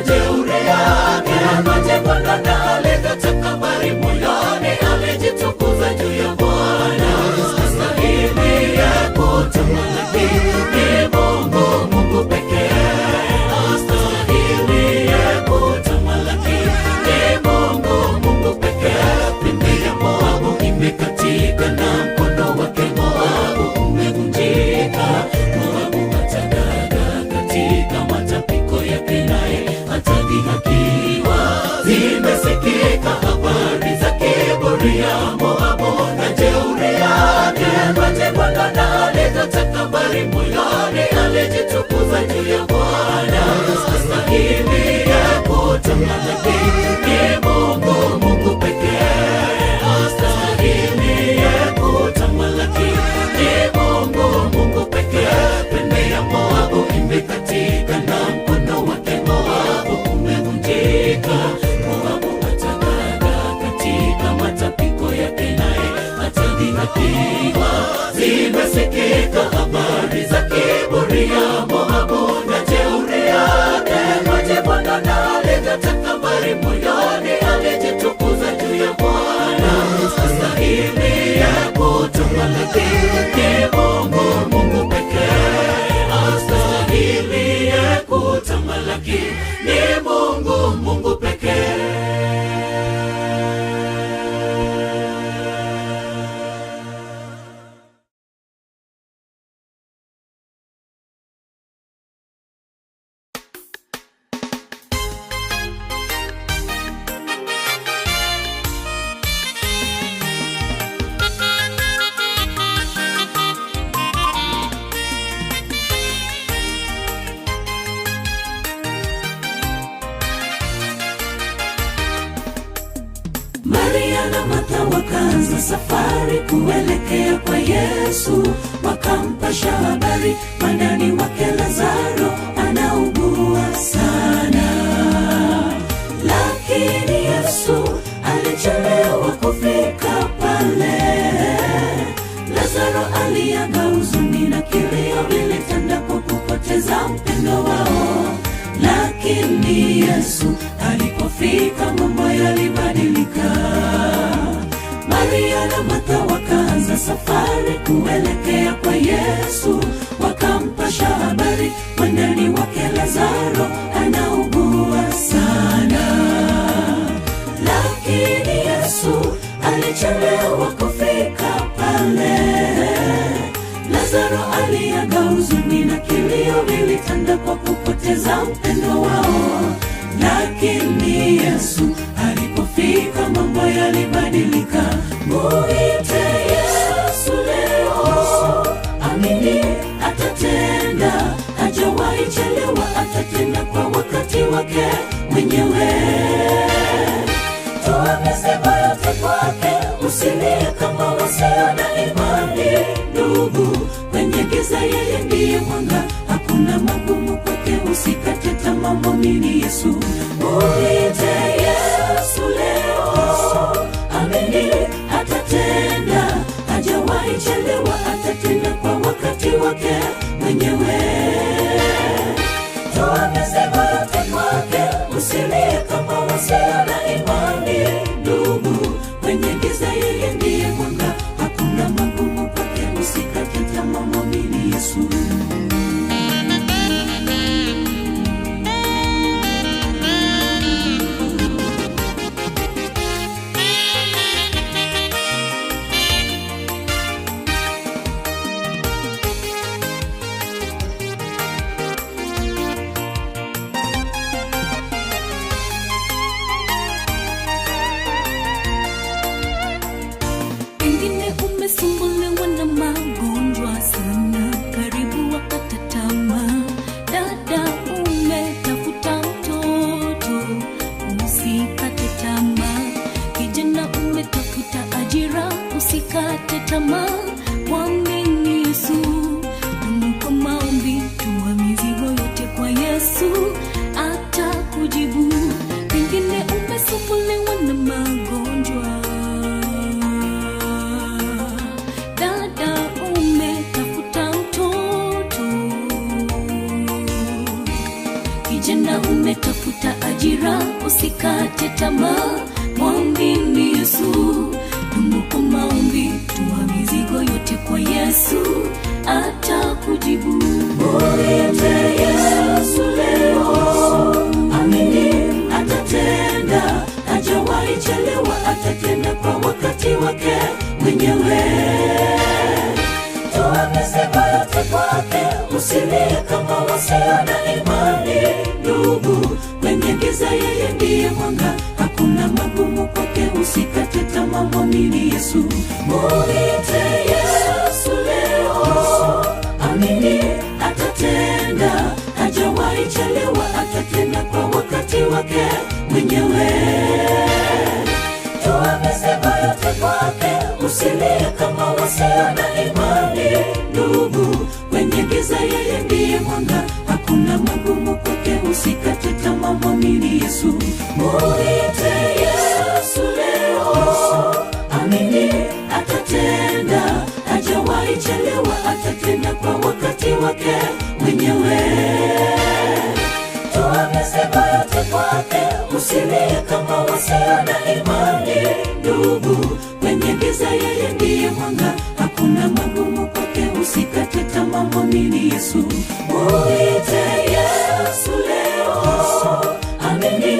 na Martha wakaanza safari kuelekea kwa Yesu, wakampasha habari mwandani wake Lazaro anaugua sana. Lakini Yesu alichelewa kufika pale. Lazaro aliaga, huzuni na kilio vilitanda kwa kupoteza mpendo wao. Lakini Yesu alipofika mambo yalibadilika. Maria na Martha wakaanza safari kuelekea kwa Yesu, wakampasha habari mwandani wake Lazaro anaugua sana. Lakini Yesu alichelewa kufika pale. Lazaro aliaga, huzuni na kilio vilitanda kwa kupoteza mpendo wao. Lakini Yesu alipofika mambo yalibadilika. Muite Yesu leo, amini atatenda, hajawahi chelewa, atatenda kwa wakati wake mwenyewe. Toa mizigo yote kwake, usilie kama wasio na imani. Ndugu, kwenye giza yeye ndiye mwanga, hakuna magumu kwake. Usikate tamaa, mwamini Yesu. Muite Yesu leo, amini atatenda, hajawahi chelewa, atatenda kwa wakati wake mwenyewe. Toa mizigo yote kwake, usilie kama wasio na imani. Ndugu, kwenye giza yeye ndiye mwanga, hakuna magumu kwake. Usikate tamaa, mwamini Yesu. Pengine umesumbuliwa na magonjwa sana, karibu wakata tamaa. Dada, umetafuta mtoto, usikate tamaa. Kijana, umetafuta ajira, usikate tamaa. Mwamini Yesu, dumu kwa maombi, tua mizigo yote kwa Yesu, atakujibu. Pengine umesumbuliwa na magonjwa Dada, umetafuta mtoto, kijana, umetafuta ajira, usikate tamaa, mwamini Yesu. Dumu kwa maombi, tua mizigo yote kwa Yesu, atakujibu. Muite Yesu leo, amini atatenda, hajawahi chelewa, atatenda kwa wakati wake mwenyewe. Toa mizigo yote kwake, usilie kama wasio na imani. Ndugu, kwenye giza yeye ndiye mwanga, hakuna magumu kwake. Usikate tamaa, mwamini Yesu. Muite Yesu leo, amini atatenda, hajawahi chelewa, atatenda kwa wakati wake mwenyewe. Toa mizigo yote kwake, usilie kama wasio na imani. Ndugu, kwenye giza yeye ndiye mwanga, hakuna magumu kwake. Usikate tamaa, mwamini Yesu. Muite Yesu leo, amini atatenda, hajawahi chelewa, atatenda kwa wakati wake mwenyewe. Toa mizigo yote kwake, usilie kama wasio na imani. Ndugu, kwenye giza yeye ndiye mwanga, hakuna magumu kwake. Usikate tamaa, mwamini Yesu. Muite Yesu leo, amini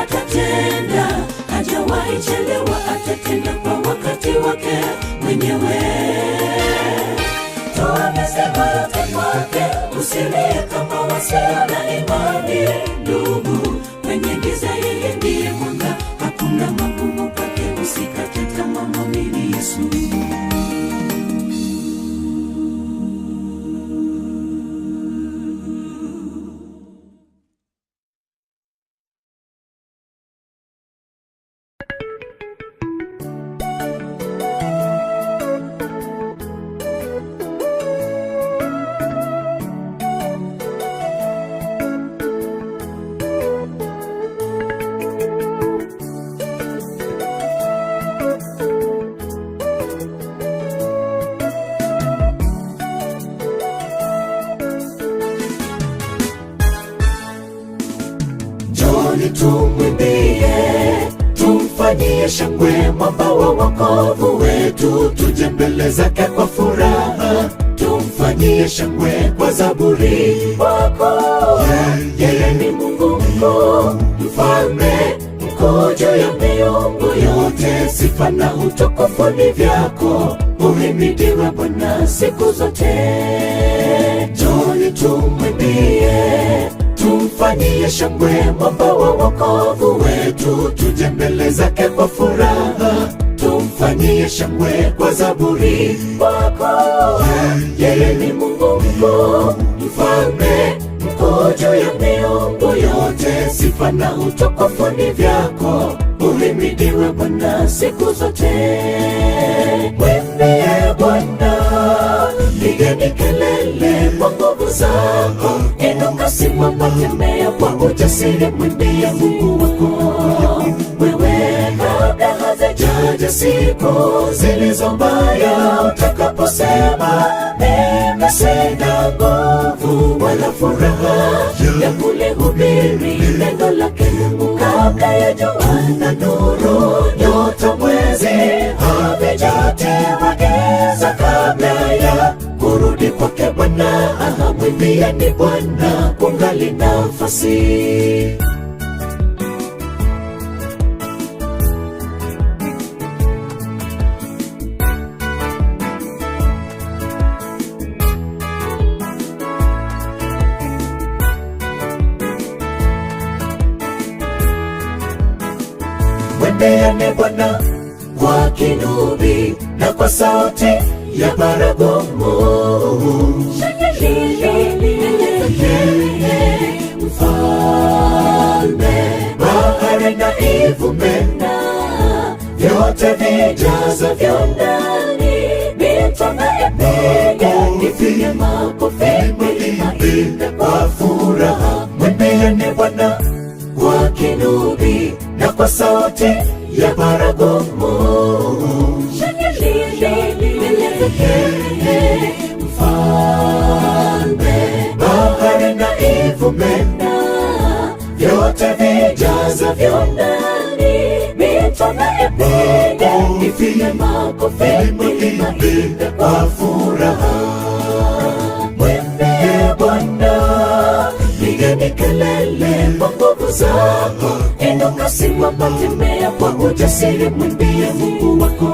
atatenda, hajawahi chelewa, atatenda kwa wakati wake mwenyewe. Toa mizigo yote kwake, usilie kama wasio na imani. Ndugu, kwenye giza yeye ndiye mwanga, hakuna magumu kwake. Usikate tamaa, mwamini Yesu. tumwimbie, tumfanyie shangwe mwamba wa wokovu wetu, tuje mbele zake kwa furaha, tumfanyie shangwe kwa zaburi. Wako yeye ni Mungu mkuu, mfalme mkuu juu ya miungu yote, sifa na utukufu ni vyako, uhimidiwe Bwana siku zote. Njoni tumwimbie, tumfanyie shangwe mwamba wa wokovu wetu, tuje mbele zake kwa furaha, tumfanyie shangwe kwa zaburi. Kwako yeye ni Mungu mkuu, mfalme mkuu juu ya miungu yote, sifa na utukufu ni vyako, uhimidiwe Bwana siku zote. Mwimbie Bwana, pigeni kelele kwa nguvu zako, inuka, simama, tembea kwa ujasiri, mwimbie Mungu wako wewe, kabla hazijaja siku zilizo mbaya, utakaposema mimi sina nguvu wala furaha ya kulihubiri neno lake Mungu, kabla ya jua na nuru, nyota, mwezi havijatiwa giza, kabla ya kurudi kwake Bwana. Aha, mwimbieni Bwana kungali nafasi. Mwimbieni Bwana kwa kinubi na kwa sauti ya baragumu. Yeye mfalme, bahari na ivume, vyote vijazavyo ndani, mito na ipige, ipige makofi, milima imbe kwa furaha. Mwimbieni Bwana kwa kinubi na kwa sauti ya baragumu. Yeye mfalme, bahari na ivume, vyote vijazavyo ndani, mito na ipige, ipige makofi, milima imbe kwa furaha. Mwimbie Bwana, pigeni kelele kwa nguvu zako, inuka, simama, tembea kwa ujasiri, mwimbie Mungu wako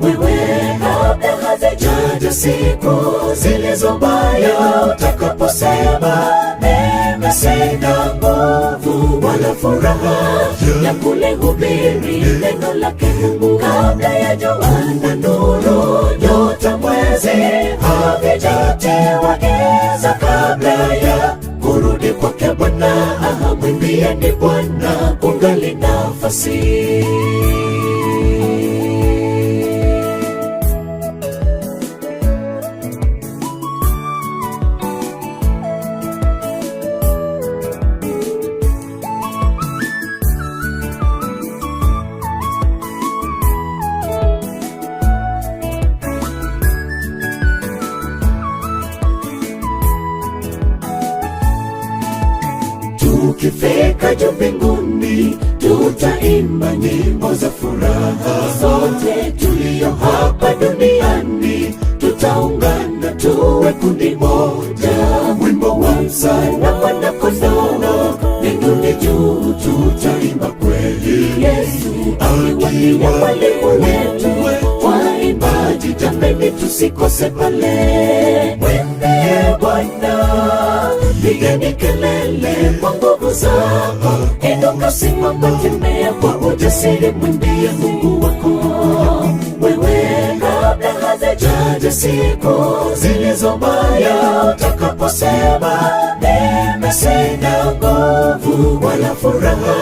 wewe, kabla hazijaja siku zilizo mbaya, utakaposema mimi sina nguvu wala furaha ya kulihubiri neno lake Mungu, kabla ya jua na nuru, nyota, mwezi havijatiwa giza, kabla ya kurudi kwake Bwana. Aha, mwimbieni Bwana kungali nafasi. Tukifika juu mbinguni, tutaimba nyimbo za furaha. Sote tulio hapa duniani, tutaungana tuwe kundi moja. Wimbo wa msalaba na kondoo, mbinguni juu tutaimba kweli. Yesu akiwa ndiye mwalimu wetu, waimbaji jameni, tusikose pale. Mwimbie Bwana, pigeni kelele kwa nguvu zako, inuka, simama, tembea kwa ujasiri, mwimbie Mungu wako wewe, kabla hazijaja siku zilizo mbaya, utakaposema mimi sina nguvu wala furaha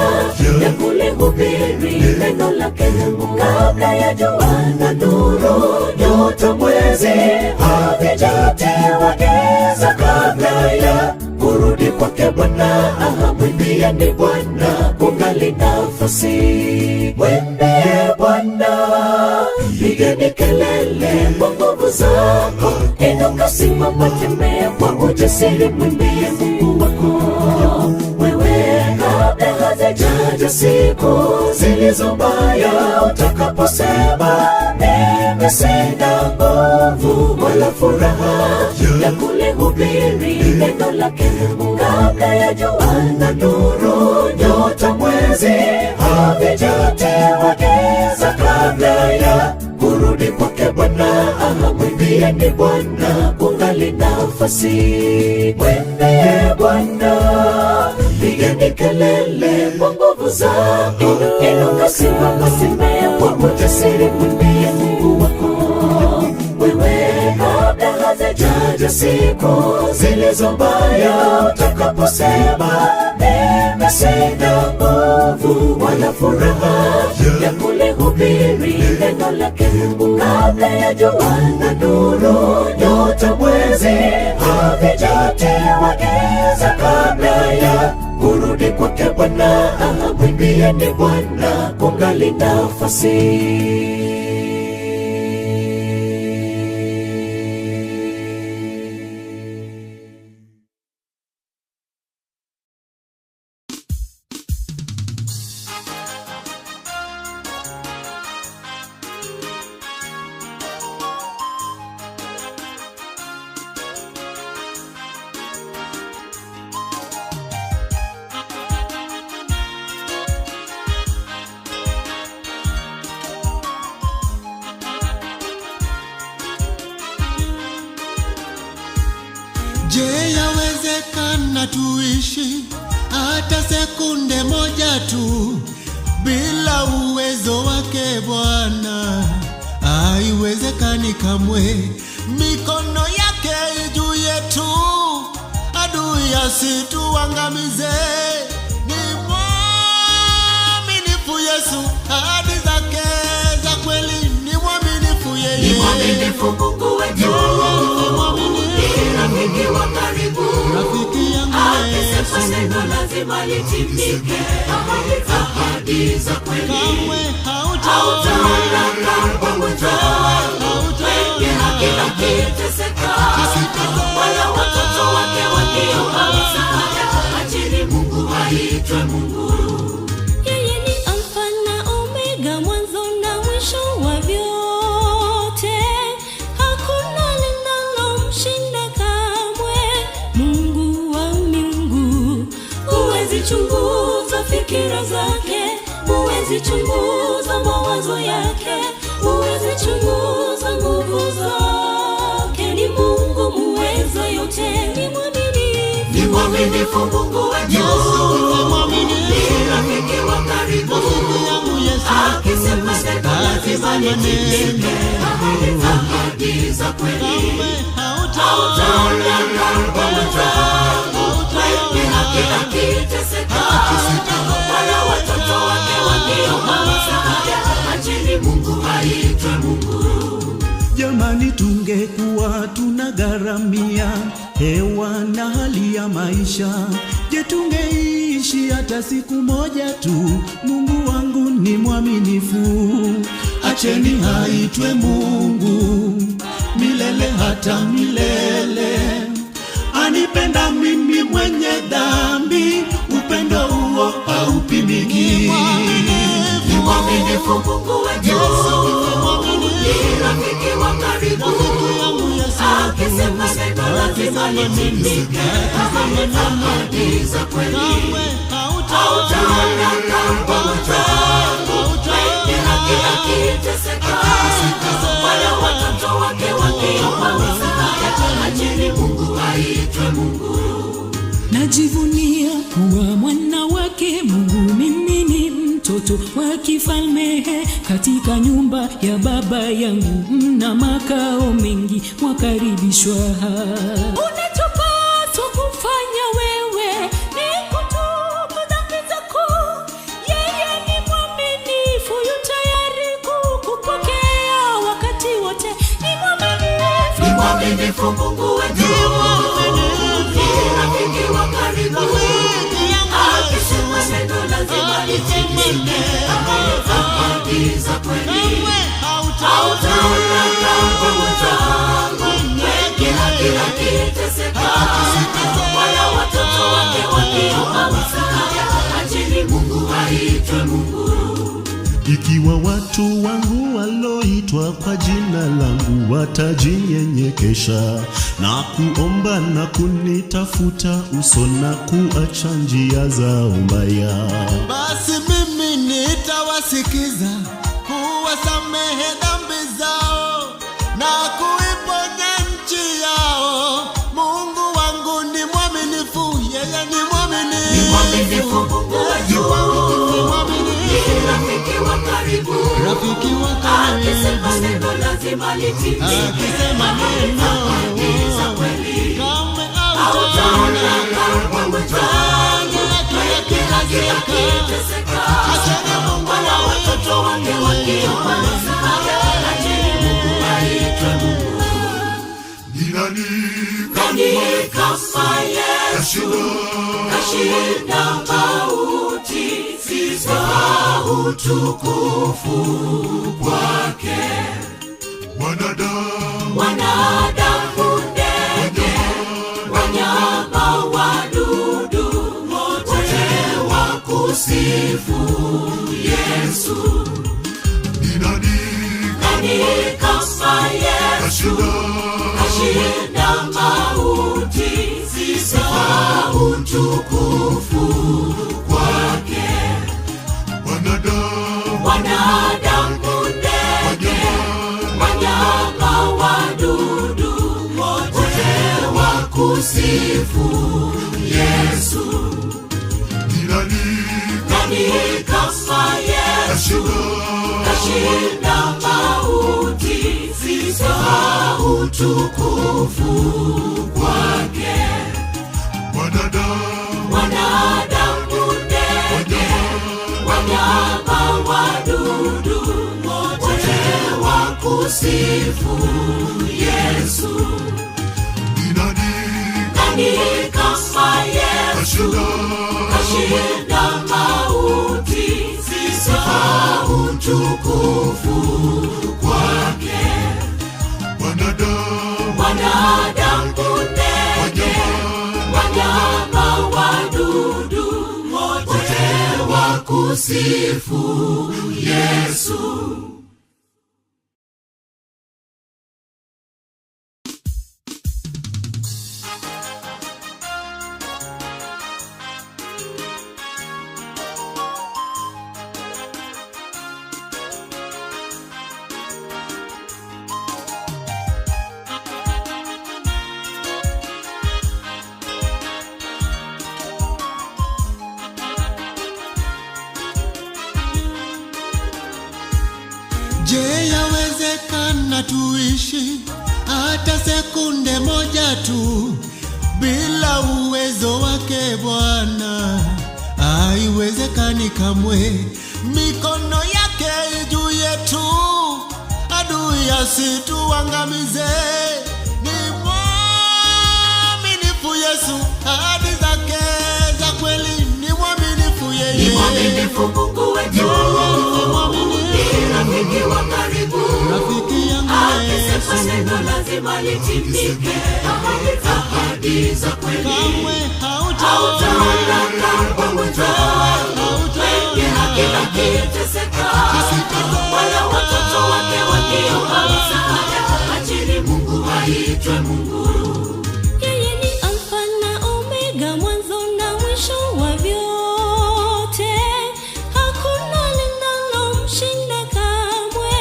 ya kulihubiri neno lake Mungu, kabla ya jua na nuru, nyota, mwezi havijatiwa giza, kabla ya kurudi kwake Bwana. Aha, mwimbieni Bwana kungali nafasi. Mwimbie Bwana, pigeni kelele kwa nguvu zako, inuka, simama, tembea kwa ujasiri, mwimbie Mungu wako wewe, kabla hazijaja siku zilizo mbaya, utakaposema mimi sina nguvu wala furaha ya kulihubiri neno lake Mungu, kabla ya jua na nuru, nyota, mwezi havijatiwa giza, kabla ya kurudi kwake Bwana. Mwimbieni Bwana kungali nafasi, mwimbie Bwana, pigeni kelele kwa nguvu zako, inuka, simama, simama kwa ujasiri, mwimbie Mungu wako wewe, kabla hazijaja siku zilizo mbaya, utakaposema mimi sina nguvu wala furaha ya kulihubiri neno lake Mungu, kabla ya jua na nuru, nyota, mwezi havijatiwa giza, kabla ya kurudi kwake Bwana. Mwimbieni Bwana kungali nafasi. Je, yawezekana tuishi hata sekunde moja tu bila uwezo wake Bwana? Haiwezekani kamwe. Mikono yake juu yetu, adui asituangamize. Ni mwaminifu Yesu, ahadi zake za kweli ni mwaminifu yeye. Ni mwaminifu Mungu wetu, ni rafiki wa karibu, akisema neno lazima litimike. Ahadi za kweli Kamwe hautaona pamoja, wenye haki akiteseka, wala watoto wake wakiomba msaada, acheni Mungu aitwe Mungu. Yeye ni Alfa na Omega, mwanzo na mwisho wa vyote. Hakuna linalomshinda kamwe. Mungu wa miungu, huwezi chunguza fikira zake, huwezi chunguza mawazo yake, huwezi chunguza nguvu zake. Ni Mungu muweza yote, ni mwaminifu, Ni mwaminifu Mungu wetu, ni rafiki wa karibu, akisema neno lazima litimike. Ahadi za kweli hautaona pamoja, mwenye haki akiteseka, wala watoto wake wakiomba msaada, acheni Mungu aitwe Mungu. Jamani, tungekuwa tunagharamia hewa na hali ya maisha, je, tungeishi hata siku moja tu? Mungu wangu ni mwaminifu, acheni haitwe Mungu milele hata milele. Anipenda mimi mwenye dhambi, upendo huo haupimiki. Ni mwaminifu Mungu wetu, ni rafiki wa karibu, akisema neno lazima litimike. Ahadi za kweli hautaona pamoja, mwenye haki akiteseka, wala watoto wake wakiomba msaada, acheni Mungu aitwe Mungu. Najivunia kuwa mwana wake Mungu, mimi ni mtoto wa kifalme. Katika nyumba ya baba yangu mna makao mengi, mwakaribishwa. Unachopaswa kufanya wewe ni kutubu dhambi zako. Yeye ni mwaminifu, yu tayari kukupokea wakati wote. Ni mwaminifu, Ni mwaminifu Mungu wetu, ni rafiki wa karibu, akisema neno lazima litimike. Ahadi za kweli hautaona pamoja, mwenye haki akiteseka, wala watoto wake wakiomba msaada, acheni Mungu aitwe Ikiwa watu wangu waloitwa kwa jina langu watajinyenyekesha na kuomba na kunitafuta uso na kuacha njia zao mbaya. Basi mimi nitawasikiza, kuwasamehe dhambi zao na kuiponya nchi yao. Mungu wangu ni mwaminifu, yeye ni mwaminifu. Ni mwaminifu Mungu wetu. Ni rafiki wa karibu. Rafiki wa karibu. Akisema neno lazima litimike. Akisema neno. Ahadi za kweli. Hautaona kama mwenzangu. Wengi haki akiteseka. Wala watoto wake wakiomba msaada. Acheni Mungu aitwe Mungu. Nani kama Yesu kashinda mauti, sifa utukufu kwake. Wanadamu, ndege, wanyama, wadudu, wote wakusifu Yesu. Nani kama Yesu kashinda mauti, sifa utukufu kwake. Wanadamu, ndege, wanyama, wadudu, wote wakusifu Yesu. Nani kama Yesu kashinda mauti, sifa utukufu kwake. Wanadamu, ndege, wanyama, wadudu, wote wakusifu Yesu. Nani kama Yesu kashinda mauti, sifa utukufu kwake. Wanadamu, ndege, wanyama, wadudu, wote wakusifu Yesu. Je, yawezekana tuishi hata sekunde moja tu bila uwezo wake Bwana? Haiwezekani kamwe. Mikono yake juu yetu, adui asituangamize. Ni mwaminifu Yesu, ahadi zake za kweli, ni mwaminifu yeye. Ni mwaminifu Mungu wetu. Ni rafiki wa karibu. Akisema neno lazima litimike. Ahadi za kweli. Hautaona kama mwenzangu. Wengi haki akiteseka. Wala watoto wake wakiomba msaada. Acheni Mungu aitwe Mungu. Yeye ni Alfa na Omega, mwanzo na mwisho wa vyote. Hakuna linalomshinda kamwe.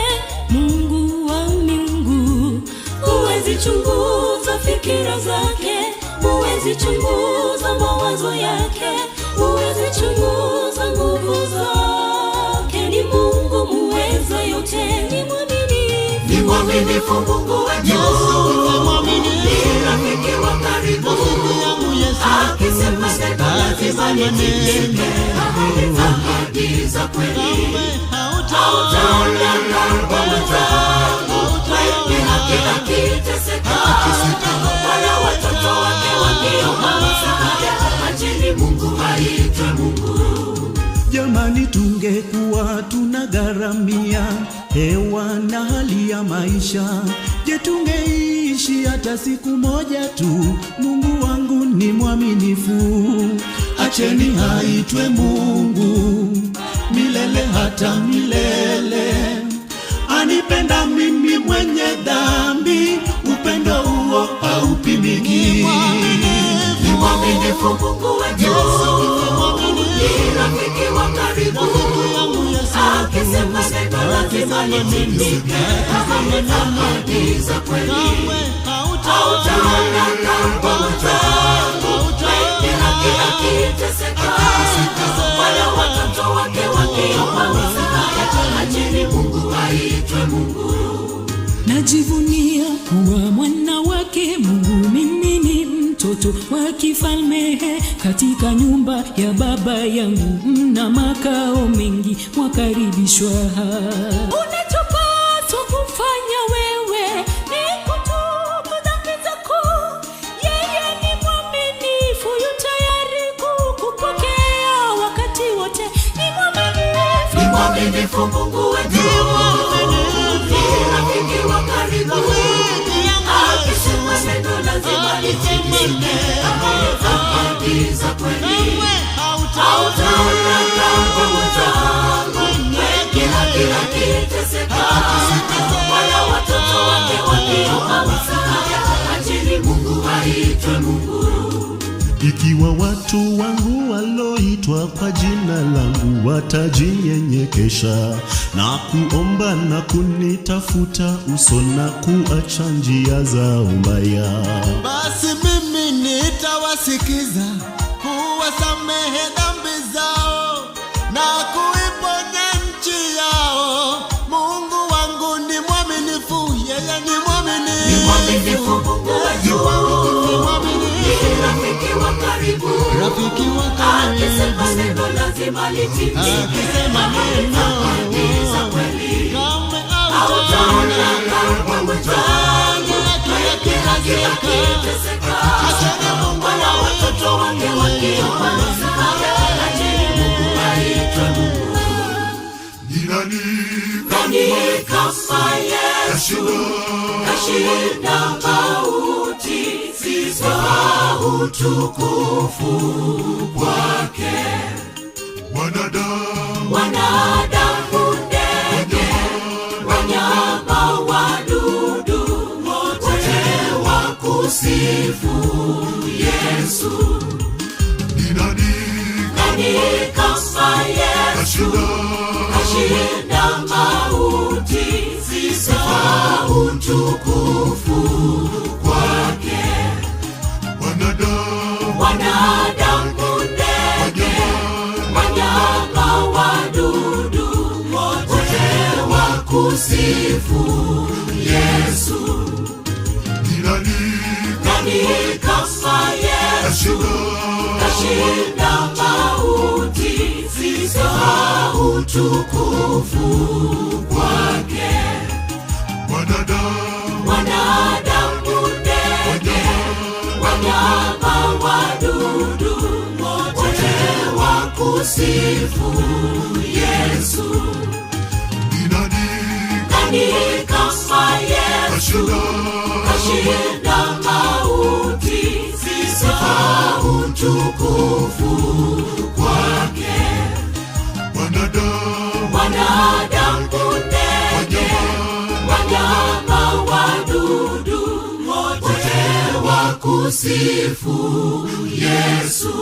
Mungu wa miungu, huwezi chunguza fikira zake, huwezi chunguza mawazo yake, huwezi chunguza nguvu zake. Ni Mungu muweza yote, ni mwaminifu, Ni mwaminifu Mungu wetu. Ni rafiki wa karibu. Akisema neno lazima litimike. Ahadi za kweli. Hautaona kama mwenzangu. Wengi haki akiteseka. Wala watoto wake wakiomba msaada. Acheni Mungu aitwe Mungu. Jamani, tungekuwa tunagharamia hewa na hali ya maisha, je, tungeishi hata siku moja tu? Mungu wangu ni mwaminifu, acheni aitwe Mungu. milele hata milele. Anipenda mimi mwenye dhambi, upendo huo haupimiki. Ni mwaminifu Mungu wetu, ni rafiki wa karibu. Akisema neno lazima litimike, ahadi za kweli hautaona kama mwenzangu mwenye haki akiteseka, wala watoto wake wakiomba msaada. Acheni Mungu aitwe Mungu. Najivunia kuwa mwana wake Mungu, mimi ni mtoto wa kifalme. Katika nyumba ya baba yangu mna makao mengi, mwakaribishwa. Unachopaswa kufanya wewe ni kutubu dhambi zako. Yeye ni mwaminifu, yu tayari kukupokea wakati wote. Ni mwaminifu, Ni mwaminifu Mungu wetu, ni rafiki wa karibu. Akisema neno lazima litimike, ahadi za kweli hautaona kama mwenzangu mwenye haki akiteseka, wala watoto wake wakiomba msaada. Acheni Mungu aitwe Mungu. Ikiwa watu wangu waloitwa kwa jina langu watajinyenyekesha na kuomba na kunitafuta uso na kuacha njia zao mbaya. Basi mimi nitawasikiza, kuwasamehe dhambi zao na kuiponya nchi yao. Mungu wangu ni mwaminifu, yeye ni mwaminifu. Ni mwaminifu Mungu wetu, ni rafiki wa karibu. Rafiki wa karibu. Akisema neno lazima litimike, Akisema neno. ahadi za kweli hautaona kama mwenzangu mwenye haki akiteseka, wala watoto wake wakiomba msaada. Acheni Mungu aitwe Mungu. Nani kama Yesu kashinda mauti, sifa utukufu kwake. Wanadamu, ndege, wanyama, wadudu, wote wakusifu Yesu. Nani kama Yesu kashinda mauti, sifa utukufu kwake. Wanadamu, ndege, wanyama, wadudu, wote wakusifu Yesu. Nani kama Yesu kashinda mauti, sifa utukufu kwake. Wanadamu, ndege, wanyama, wadudu, wote wakusifu Yesu. Nani kama Yesu kashinda mauti, sifa utukufu kwake. Wanadamu, ndege, wanyama, wadudu, wote wakusifu Yesu.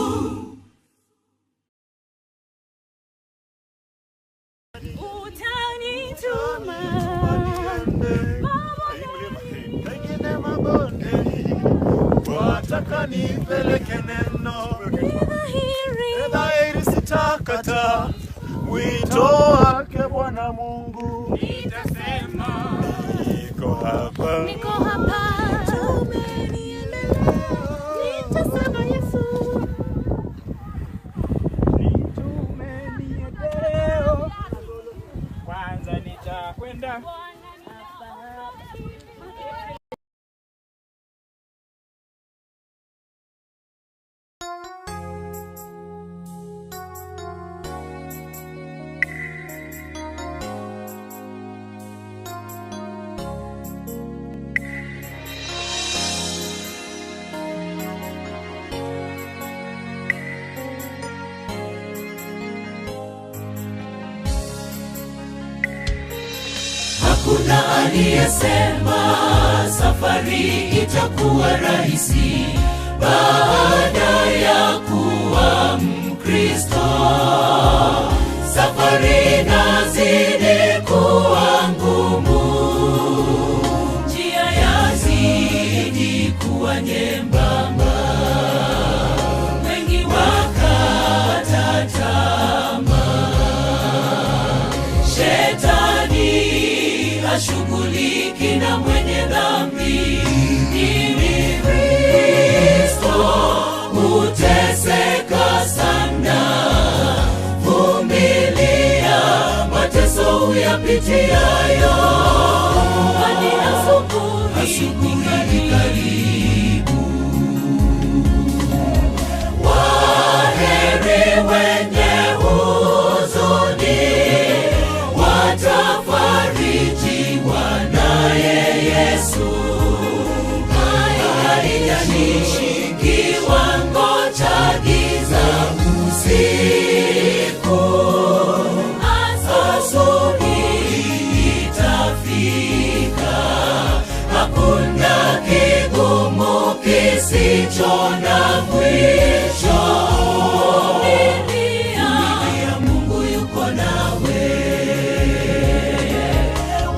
Utanituma Pengine mabondeni, wataka nipeleke neno. Ni dhahiri sitakata wito wake Bwana Mungu. Nitasema niko hapa, niko hapa, tumeniendelea, nitasema Yesu. Kwanza nitakwenda Hakuna aliyesema safari itakuwa rahisi baada ya kuwa Mkristo. Safari inazidi kuwa ngumu, njia yazidi kuwa nyembamba, wengi wakata tamaa. Shetani hashughuliki na mwenye dhambi, ili Kristo huteseka sana. Vumilia mateso uyapitiayo, kwani asubuhi ni karibu. Waheri wenye huzuni, watafarijiwa naye Yesu. Haijalishi kiwango cha giza usiku, asubuhi itafika. Hakuna kigumu kisicho na mwisho. Vumilia, Mungu yuko nawe.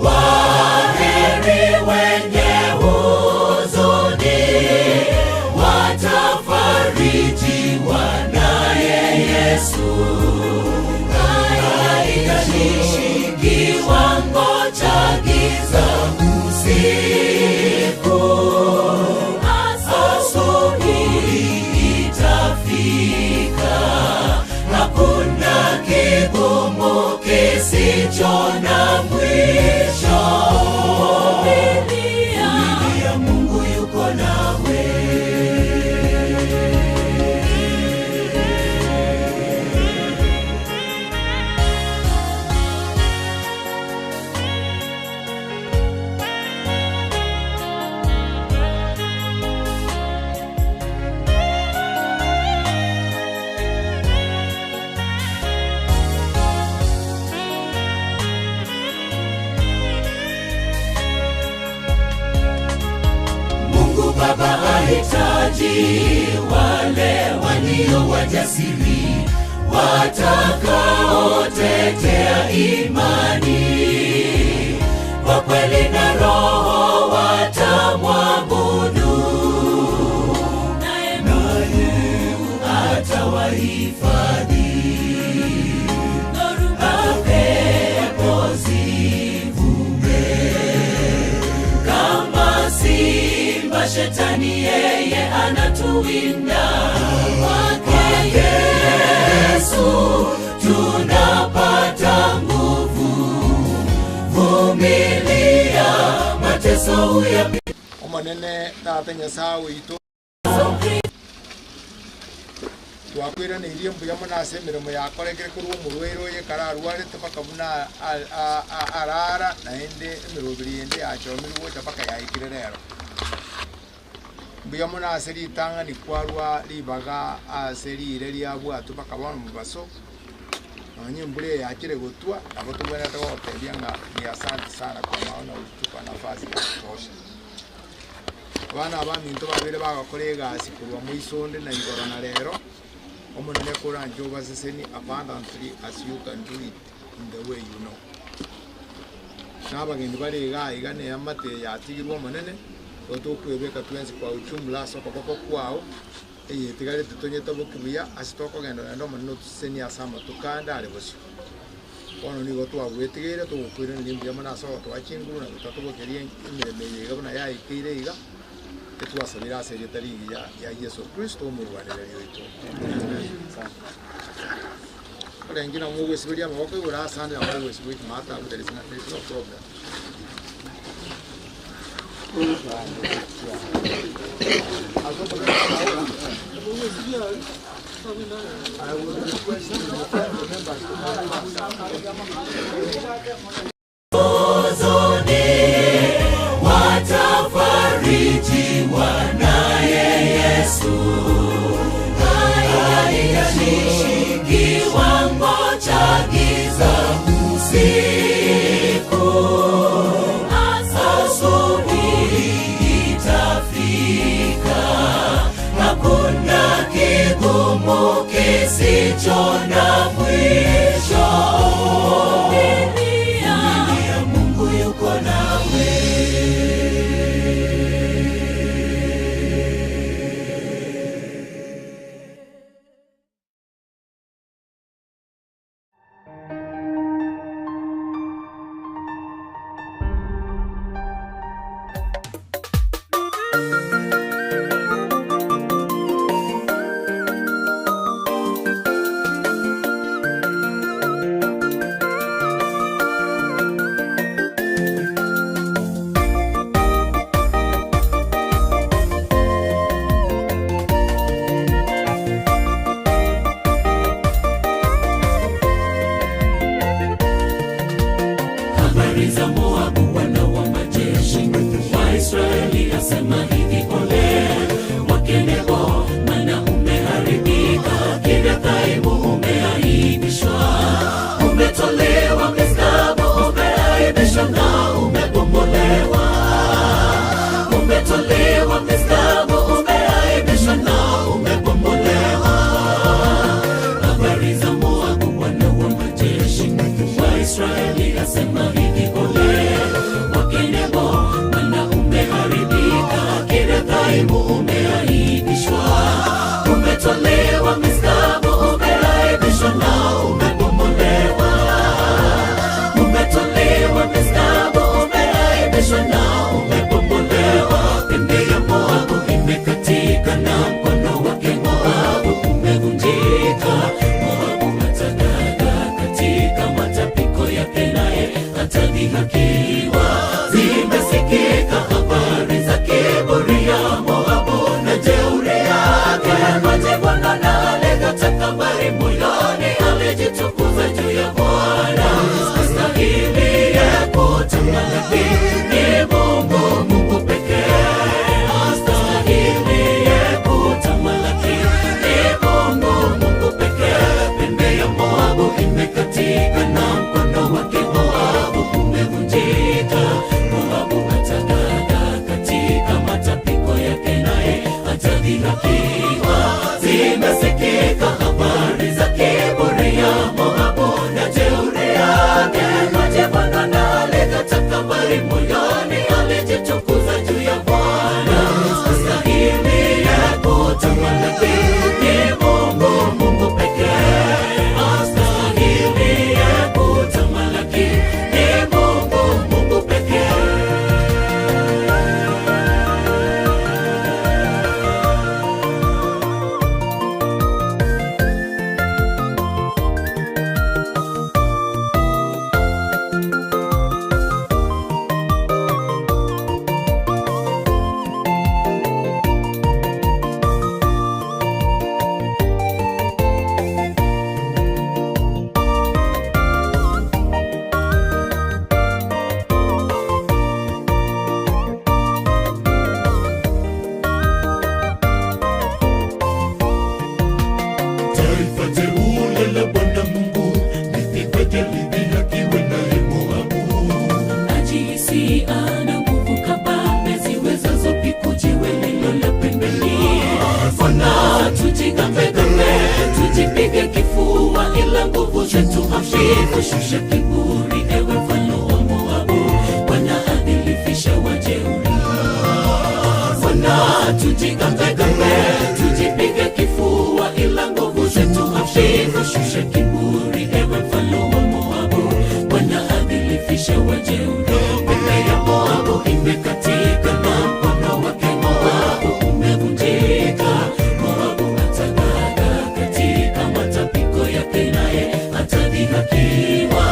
Waheri wenye huzuni, watafarijiwa naye Yesu. Haijalishi kiwango cha giza usiku, asubuhi itafika. Hakuna kigumu kisicho na mwisho. Vumilia, Mungu yuko nawe. Mungu Baba ahitaji wale walio wajasiri watakaotetea imani kwa kweli na roho watamwabudu, naye Mungu atawahifadhi. Dhoruba, pepo zivume kama simba, shetani yeye anatuwinda. Kwake Yesu tunapata nguvu. Vumilia mateso uyapi Omonene tata Nyasaye oito twakwiraneirie mbuya mono ase emeremo yakorekire korwa omorwaire oye kare arwarete mpaka buna arara naende emeroberi ende yachomirwe gocha mpaka yaikire rero. Mbuya mono ase ritang'ani kwarwa ribaga ase rire riabwatwa mpaka bono mobaso nonye embura eye yachire gotwa nabo tobwenerete gogotebia ng'a ni asante sana kwa maana ulitupa nafasi ya kutosha. Abana abaminto babere bagakora egasi korwa moiso onde na igoro na rero omonene koranche obaseseni abundantly as you can do it in the way you know. Na abagendi bare iga iga na eamate yatigirwe omonene, igo tokwebeka twensi kwa ujumla ase okoboko kwao, eye etigarete tonyetaboki buya ase tokogenda naende omonene otusesenie ase amatuko ande are bosio. Bono nigo twagwetigeire togokoiraneria mbuya mono ase ogotoa chinguru na gotatobokeria emeremo eye iga buna yaikeire iga, etwasabire ase erieta rigiya ria Yeso Kristo omorwanereri oito. Orenge nabo mogwesiberia amaboko igoro ase ande nabo mogwesiberia chimata abwo there is no, there is no problem. I will request the members to come huzuni watafarijiwa naye Yesu. Haijalishi kiwango cha giza usiku, kisicho na mwisho. Vumilia, Mungu yuko nawe. Habari za Moabu, bwana wa majeshi wa Israeli asema hivi: Ole wake Nebo, maana umeharibika. Kiriathaimu umeaibishwa, umetolewa Misgabo, umeaibishwa na umebomolewa. Umetolewa Misgabo, umeaibishwa na umebomolewa. Habari za Moabu, bwana wa majeshi wa Israeli asema hivi: Ole wake Nebo, maana umeharibika. Kiriathaimu umeaibishwa, umetolewa Misgabo, umeaibishwa na umebomolewa. Umetolewa Misgabo, umeaibishwa na umebomolewa. Pembe ya Moabu imekatika na mkono wake Moabu umevunjika. Moabu atagaga katika matapiko yake, naye atadhihakiwa. Zimesikika habari za kiburi ya Moabu na jeuri yake. Majivuno na alivyotakabari moyoni, alijitukuza juu ya Bwana. Astahiliye kutamalaki ni Mungu, Mungu pekee. Astahiliye kutamalaki ni Mungu, Mungu pekee. Pembe ya Moabu imekatika na mkono wake Moabu umevunjika. Moabu atagaga katika matapiko yake, naye atadhihakiwa. Zimesikika habari za kiburi ya Moabu na jeuri yake, majivuno na alivyotakabari moyoni, alijitukuza juu ya Bwana. Astahiliye kutamalaki ni Mungu, Mungu pekee. Astahiliye kutamalaki ni Mungu, Mungu pekee. Taifa teule la Bwana Mungu lipigweje lidhihakiwe naye Moabu. Ajihisi ana nguvu kabambe ziwezazo piku jiwe lililo la pembeni. Mbona tujigambegambe, tujipige kifua, ila nguvu zetu hafifu. Shusha kiburi, ewe mfalme wa Moabu, Bwana adhilifisha wajeuri. Mbona tujigambegambe, tujipige kifua, ila nguvu zetu hafifu. Shusha kiburi, ewe mfalme wa Moabu, Bwana adhilifisha wajeuri. Pembe ya Moabu imekatika na mkono wake Moabu umevunjika. Moabu atagaga katika matapiko yake, naye atadhihakiwa.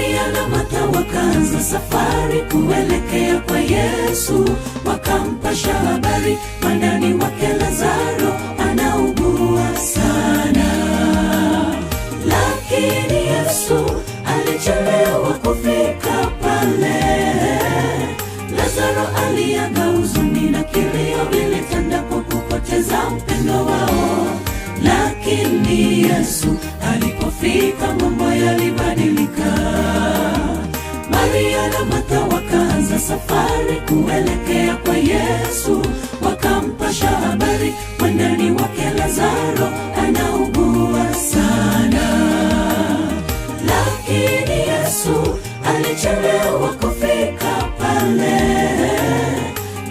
Maria na Martha wakaanza safari kuelekea kwa Yesu, wakampasha habari mwandani wake Lazaro anaugua sana. Lakini Yesu alichelewa kufika pale. Lazaro aliaga, huzuni na kilio vilitanda kwa kupoteza mpendo wao. Lakini Yesu alipofika mambo yalibadilika. Maria na Martha wakaanza safari kuelekea kwa Yesu, wakampasha habari mwandani wake Lazaro anaugua sana. Lakini Yesu alichelewa kufika pale.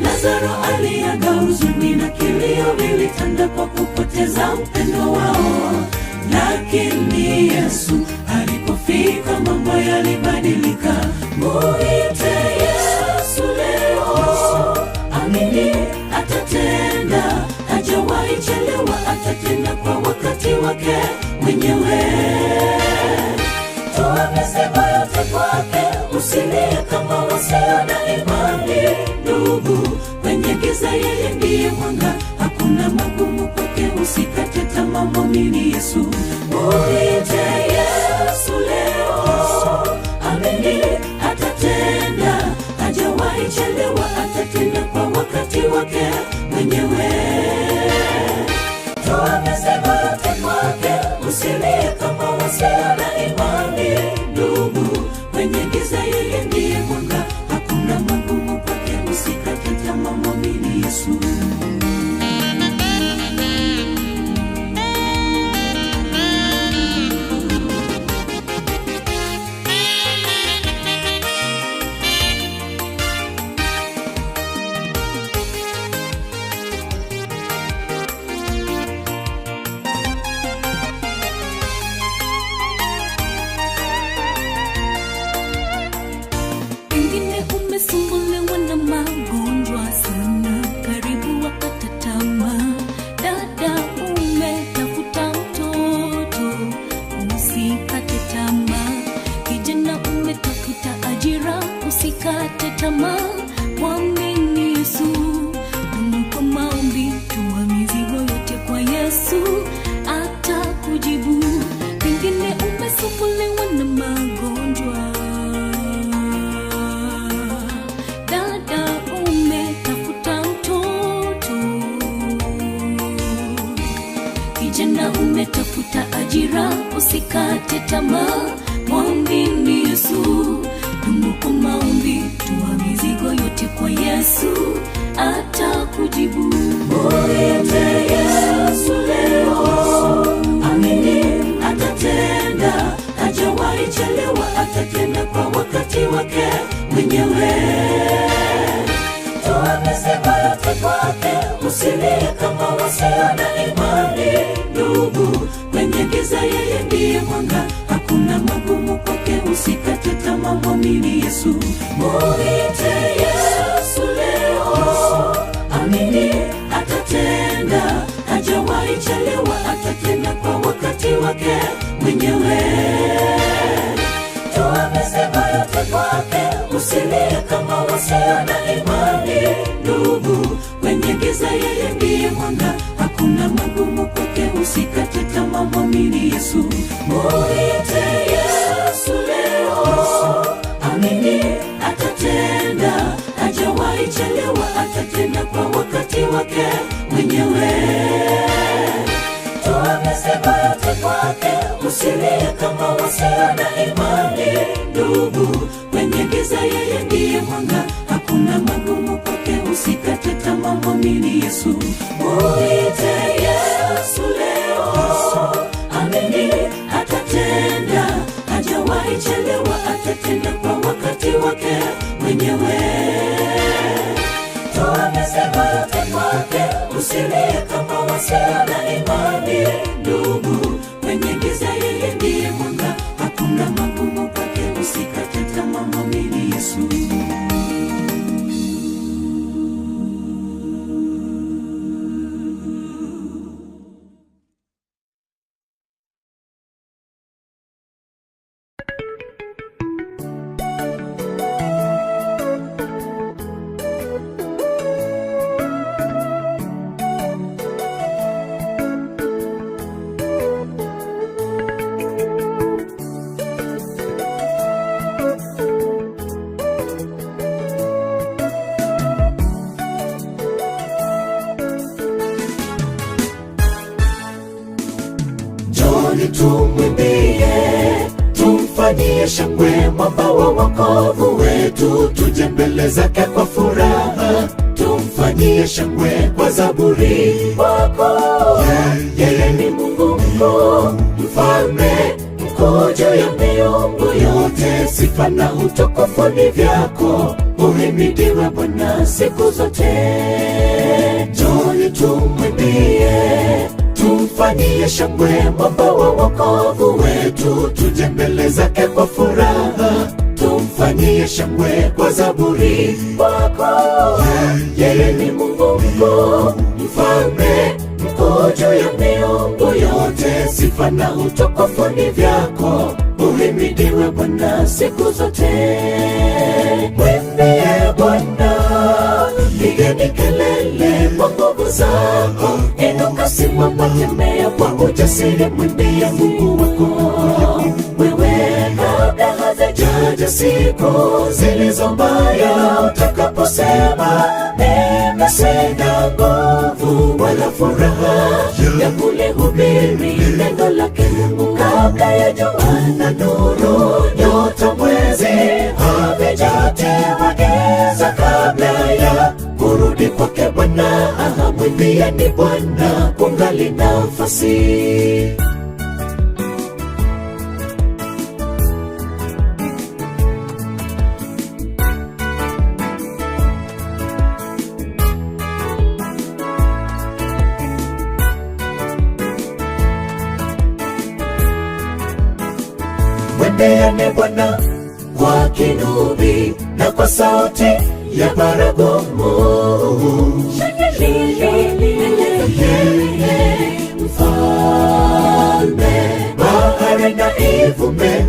Lazaro aliaga, huzuni na kilio vilitanda kwa kupoteza mpendo wao. Lakini Yesu alipofika mambo yalibadilika. Muite Yesu leo, amini atatenda, hajawahi chelewa, atatenda kwa wakati wake mwenyewe. Toa mizigo yote kwake, usilie kama wasio na imani. Ndugu, kwenye giza yeye ndiye mwanga, hakuna magumu kwake. Usikate tamaa, mwamini Yesu. Muite Yesu leo, amini atatenda, hajawahi chelewa, atatenda kwa wakati wake mwenyewe. Toa mizigo yote kwake, usilie kama wasio na imani. Ndugu, kwenye giza yeye ndiye mwanga, hakuna magumu kwake. Usikate tamaa, mwamini Yesu. Pengine umesumbuliwa na magonjwa sana, karibu wakata tamaa. Dada, umetafuta mtoto, usikate tamaa. Kijana, umetafuta ajira, usikate tamaa. Mwamini Yesu, dumu kwa maombi, tua mizigo yote kwa Yesu, atakujibu. Pengine umesumbuliwa na magonjwa Dada, umetafuta mtoto. Kijana, umetafuta ajira, usikate tamaa, mwamini Yesu. Dumu kwa maombi, tua mizigo yote kwa Yesu, atakujibu. Muite Yesu leo, amini atatenda, hajawahi chelewa, atatenda kwa wakati wake mwenyewe. Toa mizigo yote kwake, usilie kama wasio na imani. Ndugu, kwenye giza yeye ndiye mwanga, hakuna magumu kwake. Usikate tamaa, mwamini Yesu. Muite Yesu leo, amini atatenda, hajawahi chelewa, atatenda kwa wakati wake mwenyewe. Toa mizigo yote kwake, usilie kama wasio na imani. Ndugu, kwenye giza yeye ndiye mwanga, hakuna magumu kwake. Usikate tamaa, mwamini Yesu. Muite Yesu leo, amini atatenda, hajawahi chelewa, atatenda kwa wakati wake mwenyewe. Toa mizigo yote kwake, usilie kama wasio na imani. Ndugu, kwenye giza yeye ndiye mwanga, hakuna magumu kwake. Usikate tamaa, mwamini Yesu. Muite Yesu leo, amini atatenda, hajawahi chelewa, atatenda kwa wakati wake mwenyewe. Toa mizigo yote kwake, usilie kama wasio na imani. Ndugu, kwenye giza yeye ndiye mwanga, hakuna magumu kwake. Usikate tamaa, mwamini Yesu. shangwe mwamba wa wokovu wetu, tuje mbele zake kwa furaha, tumfanyie shangwe kwa zaburi. Wako yeye ni Mungu mkuu, mfalme mkuu juu ya miungu yote, sifa na utukufu ni vyako, uhimidiwe Bwana siku zote. Njoni tumwimbie, tumfanyie shangwe mwamba wa wokovu wetu, tuje mbele zake kwa furaha, tumfanyie shangwe kwa zaburi. Wako yeye ni Mungu mkuu, mfalme mkuu juu ya miungu yote, sifa na utukufu ni vyako, uhimidiwe Bwana siku zote. Mwimbie Bwana, pigeni kelele kwa nguvu zako, inuka, simama, tembea kwa ujasiri, mwimbie Mungu wako wewe kabla hazijaja siku zilizo mbaya, utakaposema mimi sina nguvu wala furaha ya kulihubiri neno lake Mungu, kabla ya jua na nuru, nyota, mwezi havijatiwa giza, kabla ya kurudi kwake Bwana. Aha, mwimbieni Bwana kungali nafasi. Mwimbieni Bwana kwa kinubi na kwa sauti ya baragumu. Yeye mfalme, bahari na ivume,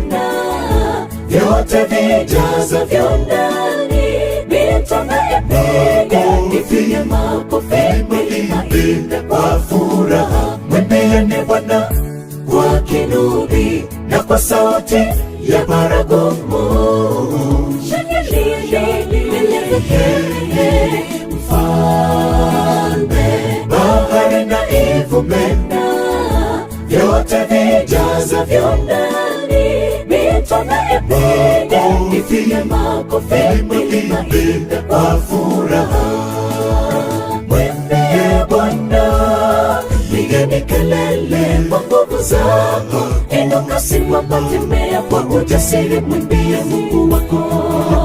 vyote vijazavyo ndani, mito na ipige, ipige makofi, milima imbe kwa furaha. Mwimbieni Bwana kwa kinubi na kwa sauti ya baragumu. Yeye mfalme, bahari na ivume, vyote vijazavyo ndani, mito na ipige, ipige makofi, milima imbe kwa furaha. Mwimbie Bwana, pigeni kelele kwa nguvu zako, inuka, simama, tembea kwa ujasiri, mwimbie Mungu.